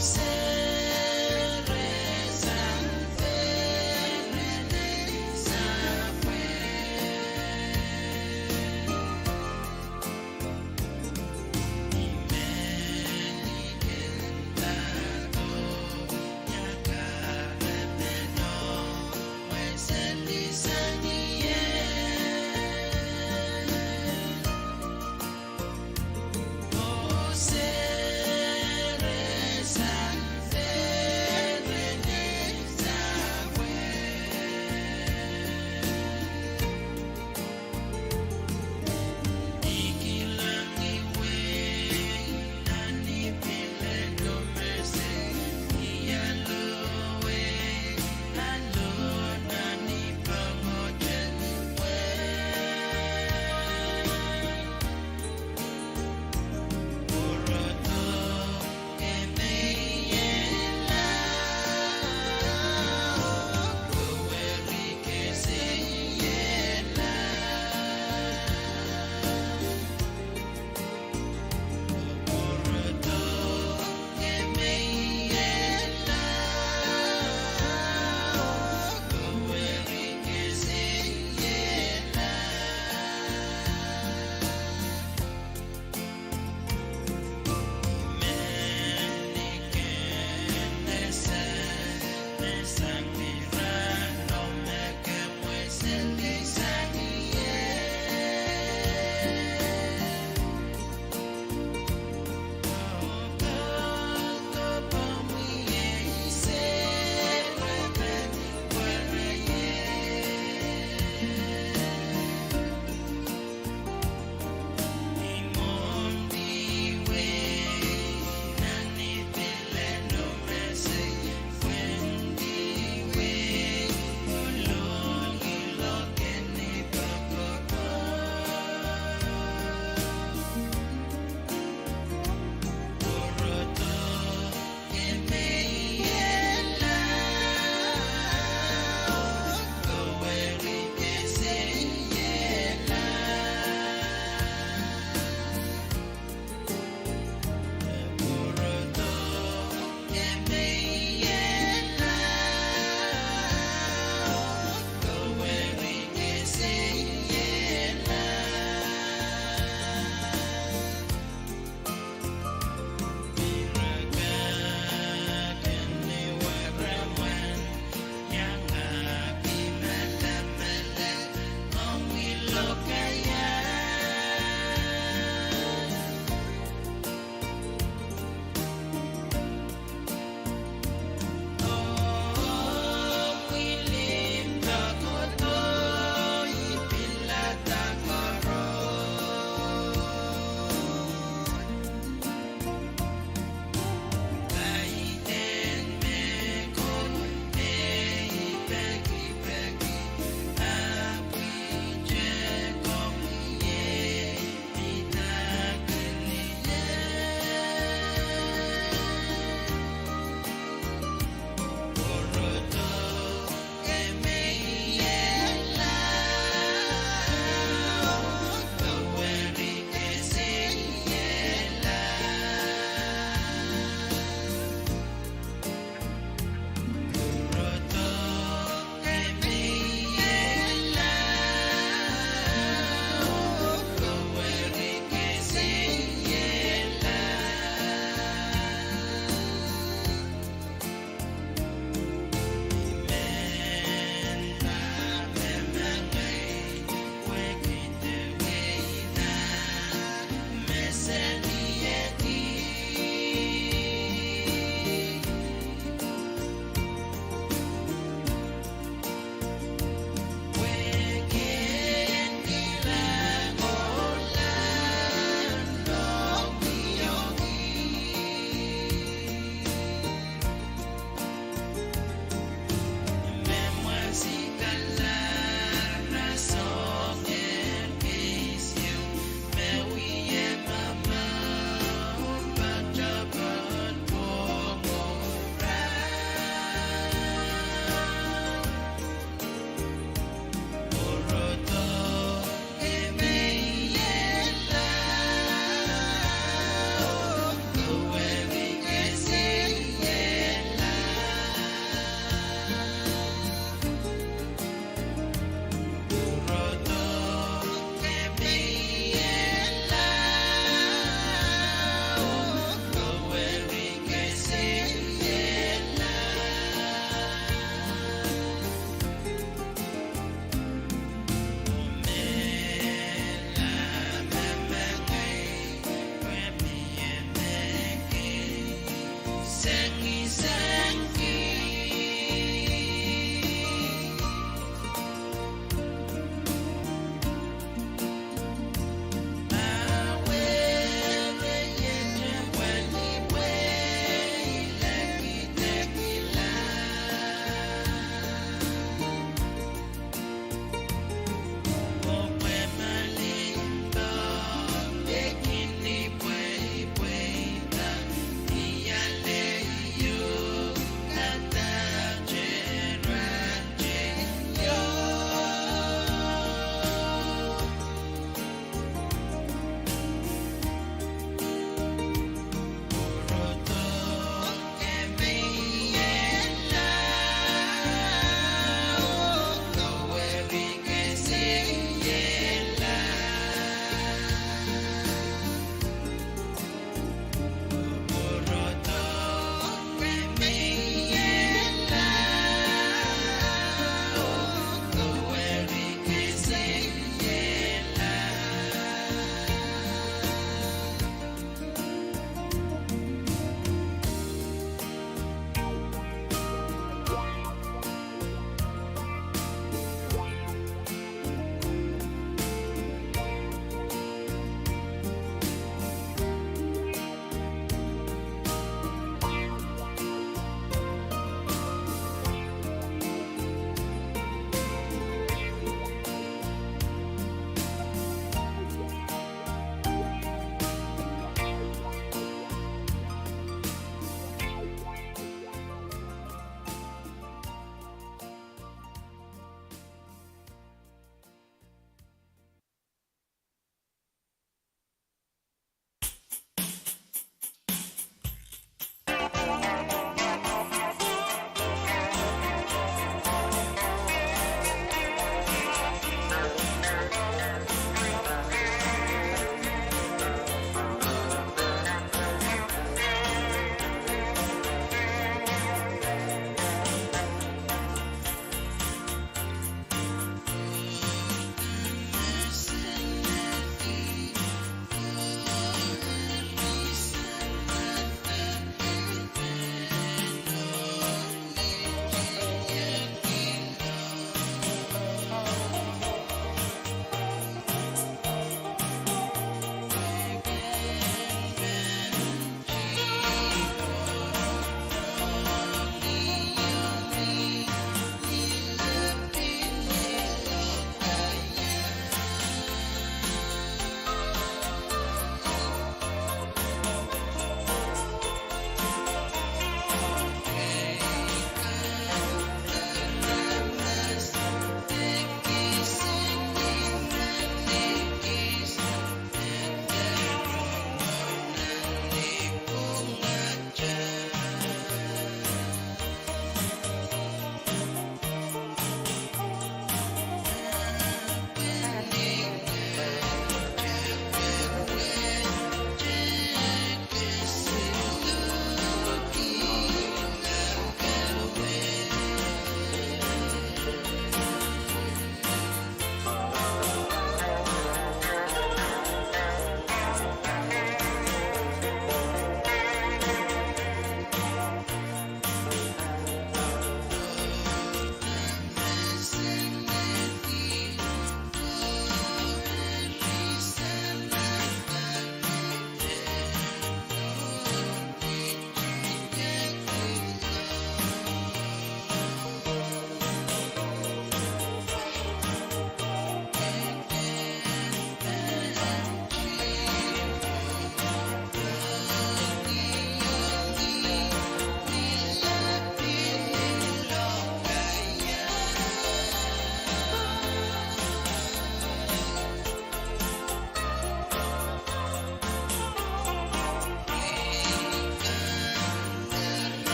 Sere sang pere de sapwe. Imeni kin pahdo, iaka pepeno, weseti sang ie. Oh, sere sang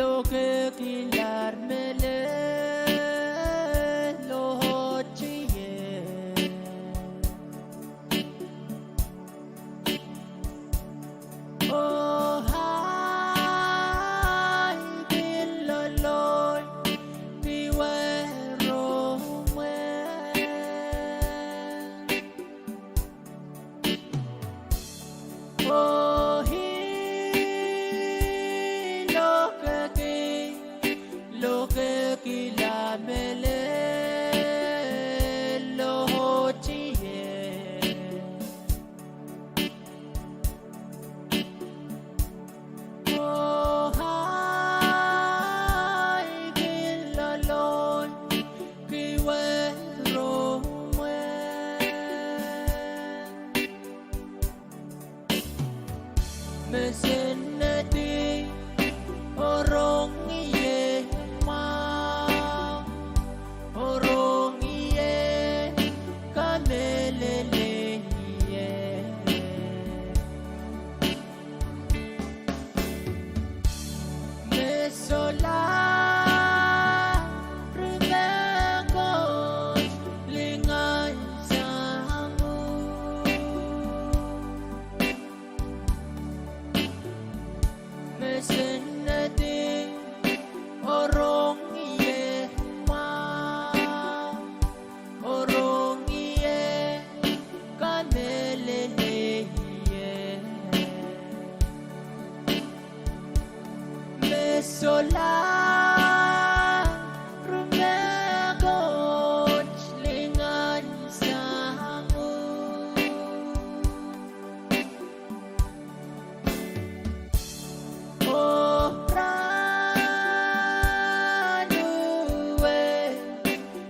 lokehkilahr mehlel oh tier. Oh ahi kin loalloalki werohng mwehd. Oh ih lokehki, lokehkilahr mehlel oh tier. Oh ahi kin loalloalki werohng mwehd. Me senned ih oh rong ie mwahu, oh rong ie kamehlele ie. Me solahr mehkot lingan sang uhk. Me senned ih oh rong ie mwahu, oh rong ie kamehlele ie. Me solahr mehkot lingan sang uhk. Oh rahnwet,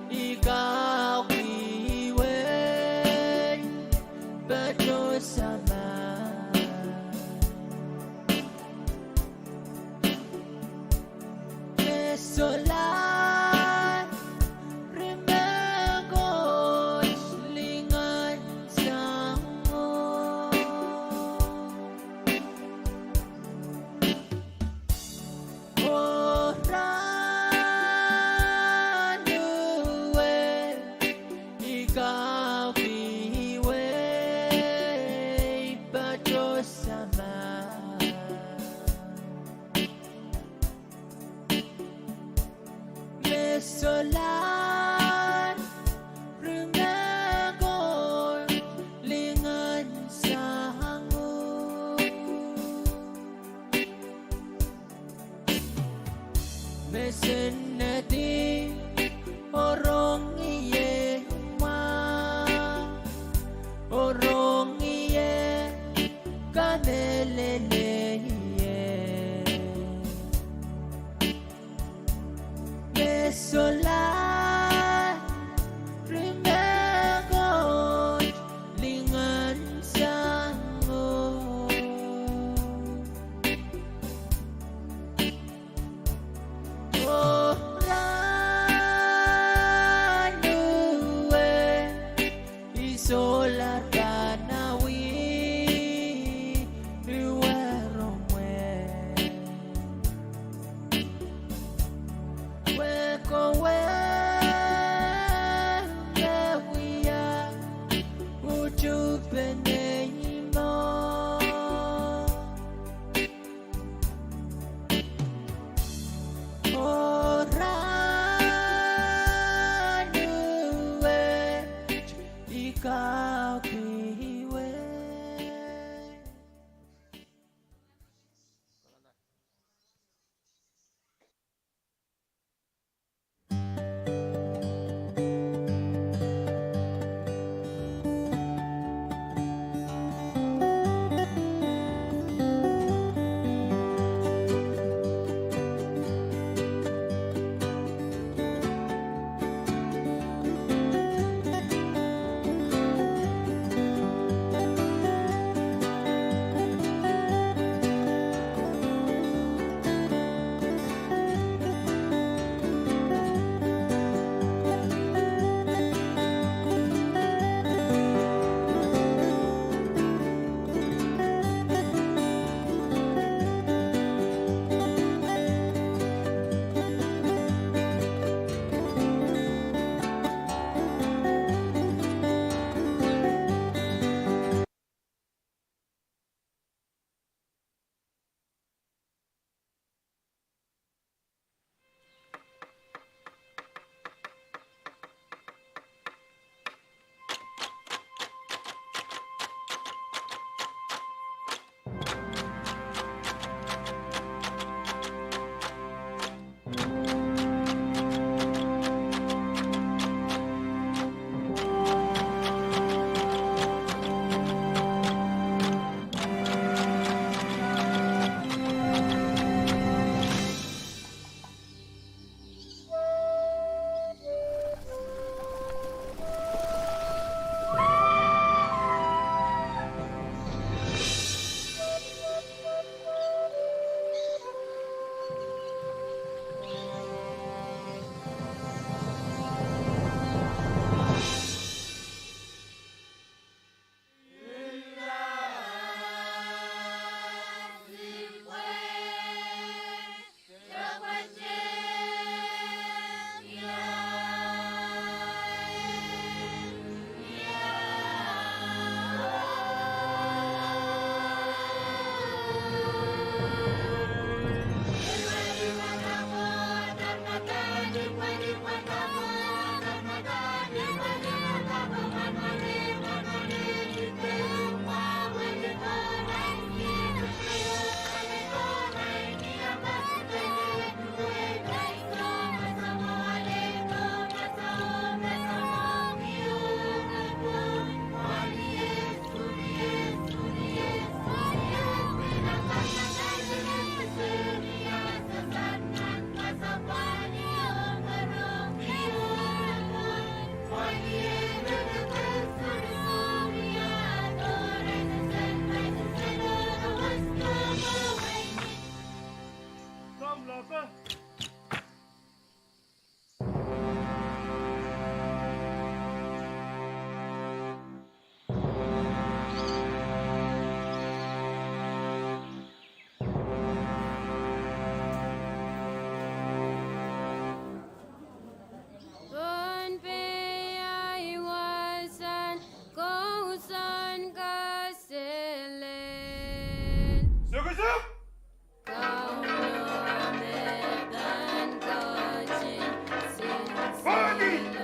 I kak wehi wei patoh samah. Me solahr mehkot lingan sang uhk. Oh rahnwet, I kak wehi wei patoh samah. Me solahr mehkot lingan sang uhk. Me senned ih oh rong ie mwahu, oh rong ie kamehlele ie. Me solahr mehkot lingan sang uhk. Oh rahnwet, I solahr pahn awih werohng mwehd. Wehko wehme wia utuhpene mwo. Oh rahnwet, I kak wehi wei. Pohnpei aiwasan kousoan kaselel. Sukesuk! Kauno me pahn ketin sinsile.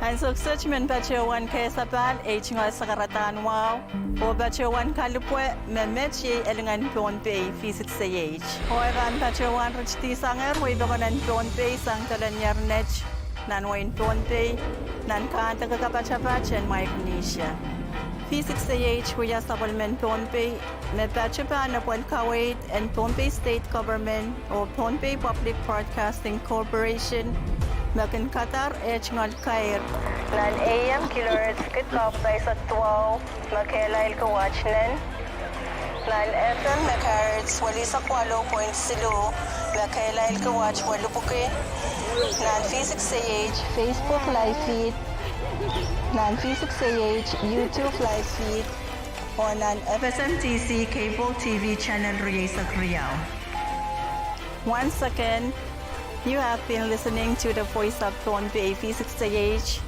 Ansou kiset I men patohwan kesapahl ei tungoal sakaradahn wahu oh patohwan kalipwe me met iei elingen Pohnpei V six A H. Oh e pahn patohwan ritidi sangehr wehi pokon en Pohnpei sang doadoahk en internet nan wehin Pohnpei, nan kahndike kapatapat en Micronesia. V six A H wia sapwellimen Pohnpei me patohwan pahn apwalih kaweid en Pohnpei State Government oh Pohnpei Public Broadcasting Corporation me kin kadar eh tungoal kair nan A M kilohertz kid kau pahisek duwau me kehlail kiwatt nen, nan F M megahertz welisek waluh point siluh me kehlail kiwatt welipwiki, nan V six A H Facebook live feed, nan V six A H YouTube live feed, oh nan F S M T C cable T V channel rieisek riau. Once again, you have been listening to the Voice of Pohnpei, V six A H,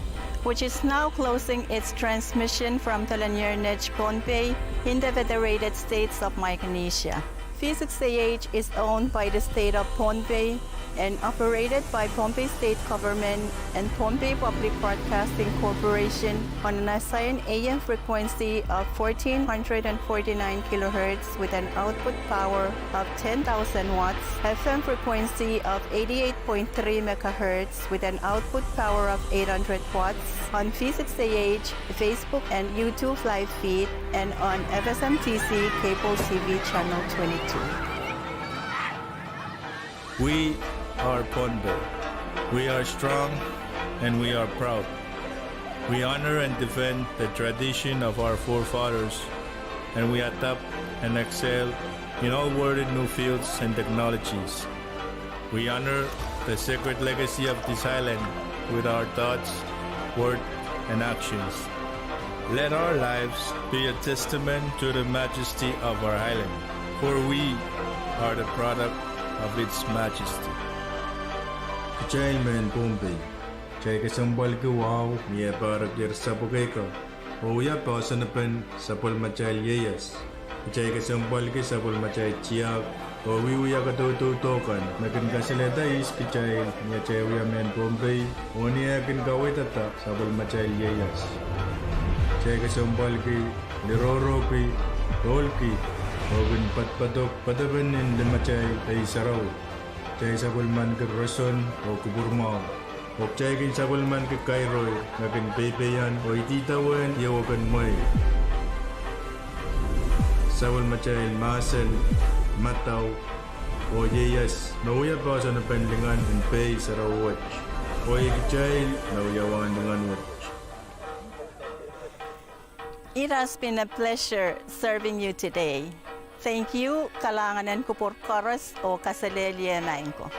which is now closing its transmission from the Lanier Net Pohnpei in the Federated States of Micronesia. V six A H is owned by the State of Pohnpei and operated by Pohnpei State Government and Pohnpei Public Broadcasting Corporation on an assigned A M frequency of fourteen hundred and forty-nine kilohertz with an output power of ten thousand watts, F M frequency of eighty-eight point three megahertz with an output power of eight hundred watts on V six A H, Facebook and YouTube live feed, and on F S M T C cable T V channel twenty-two. We are Pohnpei. We are strong and we are proud. We honor and defend the tradition of our forefathers, and we adapt and excel in all worthy new fields and technologies. We honor the sacred legacy of this island with our thoughts, words, and actions. Let our lives be a testament to the majesty of our island, for we are the product of its majesty. Kitail mehn Pohnpei, kitail kesempwalki wahu ni eh pahr epier sapwukei kan, oh wia poahsoan en sapwellimatail ieias. Kitail kesempwalki sapwellimatail tiahk, oh wiewia kadaudodo kan me kin kasalehda ihs kitail ni atail wia mehn Pohnpei, oh ni eh kin kaweidada sapwellimatail ieias. Kitail kesempwalki, lirohrohki, ohlki, oh kin poadopoadok poadopen en limatail ei sarawi. Kitail sapwellimanki roson oh kupwur mwahu. Oh kitail kin sapwellimaniki kairo me kin peipeian oh ididawehn ieu kin mwehi. Sapwellimatail mahsen, madau, oh ieias me wia poahsoan en lingan en pehi sarawi wet, oh iei kitail me wia wahn lingan wet. It has been a pleasure serving you today. Thank you, kalahngan en kupwur koaros oh kaselehlie maing ko.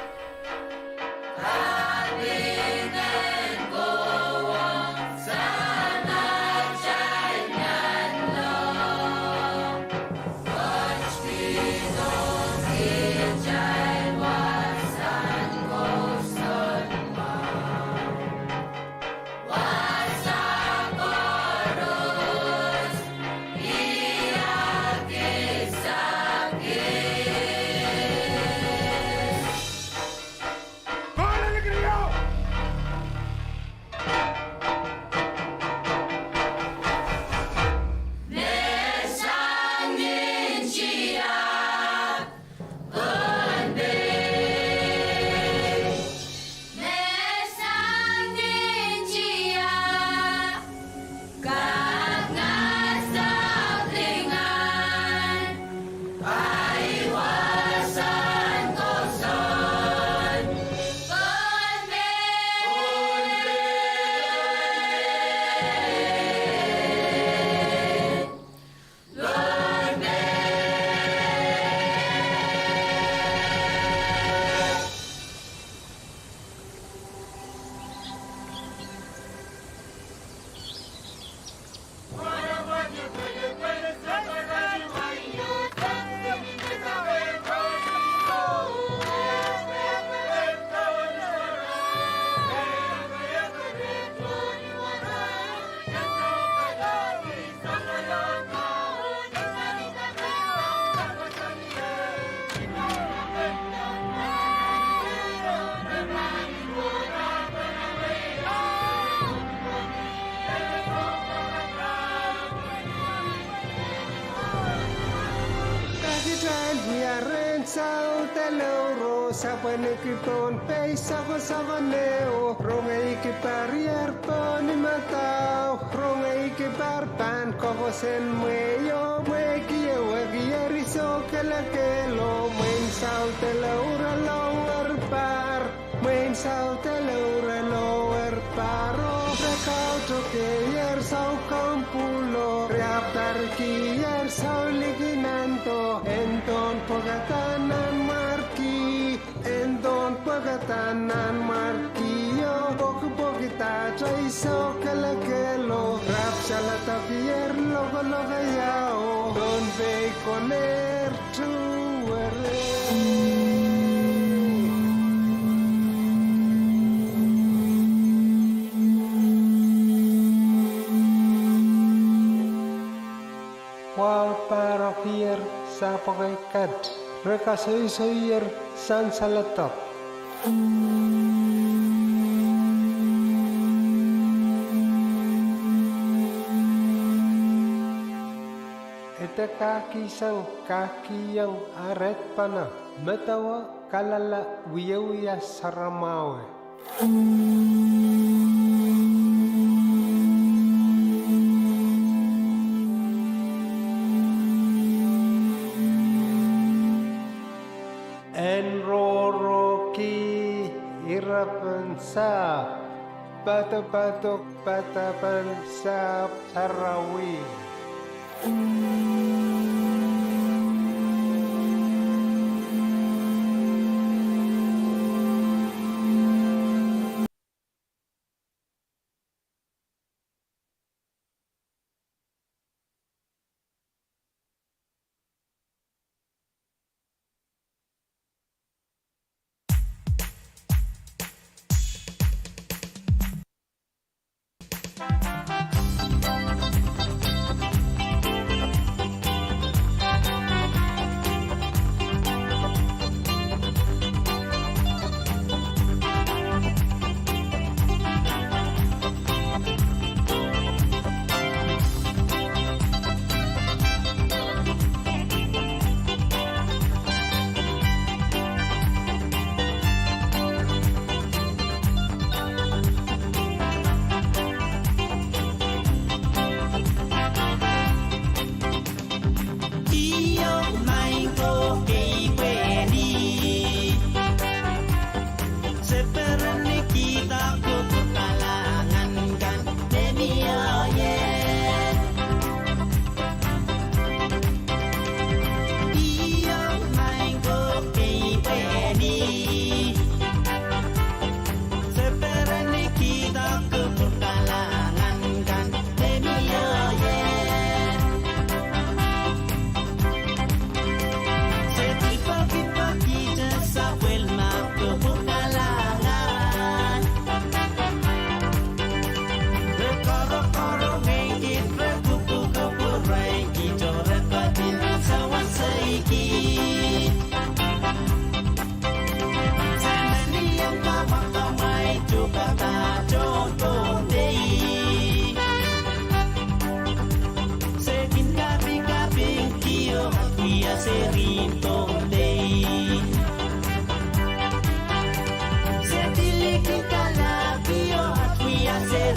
Kitail wia rehn South Hluo, oh sapweliki Pohnpei sokosoko neho, rongeiki parier pohn madau, rongeiki pahn koakoasoan mwehi oh mwehi kiewier, eri sou kelekelo, mwein South Hluo re lower pahr, mwein South Hluo re lower pahr, oh re kautokehier sou kompulo, re apwtarikier sou likin nando, en dohn pwekada nanmwarki, en dohn pwekada nanmwarkio, pwekipwekidahte sou kelekelo, re apwsaladahkier lokolokaiao, Pohnpei konehr tuhwere. Wahu pahrokier sapwokei kat, re kasoisoier sansaladek. Ede kahkihsang kahkihieng aredpene, medewe kalala wiewia saramwahu. En rohrohki irepen sahpw, padopadok padapan sahpw sarawi.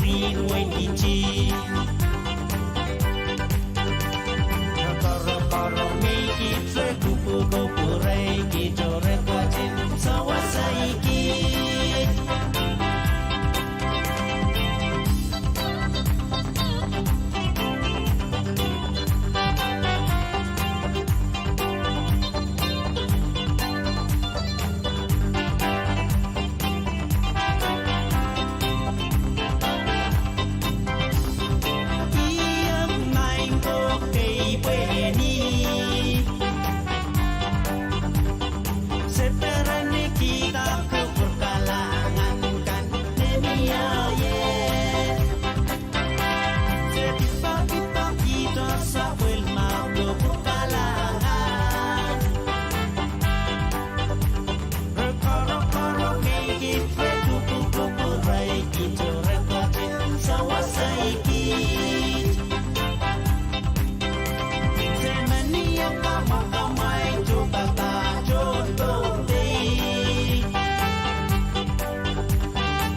Rin wein kiti. Koro, koro, mei kit re kupu, kupu, rei kit, oh re kwatin sawasaikit. Iang maing ko kei pweni. Se peren ni kihda ko pwurkalahngan kan me mie ie. Se kihpakihpakihdo sapwel ma ko pwurkalahngan. Re koro, koro, mei kit re kupu, kupu, rei kit, oh re kwatin sawasaikit. Se men iang kamwakamwai, tohpahpah, tohn pohnpei.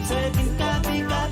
Se kin kapikap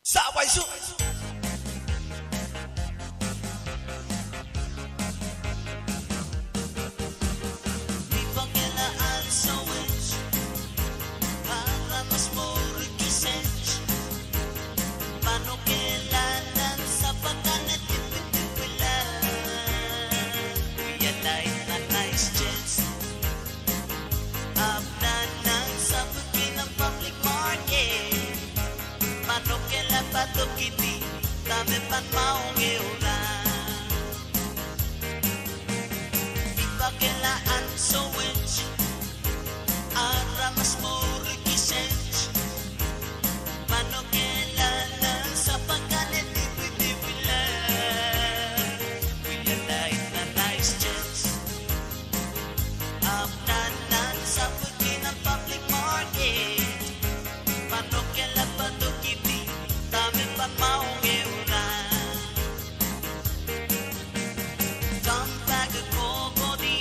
Sahpw ahi sou. Ni pekila ansou wet, aramas mour kiset, pahn okehla nan sapwkene dipwidipwila. Wialahr nan ice chest. Ahpw nan nan sapwkene public market, pahn okehla padokidi dahme pahn mwahuiong ehu rahn. Ni pekila ansou wet, aramas mour kiset, pahn okehla nan sapwkene dipwidipwila. Wialahr nan ice chest. Ahpw nan nan sapwkene public market, pahn okehla padokidi dahme pahn mwahuiong ehu rahn. Dumpake kohkohdi,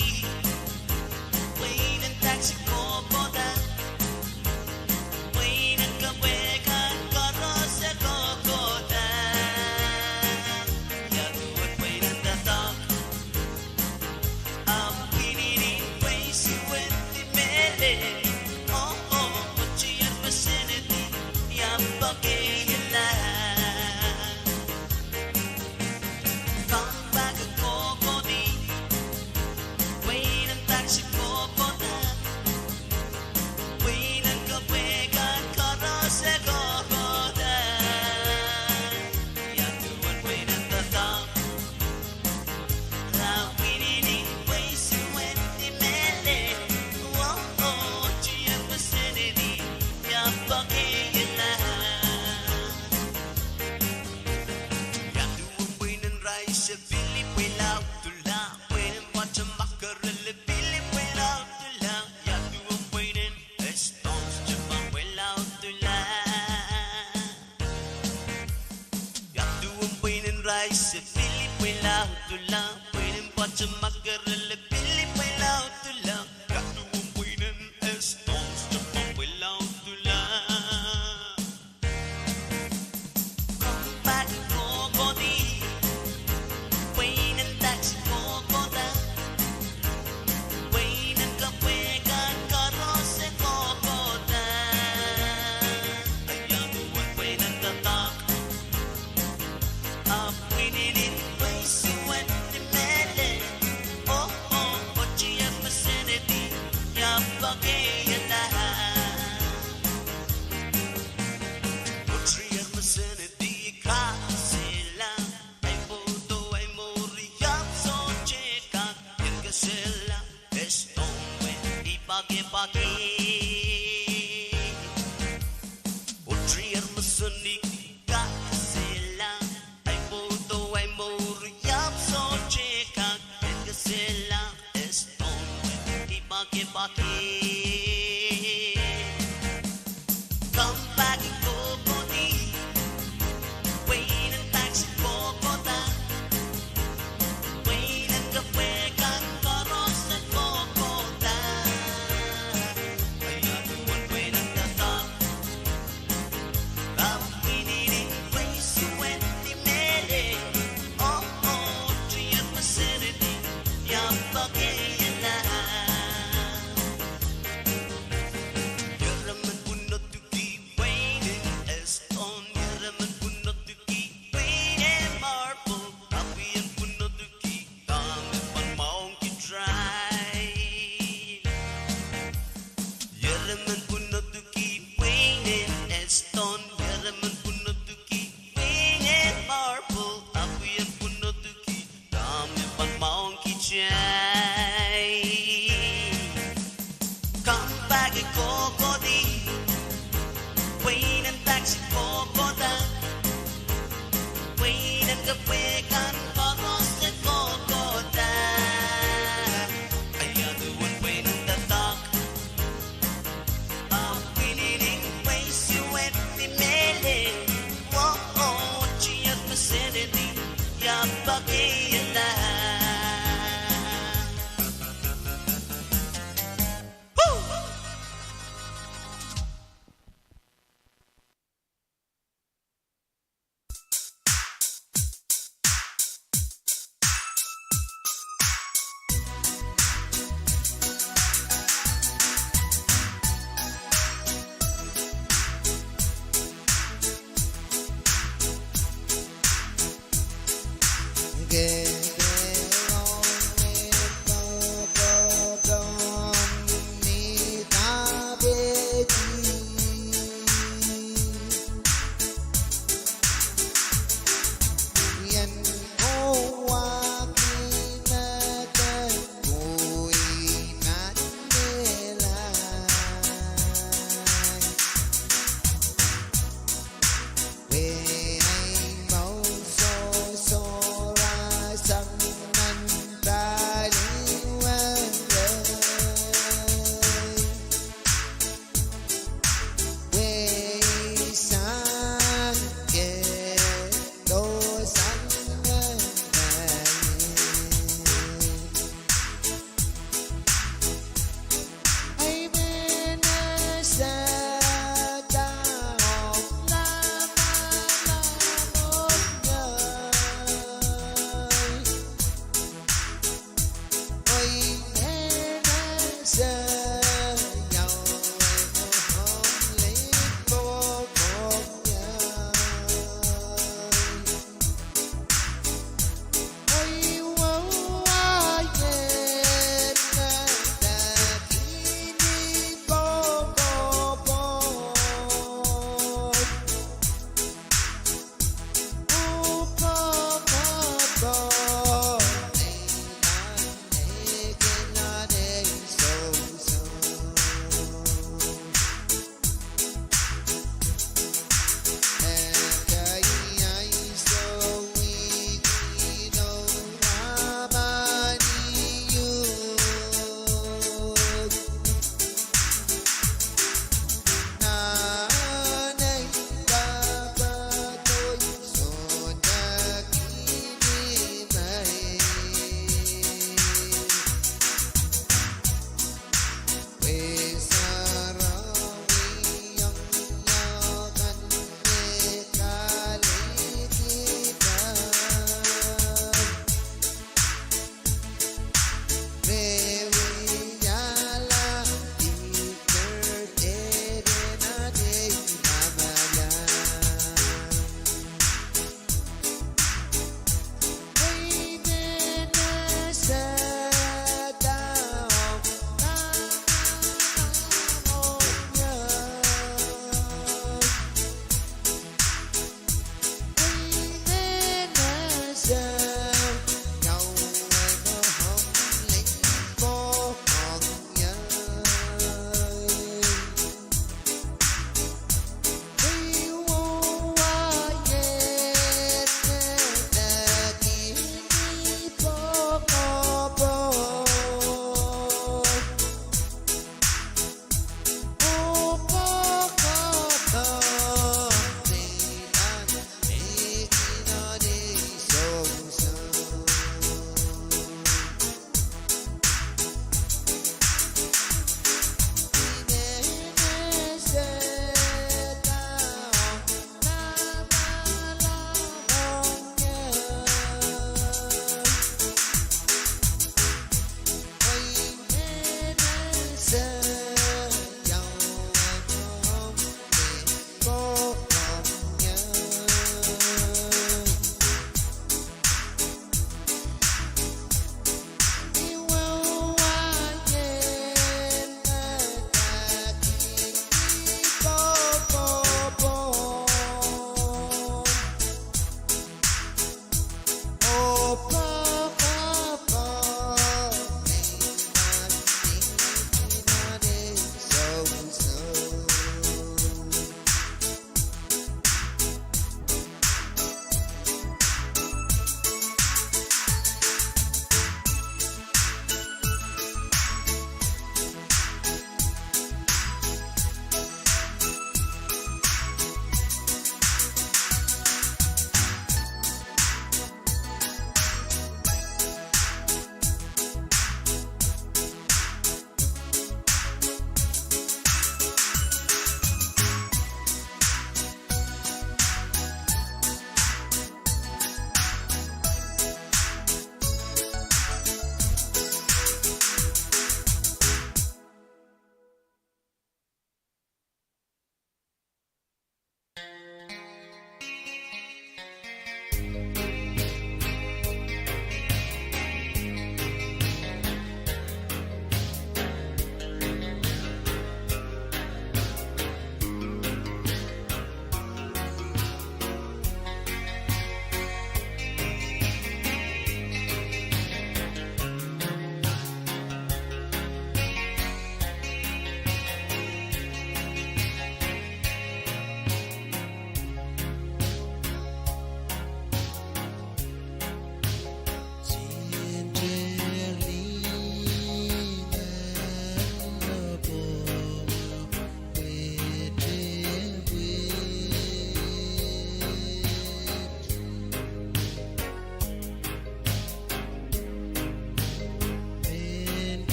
pweinen taksi kohkohda, pweinen kepwe kan koaros e kohkohda. Ia duwen pweinen doadoahk? Ahpw inenen pweisuwen di mehlel, oh, oh, mwohtier pesenedi, ia poake iala? Dumpake kohkohdi, pweinen taksi kohkohda, pweinen kepwe kan koaros e kohkohda. Ia duwen pweinen doadoahk? Ahpw inenen pweisuwen di mehlel, oh, oh, mwohtier pesenedi, ia poake iala? Ia duwen pweinen rais e pil pweilahutala, pweinen patomakere e pil pweilahutala? Ia duwen pweinen S-Tones te pahn pweilahutala? Ia duwen pweinen rais e pil pweilahutala, pweinen patomakere e pil pweilahutala? Ia duwen pweinen S-Tones te pahn pweilahutala? Dumpake kohkohdi, pweinen taksi kohkohda, pweinen kepwe kan koaros e kohkohda. Ia duwen pweinen doadoahk? Ahpw inenen pweisuwen di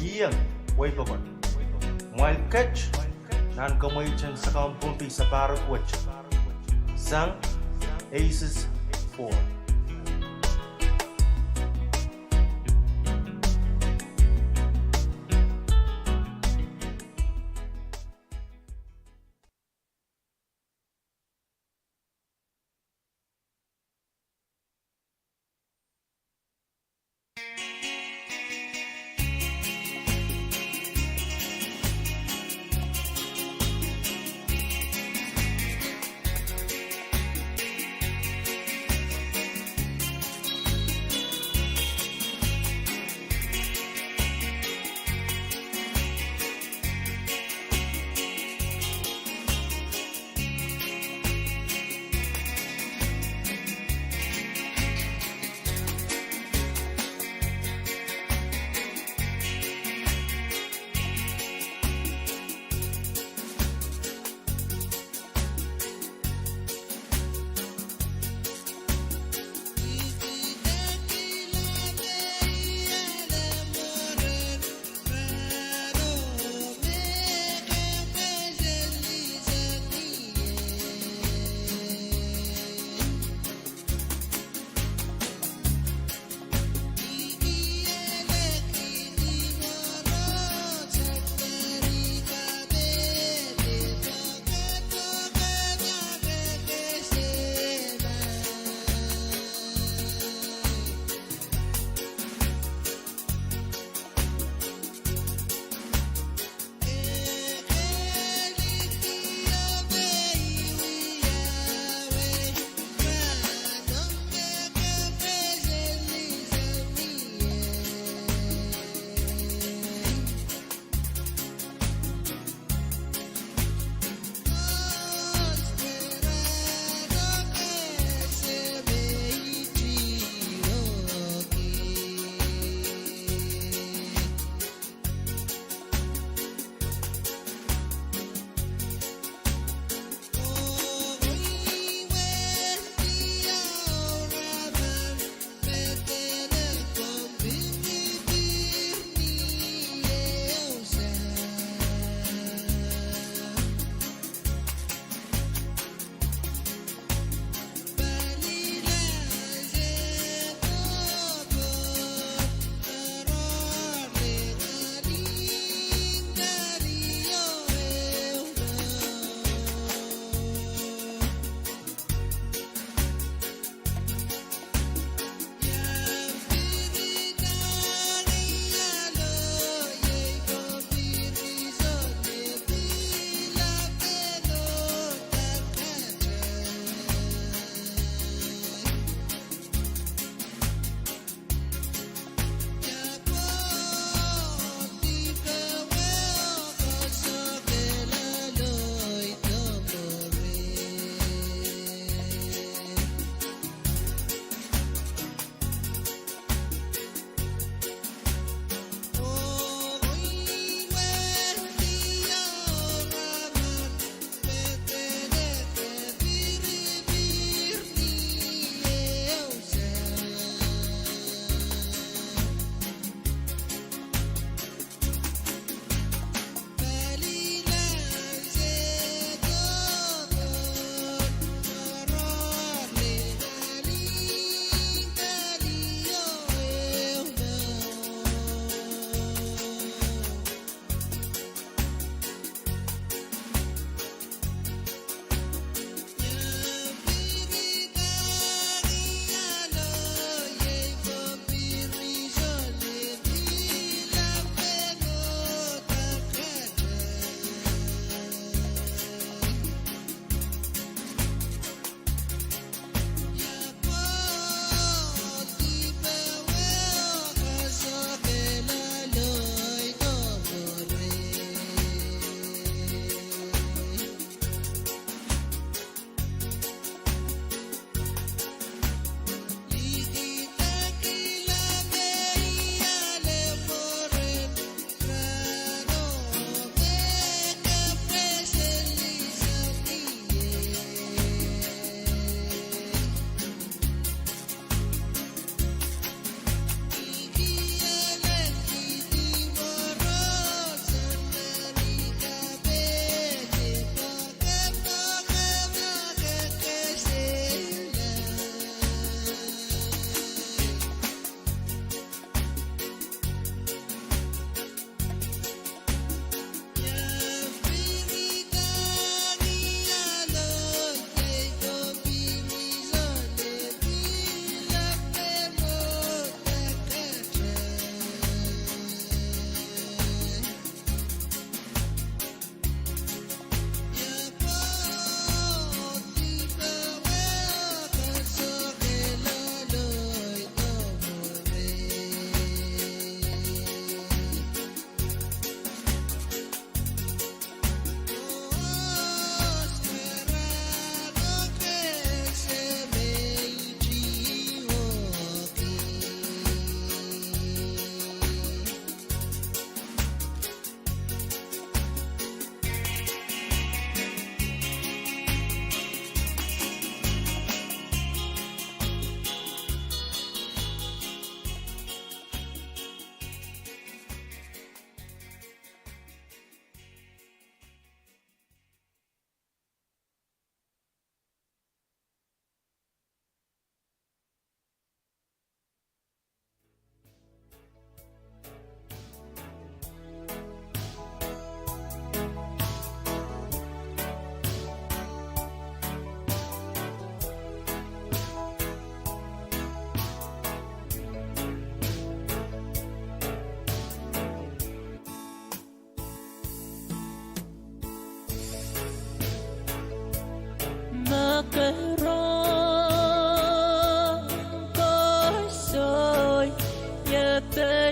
Iang wei pokon. Mwail ket nan kamweiten Sakaun Pohnpei sapahrek wet sang ACES four.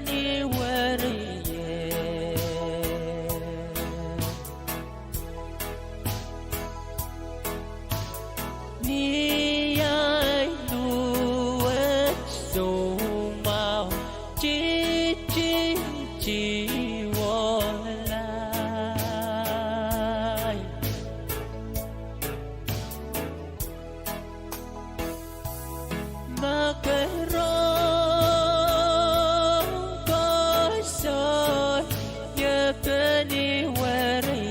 ni weriei. Ni ahi luwet soumwahu, titi, ti wohlail. Ma ke rong koasoai, ie ke ni weriei.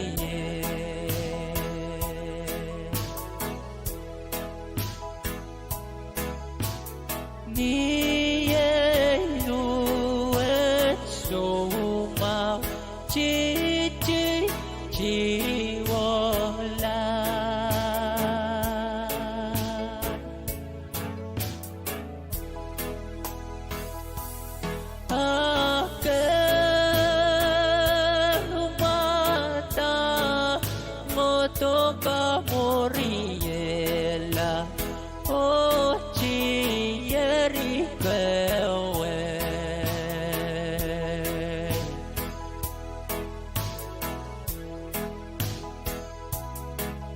Ni ahi luwet soumwahu, titi, ti wohlail. A ke mwadang oh doka mwohriela, oh tieri kawei.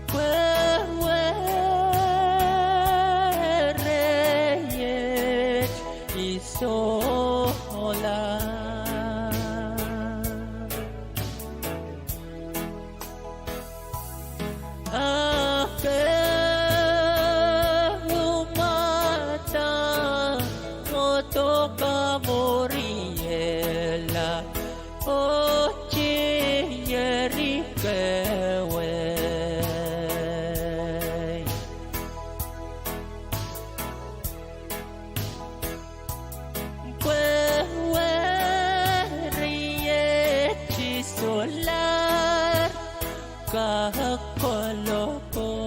Pwe weriei iei sohla. A ke mwadang oh doka mwohriela, oh tieri kawei. Pwe weriei iei sohlahr kak kolokol.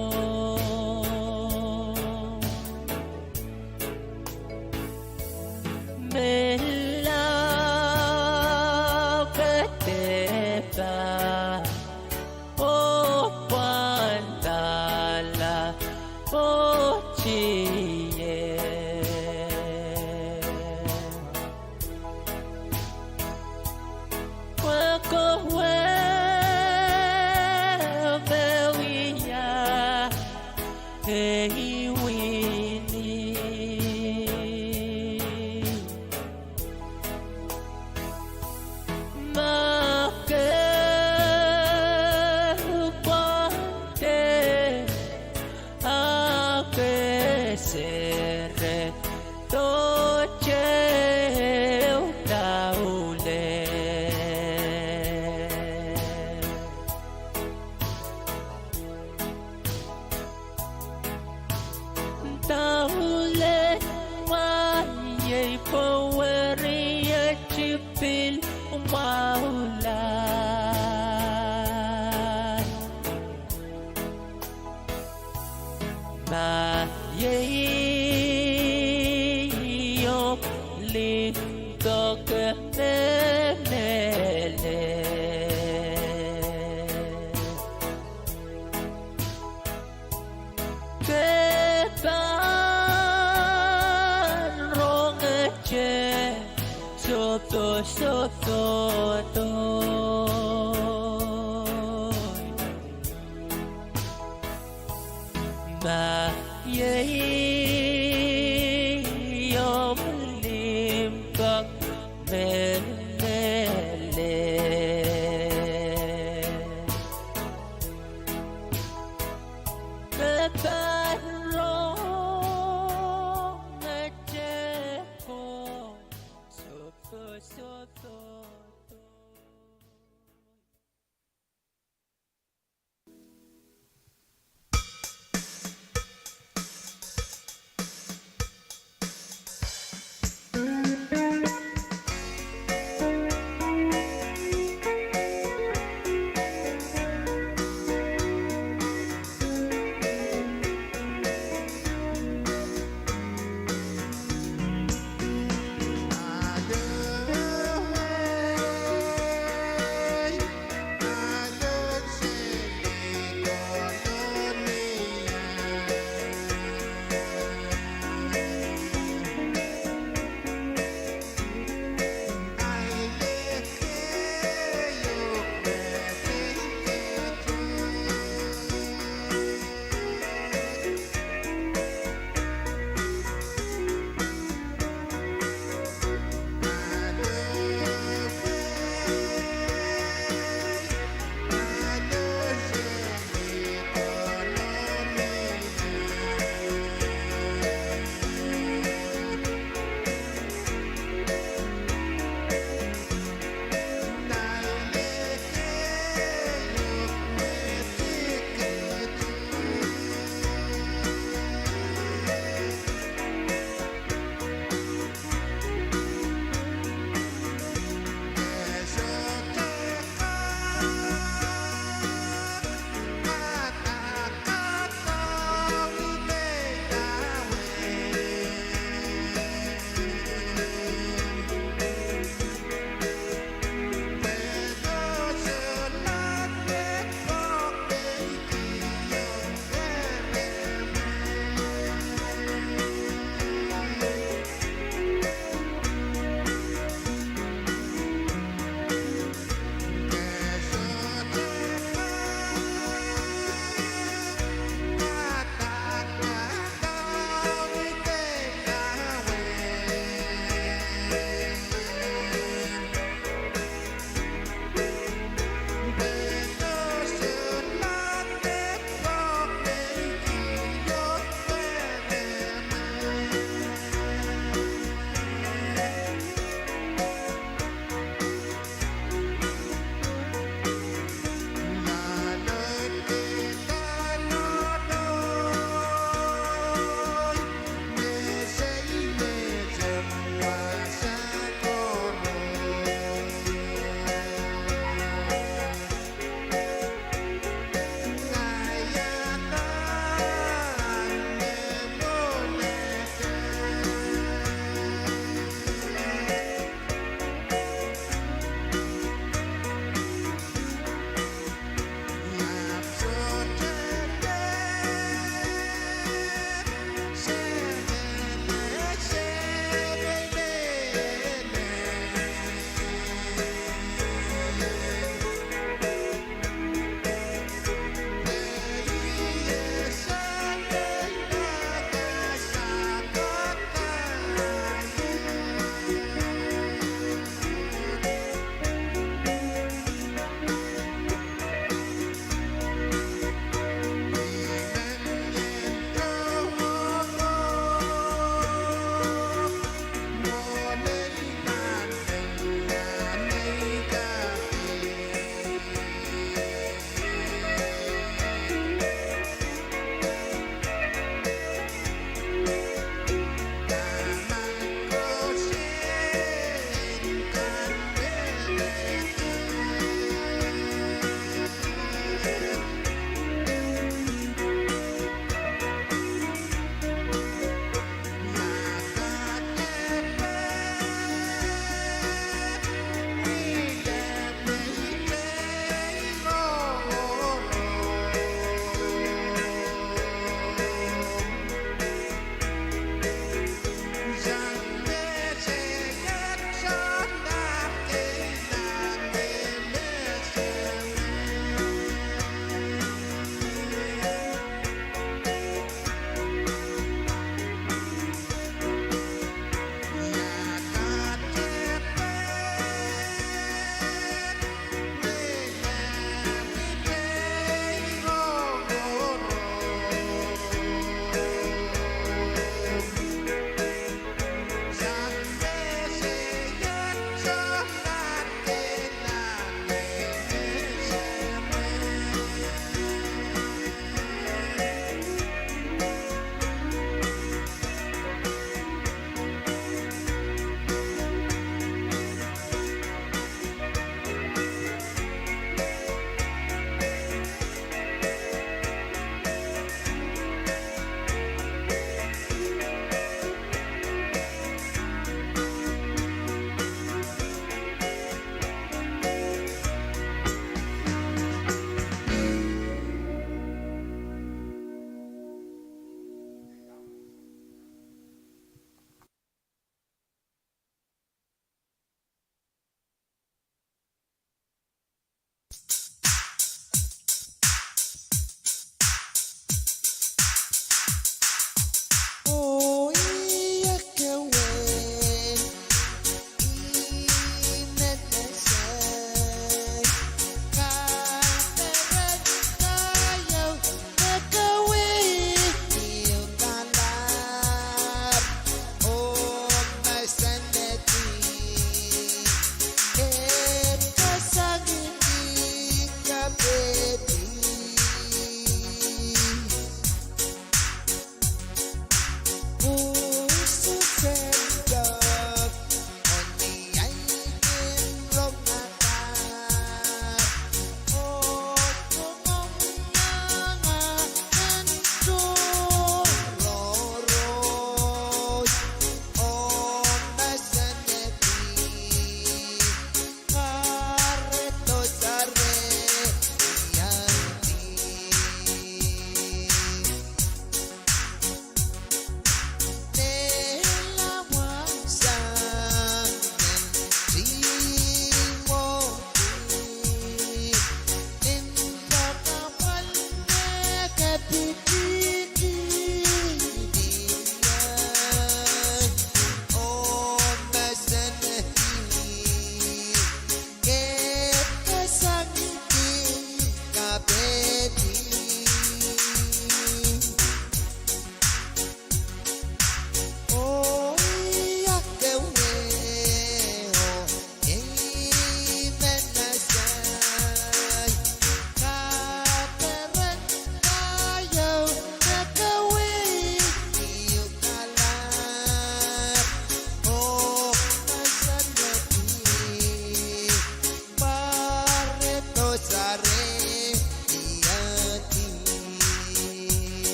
Mehla, pedehpa, oh pwandala, oh tier. Pwe kowe me wia ei wini. Ma ke pwandei, a ke sere, dohte ehu daulel. Daulel ma iei pwe weriei pil mwahula. Ma iei omw limpoak me mehlel, ke pahn rongete sohte sohte. Ma iei omw limpoak me mehlel, ke pahn rongete ko sohte sohte.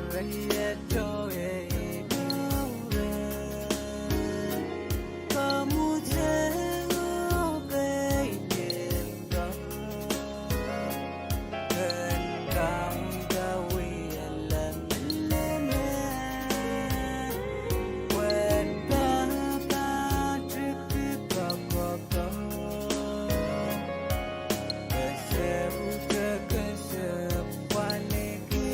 Pwe ieto ei moure, kamwute oh pein Koht, ken kaunda wielamileme, pwehn pahpahtik kokopo, e sohte kesempwaliki.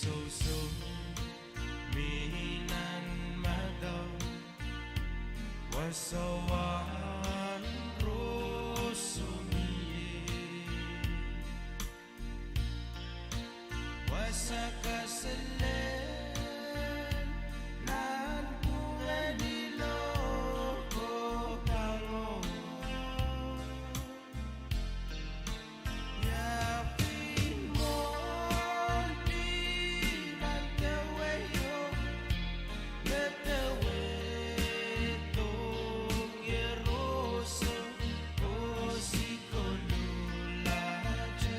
Sousou mi nan madau, wasawahn roso mie. Wasa kaselel nan pwungen iloko pango. Ia pil mwohn pil nan dewehio, me dewe dohng ie roso, oh sikoluhlahte.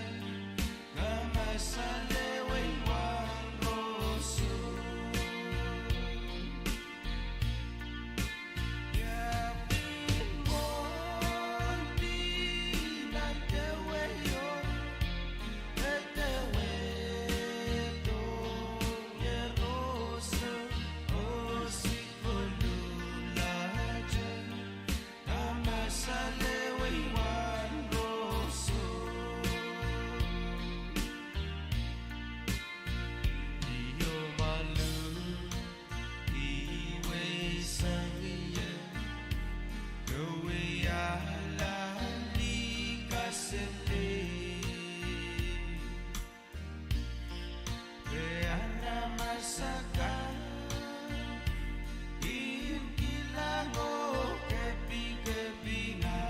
Kamasale wehi wan roso. Ia pil mwohn pil nan dewehio, me dewe dohng ie roso, oh sikoluhlahte. Kamasale wehi wan roso. Io malu, ih wehi sang ie, kewe ia lali kaselel. Pwe aramas akan kin kilang oh kepikepinga.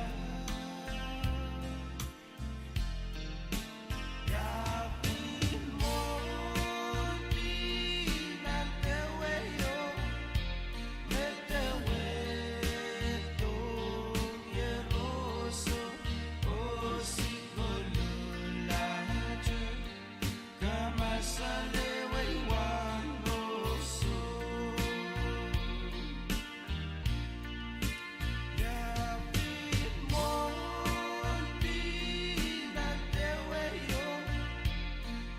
Ia pil mwohn pil nan dewehio, me dewe dohng ie roso, oh sikoluhlahte. Kamasale wehi wan roso. Ia pil mwohn pil nan dewehio,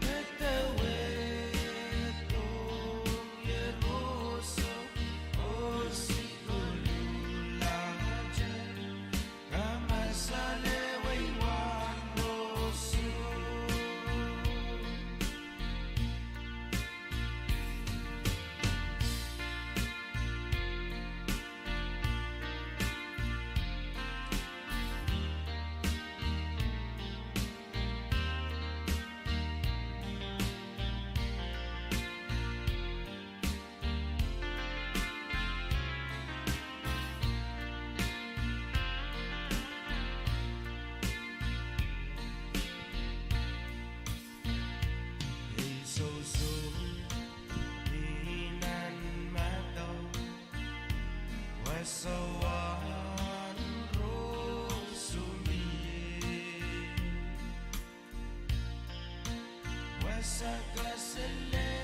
me dewe dohng ie roso, oh sikoluhlahte. Kamasale wehi wan roso. Ei sohso mi nan madau, wasawahn roso mie. Wasa kaselel